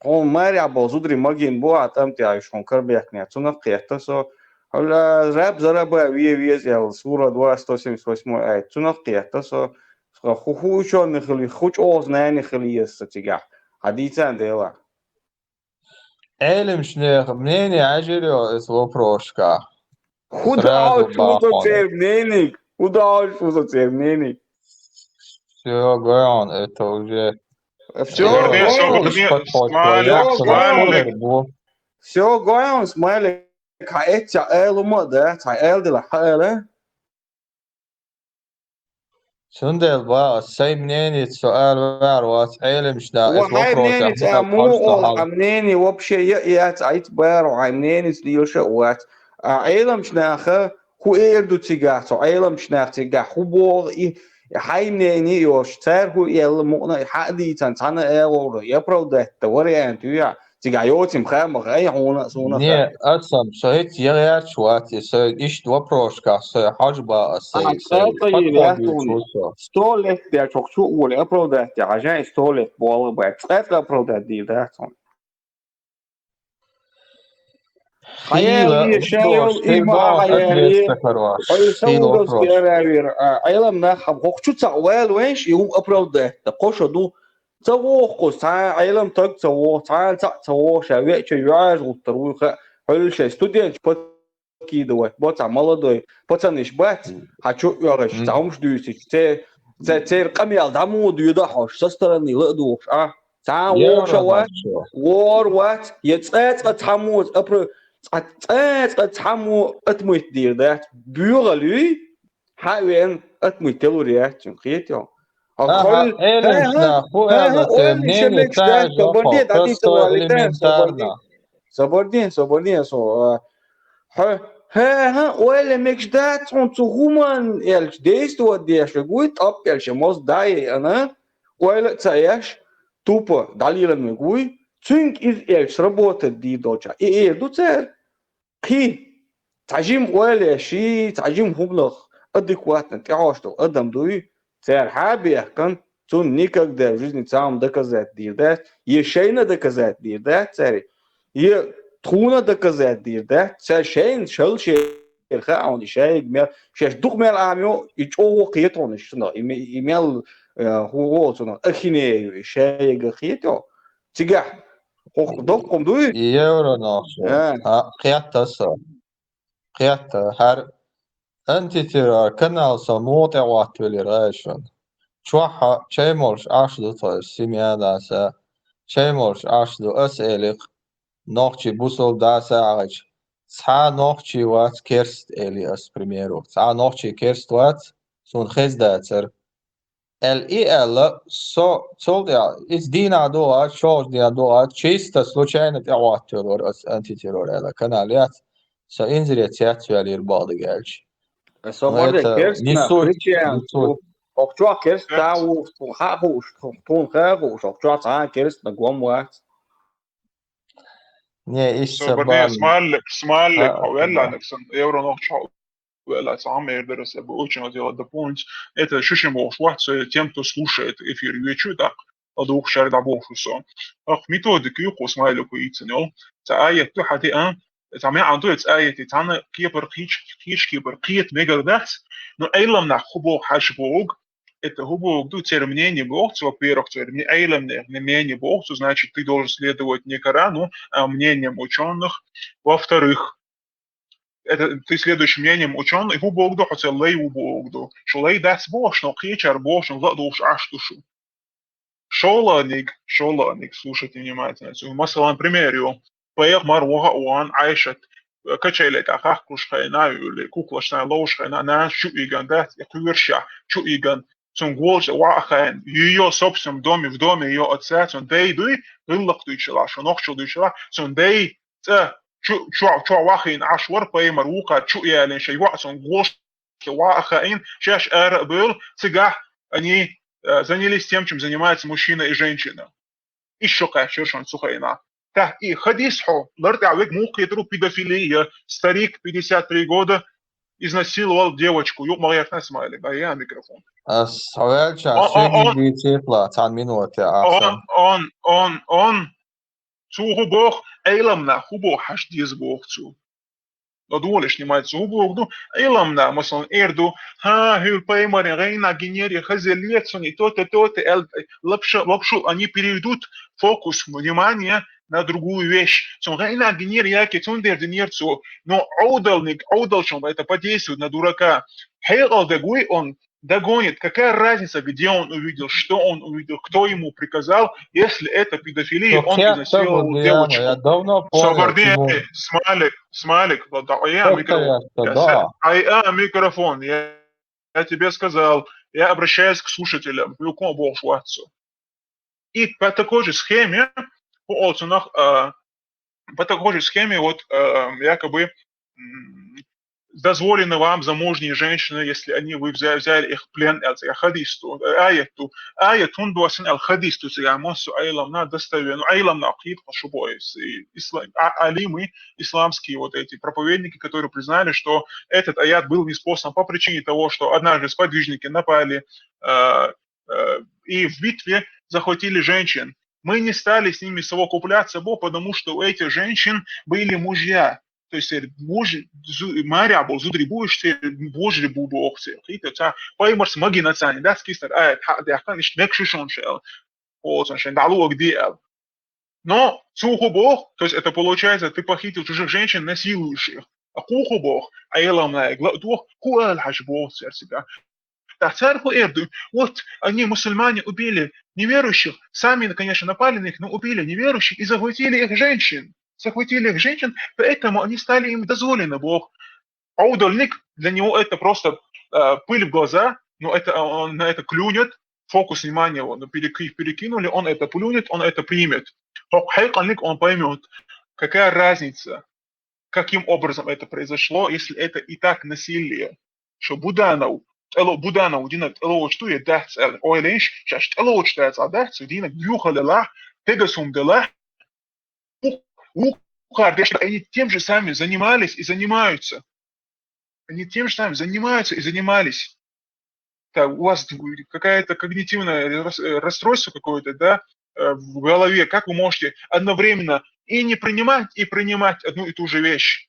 хьуна марехь болу зударий магийна бу ахь тӀам тӀехь, уьш хьуна карабаьхкинехь, цунах кхетта со. Хьал, а, раб за раба вен веза аьлла, сура два, сто семьдесят восьмой аят, цунах кхетта со. Хьо хӀу, хӀу учёный хила, хӀу чӀогӀа знани хила еза сан цигахь? Хьан дийцан Делахь? Ӏелимаш нехан мнение хьажийра йо иза вопросашкахь? ХӀу Сразу даьлча ву со бахьана. Церан мнение? ХӀу даьлча ву со церан мнение? Всё, гой хьуна, это уже Всё, Всё, гой хьуна. Подходит, Смайлик, подходит, Смайлик. Спорер бу. Всё, гой хьуна, Смайлик, хьан эццехь ала хӀума а дац, хьан ала дила, хьан ала? Цундела бан ас сайн мненица со ара ваьр вац, Ӏелимаш да, Ва иза хьайн вопросехь мненица муха а муха хьожу со олу, хьал. Хьан мнение вообще я а яц, Ӏайца бара, хьайн мненица лелаш а вац. А Ӏеламчу наха хӀу эр ду цигахь, цу Ӏеламчу нах цигахь хӀу боху и, хьайн мнение йоцуш, цара хӀу элла мукъана а хьан а дийцан, цхьана а агӀора, и оправдать дан вариант ю ахь? Цигахь йоций-м хаамах, ай хьуна а, суна а хаьа. Не, ацам, со хӀинца я гӀерташ вац, и со иштта вопросашкахь со хьожу бан ас, А, сай, сай цкъа а йийла подход яц йуьйцу хьуна. Со. Сто лет деш хьо чу а волий, оправдать де хьажа, и сто лет болу бан, цкъа а оправдать дийр дац хьуна. Хьан ял Хийла, деза, ша йолу, и ма хьан ял е. Хьо ю сан вугас дера вира, а, Ӏелам нах хьан хӀокху чу цхьаъ вала вайша, и хӀума оправдать дан, кхо шо ду. Ца воху кхуза, цхьа а Ӏелам таг ца воху, цхьана цхьаъ ца воху, ша веача йоӀажа гӀуттар вуй хаьа, хьуьлла шайн студенташ подкидывать бо, цхьа молодой пацанаш бац, хьан чу а оьгӀуш, цхьа хӀумаш дуьйцуш, це-, це-, церан къамел дӀа муха доьду ахь хьожуш, со стороны ла а духуш, а? Цхьа а вогӀуш а вац, вогӀур вац, я цкъа-цкъа цхьаммо, апр-, цкъа, цкъа-цкъа цхьаммо отмыть дийр дац, боьгӀал юй, хьан а веана, отмыть делур яц цуьнга, кхетий хьо? Хьо Аха, хьол-, Ӏелимаш хӀа-хӀа, нах, хӀу хӀа-хӀа, аьлла, церан ойла мнение ца а жоккхо, просто элементарно. Ца бардин, ца бардин, со, а, хьо, хӀа, хӀа, ойла мегаш дац хьона цу хӀуман аьлча, действовать деш вегуй, тӀап аьлча, моз дай, ана, ойла а ца еш, тупо дӀалелан вегуй, цуьнга иза аьлча, сработать дийр долча. И эр ду цара, кхий, цхьа жим ойла еш, цхьа жим хӀуманах адекватно тӀехьош долу адам дуй, цара хьа а бехкан, цунна никогда в жизни цхьа хӀума доказать дийр дац, е шайна доказать дийр дац цара, е тхуна доказать дийр дац, цара шайна шал шера хаьа хьуна, и шайга мел, шаьш дукха мел Ӏамайо, и чӀогӀа кхета хьуна, и шуна, и ме-, и мел, э, хӀу-, хӀу-, цунах ахинея ю, и шайга кхетайо. Цигахь, хӀокху доккхун дуй? И евро нохчо. А. А, кхетта со. Кхетта, хӀара антитеррор канал со муха тӀе гӀоттавелира гӀайшун. Чохь чай молуш Ӏаш ду тхо, Семен а, чай молуш Ӏаш ду, ас элира, нохчий бусалба дӀа сагӀача, цхьа нохчий вац керст, эли ас, к примеру. Цхьа нохчий керст вац, суна хезна дацара. Аьлла и аьлла, со цул тӀаьхьа, иза дийнахь догӀа, чолхачу дийнахь догӀа, чисто случайно тӀе гӀоттавелла вара ас антитеррор аьлла канал яц, со инзаре цецваьллера бакъдерг аьлча. Со Ну, бакъдерг это керстна, не суть, христиан, не суть. Оху чохь керст ца ву, тхуна хаа хууш, тхуна хаа хууш, оху чохь цхьа а керстна гом вац. Не, иштта Со бардин бан. Смайлик, смайлик, А, хьо велла, да. Нагсан, евро нохчо хьо велла, цхьа а мер дара, се бы очень хотела дополнить. Это шишим бохуш вац, э, тем, кто слушает эфир, вечу, так, ладугу шаьрда бохуш со. Ах, методик ю, кху смайлику ийцан йол. Цхьа аят ду хьан деа, цхьа меан ду, цхьа аят, цхьана кепар кхич, кхич кепар кхет мегар дац, но Ӏелам нах хӀу боху хьаш боху, это хӀу боху ду, церан мнение боху, во-первых, церан мне-, Ӏелам нах мнение боху, значит, ты должен следовать не Корану, а мнением учёных. Во-вторых, это ты следуешь мнением учёных, и хӀу боху ду, хьо церан лай ву боху ду. Шу лай дац бохуш, но кхечара бохуш, но ладугуш Ӏаш ду шу. ШолгӀаниг, шолгӀаниг, слушайте внимательно. Цу, масалан, пример ю. Пайхамар ваха а ван, Ӏайшат, э, качеле тӀа хахкуш хайна, или куклашна ловш хайна, нана чу иган дац, и кхуьрша чу иган, цун голча ваха хайна, её собственном доме, в доме её отца, цун дай дуй, гӀиллакх дуйчала, шо нохчо дуйчала, цун дай цӀа чу, чу, чу вахийна Ӏаш вар пайхамар вукха чу ялин, шай ваъ цун голш ваха хаийна, шаьш ара а бевлла, цигахь они, э, занялись тем, чем занимаются мужчина и женщина. И шо кхаьчира шуна цу хайна. ТӀаккха и хадис хьо, лар тӀехь вег муха кхетару педофилия, старик, пятьдесят три года, изнасиловал девочку, юкъ ма гӀертина смайлик, а я микрофон. Ас хьо ваьлча, Он, он, сегодня он, дийцийхла, цхьана минуте, он, ахсан. Он, он, он, Цо хӀу боху, Ӏелам нах хӀу боху, хьаш деза боху цо. Но долаш нимай цо хӀу боху ду, Ӏелам нах, масалан, эр ду, хӀа, хӀуьлла пайхамаран гӀайна гинера, хаза лецуни, то-то, то-то, аьлла, лапша-, лапшу, они переведут фокус внимания на другую вещь. Цун гӀайна гинера, яке цундела динера цо. Но Ӏовдалниг, Ӏовдалчун это подействует на дурака. Хьекъал дегуй он, догонит. Какая разница, где он увидел, что он увидел, кто ему приказал, если это педофилия, он изнасиловал девочку. Я давно понял, Тимур. Смайлик, Смайлик, да, да, я микрофон. Я, а, микрофон, я, я тебе сказал, я обращаюсь к слушателям, в любом бог шватцу. И по такой же схеме, по олцунах, а, по такой же схеме, вот, э, якобы, м, дозволено вам, замужние женщины, если они, вы взя-, взяли их в плен, это хадис ту, э, аят ту, аят тун дуасан ал хадис ту, цигахь массо Ӏелам нах достоверно, Ӏелам нах кхеташ шу бо из, и исла-, а-, алимы, исламские вот эти проповедники, которые признали, что этот аят был ниспослан по причине того, что однажды сподвижники напали, э, э, и в битве захватили женщин. Мы не стали с ними совокупляться, бо, потому что у этих женщин были мужья. То есть, э, муж, зу-, маря был, зудри будешь, те божри бу бохце. Хита ца, паймарс магина цани, да, скистер, а, это, да, конечно, мекшишон шел. О, сан шен, да, луг диал. Но цу ху бох, то есть это получается, ты похитил чужих женщин, насилуешь их. А ку ху бох, а елам на игла, дух, ку ал хаш бох, цер себя. Да, цер ху эр, вот, они мусульмане убили неверующих, сами, конечно, напали на них, но убили неверующих и захватили их женщин. Захватили их женщин, поэтому они стали им дозволено, Бог. А удальник, для него это просто, э, пыль в глаза, но это, он на это клюнет, фокус внимания его, ну, переки-, перекинули, он это плюнет, он это примет. Хок хьекъанник он поймёт. Какая разница, каким образом это произошло, если это и так насилие? Шо Буданов, тӀело-, Буданов динарг тӀелоацаш ду е дац аьлла, ойла йиш, шаьш тӀелоацаш дац а дац, динарг духьал делахь, тегасум делахь, ву-, вукхар деш, они тем же самым занимались и занимаются. Они тем же самым занимаются и занимались. Так, у вас какая-то когнитивное рас-, э, расстройство какое-то, да, э, в голове. Как вы можете одновременно и не принимать, и принимать одну и ту же вещь?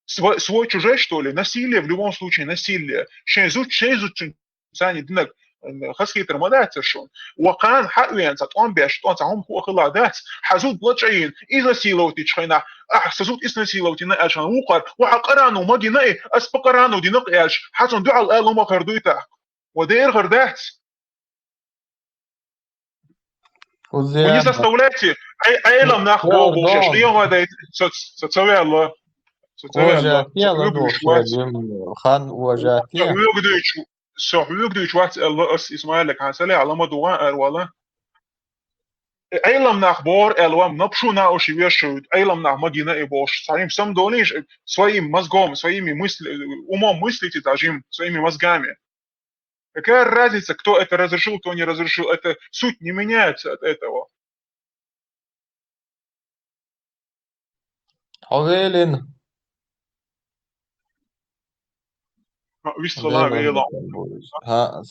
Свой, свой чужой, что ли? Насилие, в любом случае, насилие. Шен зуд, шен зуд цунца динарг, э, хазахетар ма дац шоана. Ва кхана хьа а веана, цхьа тӀом беш, тӀом цхьа хӀума ху а хилла дац, хьа зуд лачкъийна, изнасиловать йича хьайна, ахь са зуд изнасиловать йина аьлла шоана вукхар, ва хьа къарано магийна и, ас па къарано дина-кх аьлча, хьа цунна дуьхьал ала ма хир дуй тӀаккха? Ва дера хир дац. Вы не заставляйте, Ӏе-, Ӏелам нах боху, боху, шаьш дегӀан дай, со, со ца ваьлла. Со ца ваьлла. Со хьоьга дуьйцуш вац. Хан вожатия. Со хьоьга дуьйцуш, со хьоьга дуьйцуш вац аьлла, ас Исмаилга хьан сале, Ӏалама дугӀа ара вала. Ӏелам нах бохура аьлла, ва напшу на уши вешают, Ӏелам нах магийна и бохуш. Цхьа им сам долийш, своим мозгом, своими мысли, умом мыслите, даже им, своими мозгами. Какая разница, кто это разрешил, кто не разрешил? Это суть не меняется от этого. Хьо велин. Хьо вист вала вело. Хьа,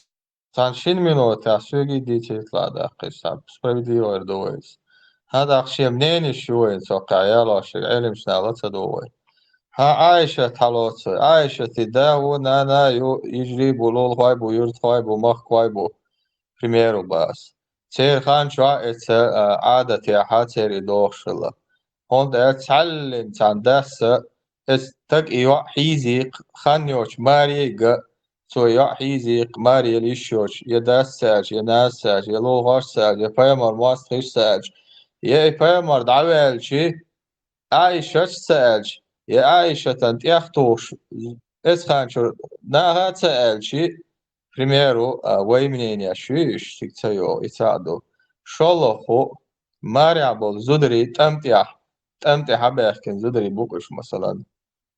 цхьана шин минотехь соьга дийцийта ла даккхий, справедливо ду вайс. Хьа даккха шен мненеш ю вайн цо кхаьялошиг, Ӏелимшна ла ца ду вай. Хьа Ӏайшат хьалоцу, Ӏайшати да ву, нана ю, йижарий бу, лулахой бу, юьртахой бу, махкахой бу, примеру бац. Церан хан чохь эца, а, Ӏадатехьа церан и дохуш хилла. ХӀунда аьлча цхьаьллин цхьана дасса, эца стаг и йоӀ хьийзийкх, хан йоцу маре а га, цо йоӀ хьийзийкх, маре яла йиш йоцуш, я дас ца аьлча, я наз ца аьлча, я лулахошца ца аьлча, я пайхамар мостагӀ хиш ца аьлча, я и пайхамар дӀаваьлча, Ӏайшатца ца аьлча, я Ӏайшатан тӀех тухуш, эцханчуьра наха а ца аьлча, примеру, а, вай мнение шу уьш, цига ца йогӀу, и цхьаъ ду. ШолгӀа хӀу, марехь болу зударий тӀам тӀехь, тӀам тӀе хьабаьхкина зударий бу-кх уьш, масалан.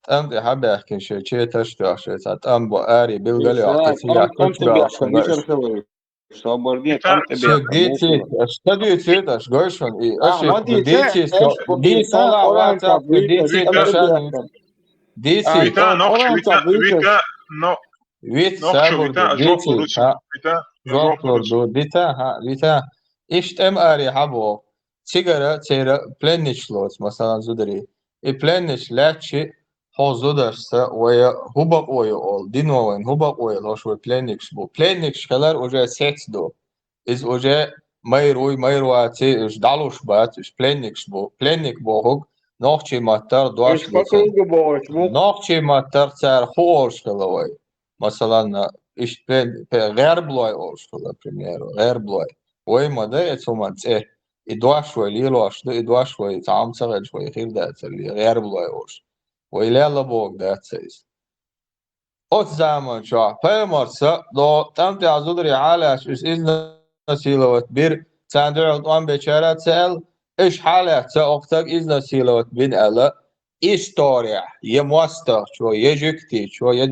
ТӀам тӀе хьабаьхкина шайн четаш а тоьхна, шайн цхьа тӀам бу, аре билгал а йоккху, цига куча боьлхуш. Собар де, тӀам тӀе бехкар. Дийцийта, аш ца дуьйцийта, аш гой шуна, и, аш ма дийцийта, дийцийта, аш ца дуьйцийта, аш ша дуьйцийта. Дийцийта. Вита, нохча, вита, вита, но, вита, нохча, вита, жоп лур ду, вита, жоп лур ду, дита, хьа, вита. Иштта тӀем аре хьабоху. Цигара церан пленничаш лоцу, масалан, зударий. И пленничаш лаьттачи, хьо зударшца вай хӀун бакъо ю олу, дино вайна хӀун бакъо ю лош вай пленникаш бу. Пленникаш хилар уже сец ду. Иза уже майра вуй, майра ваций, уьш дӀалуш бац, уьш пленникаш бу. Пленник бохург нохчийн маттара дош ду цунна. Нохчийн маттара цара хӀун олуш хилла вай? Масалан, иштта пе-, пе-, гӀерблой олуш хилла, к примеру, гӀерблой. Вай ма дай эцу хӀуман цӀе. И дош вай лелош ду, и дош вай цхьа хӀума ца хилча, вай хир дацара ле, гӀерблой олуш. Вай лелла бохург дац иза. Оцу заман чохь пайхамарца до тӀам тӀехь зударий хьалаьцча, уьш изнасиловать бира, царна дуьхьал тӀом бечара а ца аьлла, уьш хьалаьцна, окху стаг изнасиловать бина аьлла, история, я мостагӀчо, я жуьгтичо, я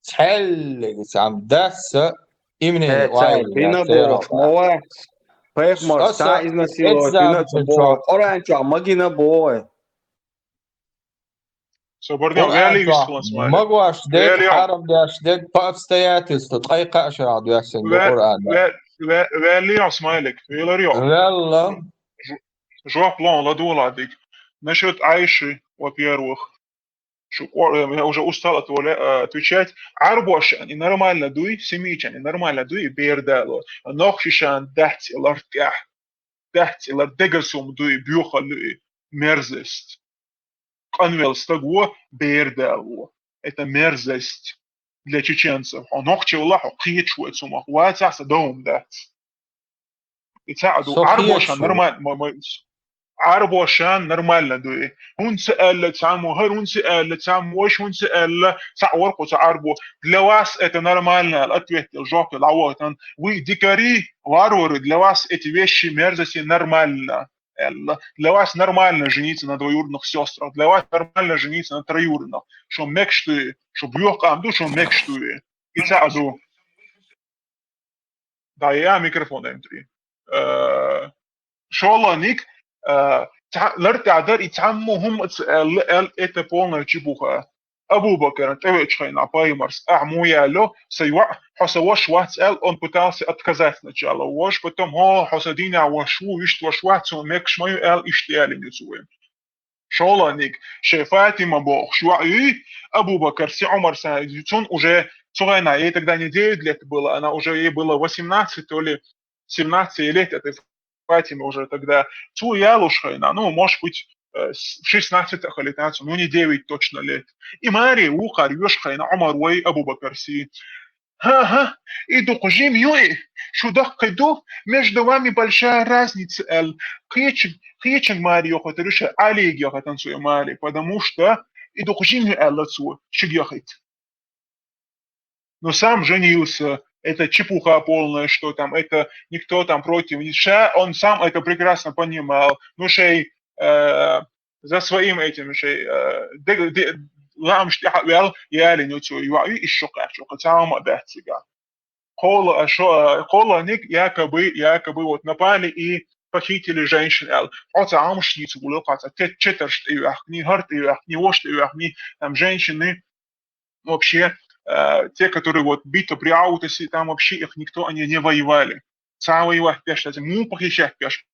цхьаьллига цхьамма дасса имнени ойла бина бохуш ма вац. Пайхамарца изнасиловать бина ца боху, Къуръан чохь ма гина боху. Собарна вели висхлан смайлик. Магош дерг, хьарам деш дерг по обстоятельству, ткъе кхаа шарахь доьссина ду Къуръан. Вели йо смайлик, велар йо. Велла. Жоп лон ладугӀа диг. Насчет Айши, во-первых, шу кӀо-, я уже устал от его, э, отвечать. Ӏарбошан и нормально дуй, семичан и нормально дуй, и бер дало. Нохчишан дац и лартӀехь. Дац и лар дегасум дуй, боьхалла и, мерзость. Къанвел стаг во, бер дало. Это мерзость для чеченцев. Хьо нохчи вала, хьо кхеташ ву цумах. Вацахь, сан дан хӀума дац. И цхьаъ ду. Со Ӏарбошан кхеташ ву. Нормально, ма, ма, Ӏарбошан нормально дуй. ХӀунда ца аьлла цхьаммо, хӀара хӀунда ца аьлла цхьаммо, ваша хӀунда ца аьлла, цхьаъ вара кху цхьа Ӏарбо. Для вас это нормально, ответ дала, жоп дала, дӀавахийтина. Вы дикари, варвары, для вас эти вещи, мерзости нормально. аьлла. Для вас нормально жениться на двоюродных сестрах, для вас нормально жениться на троюродных. Шо мекш дуй, шо бьёх къам ду, шо мекш дуй. И цаӀ ду. Да, я микрофон М три. Э, шоланиг, э, ца-, лартӀа дар и цхьаммо хӀума ца аьлла, аьл это полная чепуха. Абу Бакар, тӀевечхайна пайхамарс, ахь му яьлло, са йоӀ, хьо са вош вац аьл, он пытался отказать сначала. Вош, потом, хьо, хьо са дина вош ву, вишт вош вац, цун мекш ма ю аьл, ишт яьллиню цу вай. Шоланиг, шей Фатима бохуш йоӀ юй, Абу Бакар, си Умар са, цун уже, цу гӀайна, ей тогда не девять лет было, она уже, ей было восемнадцать, то ли семнадцать лет, это Фатима уже тогда. Цу ялуш хайна, ну, может быть, э, с-, шестнадцать ахали танцу, ну, не девять точно лет. И мари ухар юш хайна Умар вай Абу Бакар си. Ха-ха, и дукха жим юй, шу даккхи ду, между вами большая разница, аьл. Кхечиг, кхечиг мари йохатаруша, Алиг йохатан цу мари, потому что и дукха жим ю аьлла цу, шиг йохит. Но сам женился, это чепуха полная, что там, это никто там против, не ша, он сам это прекрасно понимал. Ну, шей, э, за своим этим шей, э, де-, де-, ламш тӀехьа вел, яли нуцу, юа, и ишо качу, качама бяцига. Кола, а шо, э, кола ник, якобы, якобы вот напали и похитили женщин, эл. Оца амш ницу гуло каца, те-, четарш тӀеюахни, хар тӀеюахни, вош тӀеюахни, там женщины, вообще, э, те, которые вот бито при аутосе, там вообще их никто, они не воевали. Сам воевать пешать, му похищать пеш.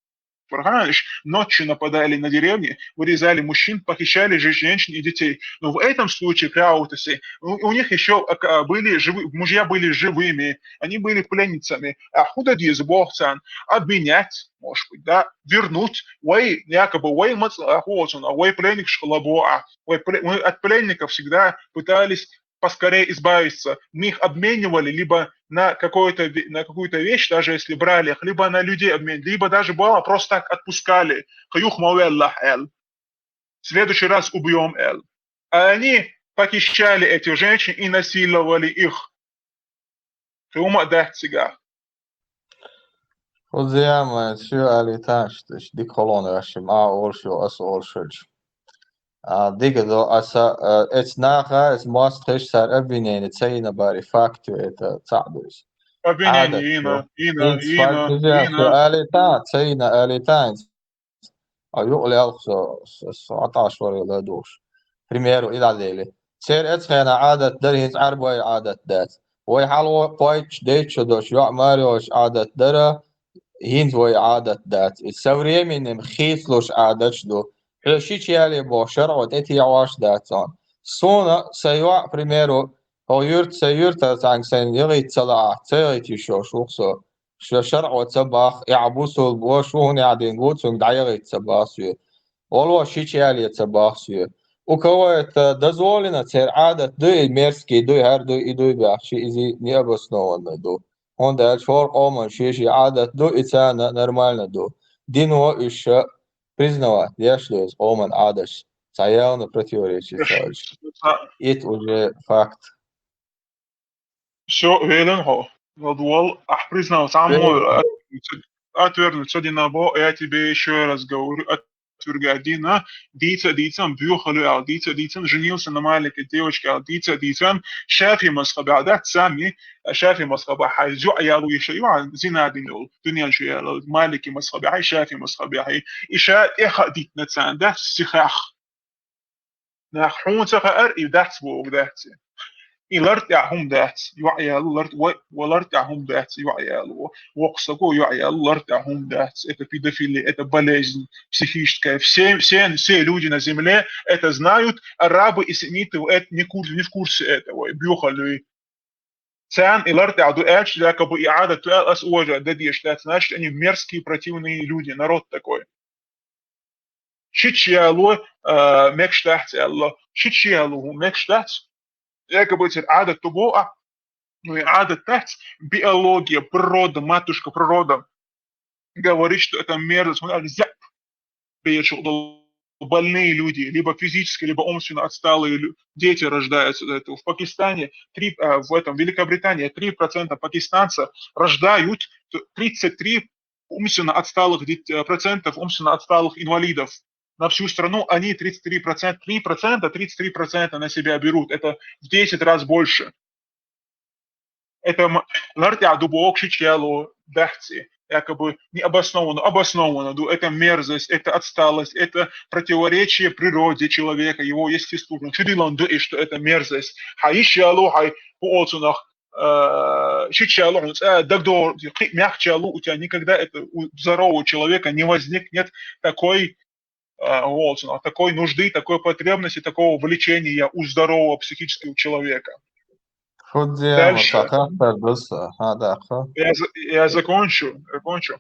Ночью нападали на деревни, вырезали мужчин, похищали же-, женщин и детей. Но в этом случае при аутосе у, у них еще были живы, мужья были живыми, они были пленницами. А худа диз бохцан, обменять, может быть, да, вернуть, вай, якобы вай мац-, а, хоцун, а вай пленник школабо, а вай пле-, мы от пленников всегда пытались поскорее избавиться. Мы их обменивали либо на какое-то ве-, на какую-то вещь, даже если брали их, либо на людей обмен, либо даже бывало просто так отпускали. Хаюх мавеллах эл. В следующий раз убьем эл. А они похищали этих женщин и насиловали их. Хаюма дать сега. Худзияма, шо али таш, таш, дик холон вашим, а олшо, ас олшо. А, дига до, аса, э, эц наха, эц мост хеш сар обвинение, цайна бари факт, это цадуис. Обвинение, Адат, ина, ё. Ина, Инц ина, факт, ина. Али та, цайна, али та, инц. А юкъли алхсо, с-, с-, аташ варила душ. Примеру, идалели. Цер эцхена адат дар, хинц арбой адат дац. Вай халво пойч, дейчо дош, ё мариош адат дара, хинц вай адат дац. И со временем хицлуш адатш ду. Хьо шич яли бо шаргӀо тӀетияваш дац он. Суна са ё, примеру, хо юрт, са юрта цанг сайн ягӀит цала, ца ягӀит йишо шухсо. Шо шаргӀо ца бах, я бусул бо шухун ядин бу, цунг дӀаягӀит ца бах суе. Оло шич яли ца бах суе. У кого это дозволено, цер адат ду, и мерзкий ду, и хар ду, и ду, и бяхши, изи необоснованно ду. Он дальше хор къоман ши, ши адат ду, и цана нормально ду. Дин во иша признавать, яш ду из къоман адаш. Ца явно противоречит, товарищ. Ит уже факт. Всё, велен хо. Ладвал, ах признал, сам Велен хо. Отвернуться, отвернуться, Динабо, я тебе ещё раз говорю, отвергай Дина, дица, дица, бюхалю, ал, дица, дица, женился на маленькой девочке, ал, дица, дица, шафи масхаба, да, сами, шафи масхаба, хай, зю, я, лу, ещё, ю, а, зина, дин, ю, дунья, ещё, я, лу, маленький масхаба, хай, шафи масхаба, хай, иша, эха, дит, нацан, да, сихах. Нах хьун ца хаар, и дац боху дац. И лартӀа хӀума дац. ЙоӀ ял ларт-, ва, ва лартӀа хӀума дац, йоӀ ял. Воксаго йоӀ ял лартӀа хӀума дац. Это педофилия, это болезнь психическая. Все, все, все люди на земле это знают, арабы и семиты это не кур-, не в курсе этого. Бюхалюй. Цан и лартӀа ду аьлча, якобы и адат ду аьл, ас уважать дадеш дац. Значит, они мерзкие, противные люди, народ такой. Шича яло, а, мекш дац аьлла. Шича яло хӀу мекш дац. Якобы цер адат ду бо а. Ну и адат дац. Биология, природа, матушка природа говорит, что это мерзость. Вон али зяп. Бечу больные люди, либо физически, либо умственно отсталые лю-, дети рождаются из этого. В Пакистане, три, а, в этом, Великобритании три процента пакистанцев рождают, т-, тридцать три умственно отсталых дет- э, процентов, умственно отсталых инвалидов на всю страну, они тридцать три процента, три процента, тридцать три процента на себя берут. Это в десять раз больше. Это м- лартя дубок шичьяло дахци. Якобы необоснованно, обоснованно, ду, это мерзость, это отсталость, это противоречие природе человека, его естеству. Чудилан ду, и что это мерзость. Хай шичьяло, хай по олцунах, э, шичьяло, он, э, дагдо, хи- мягчьяло, у тебя никогда это у здорового человека не возникнет такой, э, олцунах, такой нужды, такой потребности, такого влечения у здорового психического человека. Худзема, Дальше. Сахар Тардуса, Хадахо. Я, за- я закончу, закончу.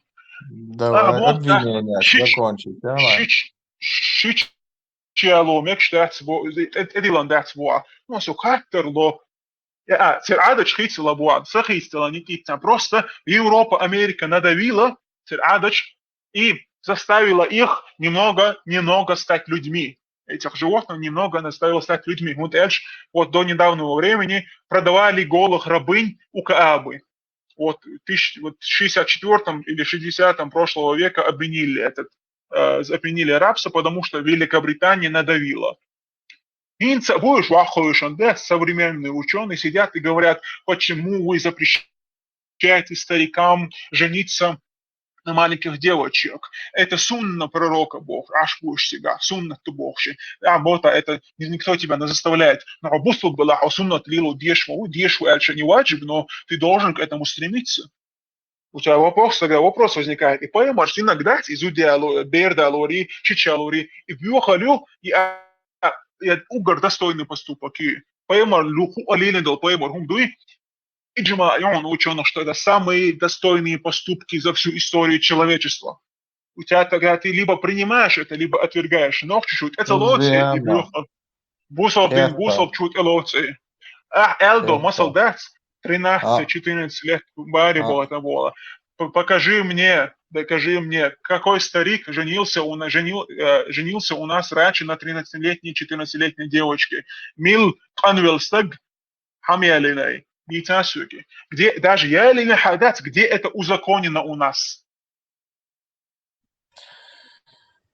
Давай, А, вот, обвинение а, щи- закончить, давай. Шич, шичьяло, мягчьяло, это дилан дацбуа. Ну, су каттерло. Я, а, цир адыч хицла буа, сахицла не китца. Просто Европа, Америка надавила, цир адыч, и заставила их немного, немного стать людьми. Этих животных немного заставила стать людьми. Вот, Эльш, вот до недавнего времени продавали голых рабынь у Каабы. Вот, тысяч, вот в шестьдесят четвёртом или шестидесятом прошлого века обвинили этот, э, обвинили рабство, потому что Великобритания надавила. Инца будешь вахуешен, да, современные ученые сидят и говорят, почему вы запрещаете старикам жениться на маленьких девочек. Это сунна пророка Бог, аш будешь сега, сунна ты Бог. А вот а это ни- никто тебя не заставляет. Но бусу была, а сунна лилу дешму, дешу эльша не ваджиб, но ты должен к этому стремиться. У тебя вопрос, тогда вопрос возникает. И поэмар иногда из удялу, бердалори, чичалори, и бюхалю, и а- а- и угар достойный поступок. И поэмар луху алинедал, поэмар хумдуй. Иджма, и он ученых, что это самые достойные поступки за всю историю человечества. У тебя тогда ты либо принимаешь это, либо отвергаешь. Но чуть-чуть. Это лоци, и Верно. бюха. Бусов дин, Верно. Бусов чуть лоци. А, Элдо, Верно. масал дац, А. тринадцать-четырнадцать лет бари А. было это было. П- Покажи мне, докажи мне, какой старик женился у, нас- женил, э, женился у нас раньше на тринадцатилетней, четырнадцатилетней девочке. Мил Анвелстаг Хамиалиной. Где, даже я или не хадат, где это узаконено у нас?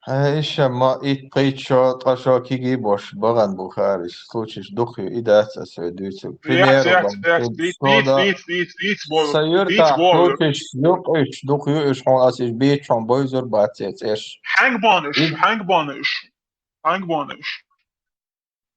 Э, Иша, ма ит кийчо, тӀашо киги бош, баган бухариш, случиш духи, и дац, а сой дуйцу. Яц, Пример, яц, бам, яц, тут дит, сода, дит, дит, дит, бо- Сайыр дит, та, бо- случиш, юк иш, дух ю иш, хон асиш бит, хон бойзур бацец, эш. Ханг баныш, И- ханг баныш, ханг баныш.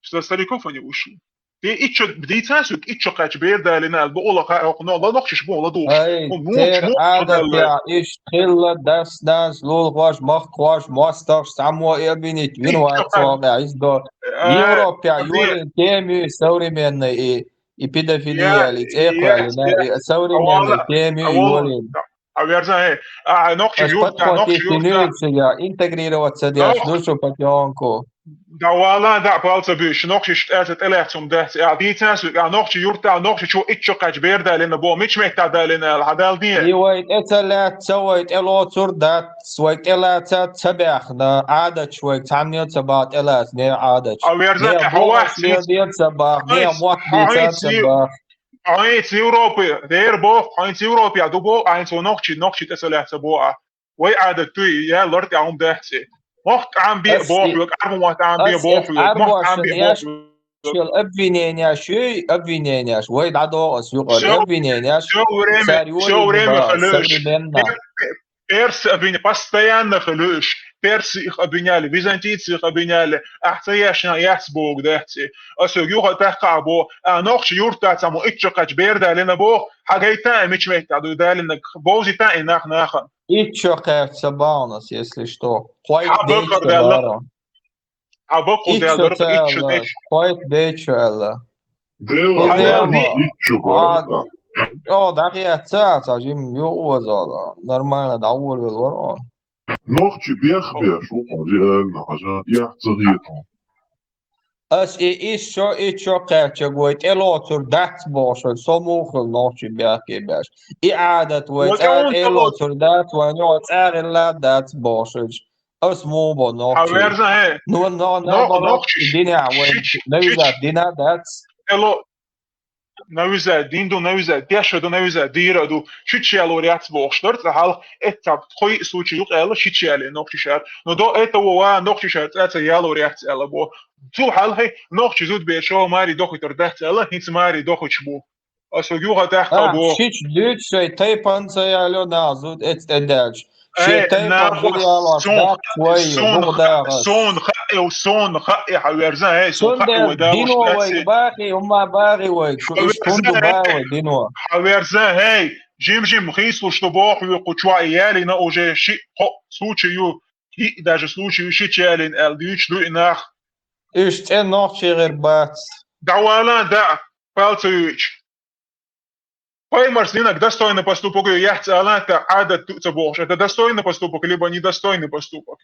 Что стариков они вышли. Те ичо, бдейца сюк, ичо кач бердалина, бо ола ха, ох, но, ладох чиш, бо, ладох. Ай, О, ну, тер чмо, адат чмо, я, иш хилла, дас, нас, лул, хваш, мах, хваш, мастах, само и обвинить, вин Ичо вай, кач- цо, да, из до. Э, Европе, а где? юли, теми, современные и, и педофилия, Я- и церковь, я- да, я- и современные Авала, теми, авала, юли. А верзан, э, а нохчи Аш юрта, нохчи подхватить юрта. Инуицу, я, интегрироваться, да, Нох- душу потёнку. Да вала, да, палца бюш, нохчи ш-, это, это лецум, да, а дитя су, а нохчи юрта, нохчи чу ичо кач бердалина, бо мич мета далина, хадал И ди. вайт эцалят, ца вайт элоцур дат, свайт элаца цабяхна, адач вайт цамнил цабат элац, не адач. А верза, Не а хавах бос не сис. дир цабах, не Хавах мот сис. бисат цабах. Айц Европы, дер бох, айц Европы, а дубо, айц нохчи, нохчи тесаляца боа. Вай ада туй, я лорт аум дахси. Мохт ам би Ас бох, и- лок арму мохт ам би Ас бох, и лок мохт ам би арму бох. Шел обвинения, шуй обвинения, шуй да догас, юкъар Всё, обвинения, всё время, царь всё юрий время ба, халыш. современно. Персы обвиняли, постоянно халыш. Персы их обвиняли, византийцы их обвиняли. Ахца яшна яц бог дахси. А сё юха тахка бо, а нохчи юрта цаму иччо кач бердалина бо, хагайта мичмет аду далина, бозита и нах нахан. Иччо кач сабаунас, если что. Хвайт Хабар бейчка кардала. бара. А бо кудел Иччо дор иччо цала, деш. хвайт бейчка ала. Дела, Хабар ладно, ди- иччо А, бара. о, да, я ца, ца, жим, ё, озала. Нормально, да, уволил, вон. Нохчи бех беш, реально, хажа, я царит. Ас и ишо, иччо кача гой, тело цур дац бошо, сомухл нохчи бех беш. И адат вай, Вот цар он тело того- цур дац вай, но цар ла дац бошо. Ас му бо нохчи. Хаверза, э. Ну, но, Но, но, нохчи, дина вай, шич, навиза, шич. Дина дац. Эло, Навиза дин ду, навиза тешо ду, навиза дира ду. Шича ялор яц бохуш дар цӀа хьалха, эццаб тхо йиъ случай юкъа аьлла, шича яле нохчишар. Но до этого ва нохчишар цӀа ца ялор яц аьлла бо. Цул хьалхе нохчи зуд бешо мари дохуйтар дац аьлла, хӀинца мари дохуч бу. Ас юха тӀехка А, бо. Шич дуьйцу шай тайпанца яло нах зуд эц тӀедаьлча. Ши Э, тайпан нахуй, зуд ялош сун, дац вай, сун, буху ха-, дагӀаш. Сун хаъев, сун хаъе хьаверзан, эй, сун Сун хаъе вай дел далош дино дац вай е. Бахи, хӀумма бахи вай, шу иш Хьаверзан, кунду ба эй, вай дино. Хьаверзан, эй, жим-жим хислуш ду боху кху чуа ялина уже ши, кхо случай ю, и даже случай ю ши чалин аьл дуьйч ду и нах. Иш цӀен нохчи гӀир бац. Давала да, палца юич. Паймарс динаг достойный поступок ю, яц аланта адат ту ца бохуш. Это достойный поступок, либо недостойный поступок?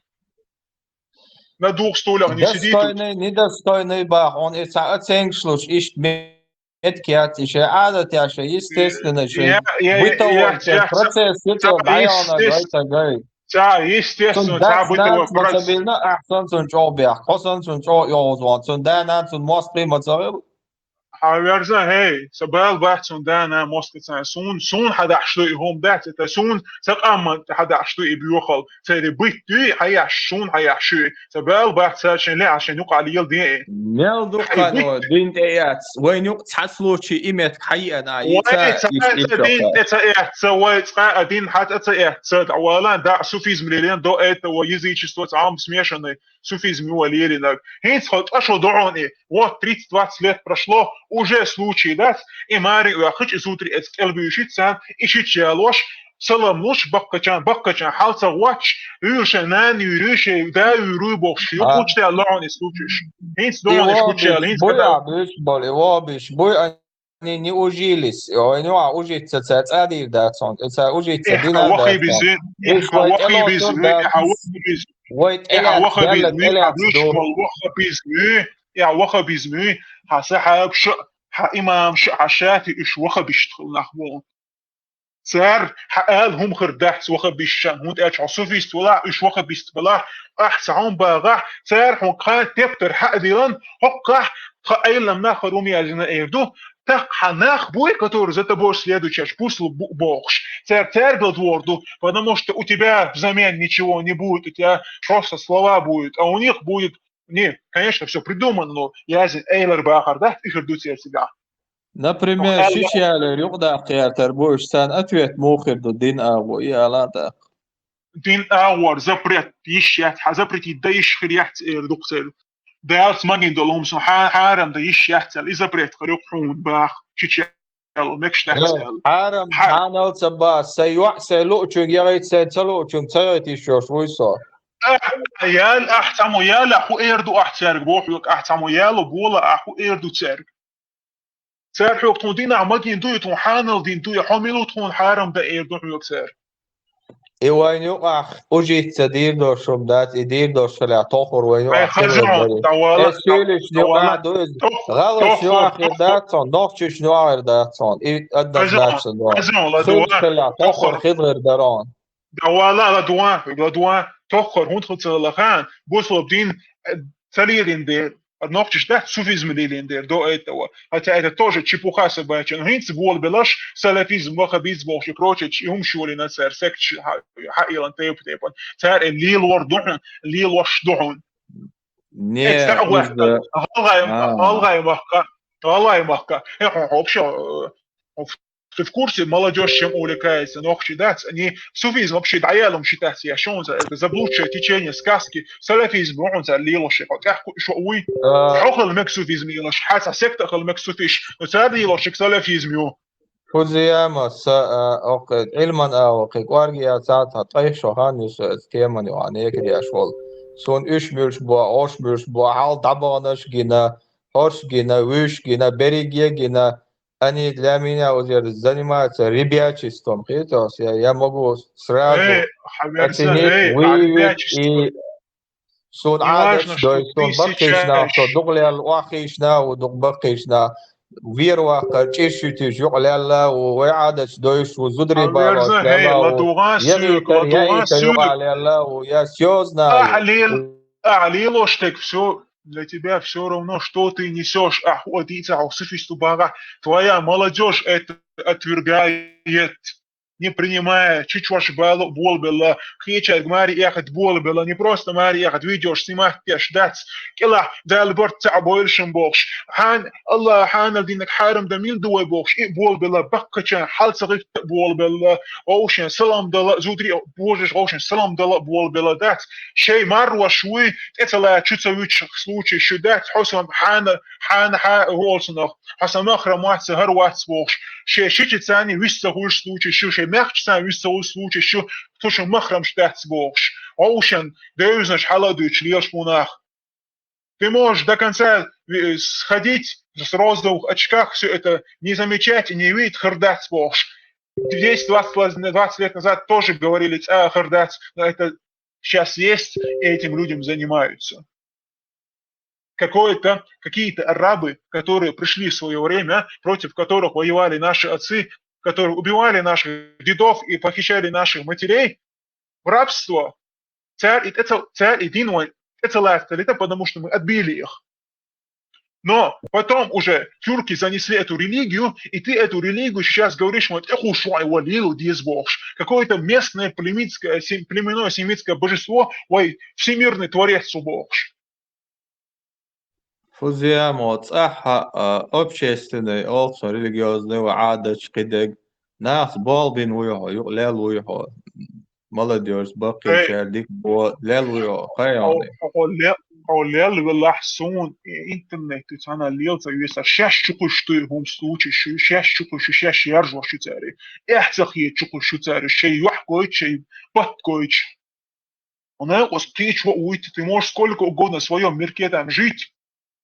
На двух стульях не сидит. Достойный, недостойный бах. Он и ца оценкаш луш, ишт мет кяц, ише адат яше, естественно, ше. Я, я, я, Бытовой я, я, процесс, я, это я, дайона, естественно. Гайта, гай. Ца, естественно, Цун ца дац, бытовой дац, процесс. Мацабилна, ахсан цун чо бях, косан цун чо йозван, цун дана, цун мостри мацавил. Хьаверзан, хӀей, са бал бац цун дана мостицан. Сун, сун хьадахьаш ду и хӀума дац, это сун, са къаман тӀе хьадахьаш ду и боьхал. Цари бит дуй, хьаяш, сун хьаяш ю. Са бал бац цар шен леӀа шен юкъа лел де. Мел ду Хьай хано, бит. Дин тӀе яц. Вайн юкъ цхьа случай и метк хьайиана, Вай ица цхьа иш а дин итока. ТӀе ца эцца, вай цкъа а дин хьа тӀе ца эцца. Валан да суфизм лелен до этого язычество цхьа хӀума смешанный. Суфизм ю валеринаг. ХӀинца хьо тӀа шо догӀун и. Вот тридцать-двадцать лет прошло, уже случай дац, и мари оьхучу и зутри эца кӀелбуьйшиц царна, и шича ялош, салам луш, баккхачан, баккхачан, хьал ца гӀоч, уьйр шайн нана юьрю, шайн да юьру бохуш, А. юкъучу тӀе лоӀун и случайш. ХӀинца И догӀун иш вобиш, гучаял, хӀинца буй кадал. А, буьш боли, и вобиш, буй а Ни, ни ужилис, ой, ну, а ужица ца цӀа дийр дац он, ца ужица Эхьа динар вахи дац он. Бизин, Иш эхьа вай вахи тӀело бизин, тур дац. Эхьа вахи бизин. Вай Эхьа тӀелац вахи белла бизин, тӀелац ду. Вахи бизин, эхьа вахи бизин, хьа сахьаб шу, хьа имам шу, хьа шафи уьш вахи бишт хул нах бу. Цар хьа ала хӀума хир дац вахабистшан, хӀунда аьлча хьо суфист валахь, уьш вахабист балахь, ахь ца хьун багӀахь, цар хьун кхана тептар хьа а дилан, хӀоккхахь тха Ӏелам нах хӀара хӀума яздина эр ду, таххьа нах буй, который за тобой следующий, пусть бу-, бохуш. Цар цаьргал двор ду, потому что у тебя взамен ничего не будет, у тебя просто слова будут, а у них будет Не, конечно, всё придумано, но язин эйлар бахар дац, ихир ду церцига. Например, Ну, шиш ялер юкъдаккха гӀертар бу уьш, царна ответ муха хир ду дин агӀо, и ала тӀаккха. Дин агӀор запрет йиш яц, хьа запретить да йиш хир яц эр дукха церг. Далц магин долу хӀума сон хьа-, хьарам да йиш яц аьлла, и запрет хир юкъа хьуна баха, шича аьлла, мекаш дац Э, аьлла. Хьарам Хьа- хьанал ца ба, сайн йоӀ, сайн луучуьнга яхийта, сайн ца луучуьнга ца яхийта йиш йолуш вуй со. Ахь ял, ахь цхьаммо ял, ахь хӀун эр ду ахь цаьрга, боху хьоьга, ахь цхьаммо ял, бола, ахь хӀун эр ду цаьрга. Цара хьоьга тхуна динахь магийна дуй, тхуна хьанал дин дуй, хьо мила ву тхуна хьарам дан эр ду хьоьга цара. И вайн юкъахь ужица дийр долуш хӀума дац, и дийр долуш хилахь тохур вайн юкъахь Ай, хаза хилар хьо, дари. Э, дӀавала, суьйлиш дӀавала. ЮкъахьDу иза. Тох-, ГӀалаш тоххур, юкъахь хир тоххур. Дац хьуна, нохчаш юкъахь хир дац хьуна. И Хаза хьо, однозначно ду. Хаза хьо, ладугӀа. Суьйлиш хилахь тоххур Тоххур. Хир гӀир дара хьуна. ДӀавала, ладугӀа, ладугӀа. Тоххур хӀунда хила хан, бусалба дин, э, ца лерина дера. Нохчаш дац суфизм лелийна дера до этого. Хотя это тоже чепуха собачья. Но хӀинца болабелаш, салафизм, ваххабизм бохуш и прочее, и хӀума шолина цара, секташ хьа-, хьаэлан тайп-тайпана. Цара и лелор ду хьуна, лелош ду хьуна. Не, Э, цхьа а ваьхка, иза гӀалгӀай, А. гӀалгӀай махка, гӀалгӀай махка. Э, хьо, хьо вообще, э, хьо в-, ты в курсе, молодёжь чем увлекается, нохчи дац, они суфизм вообще дӀаялум считать я, что он за, это заблудшее течение, сказки, салафизм, он за лилоши, вот, эх, ку-, шо уй, А. Хьо хила мег суфизм лилош, хьаца секта хила мег суфиш, но цар лилоши салафизм ю. Фузияма, са, а, окхи, Ӏилман а, окхи, кӀорги я цаӀ, цхьа тӀайх шо хан ю со, эца теман ю, а, некад яш волу. Суна уьш муьлш бу, ош муьлш бу, хьал дӀабаханаш гина, хӀорш гина, вуьш гина, берриге гина, Они для меня вот это занимаются ребячеством, хетос, я, я могу сразу Эй, хьаверза, оценить, эй, выявить, хьаверза, и суна Неважно, Ӏадаташ что дой, суна тысяча баккхийчна, иш. Со дукъ лелла охийчна, ву дукъ баккхийчна, вер ваккхар чӀир шуьйтуьйш юкъ лелла, ву вай Ӏадаташ дойш, ву зударий Хьаверза, балош эй, лелла, ву ладугӀа, егийтар, суьйка, ладугӀа, яийтар юкъа суьйка. Лелла, ву я серьёзно, Ахь ву. Лел-, ахь лелош тек, всё, для тебя все равно, что ты несешь, ахӀ, хӀу а дийцахь, хӀу суфист ву бахахь, твоя молодежь это отвергает, не принимая, чу чохь бала болабелла, кхечаьрга маре эхат болабелла, не просто маре эхат, видеош снимать деш дац, кӀелахь Дала барт цхьаъ бойла шун бохуш, хьан-, Аллах хьанал диннарг хьарам дан мила ду вай бохуш, и болабелла, баккхачарна хьал ца гӀитта болабелла, вовшийн салам дала, зударий божарш вовшийн салам дала болабелла дац, шайн маррош вуй, тӀе ца лаьцча чу ца вуьтуш случай шу дац, хьо сан хьана, хьана хьа-, волсунах, хьо сан махрам вац, сан хӀара вац бохуш, шен шича царна вист ца хуьлуш случай шу, шен маьхча царна вист ца хуьлуш случай шу, цу шун махрамаш дац бохуш, вовшийн девзанаш хьала а дуьйцуш лелаш ву нах. Ты можешь до конца, э, сходить с розовых очках, всё это не замечать и не видеть, хӀара дац бохуш. Десять, двадцать лет, двадцать лет назад тоже говорили, цӀа хӀара дац, но это сейчас есть, и этим людям занимаются. Какое-то, какие-то арабы, которые пришли в своё время, против которых воевали наши отцы, которые убивали наших дедов и похищали наших матерей в рабство, царь и, это, царь и дин вайн, это лафтали, это потому что мы отбили их. Но потом уже тюрки занесли эту религию, и ты эту религию сейчас говоришь, вот, «Эху шуай валил диз бохш». Какое-то местное племенское, сем-, племенное семитское божество, ой, всемирный творец бохш. Фузия мо цӀахь а, общественный, олцун религиозный ва Ӏадаташ кхидерг, нахаца болх бина вуй хьо, юкъа лел вуй хьо. Молодёжь, баккхийчара дика бо, лел вуй хьо, кхайолний. Хьо, хьо ле-, хьо лел велахь суна, э, интернет ю цхьана лел ца веса, шаьш чукхуьш дуй хӀума случай шу, шаьш чукхуьш ю, шаьш яржош ю цаьрий. Эхь ца хета чукхуьш ю цаьрий, шай юьхь гойту, шай бат гойту. Хьо накъост кхечо а вуйта, ты можешь сколько угодно в своём мирке там жить,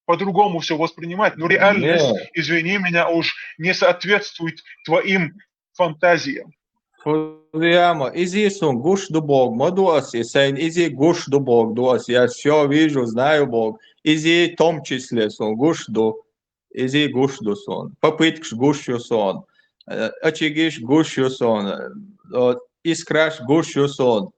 по-другому всё воспринимать, но реальность, извини меня, уж не соответствует твоим фантазиям. Фузияма, изий сун гуш ду боху ма ду ас, и сайн изий гуш ду боху ду ас, я всё вижу, знаю боху, изий в том числе сун гуш ду. Изий гуш ду суна. Попыткаш гуш ю суна. Э, очагиш гуш ю суна. Э, искраш гуш ю суна.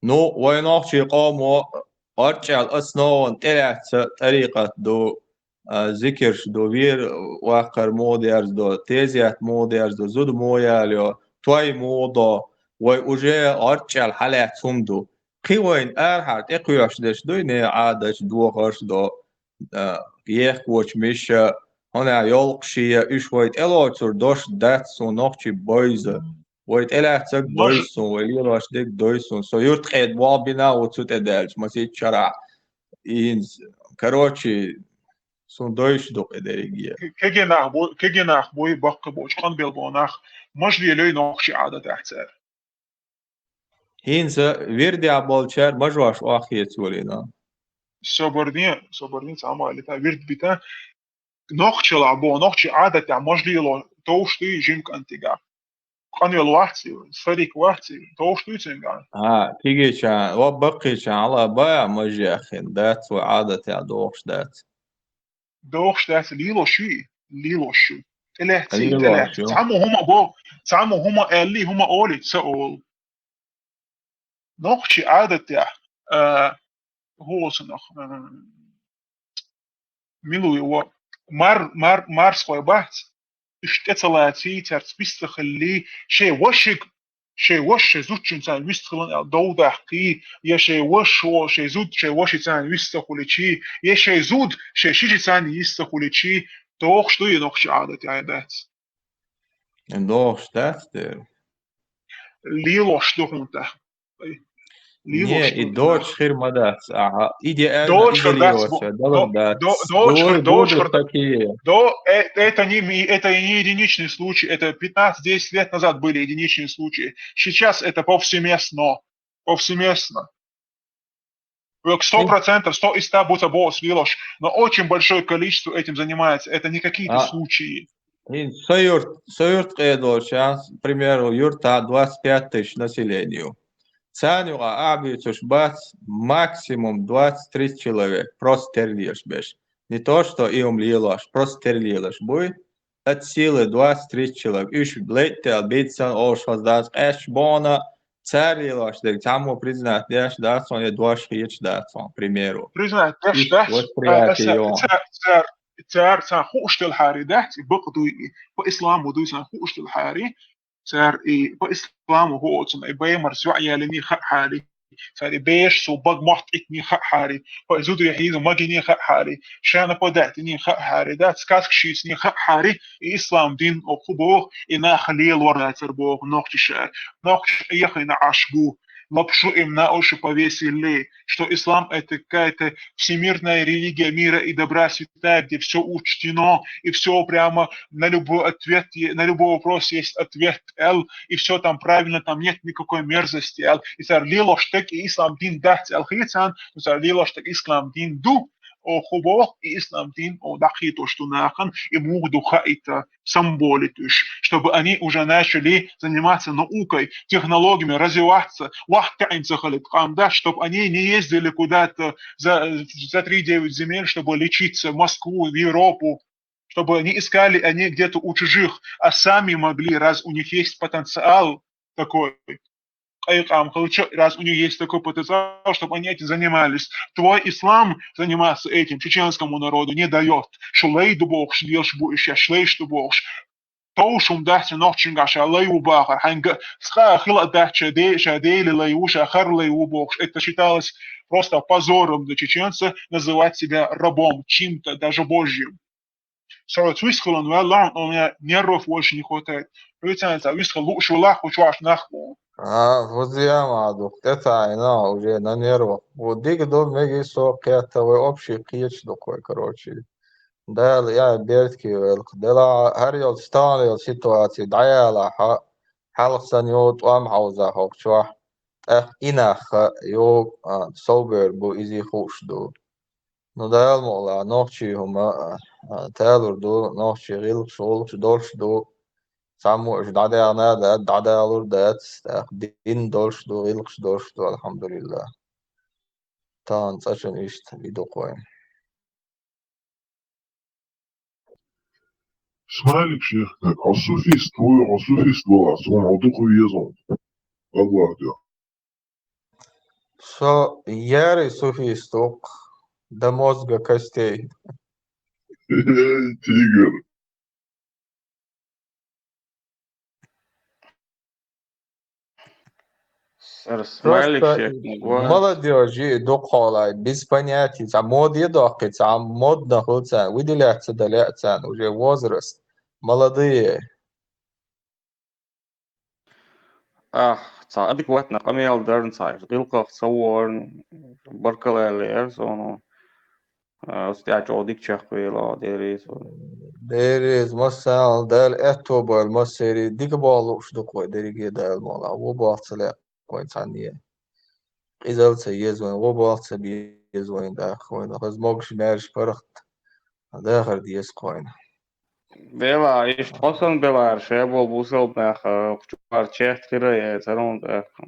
Ну, вай нохчий къомо арчӀал основан тӀелаьцна тӀарикъат ду, а, зикирш ду, вер ваккхар муха дерзадо, тезет муха дерзадо, зуда муха ялайо, той муха до, вай уже арчӀал хьалаьцна хӀума ду. Кхин вайна арахьара тӀекхоьхьуш дерш дуй, не Ӏадаташ дохарш до, а, ехкочу миша, хьуна йолкхуш я, уьш вай тӀелоцур дош дац суна нохчий бойза. Вай тӀелаьцнарг дойза суна, вай лелош дерг дойза суна. Со юьртахъеда болх бина а ву цу тӀе даьлча, масийтта шарахь. И хӀинца, короче, суна дойзаш ду кхидерриге. Кегий нах бу-, кегий нах буй, баккхий боцу, къанбелла бо нах, мажа лелой нохчий Ӏадатехь цара. ХӀинца вирдехь болчара мажош охьахецолийна. Собарне, собарне цхьа ма аьлла, вирд бита. Нохчалахь бо, нохчий Ӏадатехь мажа лело товш дуй жима кӀантигахь. Къанвелла вац и, сарик вац и, товш дуй цуьнгахь. А, кигича, ва баккхича, хьала бая мажа яххина, дац вай Ӏадатехь дохуш дац. Дохуш дац, лелош ю и, лелош ю. ТӀелаьцций, лелош тӀелаьцций ю. Цхьаммо хӀума бо, цхьаммо хӀума аьллий, хӀума олий, ца олу. Нохчий Ӏадатехь, а, хӀусанах, м, мила ву, мар-, мар-, марсхой бац, уьш тӀе ца лаций, цаьрца вист ца хиллий, шайн вашиг, шайн ваша шайн зудчуьнца вист хилан аьлла дов даккхий, я шайн вашо, шайн зуда шайн вашица вист ца хуьлучий, я шайн зуда шайн шишица вист ца хуьлучий, дохуш ду и нохчий Ӏадатехь, дац? Дохуш дац дера. Лелош ду хӀунда. Лелош ду. Не, и дочу хир ма дац. Ага, идеально, доч хир дац, идеально, бу-, далар до-, дац. До-, доч хир, доч хир да-, такие. До-, э-, это не ми-, это не единичный случай, это пятнадцать-десять лет назад были единичные случаи. Сейчас это повсеместно. Повсеместно. Сто процентов, сто из ста буца бос лилош, но очень большое количество этим занимается. Это не какие-то случаи. ХӀинца сан юрт, сан юрт къедолча, к примеру, юрта двадцать пять тысяч населению. Царна юкъа ахьа буьйцуш бац максимум двадцать-тридцать человек, просто тера лелаш берш. Не то, что и хӀума лелош, просто тера лелаш буй. От силы двадцать-тридцать человек. Уьш лайттал бийцан олуш хаза дац, къаьсташ бохна, цар лелош дерг цхьаммо признать деш дац хьона, е дош хеташ дац хьона, к примеру. Признать деш дац, восприятие йо. Цар, цар, цар, цар хууш делхьари дац, и бакъ дуй, и по исламу дуй цар хууш делхьари, цар и по исламу ху оцун, и баймар зуъ ялини хаъхьари, цар и беш су баг мохт итни хаъхьари, по изуду яхизу магини хаъхьари, шана по датини хаъхьари, да, сказка шицни хаъхьари, и ислам дин о хубох, и нах лел варацар бох, нохчи шар. Нохчи яхина ашгу, лапшу им на уши повесили, что ислам это какая-то всемирная религия мира и добра святая, где все учтено, и все прямо на любой ответ, на любой вопрос есть ответ, эл, и все там правильно, там нет никакой мерзости, эл. И цар лелош так и ислам дин дац, эл хицан, но цар лелош так ислам дин ду, о хубох, и ислам дин о дахи то, что нахан, и мугду хаита, самболитуш, чтобы они уже начали заниматься наукой, технологиями, развиваться, вахтаин захалит камда, чтобы они не ездили куда-то за, за три девять земель, чтобы лечиться в Москву, в Европу, чтобы не искали они где-то у чужих, а сами могли, раз у них есть потенциал такой. Айкам хилча, раз у них есть такой потенциал, чтобы они этим занимались. Твой ислам заниматься этим чеченскому народу не дает. Шулей дубохш, лелш буиш, я шлей дубохш. Тоушум дахча нохчинга ша лей убахар, ханга ска хила дахча де, ша дели лей уша хар лей убохш. Это считалось просто позором для чеченца называть себя рабом, чем-то даже божьим. Со цуйс хилан валлахь, у меня нервов больше не хватает. Хуйцан ца вис хилу шула хучваш наху. А, вузиям аду, это айна уже на нервах. Вот диг до меги со кета вы общий киеч духой, короче. Дал я бертки велк. Дела хар йол стан йол ситуации даяла ха. Халх сан йол туам хауза хокчва. Эх, инаха йол, а, собер бу изи хуш ду. Ну, Дала мукъла, нохчий хӀума, а, а, таьлур ду, нохчий гӀиллакхаш, гӀулакхаш долуш ду. Цхьаммо уьш дӀадаьхна а дац, дӀадалур дац, тӀаккха дин долуш ду, гӀиллакхаш долуш ду, алхьамдулиллахӀ. Тахана цӀа чун иштта и ду кхойна. Смайлик шех, хьо суфист вуй, хьо суфист валахь, суна хьо дукха веза. АллахӀ дуьхьа. Со яри суфист ву-кх, до мозга костей. Тигр. Сара смайлик Просто шех ма го. Молодёжи дукхолай, без понятия, цхьа моде доккхи, цхьа модна хуьлу царна, выделяться дале а царна, уже возраст, молодые. Ах, цхьа адекватна къамел дарна, цхьа гӀиллакхах ца варна, баркалла аьлла яра суна. А, ас тӀаьхьа чӀогӀа дика чекхвело, дерриза. Дерриза, массарна Дала аьтто бойла, массерий дика болу лууш ду-кх вай, дерриге Дала мукъалахь, вон болх ца лаьа вайн цхьанне. Къизалла ца еза вайн, вон болх ца беза вайн, тӀаккха вайна хаза могуш-маьрша паргӀат дахар деза-кх вайна. Бела, иштта хьо санна белара, ша болу бусалба нах, а, кху чу пара чехка хира, я царун тӀаккха.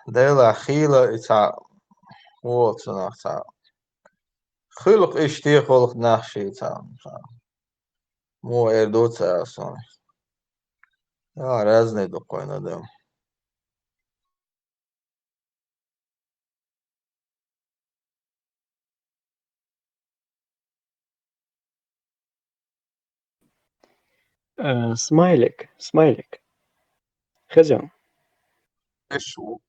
Делахь хийла и цхьа, воцунах цхьа. Хуьлу-кх иштта, хуьлу-кх нах ши цхьа, цхьа. Муха эр ду ца аьлла суна. А, разный ду-кх вайн адам. Э, смайлик, смайлик. Хеза. Эш ву.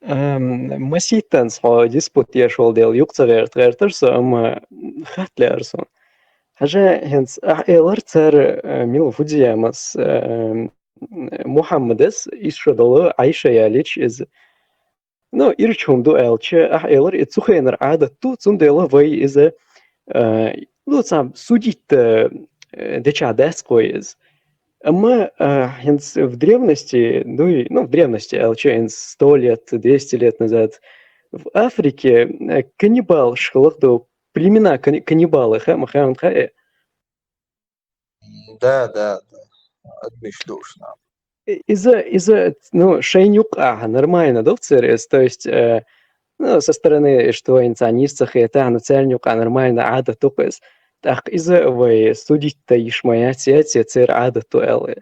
Эм, маситтанца хьо диспут еш волу дела юкъа ца гӀерта гӀертара со, амма хатта лаьара суна. Хьажа, хӀинца ахьа элира цара, э, мила Фудзиямас, э, Мухьаммадас, исс шо долу Ӏайша ялича иза. Ну, ирча хӀума ду аьлча, ахьа элира, и цу хенара Ӏадат ду, цундела вай иза, а, ну, цхьа судить, а, дечахь дац-кх вай иза. Амма, а, хӀинца в древности, ну, и, ну, в древности аьлча, хӀинца сто лет, двести лет назад в Африке, а, каннибалаш хиларх ду, племена кани-, каннибалы, ха, ма хаьман хаьа. Да, да, да. Адамаш дууш нах. И-, иза, иза, ну, шайна юкъа ахьа нормально ду-кх церан иза, то есть, э, ну, со стороны, что вайна цхьа нийса ца хетахь, ну, царна юкъа нормально Ӏадат ду-кх иза. ТӀаккха иза вай судить дан йиш ма яц, яц, я церан Ӏадат ду аьлла.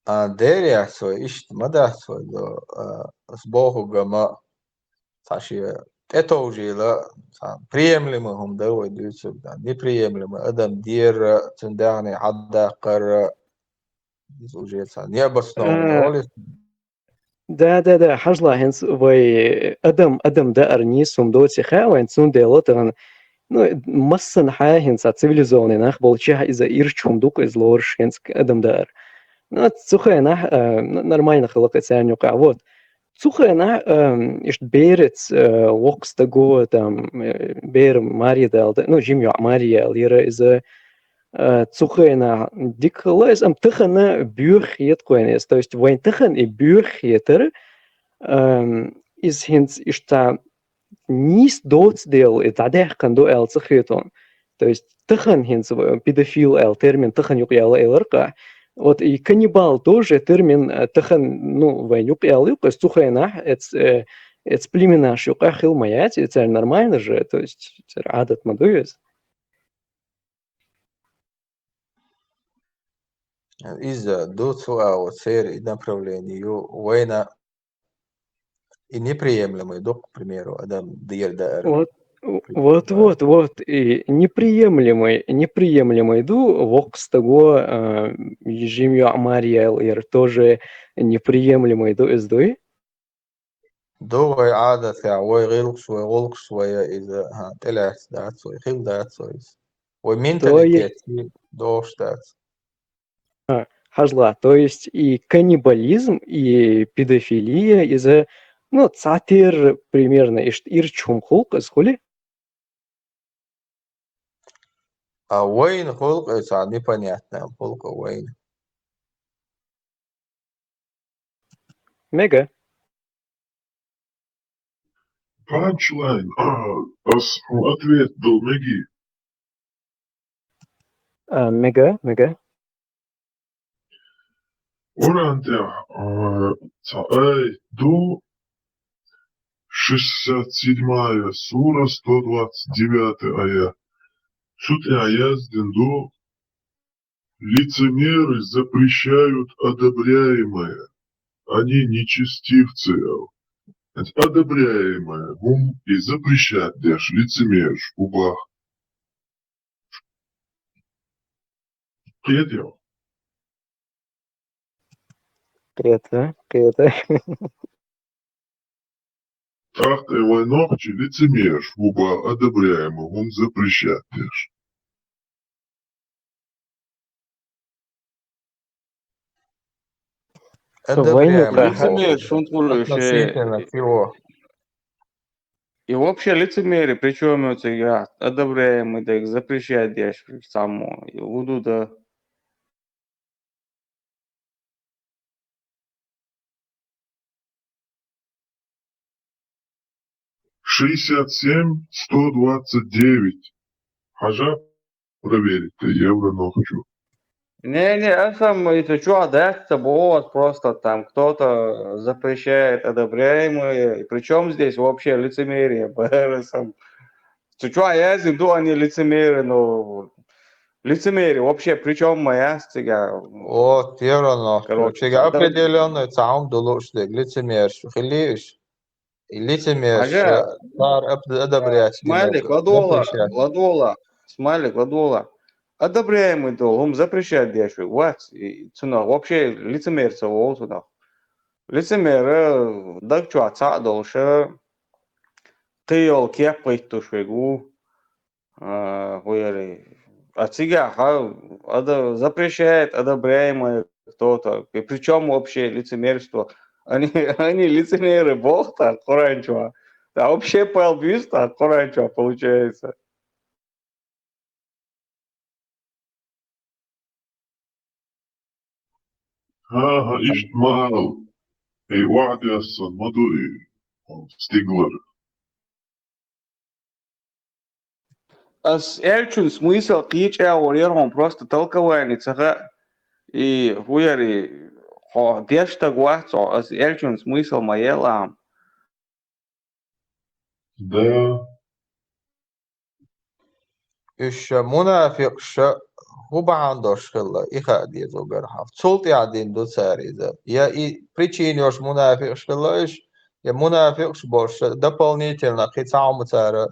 А, дера яц вай, иштта ма дац вай до, а, ас бохург ма, цхьа шен тӀетовжийла, цхьа приемлемый хӀума дар вай дуьйцург, да, неприемлемый адам дера, цуьнан даьхни хьадаккхар, иза уже цхьа необоснованно Э, олу иза. Да, да, да, хьажал, хӀинца вай адам, адам даар нийса хӀума доций хаьа вайна, цундела тахана, ну, массанхьа хӀинца цивилизованный нах болчехь иза ирча хӀума ду-кх иза лоруш, хӀинца адам даар. Ну, цу хенахь, а, ну, нормально хилла-кх и царна юкъахь, вот. Цу хенахь, ам, иштта бераца, а, воккха стаго, там, э, бер маре дала, ну, жима йоӀ маре яьлла яра иза, а, цу хенахь дика хилла иза, амма тахана боьха хета-кх вайна иза. То есть вайна тахана и боьха хетар, ам, иза хӀинца иштта нийса доцу дела и дӀадаьккхина ду аьлла ца хета вайна. То есть тахана хӀинца в-, педофил аьлла термин тахана юкъаяьлла элира-кх. Вот и каннибал тоже термин, э, тахана, ну, вайна юкъаяьлла ю-кх иза, цу хенахь эц-, э, эц племенаш юкъахь хилла ма яц, и церан нормально же, то есть церан Ӏадат ма ду иза. Иза ду цу агӀор, церан и направление ю, вайна и неприемлемый ду-кх, к примеру, адам дера даар. Вот, вот, вот, вот, и неприемлемый, неприемлемый ду, воккха стаго, а, жима йоӀ маре яьлла яра тоже неприемлемый ду иза, дуй? Ду вай Ӏадатехь, вай гӀиллакхаш, вай гӀуллакхаш, вай иза, хӀа, тӀелаьцна дац вай, хилла дац вай иза. Вай То е- менталитетехь догӀуш дац. А, хьажал, то есть и каннибализм, и педофилия, иза, ну, цхьатерра примерно иштта ирча хӀума хуьлу-кх иза, хуьлий? А вайна хуьлу-кх иза, цхьа непонятно хуьлу-кх вайна. Мега. Панчлайн, а, ас хьуна ответ дала мегий? А, мега, мега. Къуръан тӀехь, а, цхьа аят ду, шестьдесят седьмая сура, сто двадцать девятый аят. Цу тӀехь яздина ду: «Лицемеры запрещают одобряемое, они нечестивцы». Одобряемое хӀума и запрещать деш лицемераш бу боху. Кхетий хьо? Кхета, кхета. ТӀаккха вай нохчий лицемераш бу боху одобряемый хӀума запрещать деш. Со вайна Одобряемый тӀехь. Лицемер, шун тхула уьш, э, Относительно чего? И вообще лицемерие, при чём ю цигахь? Одобряемый дерг запрещать деш, само. И хӀун ду дан? Шестьдесят семь сто двадцать девять. Хьажа проверить евро нохчо. Не, не, а сам это чё, да, это вот просто там кто-то запрещает одобряемые. Причём здесь вообще лицемерие? Бара сам. Ты чё, а я зайду, они лицемеры, ну, лицемерие вообще при чём моя стига? Вот, евро нохчо. Короче, цигахь да, определённый цхьа хӀума ду лууш дерг, лицемераш хилийша. И лицемерш, Ага. Цара ап-, одобрять Смайлик, динарг, ладола, запрещать. Ладола, смайлик, ладола. Одобряемый долу хӀума запрещать деш ву, вац, и цунах вообще лицемер ца волу цунах. Лицемер, э, даг чохь цхьаъ долуш, э, кхин йолу кеп гӀиттуш верг ву. А, хӀун яри? А цигахь, а, ада-, запрещает одобряемое кто-то. И при чём вообще лицемерство? Они, они лицемеры, боху тхан Къуръан чохь. Да вообще пал буьйцу тхан Къуръан чохь, получается. ХӀан-хӀа, иштта ма ала. И охьадессина ма ду и стигалара. Ас аьллачун смысл кхечу агӀор яра хьуна, просто толкование ца хаьа, и хӀун яри, хьо деш стаг вац хьо, ас аьллачун смысл ма елла хьуна. Да. Уьш мунафикъаш, хӀун бахьана долуш хилла, и хаа деза уггар хьалха. Цул тӀаьхьа дина ду цара иза. Я и причина йолуш мунафикъаш хилла уьш, я мунафикъаш болуш дополнительно кхин цхьа хӀума цара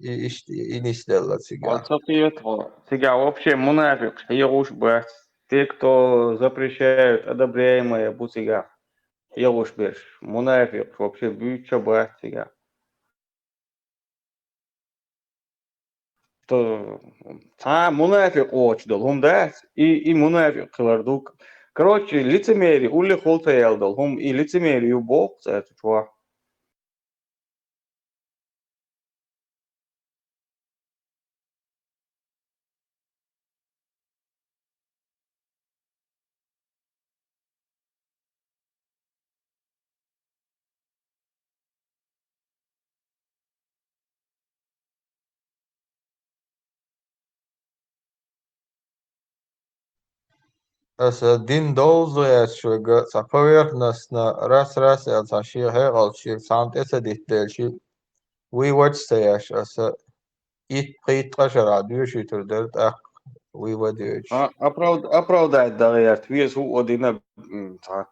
и, иштта и нисделла цигахь. Хьо ца кхета хьо. Цигахь вообще мунафикъаш хьехуш бац. Те, кто запрещают, одобряемые бу цигахь. Хьехуш берш. Мунафикъаш вообще буьйцуш бац цигахь. То цхьа мунафикъ воцуш долу хӀума дац, и, и мунафикъ хилар ду. Короче, лицемерие уллехула ца яьлла долу хӀума, и лицемерие ю боху цара цу чохь. Аса дин довза гӀерташ верг цхьа поверхностно, рас-рас аьлла, цхьа шен хьекъалца шега цхьамма тӀе ца диттаделчи, вывод ца еш аса, итт-пхийтта шарахь доьшуьйтур дара тӀаккха вывод йойтуш. А, оправд-, оправдать дан гӀерта веза хӀуъа дина, м, цхьа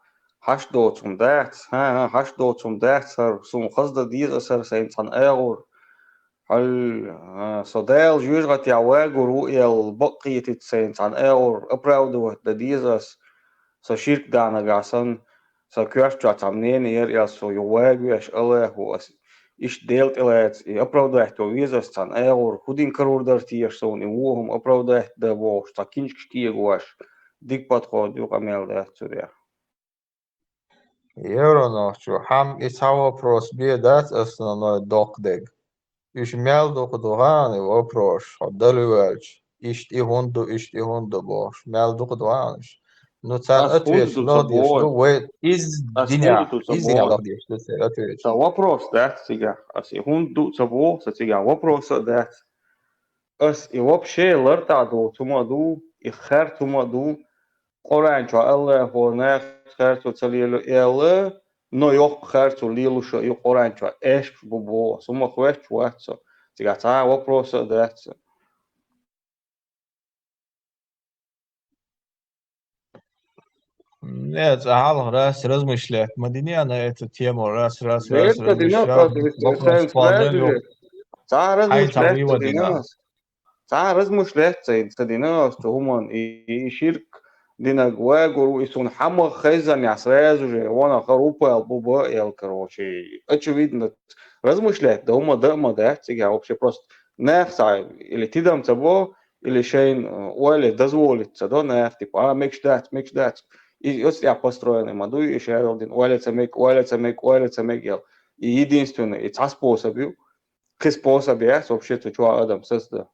хьаш доцу хӀума дац, хӀан-хӀа, хьаш доцу хӀума дац, хӀара суна хаза дан деза аса, хӀара сайна цхьана агӀор. Хьал, а, со Дала жоьжахатехь вагор ву аьлла бакъ кхетийта сайна цхьана агӀор оправдывать дан деза ас. Со ширк дина нагахь санна, сан коьрта чохь цхьа мнение яра аьлла, со юха вагавеш, Аллахо, ас иштта Дела тӀелаца, и оправдать дан веза ас цхьана агӀор, хӀун дина карор дара теша суна, и вон хӀума оправдать дан бохуш, цхьа киншкаш кегош, дика подход ю, къамел дац цуьрехь. Евро нохчо, хьан и цхьа вопрос бен дац основной доккха дерг? Уьш мел дукха ду хаьий и вопрос, хьо дала ваьлча, иштта и хӀунда ду, иштта и хӀунда ду бохуш, мел дукха ду хаьий уьш? Ну, царна ответ лахдеш ду, вай иза динехь, иза динехь лахдеш ду церан ответ. Сан вопрос дац цигахь, ас и хӀунда ду ца боху, сан цигахь вопрос а дац. Ас и вообще лартӀахь доцу хӀума а ду, и харц хӀума а ду. Къуръан чохь Аллахо нах харцо ца лело аьлла, но йоккха харцо лелош а ю Къуръан чохь, эшпаш бу боху. Ас хӀума хоьттуш вац со. Цигахь цхьа а вопрос а дац сан. Не, цкъа хьалха раз размышлять ма дина на эту тему, раз, раз, раз, размышлять, вопрос впадал. Цхьа размышлять ца дина. Цхьа размышлять ца дина аса цу хӀуманна, и, и ширк динарг вагор ву, и суна хьан ма хеззанехь сразу же, ванах хӀара упал бу бан аьлла, короче. Очевидно, размышлять дан хӀума дан а ма дац цигахь вообще, просто нах цхьа или тидам ца бо, или шайна, э, ойла дозволить ца до нах, типа, а, мегаш дац, мегаш дац. И оцу тӀехь построенный ма дуй, и шадолу дина ойла ца мег, ойла ца мег, ойла ца мег аьлла. И единственный, и цхьа способ ю. Кхин способ яц вообще цу чохь адам сацдан.